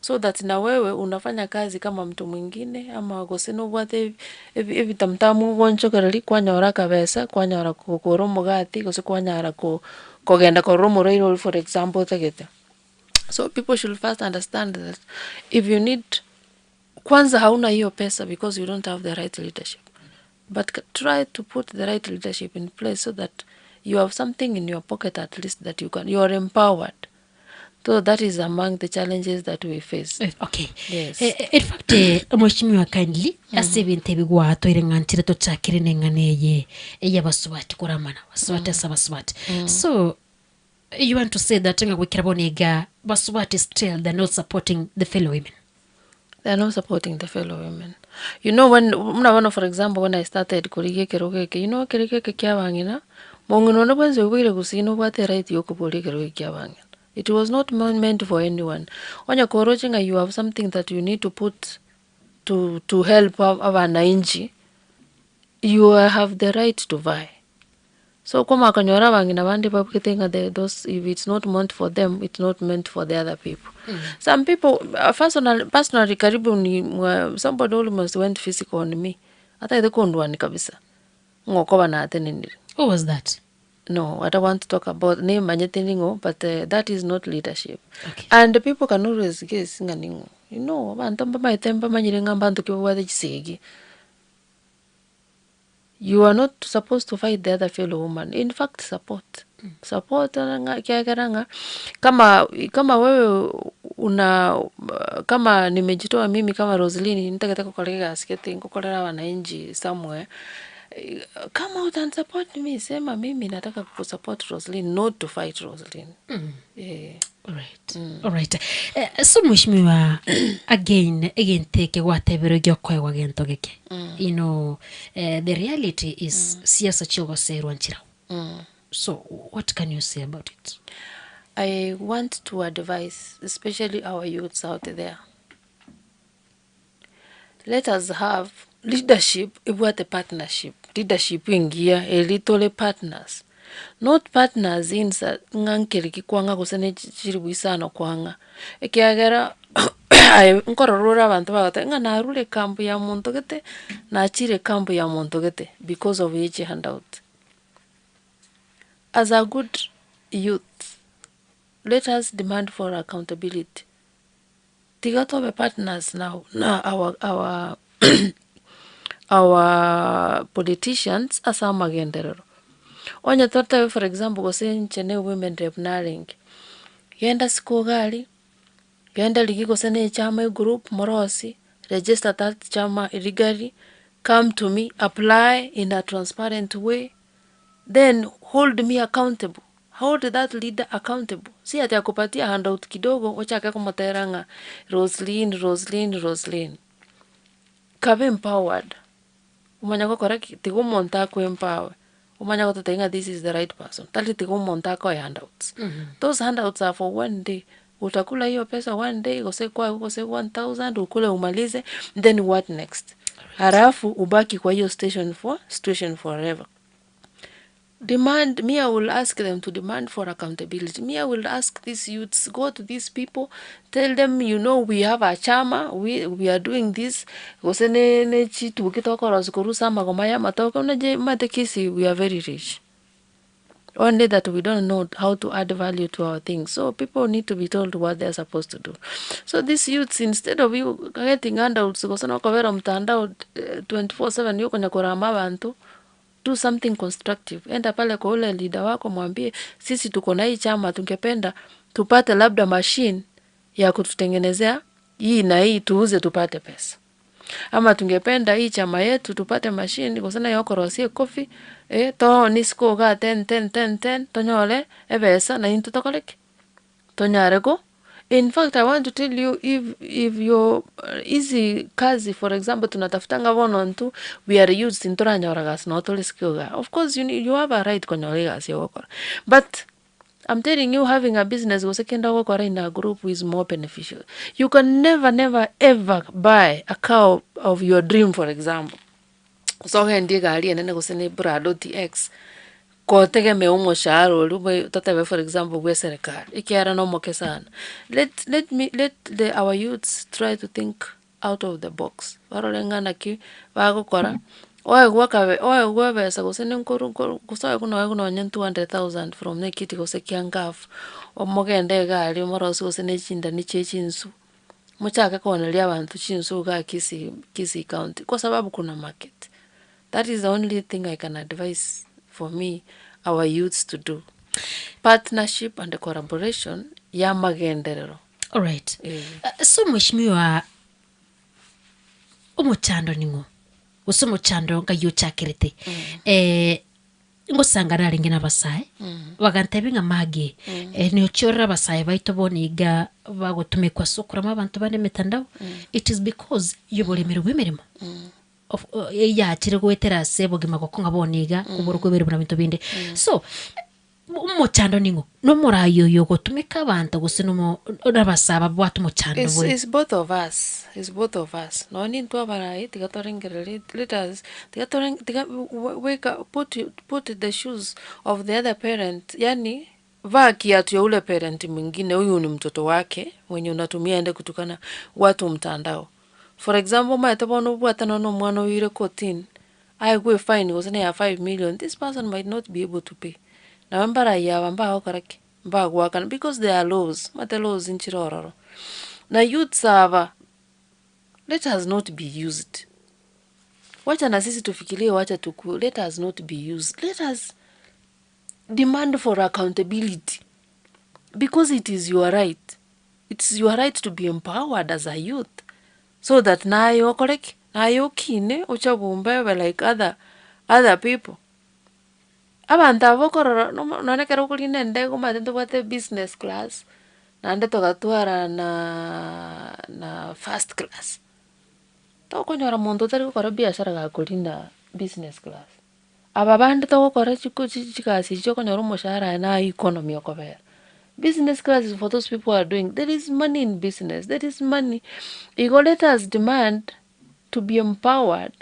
so that na wewe unafanya kazi kama mtu mwingine ama gose nobwate ebi ebitamutamu ogoonchokereria kwanyora akabesa kwanyora kogora omogati gose kwanyara ko kogenda korora omorwaire oria for example otagete. So people should first understand that if you need kwanza hauna hiyo pesa because you don't have the right leadership but try to put the right leadership in place so that you have something in your pocket at least that you can you are empowered so that is among the challenges that we face okay yes Eh, eh, in fact eh, mweshimiwa kindly ase ebinto ebi gwatoire ng'a nchire tochakire na eng'ana eye ey'abasubati koramana basubati ase abasubati so. You want to say that ng'a goikera bono iga basubati still they're not supporting the fellow women? They are not supporting the fellow women. You know when buna bono for example when I started korigia ekerogo eke, you know ekerogo eke kia abang'ina, mong'ina onde bwensi oiboire gusii nobwate eright ya okoboria ekerogo eke kia abang'ina. It was not meant for anyone. Onye koroche ng'a you have something that you need to put to to help abanainchi, you have the right to vie. So kwamanya konyora abang'ina bande babugete ng'a the those if it's not meant for them, it's not meant for the other people. Some people personally personally karibu ni mwa somebody almost went physical on me, atagete kondwania kabisa, ng'a okoba natenenire. Who was that? No, I don't want to talk about nimanyete ning'o but that is not leadership. And people can always guess ng'a ning'o. You know, abanto mbamaete mbamanyire ng'a mbanto ki babwate chisegi. You are not supposed to fight the other fellow woman, in fact support. Support ng'a ekiagera ng'a kama kama wewe una kama nimejitoa mimi kama Roselyn ntagete gokora egasi gete ngokorera abananchi somewhere, come out and support me, sema mimi nataka kusupport Roselyn not to fight Roselyn. Eh. Alright. Alright. Eh, so mheshimiwa again egento eke gwatebirwe giokoegwa gento geke. You know, eh, the reality is siasa chiogoserwa nchirao. So what can you say about it? I want to advise especially our youths out there. Let us have leadership ebwate partnership, leadership engiya eri tore partners, not partners insa ng'a nkere ki kwang'a gose ne chiribu isano kwang'a, ekiagera aye nkorora ore abanto bagoteba ng'a narure ekambu ya monto gete, nachire ekambu ya monto gete because of echi handout. As a good youth, let us demand for accountability. Tiga tobe partners na na our our our politicians ase amagenderero. Onye totebe for example gose inche ne women rep narenge, genda siko iga aria, genda rigia gose na echama egroup morosie, register that chama legally, come to me, apply in a transparent way, then hold me accountable, hold that leader accountable, si ati akupatie handout kidogo ochake komotera ng'a Roselyn, Roselyn, Roselyn. Kabe empowered, omanye gokora ki? Tiga omonto ako empower, omanye gototebia ng'a this is the right person, tari tiga omonto akoe handouts. Those handouts are for one day, utakula hiyo pesa one day gose kwaegwa gose 1000 ukule umalize, then what next? Halafu ubaki kwa hiyo station for situation forever. Demand, me I will ask them to demand for accountability. Me I will ask these youths, go to these people, tell them you know we have a chama, we, we are doing this, gose ne ne chituki tokorosia korwa ase amagoma ya amatoke, buna je omanyete Kisii we are very rich. Only that we don't know how to add value to our things. So people need to be told what they are supposed to do. So these youths instead of you getting handouts gose nokobera mtandao 24/7 yokonya korama abanto, do something constructive. Enda pale kwa ule leader wako mwambie sisi tuko na hii chama tungependa tupate labda machine ya kututengenezea hii na hii tuuze tupate pesa. Ama tungependa hii chama yetu tupate machine gose nayo okorosia ecoffee, eh, tooni isiko igaa 10 10 10 10 tonyore ebesa naintwe tokore ki? Tonyare ko in fact I want to tell you if if you hizi kazi for example tunatafutanga bono intwe we are youths ntoranyora gasi noo tore isiko igaa. Of course you need you have a right konyora egasi ogokora but I'm telling you having a business gose kende ogokora in a group is more beneficial. You can never never ever buy a car of your dream for example, gose ogendie egari enene gose na eprado TX, kotegemea omoshahara oria bwe totebe for example bwa eserekari, ekiagera na omoke sana. Let let me let the our youths try to think out of the box, barore ng'a naki bagokora, oegwe akabe oegwe ebesa gose na nkoru nkoru gose oegwe noegwe nonye 200,000 from ekiti gose kia ngaf, omogende iga aria omorosie gose na echindani chia echinsu, mochake kooneria abanto chinsu igaa Kisii Kisii county, kwa sababu kuna market. That is the only thing I can advise for me our youths to do. Partnership and collaboration ya amagenderero. Alright. Eh. So mheshimiwa omochando ning'o gose omochando ngai ochakerete eh, Ngosangana arenge nabasae, bagantebia ng'a Maggie, niochiorere abasae baito bono iga bagotumekwa ase okorama abanto bande emetandao, it is because y'oboremeri bw'emeremo. Of eyachire goetera ase obogima gokong'a bono iga, kobora okoiberwa buna binto binde. So, omochando ning'o? Nomorai oyo ogotumeka abanto gose nomo nabasae babwate omochando It's, bwe? it's both of us, it's both of us. Nonye nintwe abarai tiga torengererie, let us, tiga toreng tiga wake up, put put the shoes of the other parent, yaani vaa kiatu ya ule parent mwingine, huyu ni mtoto wake mwenye unatumia aende kutukana watu mtandao. For example omanyete bono obwate nonye na omwana oire kotini, aegwe efine gose na eya 5 million, this person might not be able to pay. Nabo mbarai aba mbagokora ki? Mbagoakana because there are laws, omanyete laws nchire ororo. Na youths aba, let us not be used. Wacha na sisi tufikirie wacha tukue, let us not be used. Let us demand for accountability because it is your right. It's your right to be empowered as a youth so that naye okore ki? Naye okine oche obumbebe like other other people. Abanto aba okorora nomo nonye ekero okorina endege omanyete ntobwate business class, naende togatwara na na first class. Tokonyora monto otari gokora biashara gakorina business class. Aba bande togokora chiko chi chigasi echi okonyora omoshahara aye naye economy okobera. Business class is for those people who are doing, there is money in business, there is money. Igo let us demand to be empowered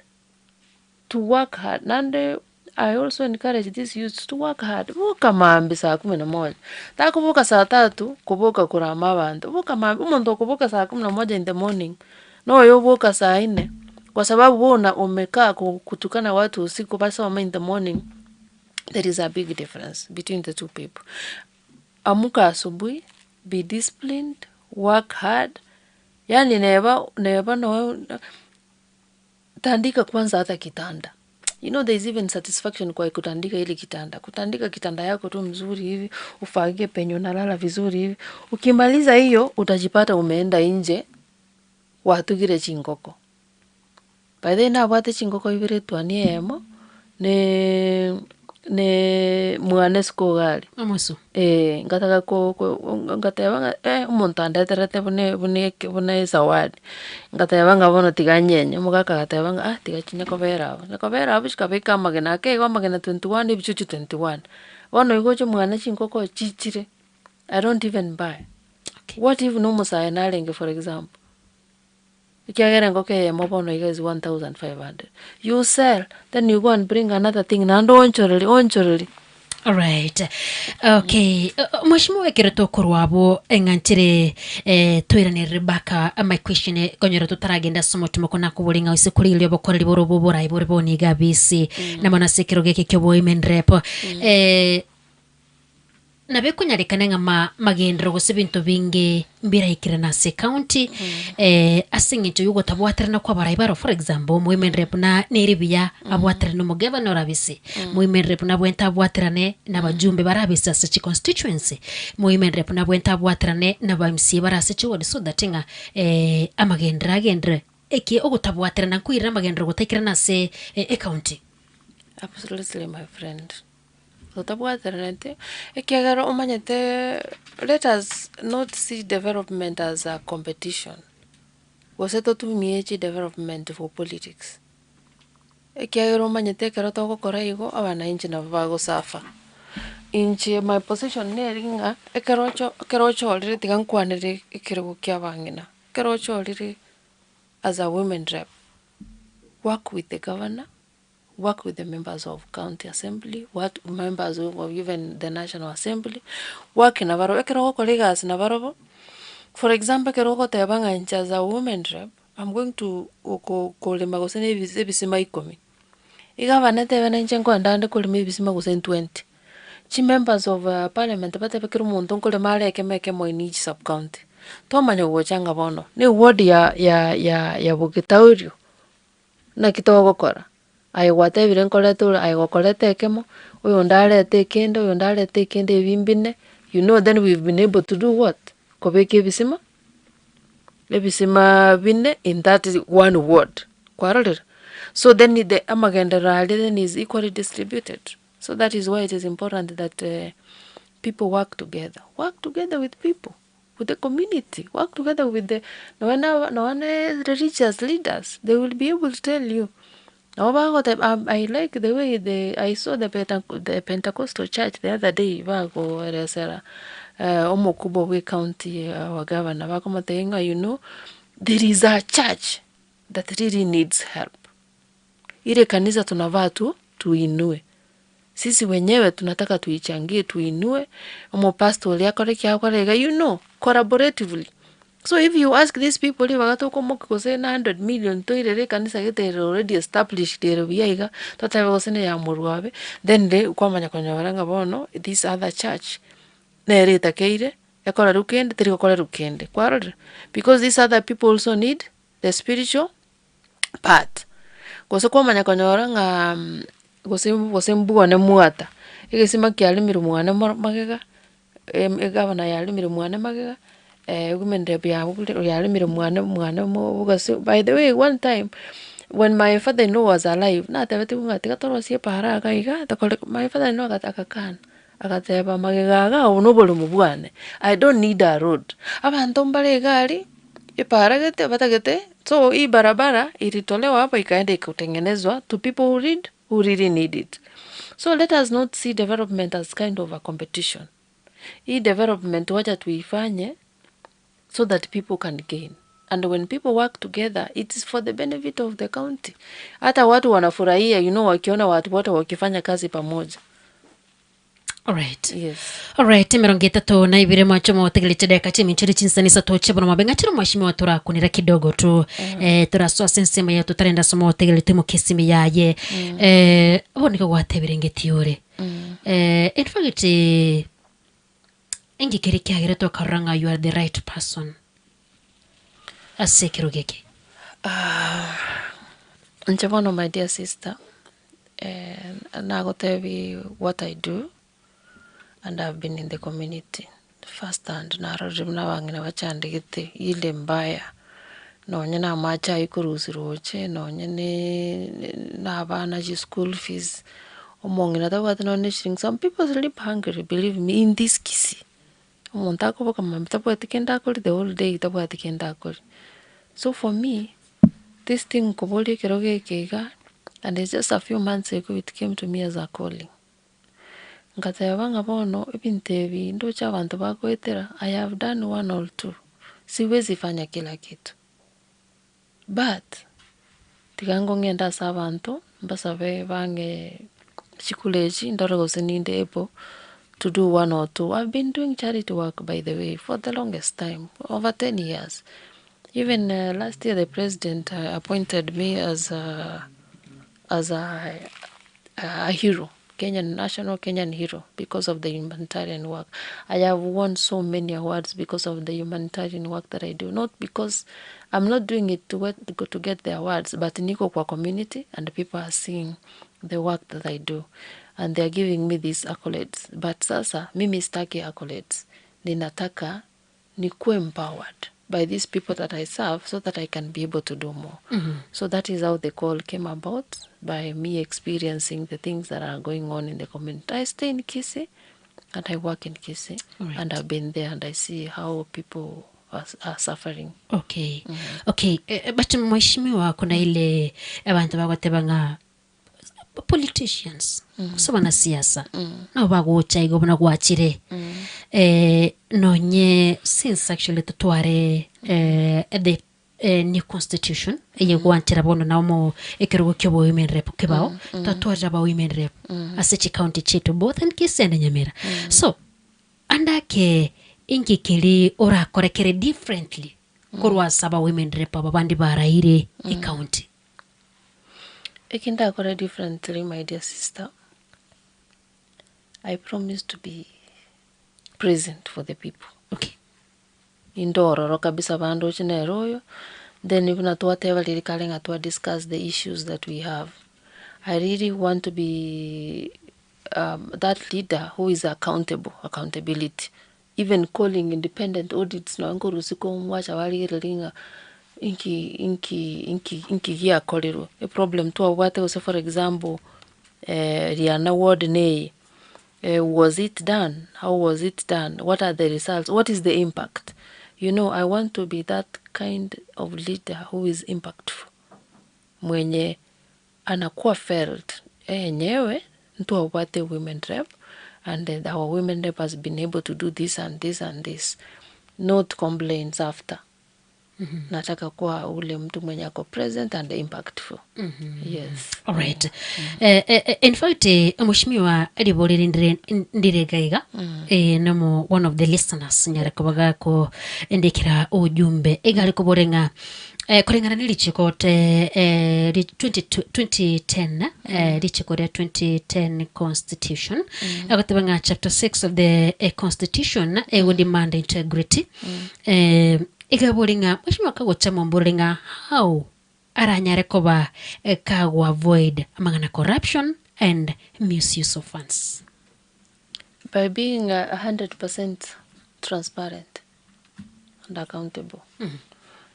to work hard naende I also encourage these youths to work hard, boka maambia saa kumi na moja, takoboka saa tatu, koboka korama abanto, boka maambia, omonto okoboka saa kumi na moja in the morning, na oyo oboka saa nne, kwa sababu bono umekaa kutukana watu usiku basome in the morning, there is a big difference between the two people. Amuka asubuhi, be disciplined, work hard, yaani neba neba no tandika kwanza hata kitanda. You know there is even satisfaction kwa kutandika ile kitanda. Kutandika kitanda yako tu mzuri hivi, ufagie penye unalala vizuri hivi. Ukimaliza hiyo, utajipata umeenda nje, watugire chingoko. By the way nabwate chingoko ibere twani eyemo, ne ne mwane sikogari. Omosu. Eh, ngataka ko ko ngateba ng'a eh omonto andeterete buna buna eke buna ezawadi. Ngateba ng'a bono tiga nyenye, omogaka agateba ng'a ah tiga chinya kobera abwo. Nyakobera abwo chikabeka amagena ake igo amagena 21 ebichuchu 21. Bono igo oche mwane chingoko chichire, I don't even buy. What if na omosae narenge for example, ekiagera engoko eyemo bono iga is 1500, you sell, then you go and bring another thing naende oonchoreria oonchoreria. Alright. Okay. Mheshimiwa ekero tokorwa abwo eng'anchire eh, toiranerere back my question eh, konyora totaragenda ase omotimoko nakobore ng'a ase korigereria obokoreri bore obo oborai bore bono iga abisi na mono ase ekero geke kia obowomen rep eh, nabo ekonyarekana ng'a ma magenderero gose ebinto binge mbiraikerane ase ecounty ase eng'encho ya ogotabwaterana kwa abarai baro for example omowomen rep na nere buya abwaterane na omogavana ore abise, mowomen rep nabwente abwaterane na abajumbe bare abise ase chiconstituency, mowomen rep nabwente abwaterane na aba MCA bare ase chiward so that ng'a amagenderero agenderere. Eki ogotabwaterana nkoirire amagenderero gotaikerana ase ecounty. Absolutely my friend. Otabwateraneti, ekiagera omanyete let us not see development as a competition, gose totumie chidevelopment for politics. Ekiagera omanyete ekero togokora igo, abananchi nabo bagosuffer. Inche my position neri ng'a, ekero ocho ekero ochorire tiga nkwanere ekerogo kia abang'ina, ekero ochorire as a women rep, work with the governor, work with the members of county assembly, what members of even the national assembly, work nabarobwo, ekero ogokora egasi nabarobwo, for example ekero ogoteba ng'a inche as a woman rep, I'm going to oko korema gose na ebisi ebisima ikomi, iga abanetebe na inche nkoenda ande korema ebisima gose 20, chimembers of parliament batebe kera omonto nkorema are ekemo ekemo in each sub county, twamanya gocha ng'a bono, na eward ya ya ya ya bogetaurio, naki togokora, aye gwatebire nkorete ore aye gokoreta ekemo, oyonde arete ekende oyonde arete ekende ebi mbine, you know then we've been able to do what? Kobeka ebisima, ebisima bine in that one ward, kwarorire? So then the amagenderero aria then is equally distributed. So that is why it is important that people work together, work together with people, with the community, work together with the nonye na nonye na religious leaders, they will be able to tell you. Nabo bagoteba I like the way the I saw the penta the pentecostal church the other day bagoeresera omokubwa bwa ecounty our governor bakomotebia ng'a you know, there is a church that really needs help. Ile kanisa tunafaa tu tuinue. Sisi wenyewe tunataka tuichangie tuinue, omopastor oria akore ki akore iga, you know, collaboratively. So if you ask these people ribaga tokomokia gose na 100 million toirere ekanisa gete ere already established ere buya iga, totebe gose na eya morwabe, then re kwamanya konyora ng'a bono this other church, nere etakeire, ekorerwa kende teri gokorerwa kende, kwarorire? Because these other people also need the spiritual part. Gose kwamanya konyora ng'a gose gose mbwane mwata, egesima kiaremirwe mwane moro magega, egavana yaremirwe mwane magega, women rep yaremirwe mwane mwane mo gose by the way one time, when my father in law was alive, natebetigwe ng'a tiga torosie epara iga iga, tokore my father in law agakana, agateba magega igaa obo na oboremo bwane, I don't need a road. Abanto mbare iga aria, epara gete batagete, so hii barabara ilitolewa hapo ikaenda ikatengenezwa to people who read who really need it. So let us not see development as kind of a competition. Hii development wacha tuifanye so that people can gain. And when people work together, it is for the benefit of the county. Hata watu wanafurahia, you know, wakiona watu wote wakifanya kazi pamoja. Alright. Yes. Alright, emirongo etato na ibere mwacho motegerete dakika chiminchiri chinsanisa toche bono mabe ng'achire mwashimiwa torakunera kidogo tu eh, torasoa ase ensemo yaito tarenda ase motegerete mokesimi yaye eh, bono nigo gwatebire ngeti ore eh, in fact eh, enki kere kiagere tokarora ng'a you are the right person ase ekerogo eke. Inche bono my dear sister, nagotebi what I do, and I've been in the community first hand, narorire buna abang'ina bachandegete ile mbaya, nonye na amache aywo korusia roche, nonye na abana chischool fees, omong'ina tabwati nonye na eshiringi, some people sleep hungry believe me in this Kisii, omonto akoboka mambia tabwati kende akoria the whole day tabwati kende akoria. So for me, this thing nkoboria ekero geke iga, and it's just a few months ago it came to me as a calling. Ngateba ng'a bono ebinto ebi ndoche abanto bagoetera, I have done one or two, siwezi fanya kila kitu. But, tiga ngong'ende ase abanto, mbasabe bang'e chikura echi ndore gose ninde able to do one or two. I've been doing charity work by the way for the longest time, over ten years. Even last year the president appointed me as a, as a, a hero, Kenyan national Kenyan hero because of the humanitarian work. I have won so many awards because of the humanitarian work that I do. Not because I'm not doing it to, to, go to get the awards, but niko kwa community and people are seeing the work that I do and they are giving me these accolades. But sasa mimi sitaki accolades. Ninataka nikuwe empowered by these people that I serve so that I can be able to do more. So that is how the call came about by me experiencing the things that are going on in the community. I stay in Kisii and I work in Kisii and I've been there and I see how people are, are suffering. Okay. Okay, eh, but mheshimiwa kuna ile abantu bagoteba ng'a politicians gose abanasiasa nabo bagocha igo buna gwachire eh, nonye since actually totware eh, the eh, new constitution eye gwanchera bono nao mo ekerogo kia obo women rep kebao twatwarire aba women rep ase chicounty chiaito both in Kisii and Nyamira so ande ake inki keri orakore kere differently korwa ase aba women rep aba bande baraire ecounty. Eki ndakore differently my dear sister, I promise to be present for the people. Okay. Inde ororo kabisa bandoche nere oyo, then buna twateba riria kare ng'a twa discuss the issues that we have. I really want to be that leader who is accountable, accountability. Even calling independent audits nonye nkorusia komwacha barigereria ng'a inki inki inki inki giakorirwe. Eproblem twabwate gose for example. Riana ward neye, was it done, how was it done, what are the results, what is the impact? You know I want to be that kind of leader who is impactful, mwenye anakuwa felt enyewe ntwabwate women rep and our women rep has been able to do this and this and this, not complaints after. Nataka kuwa ule mtu mwenye ako present and impactful. Yes. Alright. In fact, mheshimiwa ribori ndire ndire gaiga namo one of the listeners nyare kobaga ko ndikira ujumbe igari kuborenga kulingana ni lichiko te 20, 2010 lichiko ria 2010 constitution agatebanga chapter 6 of the constitution will demand integrity igaboringa mheshimiwa kagocha momboringa how aranyare koba kagwa avoid amang'ana corruption and misuse of funds. By being 100% transparent and accountable.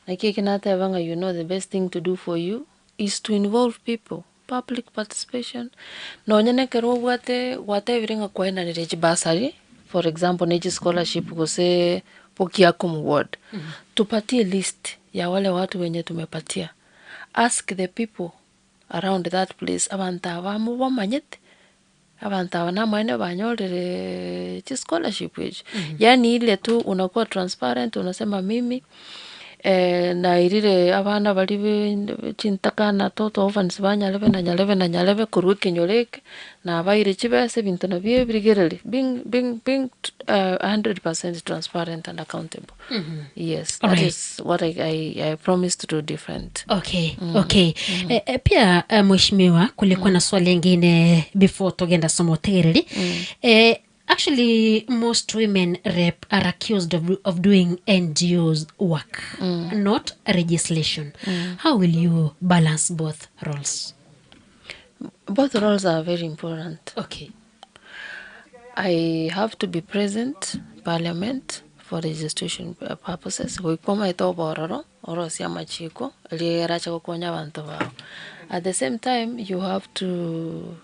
Naki eki nateba ng'a you know the best thing to do for you is to involve people, public participation. Nonya na ekero obwate gwatebire ng'a kwaenanire chibasari, for example ne chischolarship gose bokiakum ward, tupatie list ya wale watu wenye tumepatia. Ask the people around that place abanto aba mobamanyete, abanto aba namaene banyorire chischolarship echi. Yaani ile tu unakuwa transparent unasema mimi nairire abana baria be chintakana toto orphans ba nyarebe na nyarebe na nyarebe korwa ekenyoro eke, nabaire chibesa ebinto nabio ebirigereri being being being 100% transparent and accountable. Yes, that is what I promise to do different. Okay, okay. Pia mheshimiwa, kulikuwa na swali lingine before tugenda somo tegereri. Actually, most women rep are accused of doing NGOs work, not legislation. How will you balance both roles? Both roles are very important. Okay. I have to be present parliament for registration purposes. Goikwa maete obororo, orosie amachiko, riria erache gokonya abanto bao. At the same time, you have to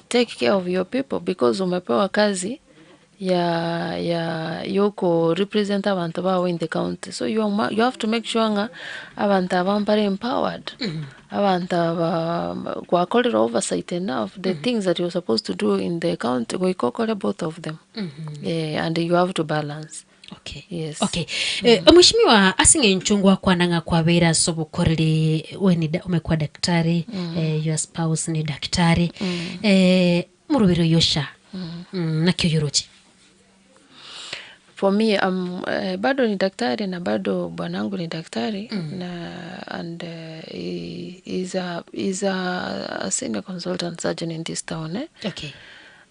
take care of your people because umepewa kazi ya yoko represent abantu bao in the county. So you, are, you have to make sure ng'a abantu aba mbare empowered. Abantu aba gwakorire oversight enough the things that you're supposed to do in the county goika okore both of them. Yeah, and you have to balance. Okay. Yes. Okay. Mheshimiwa ase ng'encho ngwakwana ng'a kwabeire ase obokoreri we ni umekuwa daktari your spouse ni daktari morobere oyo sha naki oyoroche? For me, bado ni daktari na bado bwanangu ni daktari na and he is a senior consultant surgeon in this town. Eh? Okay.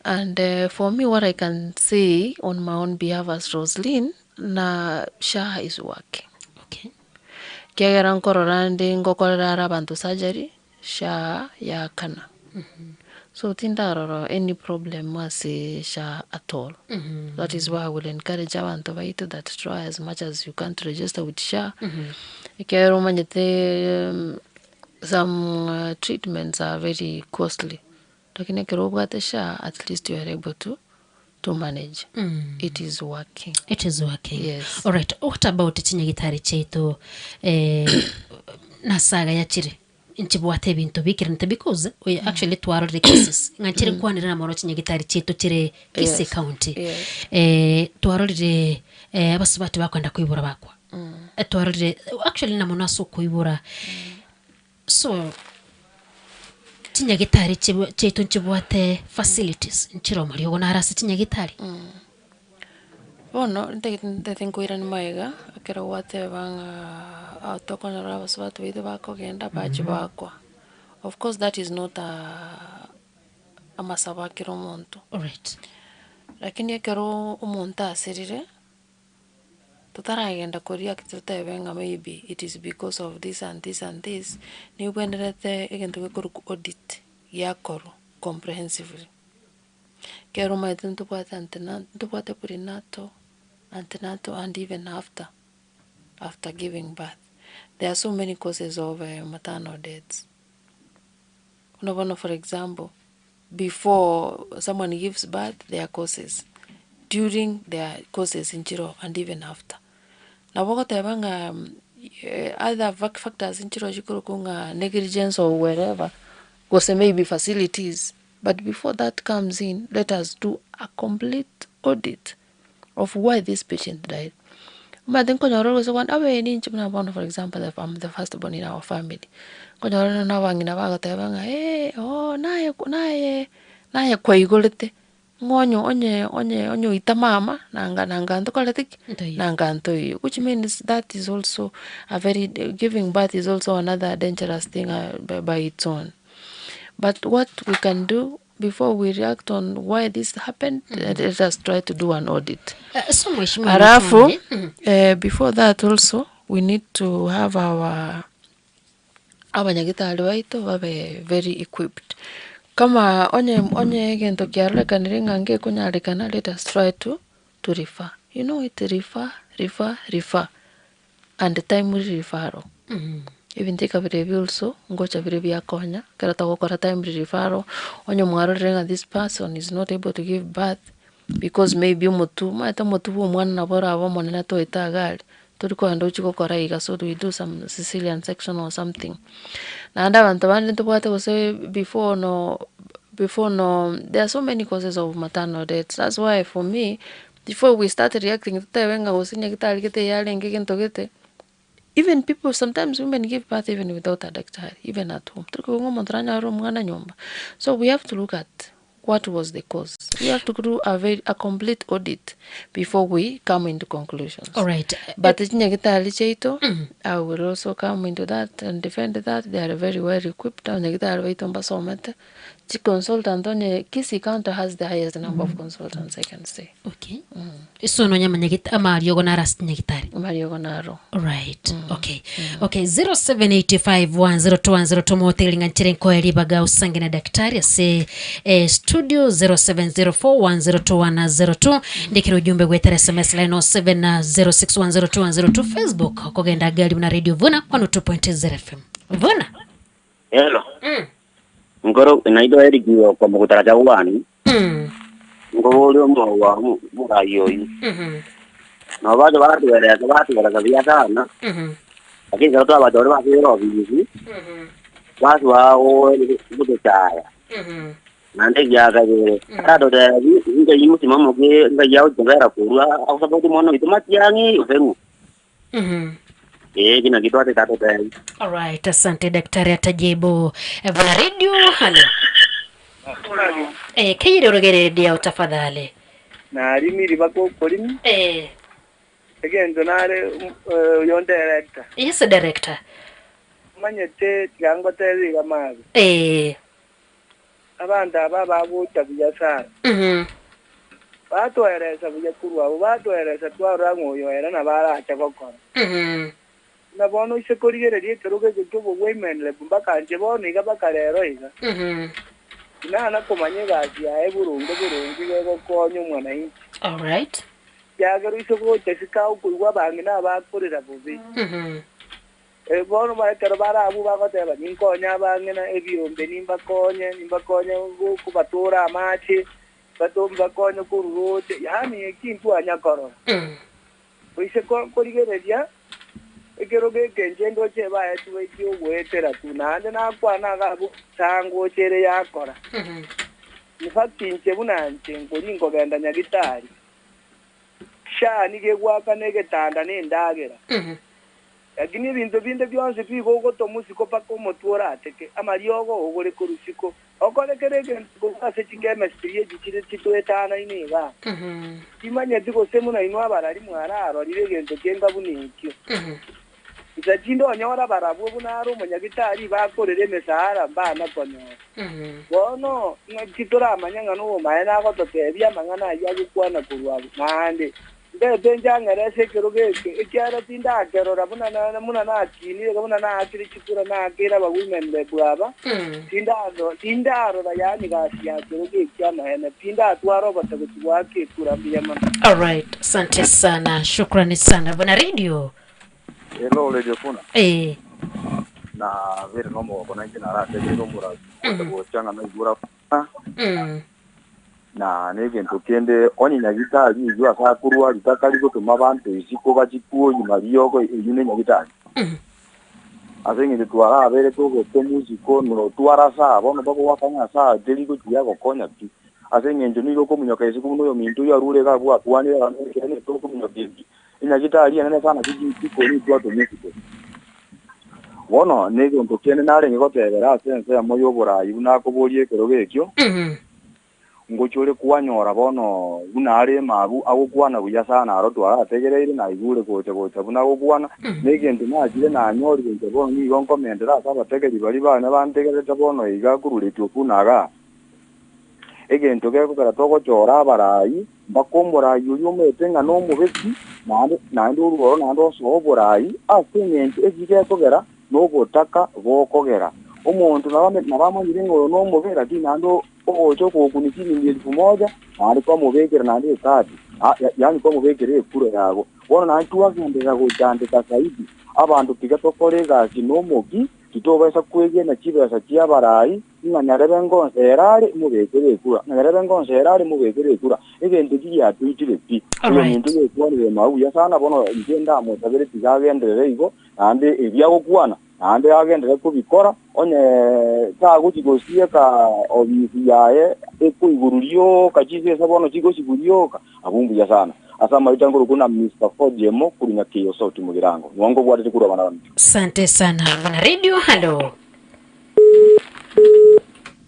And for me, what I can say on my own behalf as Roslyn, na SHA is working. Okay. Kiagera nkorora ndi ngokorera ara abanto surgery, SHA yakana. So tindarora any problem ase SHA at all. That is why I will encourage abantu baitu that try as much as you can to register with SHA. Ekiagera omanyete some treatments are very costly. Lakini ekero obwate SHA, at least you are able to manage. It is working. It is working. Yes. All right. What about chinyagitari chiaito nasaga yachire nchibwate ebinto bikiranete because we actually twarorire cases ng'a nchire nkwanere na mono chinyagitari chiaito chire Kisii County. Twarorire abasubati bakwenda koibora bakwa. Twarorire actually na mono ase okoibora. So chinyagitari chiaito nchibwate facilities nchire omoriogo naro ase chinyagitari. Bono ntagete nkoirani maega ekero gwateba ng'a tokonyora abasubati baito bakogenda bachi bakwa. Of course that is not a amasabo akere omonto. Alright. Lakini ekero omonto aserire, totaragenda koreact totebe ng'a maybe it is because of this and this and this, nibwenerete egento gekorokwa audit giakorwa comprehensively. Ekero omanyete ntobwate ntobwate prenatal, antenatal and even after giving birth. There are so many causes of maternal deaths. Buna bono for example, Before someone gives birth there are causes, during there are causes nchiroo and even after. Nabo ogoteba ng'a other factors nchiroo chikorokwa ng'a negligence or wherever, gose maybe facilities, but before that comes in, let us do a complete audit of why this patient died. Omanyete nkonyora ore gose kwane abe ninche buna bono for example if am the first born in our family, nkonyora nonye na abang'ina bagoteba ng'a eh ooh naye naye naye kwaigorete, ng'a onye onye onye onye oita mama nanga nanga ntokoreti ki? Nanga ntoiyo, which means that is also a very giving birth is also another dangerous thing by its own. But what we can do before we react on why this happened, let us try to do an audit. So mheshimiwa Alafu Mutungi, before that also we need to have our abanyagitari baito babe very equipped. Kama onye onye egento kiarorekanire ng'a ngekonyarekana let us try to to refer. You know it refer, refer, refer and timely referral. Ebinto ekabere ebi also, ngocha bire biakonya, ekero togokora timely referral, onye mwarorire ng'a this person is not able to give birth, because maybe omotwe, omanyete omotwe bwa omwana nabo orabe omonene toete iga aria, tori kogenda ochie gokora iga so we do some cesarean section or something. Naende abanto bande ntobwate gose before no before no there are so many causes of maternal deaths, that's why for me, before we start reacting totebe ng'a gose nyagetari gete yarenge gento gete. Even people sometimes women give birth even without a daktari, even at home. Tori koigwa ng'a omonto oranyore omwana nyomba. So we have to look at what was the cause. We have to do a very a complete audit before we come into conclusions. Alright. But chinyagitari chiaito, I will also come into that and defend that, they are very well equipped, abanyagitari baito mbasomete, Chiconsultant onye Kisii county has the highest number of consultants I can say. Okay. So nonya amanyagit amariogo naro ase chinyagitari. Amariogo naro. Right. Okay. Okay. 0785102102 motegereri ng'a nchere nkoe ribaga osange na daktari ase eh, studio 0704102102 ndikere ujumbe gwetera sms line 0706102102 facebook kogenda gari buna radio vuna 102.0 fm vuna Hello. Nkoro naitwa Eric kwa mugutara gwani. Nkoboria omogo omorai oyu. Nabo bacha batueresa batueresa buya sana. Lakini ekero twabachorire basoire ofisi, basoa gotochaya. Naende egia kabere, aratotebi ngai mosimamo ki ngai agochobera korwa agosapoti omwana oito matiang'i gose ng'o. Ee, eki nakio twatete atotebi. Alright, asante daktari atajibu. Vuna radio, halo. Eh, keyire orogere redio yao tafadhali. Narimiri bakokorimi. Eh. Egento nare oyo director. Yes, director. Omanyete tiga ngotebi iga mabe. Eh. Abanto aba abagocha buya sana. Batoeresa buya korwa abwo, batoeresa twarora ng'a oyo ere nabo arache gokora. Buna bono ise korigereria ekerogo eke ki'obogweimenrebu mpaka inche bono iga mpaka rero iga, tinana komanya egasi yaye boronge boronge iga egokonya omwanainchi. Alright. Ekiagera ise gocha isiko okoigwa abang'ina abakorera bobe. Bono ekero bare abwo bagoteba, Ninkonye abang'ina ebiombe, nimbakonye, nimbakonye kobatoora amache, mbakonye korwa rooche, yaani eki ntwanya korora. Oise korigereria ekerogo eke inche ndoche ebaetigwe eki'ogoetera tu, naende nakwana iga abwo sangocha ere yakora. In fact inche buna inche nkori nkogenda nyagitari, SHA nigo egwakana egetanda na endagera. Lakini ebinto binde bionsi bigogotomwa isiko mpaka omotwe orateke, amariogo ogore korwa isiko, okore kera egento korwa ase chikemestri echi chire chitoetanaine igaa. Timanyeti gose buna inwe abarari mwararorire egento kenga buna ekio. Insa chinde onyore barabwo buna are omonyagitari bakorera emesahara mbana konyora. Bono ng'aki toramanye ng'a nobomaene agototebia amang'ana ayio agokwana korwa abwo? Naende Ndete nchang'ere ase ekerogo eke, ekiagera tindakerora buna buna nakinire, buna naakire chikura naakeire abawomen-rep aba, tindarora yaani gasi ya kerogo eki amaene, tindatwara obotegochi goaka ekura. Mbuya mono. Alright, asante sana, shukrani sana. Bwana Radio. Hello, Radio Funa. Eh. Na bere nomogoko nainche narategerere omoragi gocha gocha ng'a naigure Na negento kende, onye nyagitari eyio ase akorwa ritakari gotoma abanto isiko bachikwoyie mariogo, eyio nenyagitari. Ase engencho twaraberete obotomu isiko notwara saa, bono bagoaka ng'a saa teri gochia gokonya pi. Ase engencho nigo okominyoka isiko buna oyominto oyio arure iga abwo akwanire abanto ekeene tokominyoka pi. Enyagitari enene sana chikoni twatomwa isiko. Bono negento kende narenge gotebera ase ensemo y'oboraai buna akoboria ekerogo ekio, Ngochia ore kwanyora bono buna are emabu agokwana buya sana aro twarategereire naigure gocha gocha buna agokwana, na egento nachire nanyorire inche bono nigo nkomentera ase abategeri baria bane bantegererete bono iga korwa retio buna igaa. Egento gekogera togochora abarai, mpaka omorai oria omanyete ng'a nomobesi, naende naende orue oro naende osoe oborai, ase eng'encho eki gekogera nobotaka bokogera. Omonto nabo nabo amanyire ng'a oyo nomobe, lakini naende Ogocha okogokunia chiringi elfu moja, naende kwamobekera naende ekadi, yaani kwamobekera ekura yago. Bono naende twagenderera gochandeka zaidi. Abanto tiga tokore egasi nomoki, titobaisa kwegena chibesa chi'abarai, ng'a nyarebe ngonsera are mobekere ekura, ng'a nyarebe ngonsera are mobekere ekura. Egento eki giatoitire pi. Oyominto oyokwanire mao buya sana, bono inche ndamosabere tiga agenderere igo, naende ebi agokwana, Naende agenderere kobikora, onye tagochia gosieka obisi yaye ekoiguru rioka, chisese bono chigosibwa rioka, abwo mbuya sana. Ase amaita nkorokwa na Mister Fojemo korwa Nyakeyo Sauti Mugirango. Nigo nkobwatete korwa abana baminto. Sante sana buna radio halo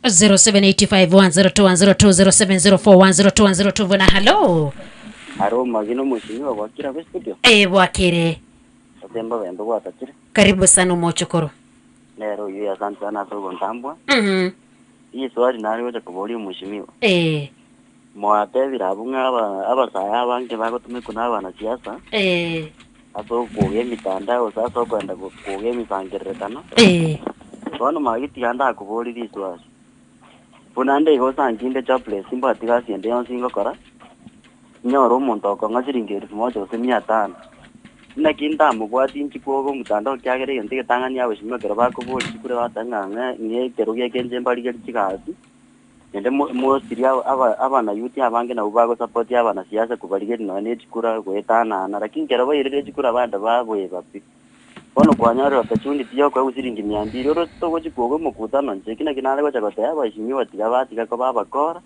0785102102 0704102102 buna halo Aro omagena omosimiwa gwakire abwo studio. Eh, bwakire Ase mbabembe gwatachire. Karibu sana omochokoro. Nere oyio asante sana ase ogontambua. Riswali nare gocha koboria omweshimiwa. Mwatebire abwo ng'a abasae abange bagotumekwa na abanasiasa ase okwoga emitandao gose ase okoenda kwoga emisangererekano. Bono mage tiga ndakoborie riswali. Buna nde iga osankinde jobless mbwati gasi ende yonsi ngokora, Inyore omonto okong'a chiringi elfu moja gose mia tano, naki ntamobwati inche kwoga omotandao ekiagera egento egetang'ani agosimeka ekero bakoboria chikure bagoteba ng'a ng'a ng'a ekerogo eke inche mbarigerie chigasi, naende mo mostly aba aba abanayouth abange nabwo bagosupport abanasiasa kobarigeria nonya na echikura goetanana, lakini ekero bairire echikura abande baboeba pi. Bono kwanyorire opportunity ya okoegwa chiringi mia mbiri oro togochi kwoga omokutano inche eki naki nare gocha goteba abaheshimiwa tiga batiga koba abakora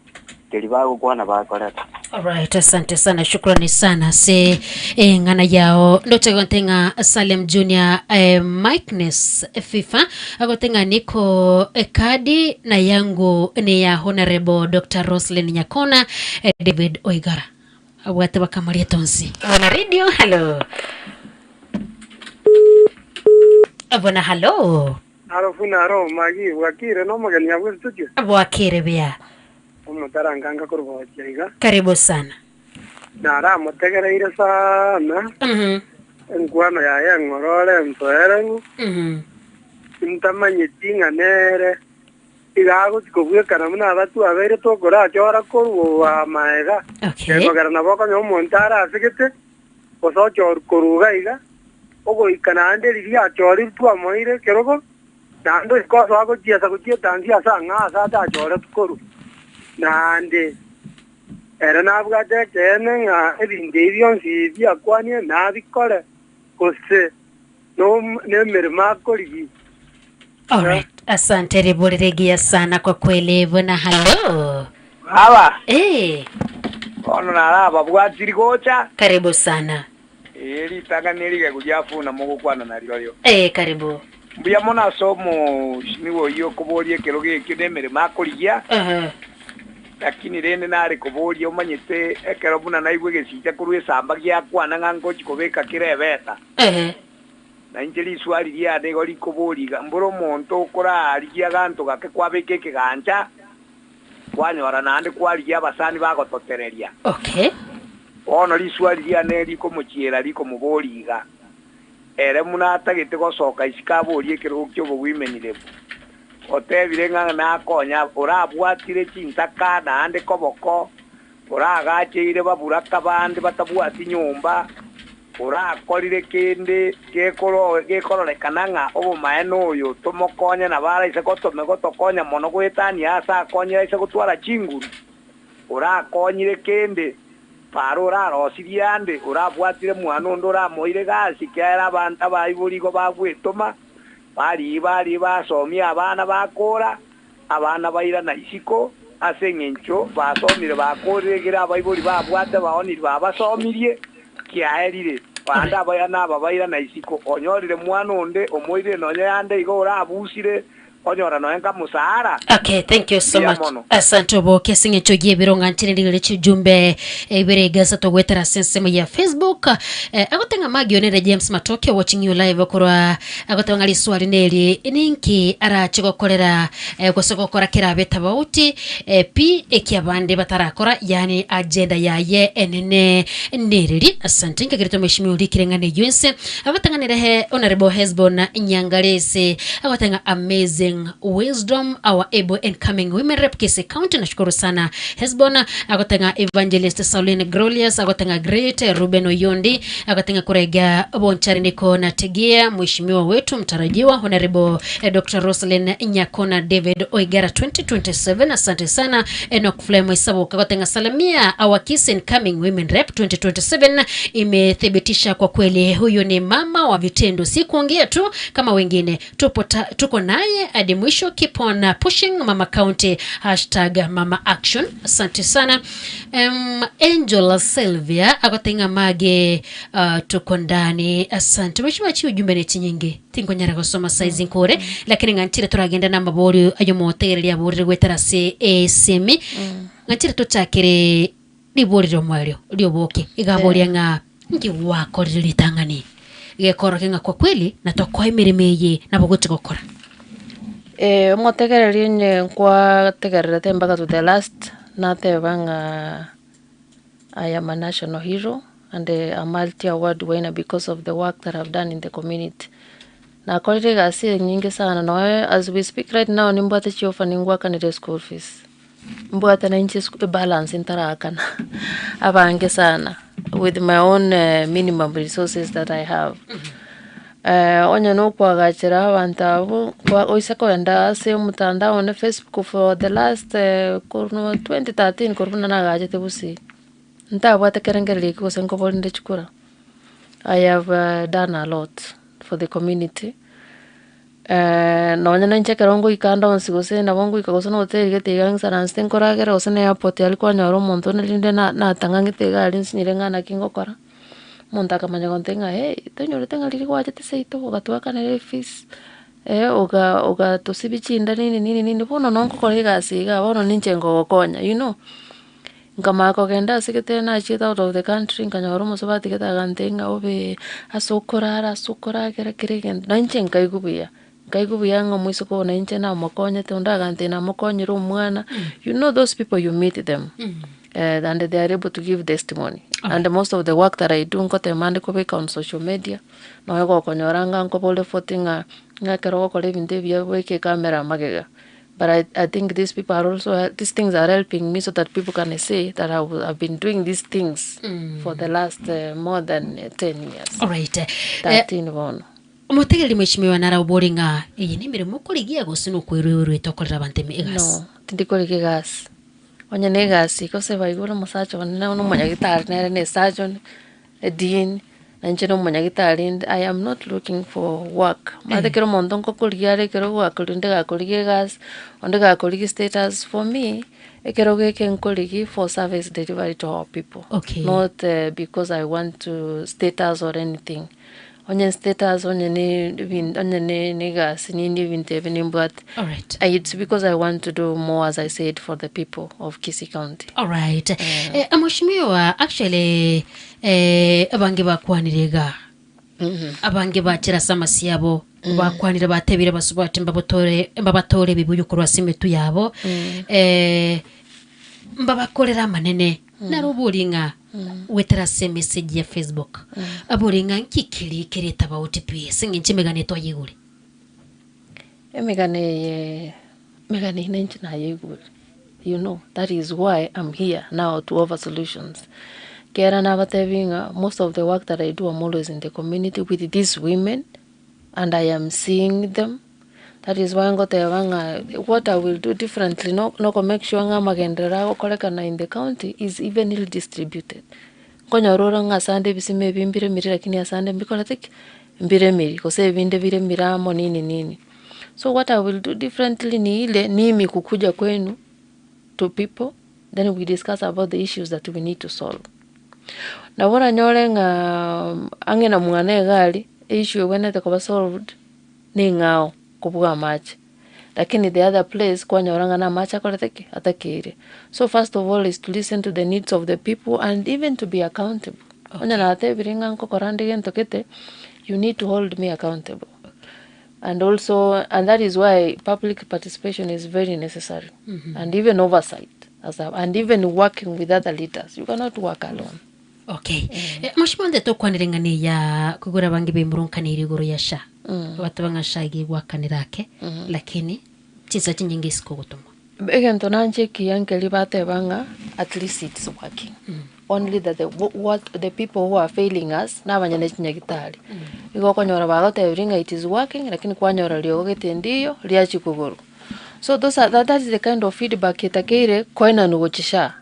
keri bagokwana bakorete. Alright, asante sana, shukrani sana ase eng'ana yao. Ndoche gonte ng'a Salem Junior eh, Mikenes FIFA agote ng'a niko ekadi na yangu ni ya Honorable Dr. Roslyn Nyakona eh, David Oigara abwate bakamaria tonsi. Bona radio, hello. Bona hallo. Aro buna aro Maggie, bwakire nomogeni abwo studio? Bwakire buya. Omotaranganga korwa gochia iga. Karibu sana. Naramotegereire sana. Enkwano yaye eng'ororo entoereru. Intamanyeti ng'a nere iga agochi kobwekana buna abatwe abeire tokorachora korwa amaega. Gekogera nabo okonyora omonto are asegete. gose ochorwe korwa iga iga, ogoika naende riria achorirwe twamoeire ekerogo, naende oike osoa gochiesa gochia etansi ase ang'ao ase atachoretwe korwa. Naende ere nabwate ekeene ng'a ebinto ebi bionsi biakwanire nabikore, gose nemeremo akorigia. Alright, asante riburi rigiya sana kwa kweli buna hallo. Baba, Eh, bono narababwatiri gocha. karibu sana. Ee, ritang'ani nerigegu riafuna mogokwana narirorio. Eh, karibu. Mbuya mono ase omoshimiwa oyio okoboria ekerogo ekio nemeremo akorigia, Lakini rende nare koboria, omanyete ekero buna naigwa egesicha korwa esamba giakwana ng'a ngochi kobeka kera ebeta? Na inche riswali riane igo rikoboria iga, mbore omonto okorarigia aganto gake kwabeka ekegancha, kwanyora naende kwarigia abasani bagototereria? Bono riswali riane rikomochiera rikomoboria iga, Ere buna atagete gosoka isiko aborie ekerogo ki'obogwimenirebu, otebire ng'a nakonya orabwatire chintaka naende koboko, oragacheire baburaka bande batabwati nyomba. Orakorire kende gekororekana ng'a obomaene oyo tomokonye nabo araise gotome gotokonya mono goetania aase akonyire aise gotwara chinguru. Orakonyire kende, para orarosirie ande, orabwatire mwana onde oramoire gasi, ekiagera abanto abaibori igo bagwetoma, baria baria basomia abana bakora, abana bairana isiko, ase engencho basomire bakorire egere abaibori babwate baoniri babasomirie, kiaerire, bande abaya naba bairana isiko. Onyorire mwana onde omoirire nonya yande igo orabusire, onyora nonya nkamosara. Okay, thank you so Mbuya much. mono. Asante oboke ase eng'encho y'ebirong'a nchire ndigere chijumbe ibere igasa togwetera ase ensemo ya Facebook. Eh, agotenga Maggie onere James Matoke watching you live korwa agoteba ng'a riswali neri ninki arache gokorera eh, gose gokora kerabe tabauti eh, pi ekiabande batarakora yani agenda yaye enene nereri. Asante nkagerete mheshimiwa orikire ng'a neywo ense abatang'anire he Honorable Hesbon Nyangaresi agotenga amazing wisdom our able and coming women rep Kisii County nashukuru sana Hesbon agotenga Evangelist Sauline Grolius agotenga great Ruben Oyondi agotenga kurega Bonchari niko nategea mheshimiwa wetu mtarajiwa Honorable eh, Dr. Roslyn Nyakona David Oigara 2027 asante sana Enoch Flemo Isaboka agotenga salamia our Kisii incoming women rep 2027 imethibitisha kwa kweli huyu ni mama wa vitendo si kuongea tu kama wengine tupo ta, tuko naye hadi mwisho keep on pushing mama county hashtag mama action asante sana um, Angel Sylvia agotenga mage uh, tuko ndani asante mheshimiwa chi ujumbe ni chinyingi tinkonyara gosoma saizi nkore lakini ng'anchire turagenda na mabori ayo motegereria aborire gwetera ase esemi ng'anchire tochakere ribori riomwerio rioboke igaboria ng'a nki gwakorire ritang'ani gekoroke ng'a kwa kweli natokoa emeremo eye nabo gochi gokora. Eh, omotegereri onye nkwategererete mpaka to the last, nateba ng'a I am a national hero and a multi award winner because of the work that I've done in the community. Nakorire egasi enyinge sana noe as we speak right now nimbwate chiofa ningwakanire school fees. Mbwate na inche esku ebalance ntarakana abange sana with my own minimum resources that I have. Onye na okoagachera abanto abwo, kwa oise kogenda ase omotandao one Facebook for the last korwa 2013 korwa buna nagachete gusii, ntabwate kerengererio ekio gose nkoborende chikura. I have done a lot for the community. Nonye na inche ekero ngoika ande onsi gose nabo ngoika gose na hoteli gete iga ng'isaransete nkoragera gose na airport aria kwanyora omonto onde rinde na natang'ang'ete iga aria nsinyire ng'a naki ngokora, omonto akamanya gontebia ng'a hey, tonyorete ng'a riria gwachete seito ogatwakanera efees, oga ogatosibia chinda nini nini nini, bono noo ngokora egasi igaa bono ninche ngogokonya you know. Nkamanya kogenda ase gete nachiete out of the country nkanyora omosubati gete agantebia ng'a obe ase okorara ase okoragera kera egento, na inche nkaigwa buya, nkaigwa buya ng'a omoiseke oyo na inche namokonyete onde agantebia namokonyire omwana, you know those people you meet them and they are able to give testimony. And most of the work that I do ngotema ande kobeka on social media, nonya gokonyora ng'a nkobore foti ng'a ng'a ekero ogokora ebinto ebiya obeke ecamera magega. But I, I think these people are also these things are helping me so that people can say that I have been doing these things for the last more than 10 years. Alright. Eh, 13 bono. omotegereri mweshimiwa naraobori ng'a eye nemeremo okorigia gose nokweruerwete okorera abanto eme egasi. No, tindi korigia egasi. Onye na egasi gose baigure omosacha one na omonyagitari nere ne esurgeon, edean, na inche na omonyagitari inde, I am not looking for work. Omanyete kera omonto nkokorigia are ekero gwakori onde gakorigia egasi, onde gakorigia status, for me, ekero geke nkorigia for service delivery to our people. Okay. Not because I want to status or anything. Onye status onye ne ebin onye ne ne egasi ninde ebinto ebi nimbwate. Alright. It's because I want to do more as I said for the people of Kisii County. Alright. Eh, mweshimiwa actually eh, abange bakwanire iga abange bachire ase amasio abo bakwanire batebire basubati mbabotore mbabatore ebibuyu korwa ase emetwe yabo eh, mbabakorere amanene naro obori ng'a goetera ase emessage ya Facebook abori ng'a nki keria kere etabauti pi ase eng'encho emegano eye twayeigure. Emegano eye, emegano eye nainche nayeigure, you know that is why I'm here now to offer solutions. Kera nabatebi ng'a most of the work that I do I'm always in the community with these women and I am seeing them. That is why ngoteba ng'a what I will do differently no noko make sure ng'a amagenderero agokorekana in the county is evenly distributed. Nkonyora ore ng'a asande ebisima ebi mbiremiri lakini asande mbikorete ki? Mbiremiri, gose ebinde biremire amo nini nini. So what I will do differently ni ile mimi kukuja kwenu to people then we discuss about the issues that we need to solve. Nabo oranyore ng'a ang'e na mwane iga aria, issue ebwenerete koba solved na eng'ao kobua amache, lakini the other place kwanyora ng'a na amache akorete ki? Atakeire. So first of all is to listen to the needs of the people and even to be accountable. Onye natebire ng'a nkokora nde gento gete, you need to hold me accountable. And also and that is why public participation is very necessary and even oversight as a, and even working with other leaders, you cannot work alone. Okay. Eh, Mheshimiwa nde tokwanire ng'a neya kogora abange bemurunkanire igoro ya SHA. Bateba ng'a SHA iga egwakanera ake, lakini chinsa chinyinge isiko ogotomwa. Egento nanche ekiya nkeri bateba ng'a at least it's working. Only that the what the people who are failing us nabanyene chinyagitari. Igo okonyora bagotebirie ng'a it is working lakini kwanyora riogo gete ndiyo riachia kogorwa. So those are that is the kind of feedback etakeire koenanwa gochia SHA.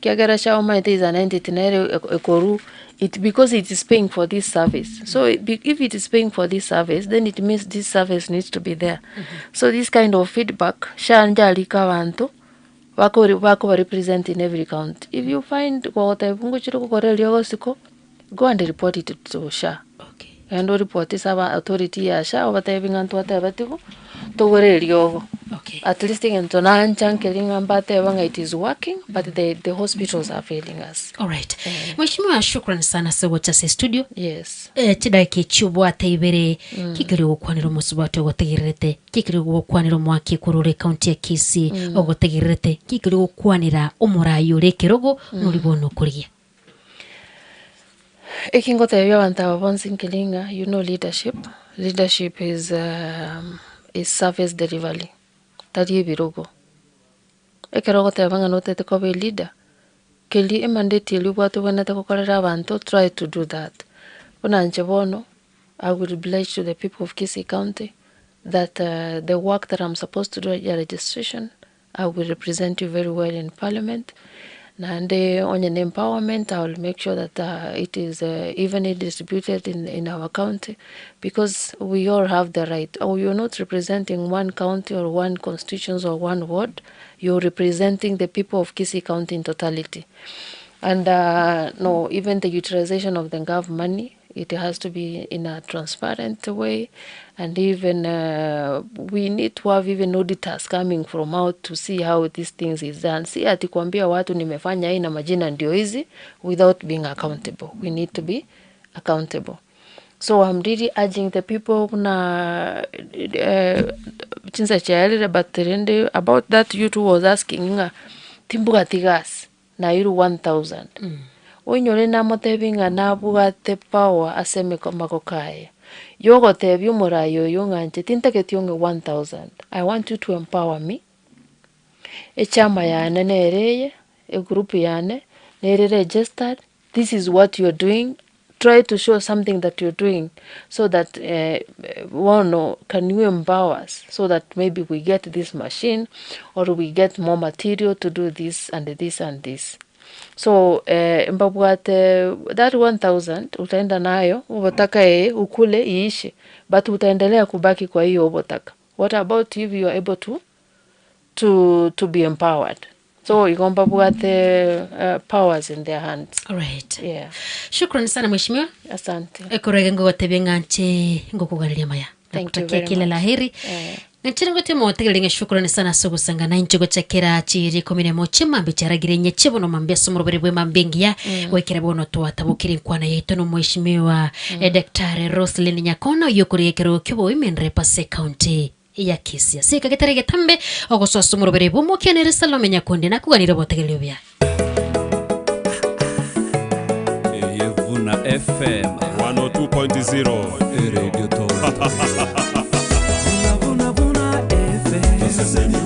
Ekiagera SHA omanyete is an entity nere ekorwa it because it is paying for this service. So if it is paying for this service then it means this service needs to be there. So this kind of feedback SHA njarike abanto bakori bakoba represent in every county. If you find gogotebia ngochire gokora eriogo isiko, go and report it to SHA. Genda oripoti ase aba authority ya SHA obatebi ng'a ntwatebetigwe togore eriogo. At least egento nancha nkeri ng'a mbateba ng'a it is working but the the hospitals are failing us. Alright. Mheshimiwa, shukran sana ase ogocha ase estudio. Yes. Eh, chidakika echi obwate ibere, kikeri ogokwanera omosubati ogotegererete, kikeri ogokwanera omwaki korwa ore ekaunti ya Kisii ogotegererete, kikeri ogokwanera omorai ore ekerogo nori bono okorigia. Eki ngotebia abanto aba bonsi nkeri ng'a you know leadership, leadership is is service delivery, tari ebirogo. Ekero ogoteba ng'a notagete koba eleader, keria emandate eria obwate obwenerete gokorera abanto try to do that. Buna inche bono, I will pledge to the people of Kisii county that the work that I'm supposed to do ya registration, I will represent you very well in parliament, naende onye ne empowerment I will make sure that it is evenly distributed in in our county because we all have the right, or you're not representing one county or one constituency or one ward, you're representing the people of Kisii county in totality. And no even the utilization of the gov money it has to be in a transparent way and even we need to have even auditors coming from out to see how these things is done. Si ati kuambia watu nimefanya hii na majina ndio hizi without being accountable. We need to be accountable. So I'm really urging the people kuna chinsa chiaerire but rende about that youth who was asking ng'a timbwati gasi nairwe 1000. Oinyore namotebie ng'a nabwate power ase emeko amagoko aye, yogotebia omorai oyo ng'a inche tintageti ong'e 1000, I want you to empower me, echama yane nere eye, egroup yane, nere registered, this is what you're doing, try to show something that you're doing so that bono can you empower us so that maybe we get this machine or we get more material to do this and this and this. So mbabwate that 1000 utaenda nayo obotaka eye ukule iishe but utaendelea kubaki kwa hiyo obotaka. What about if you are able to to to be empowered? So igo mbabwate powers in their hands. Alright. Yeah. Shukrani sana mheshimiwa. Asante. Ekorege ngogotebia ng'a nche ngokuganeria maya. Thank you Nakutakia very kila much. la heri. Nchire ngote motegerere ng'a shukrani sana ase ogosanga nainche gochakera chiri ikomi na emo chimambia chiaragire inye chibono mambia ase omoroberi bwe mambia engiya goikera bono twatabokire enkwana yaito na omweshimiwa Daktari Roselyn Nyakona oyio okoria ekerogo kia obowomen rep ase ecounty ya Kisii. Ase eka getari getambe ogosoa ase omoroberi bwe omokianere Salome Nyakundi nakuganire obotegereri obuya. Eye Vuna FM 102.0 Radio Toronto. Vuna, vuna, vuna FM.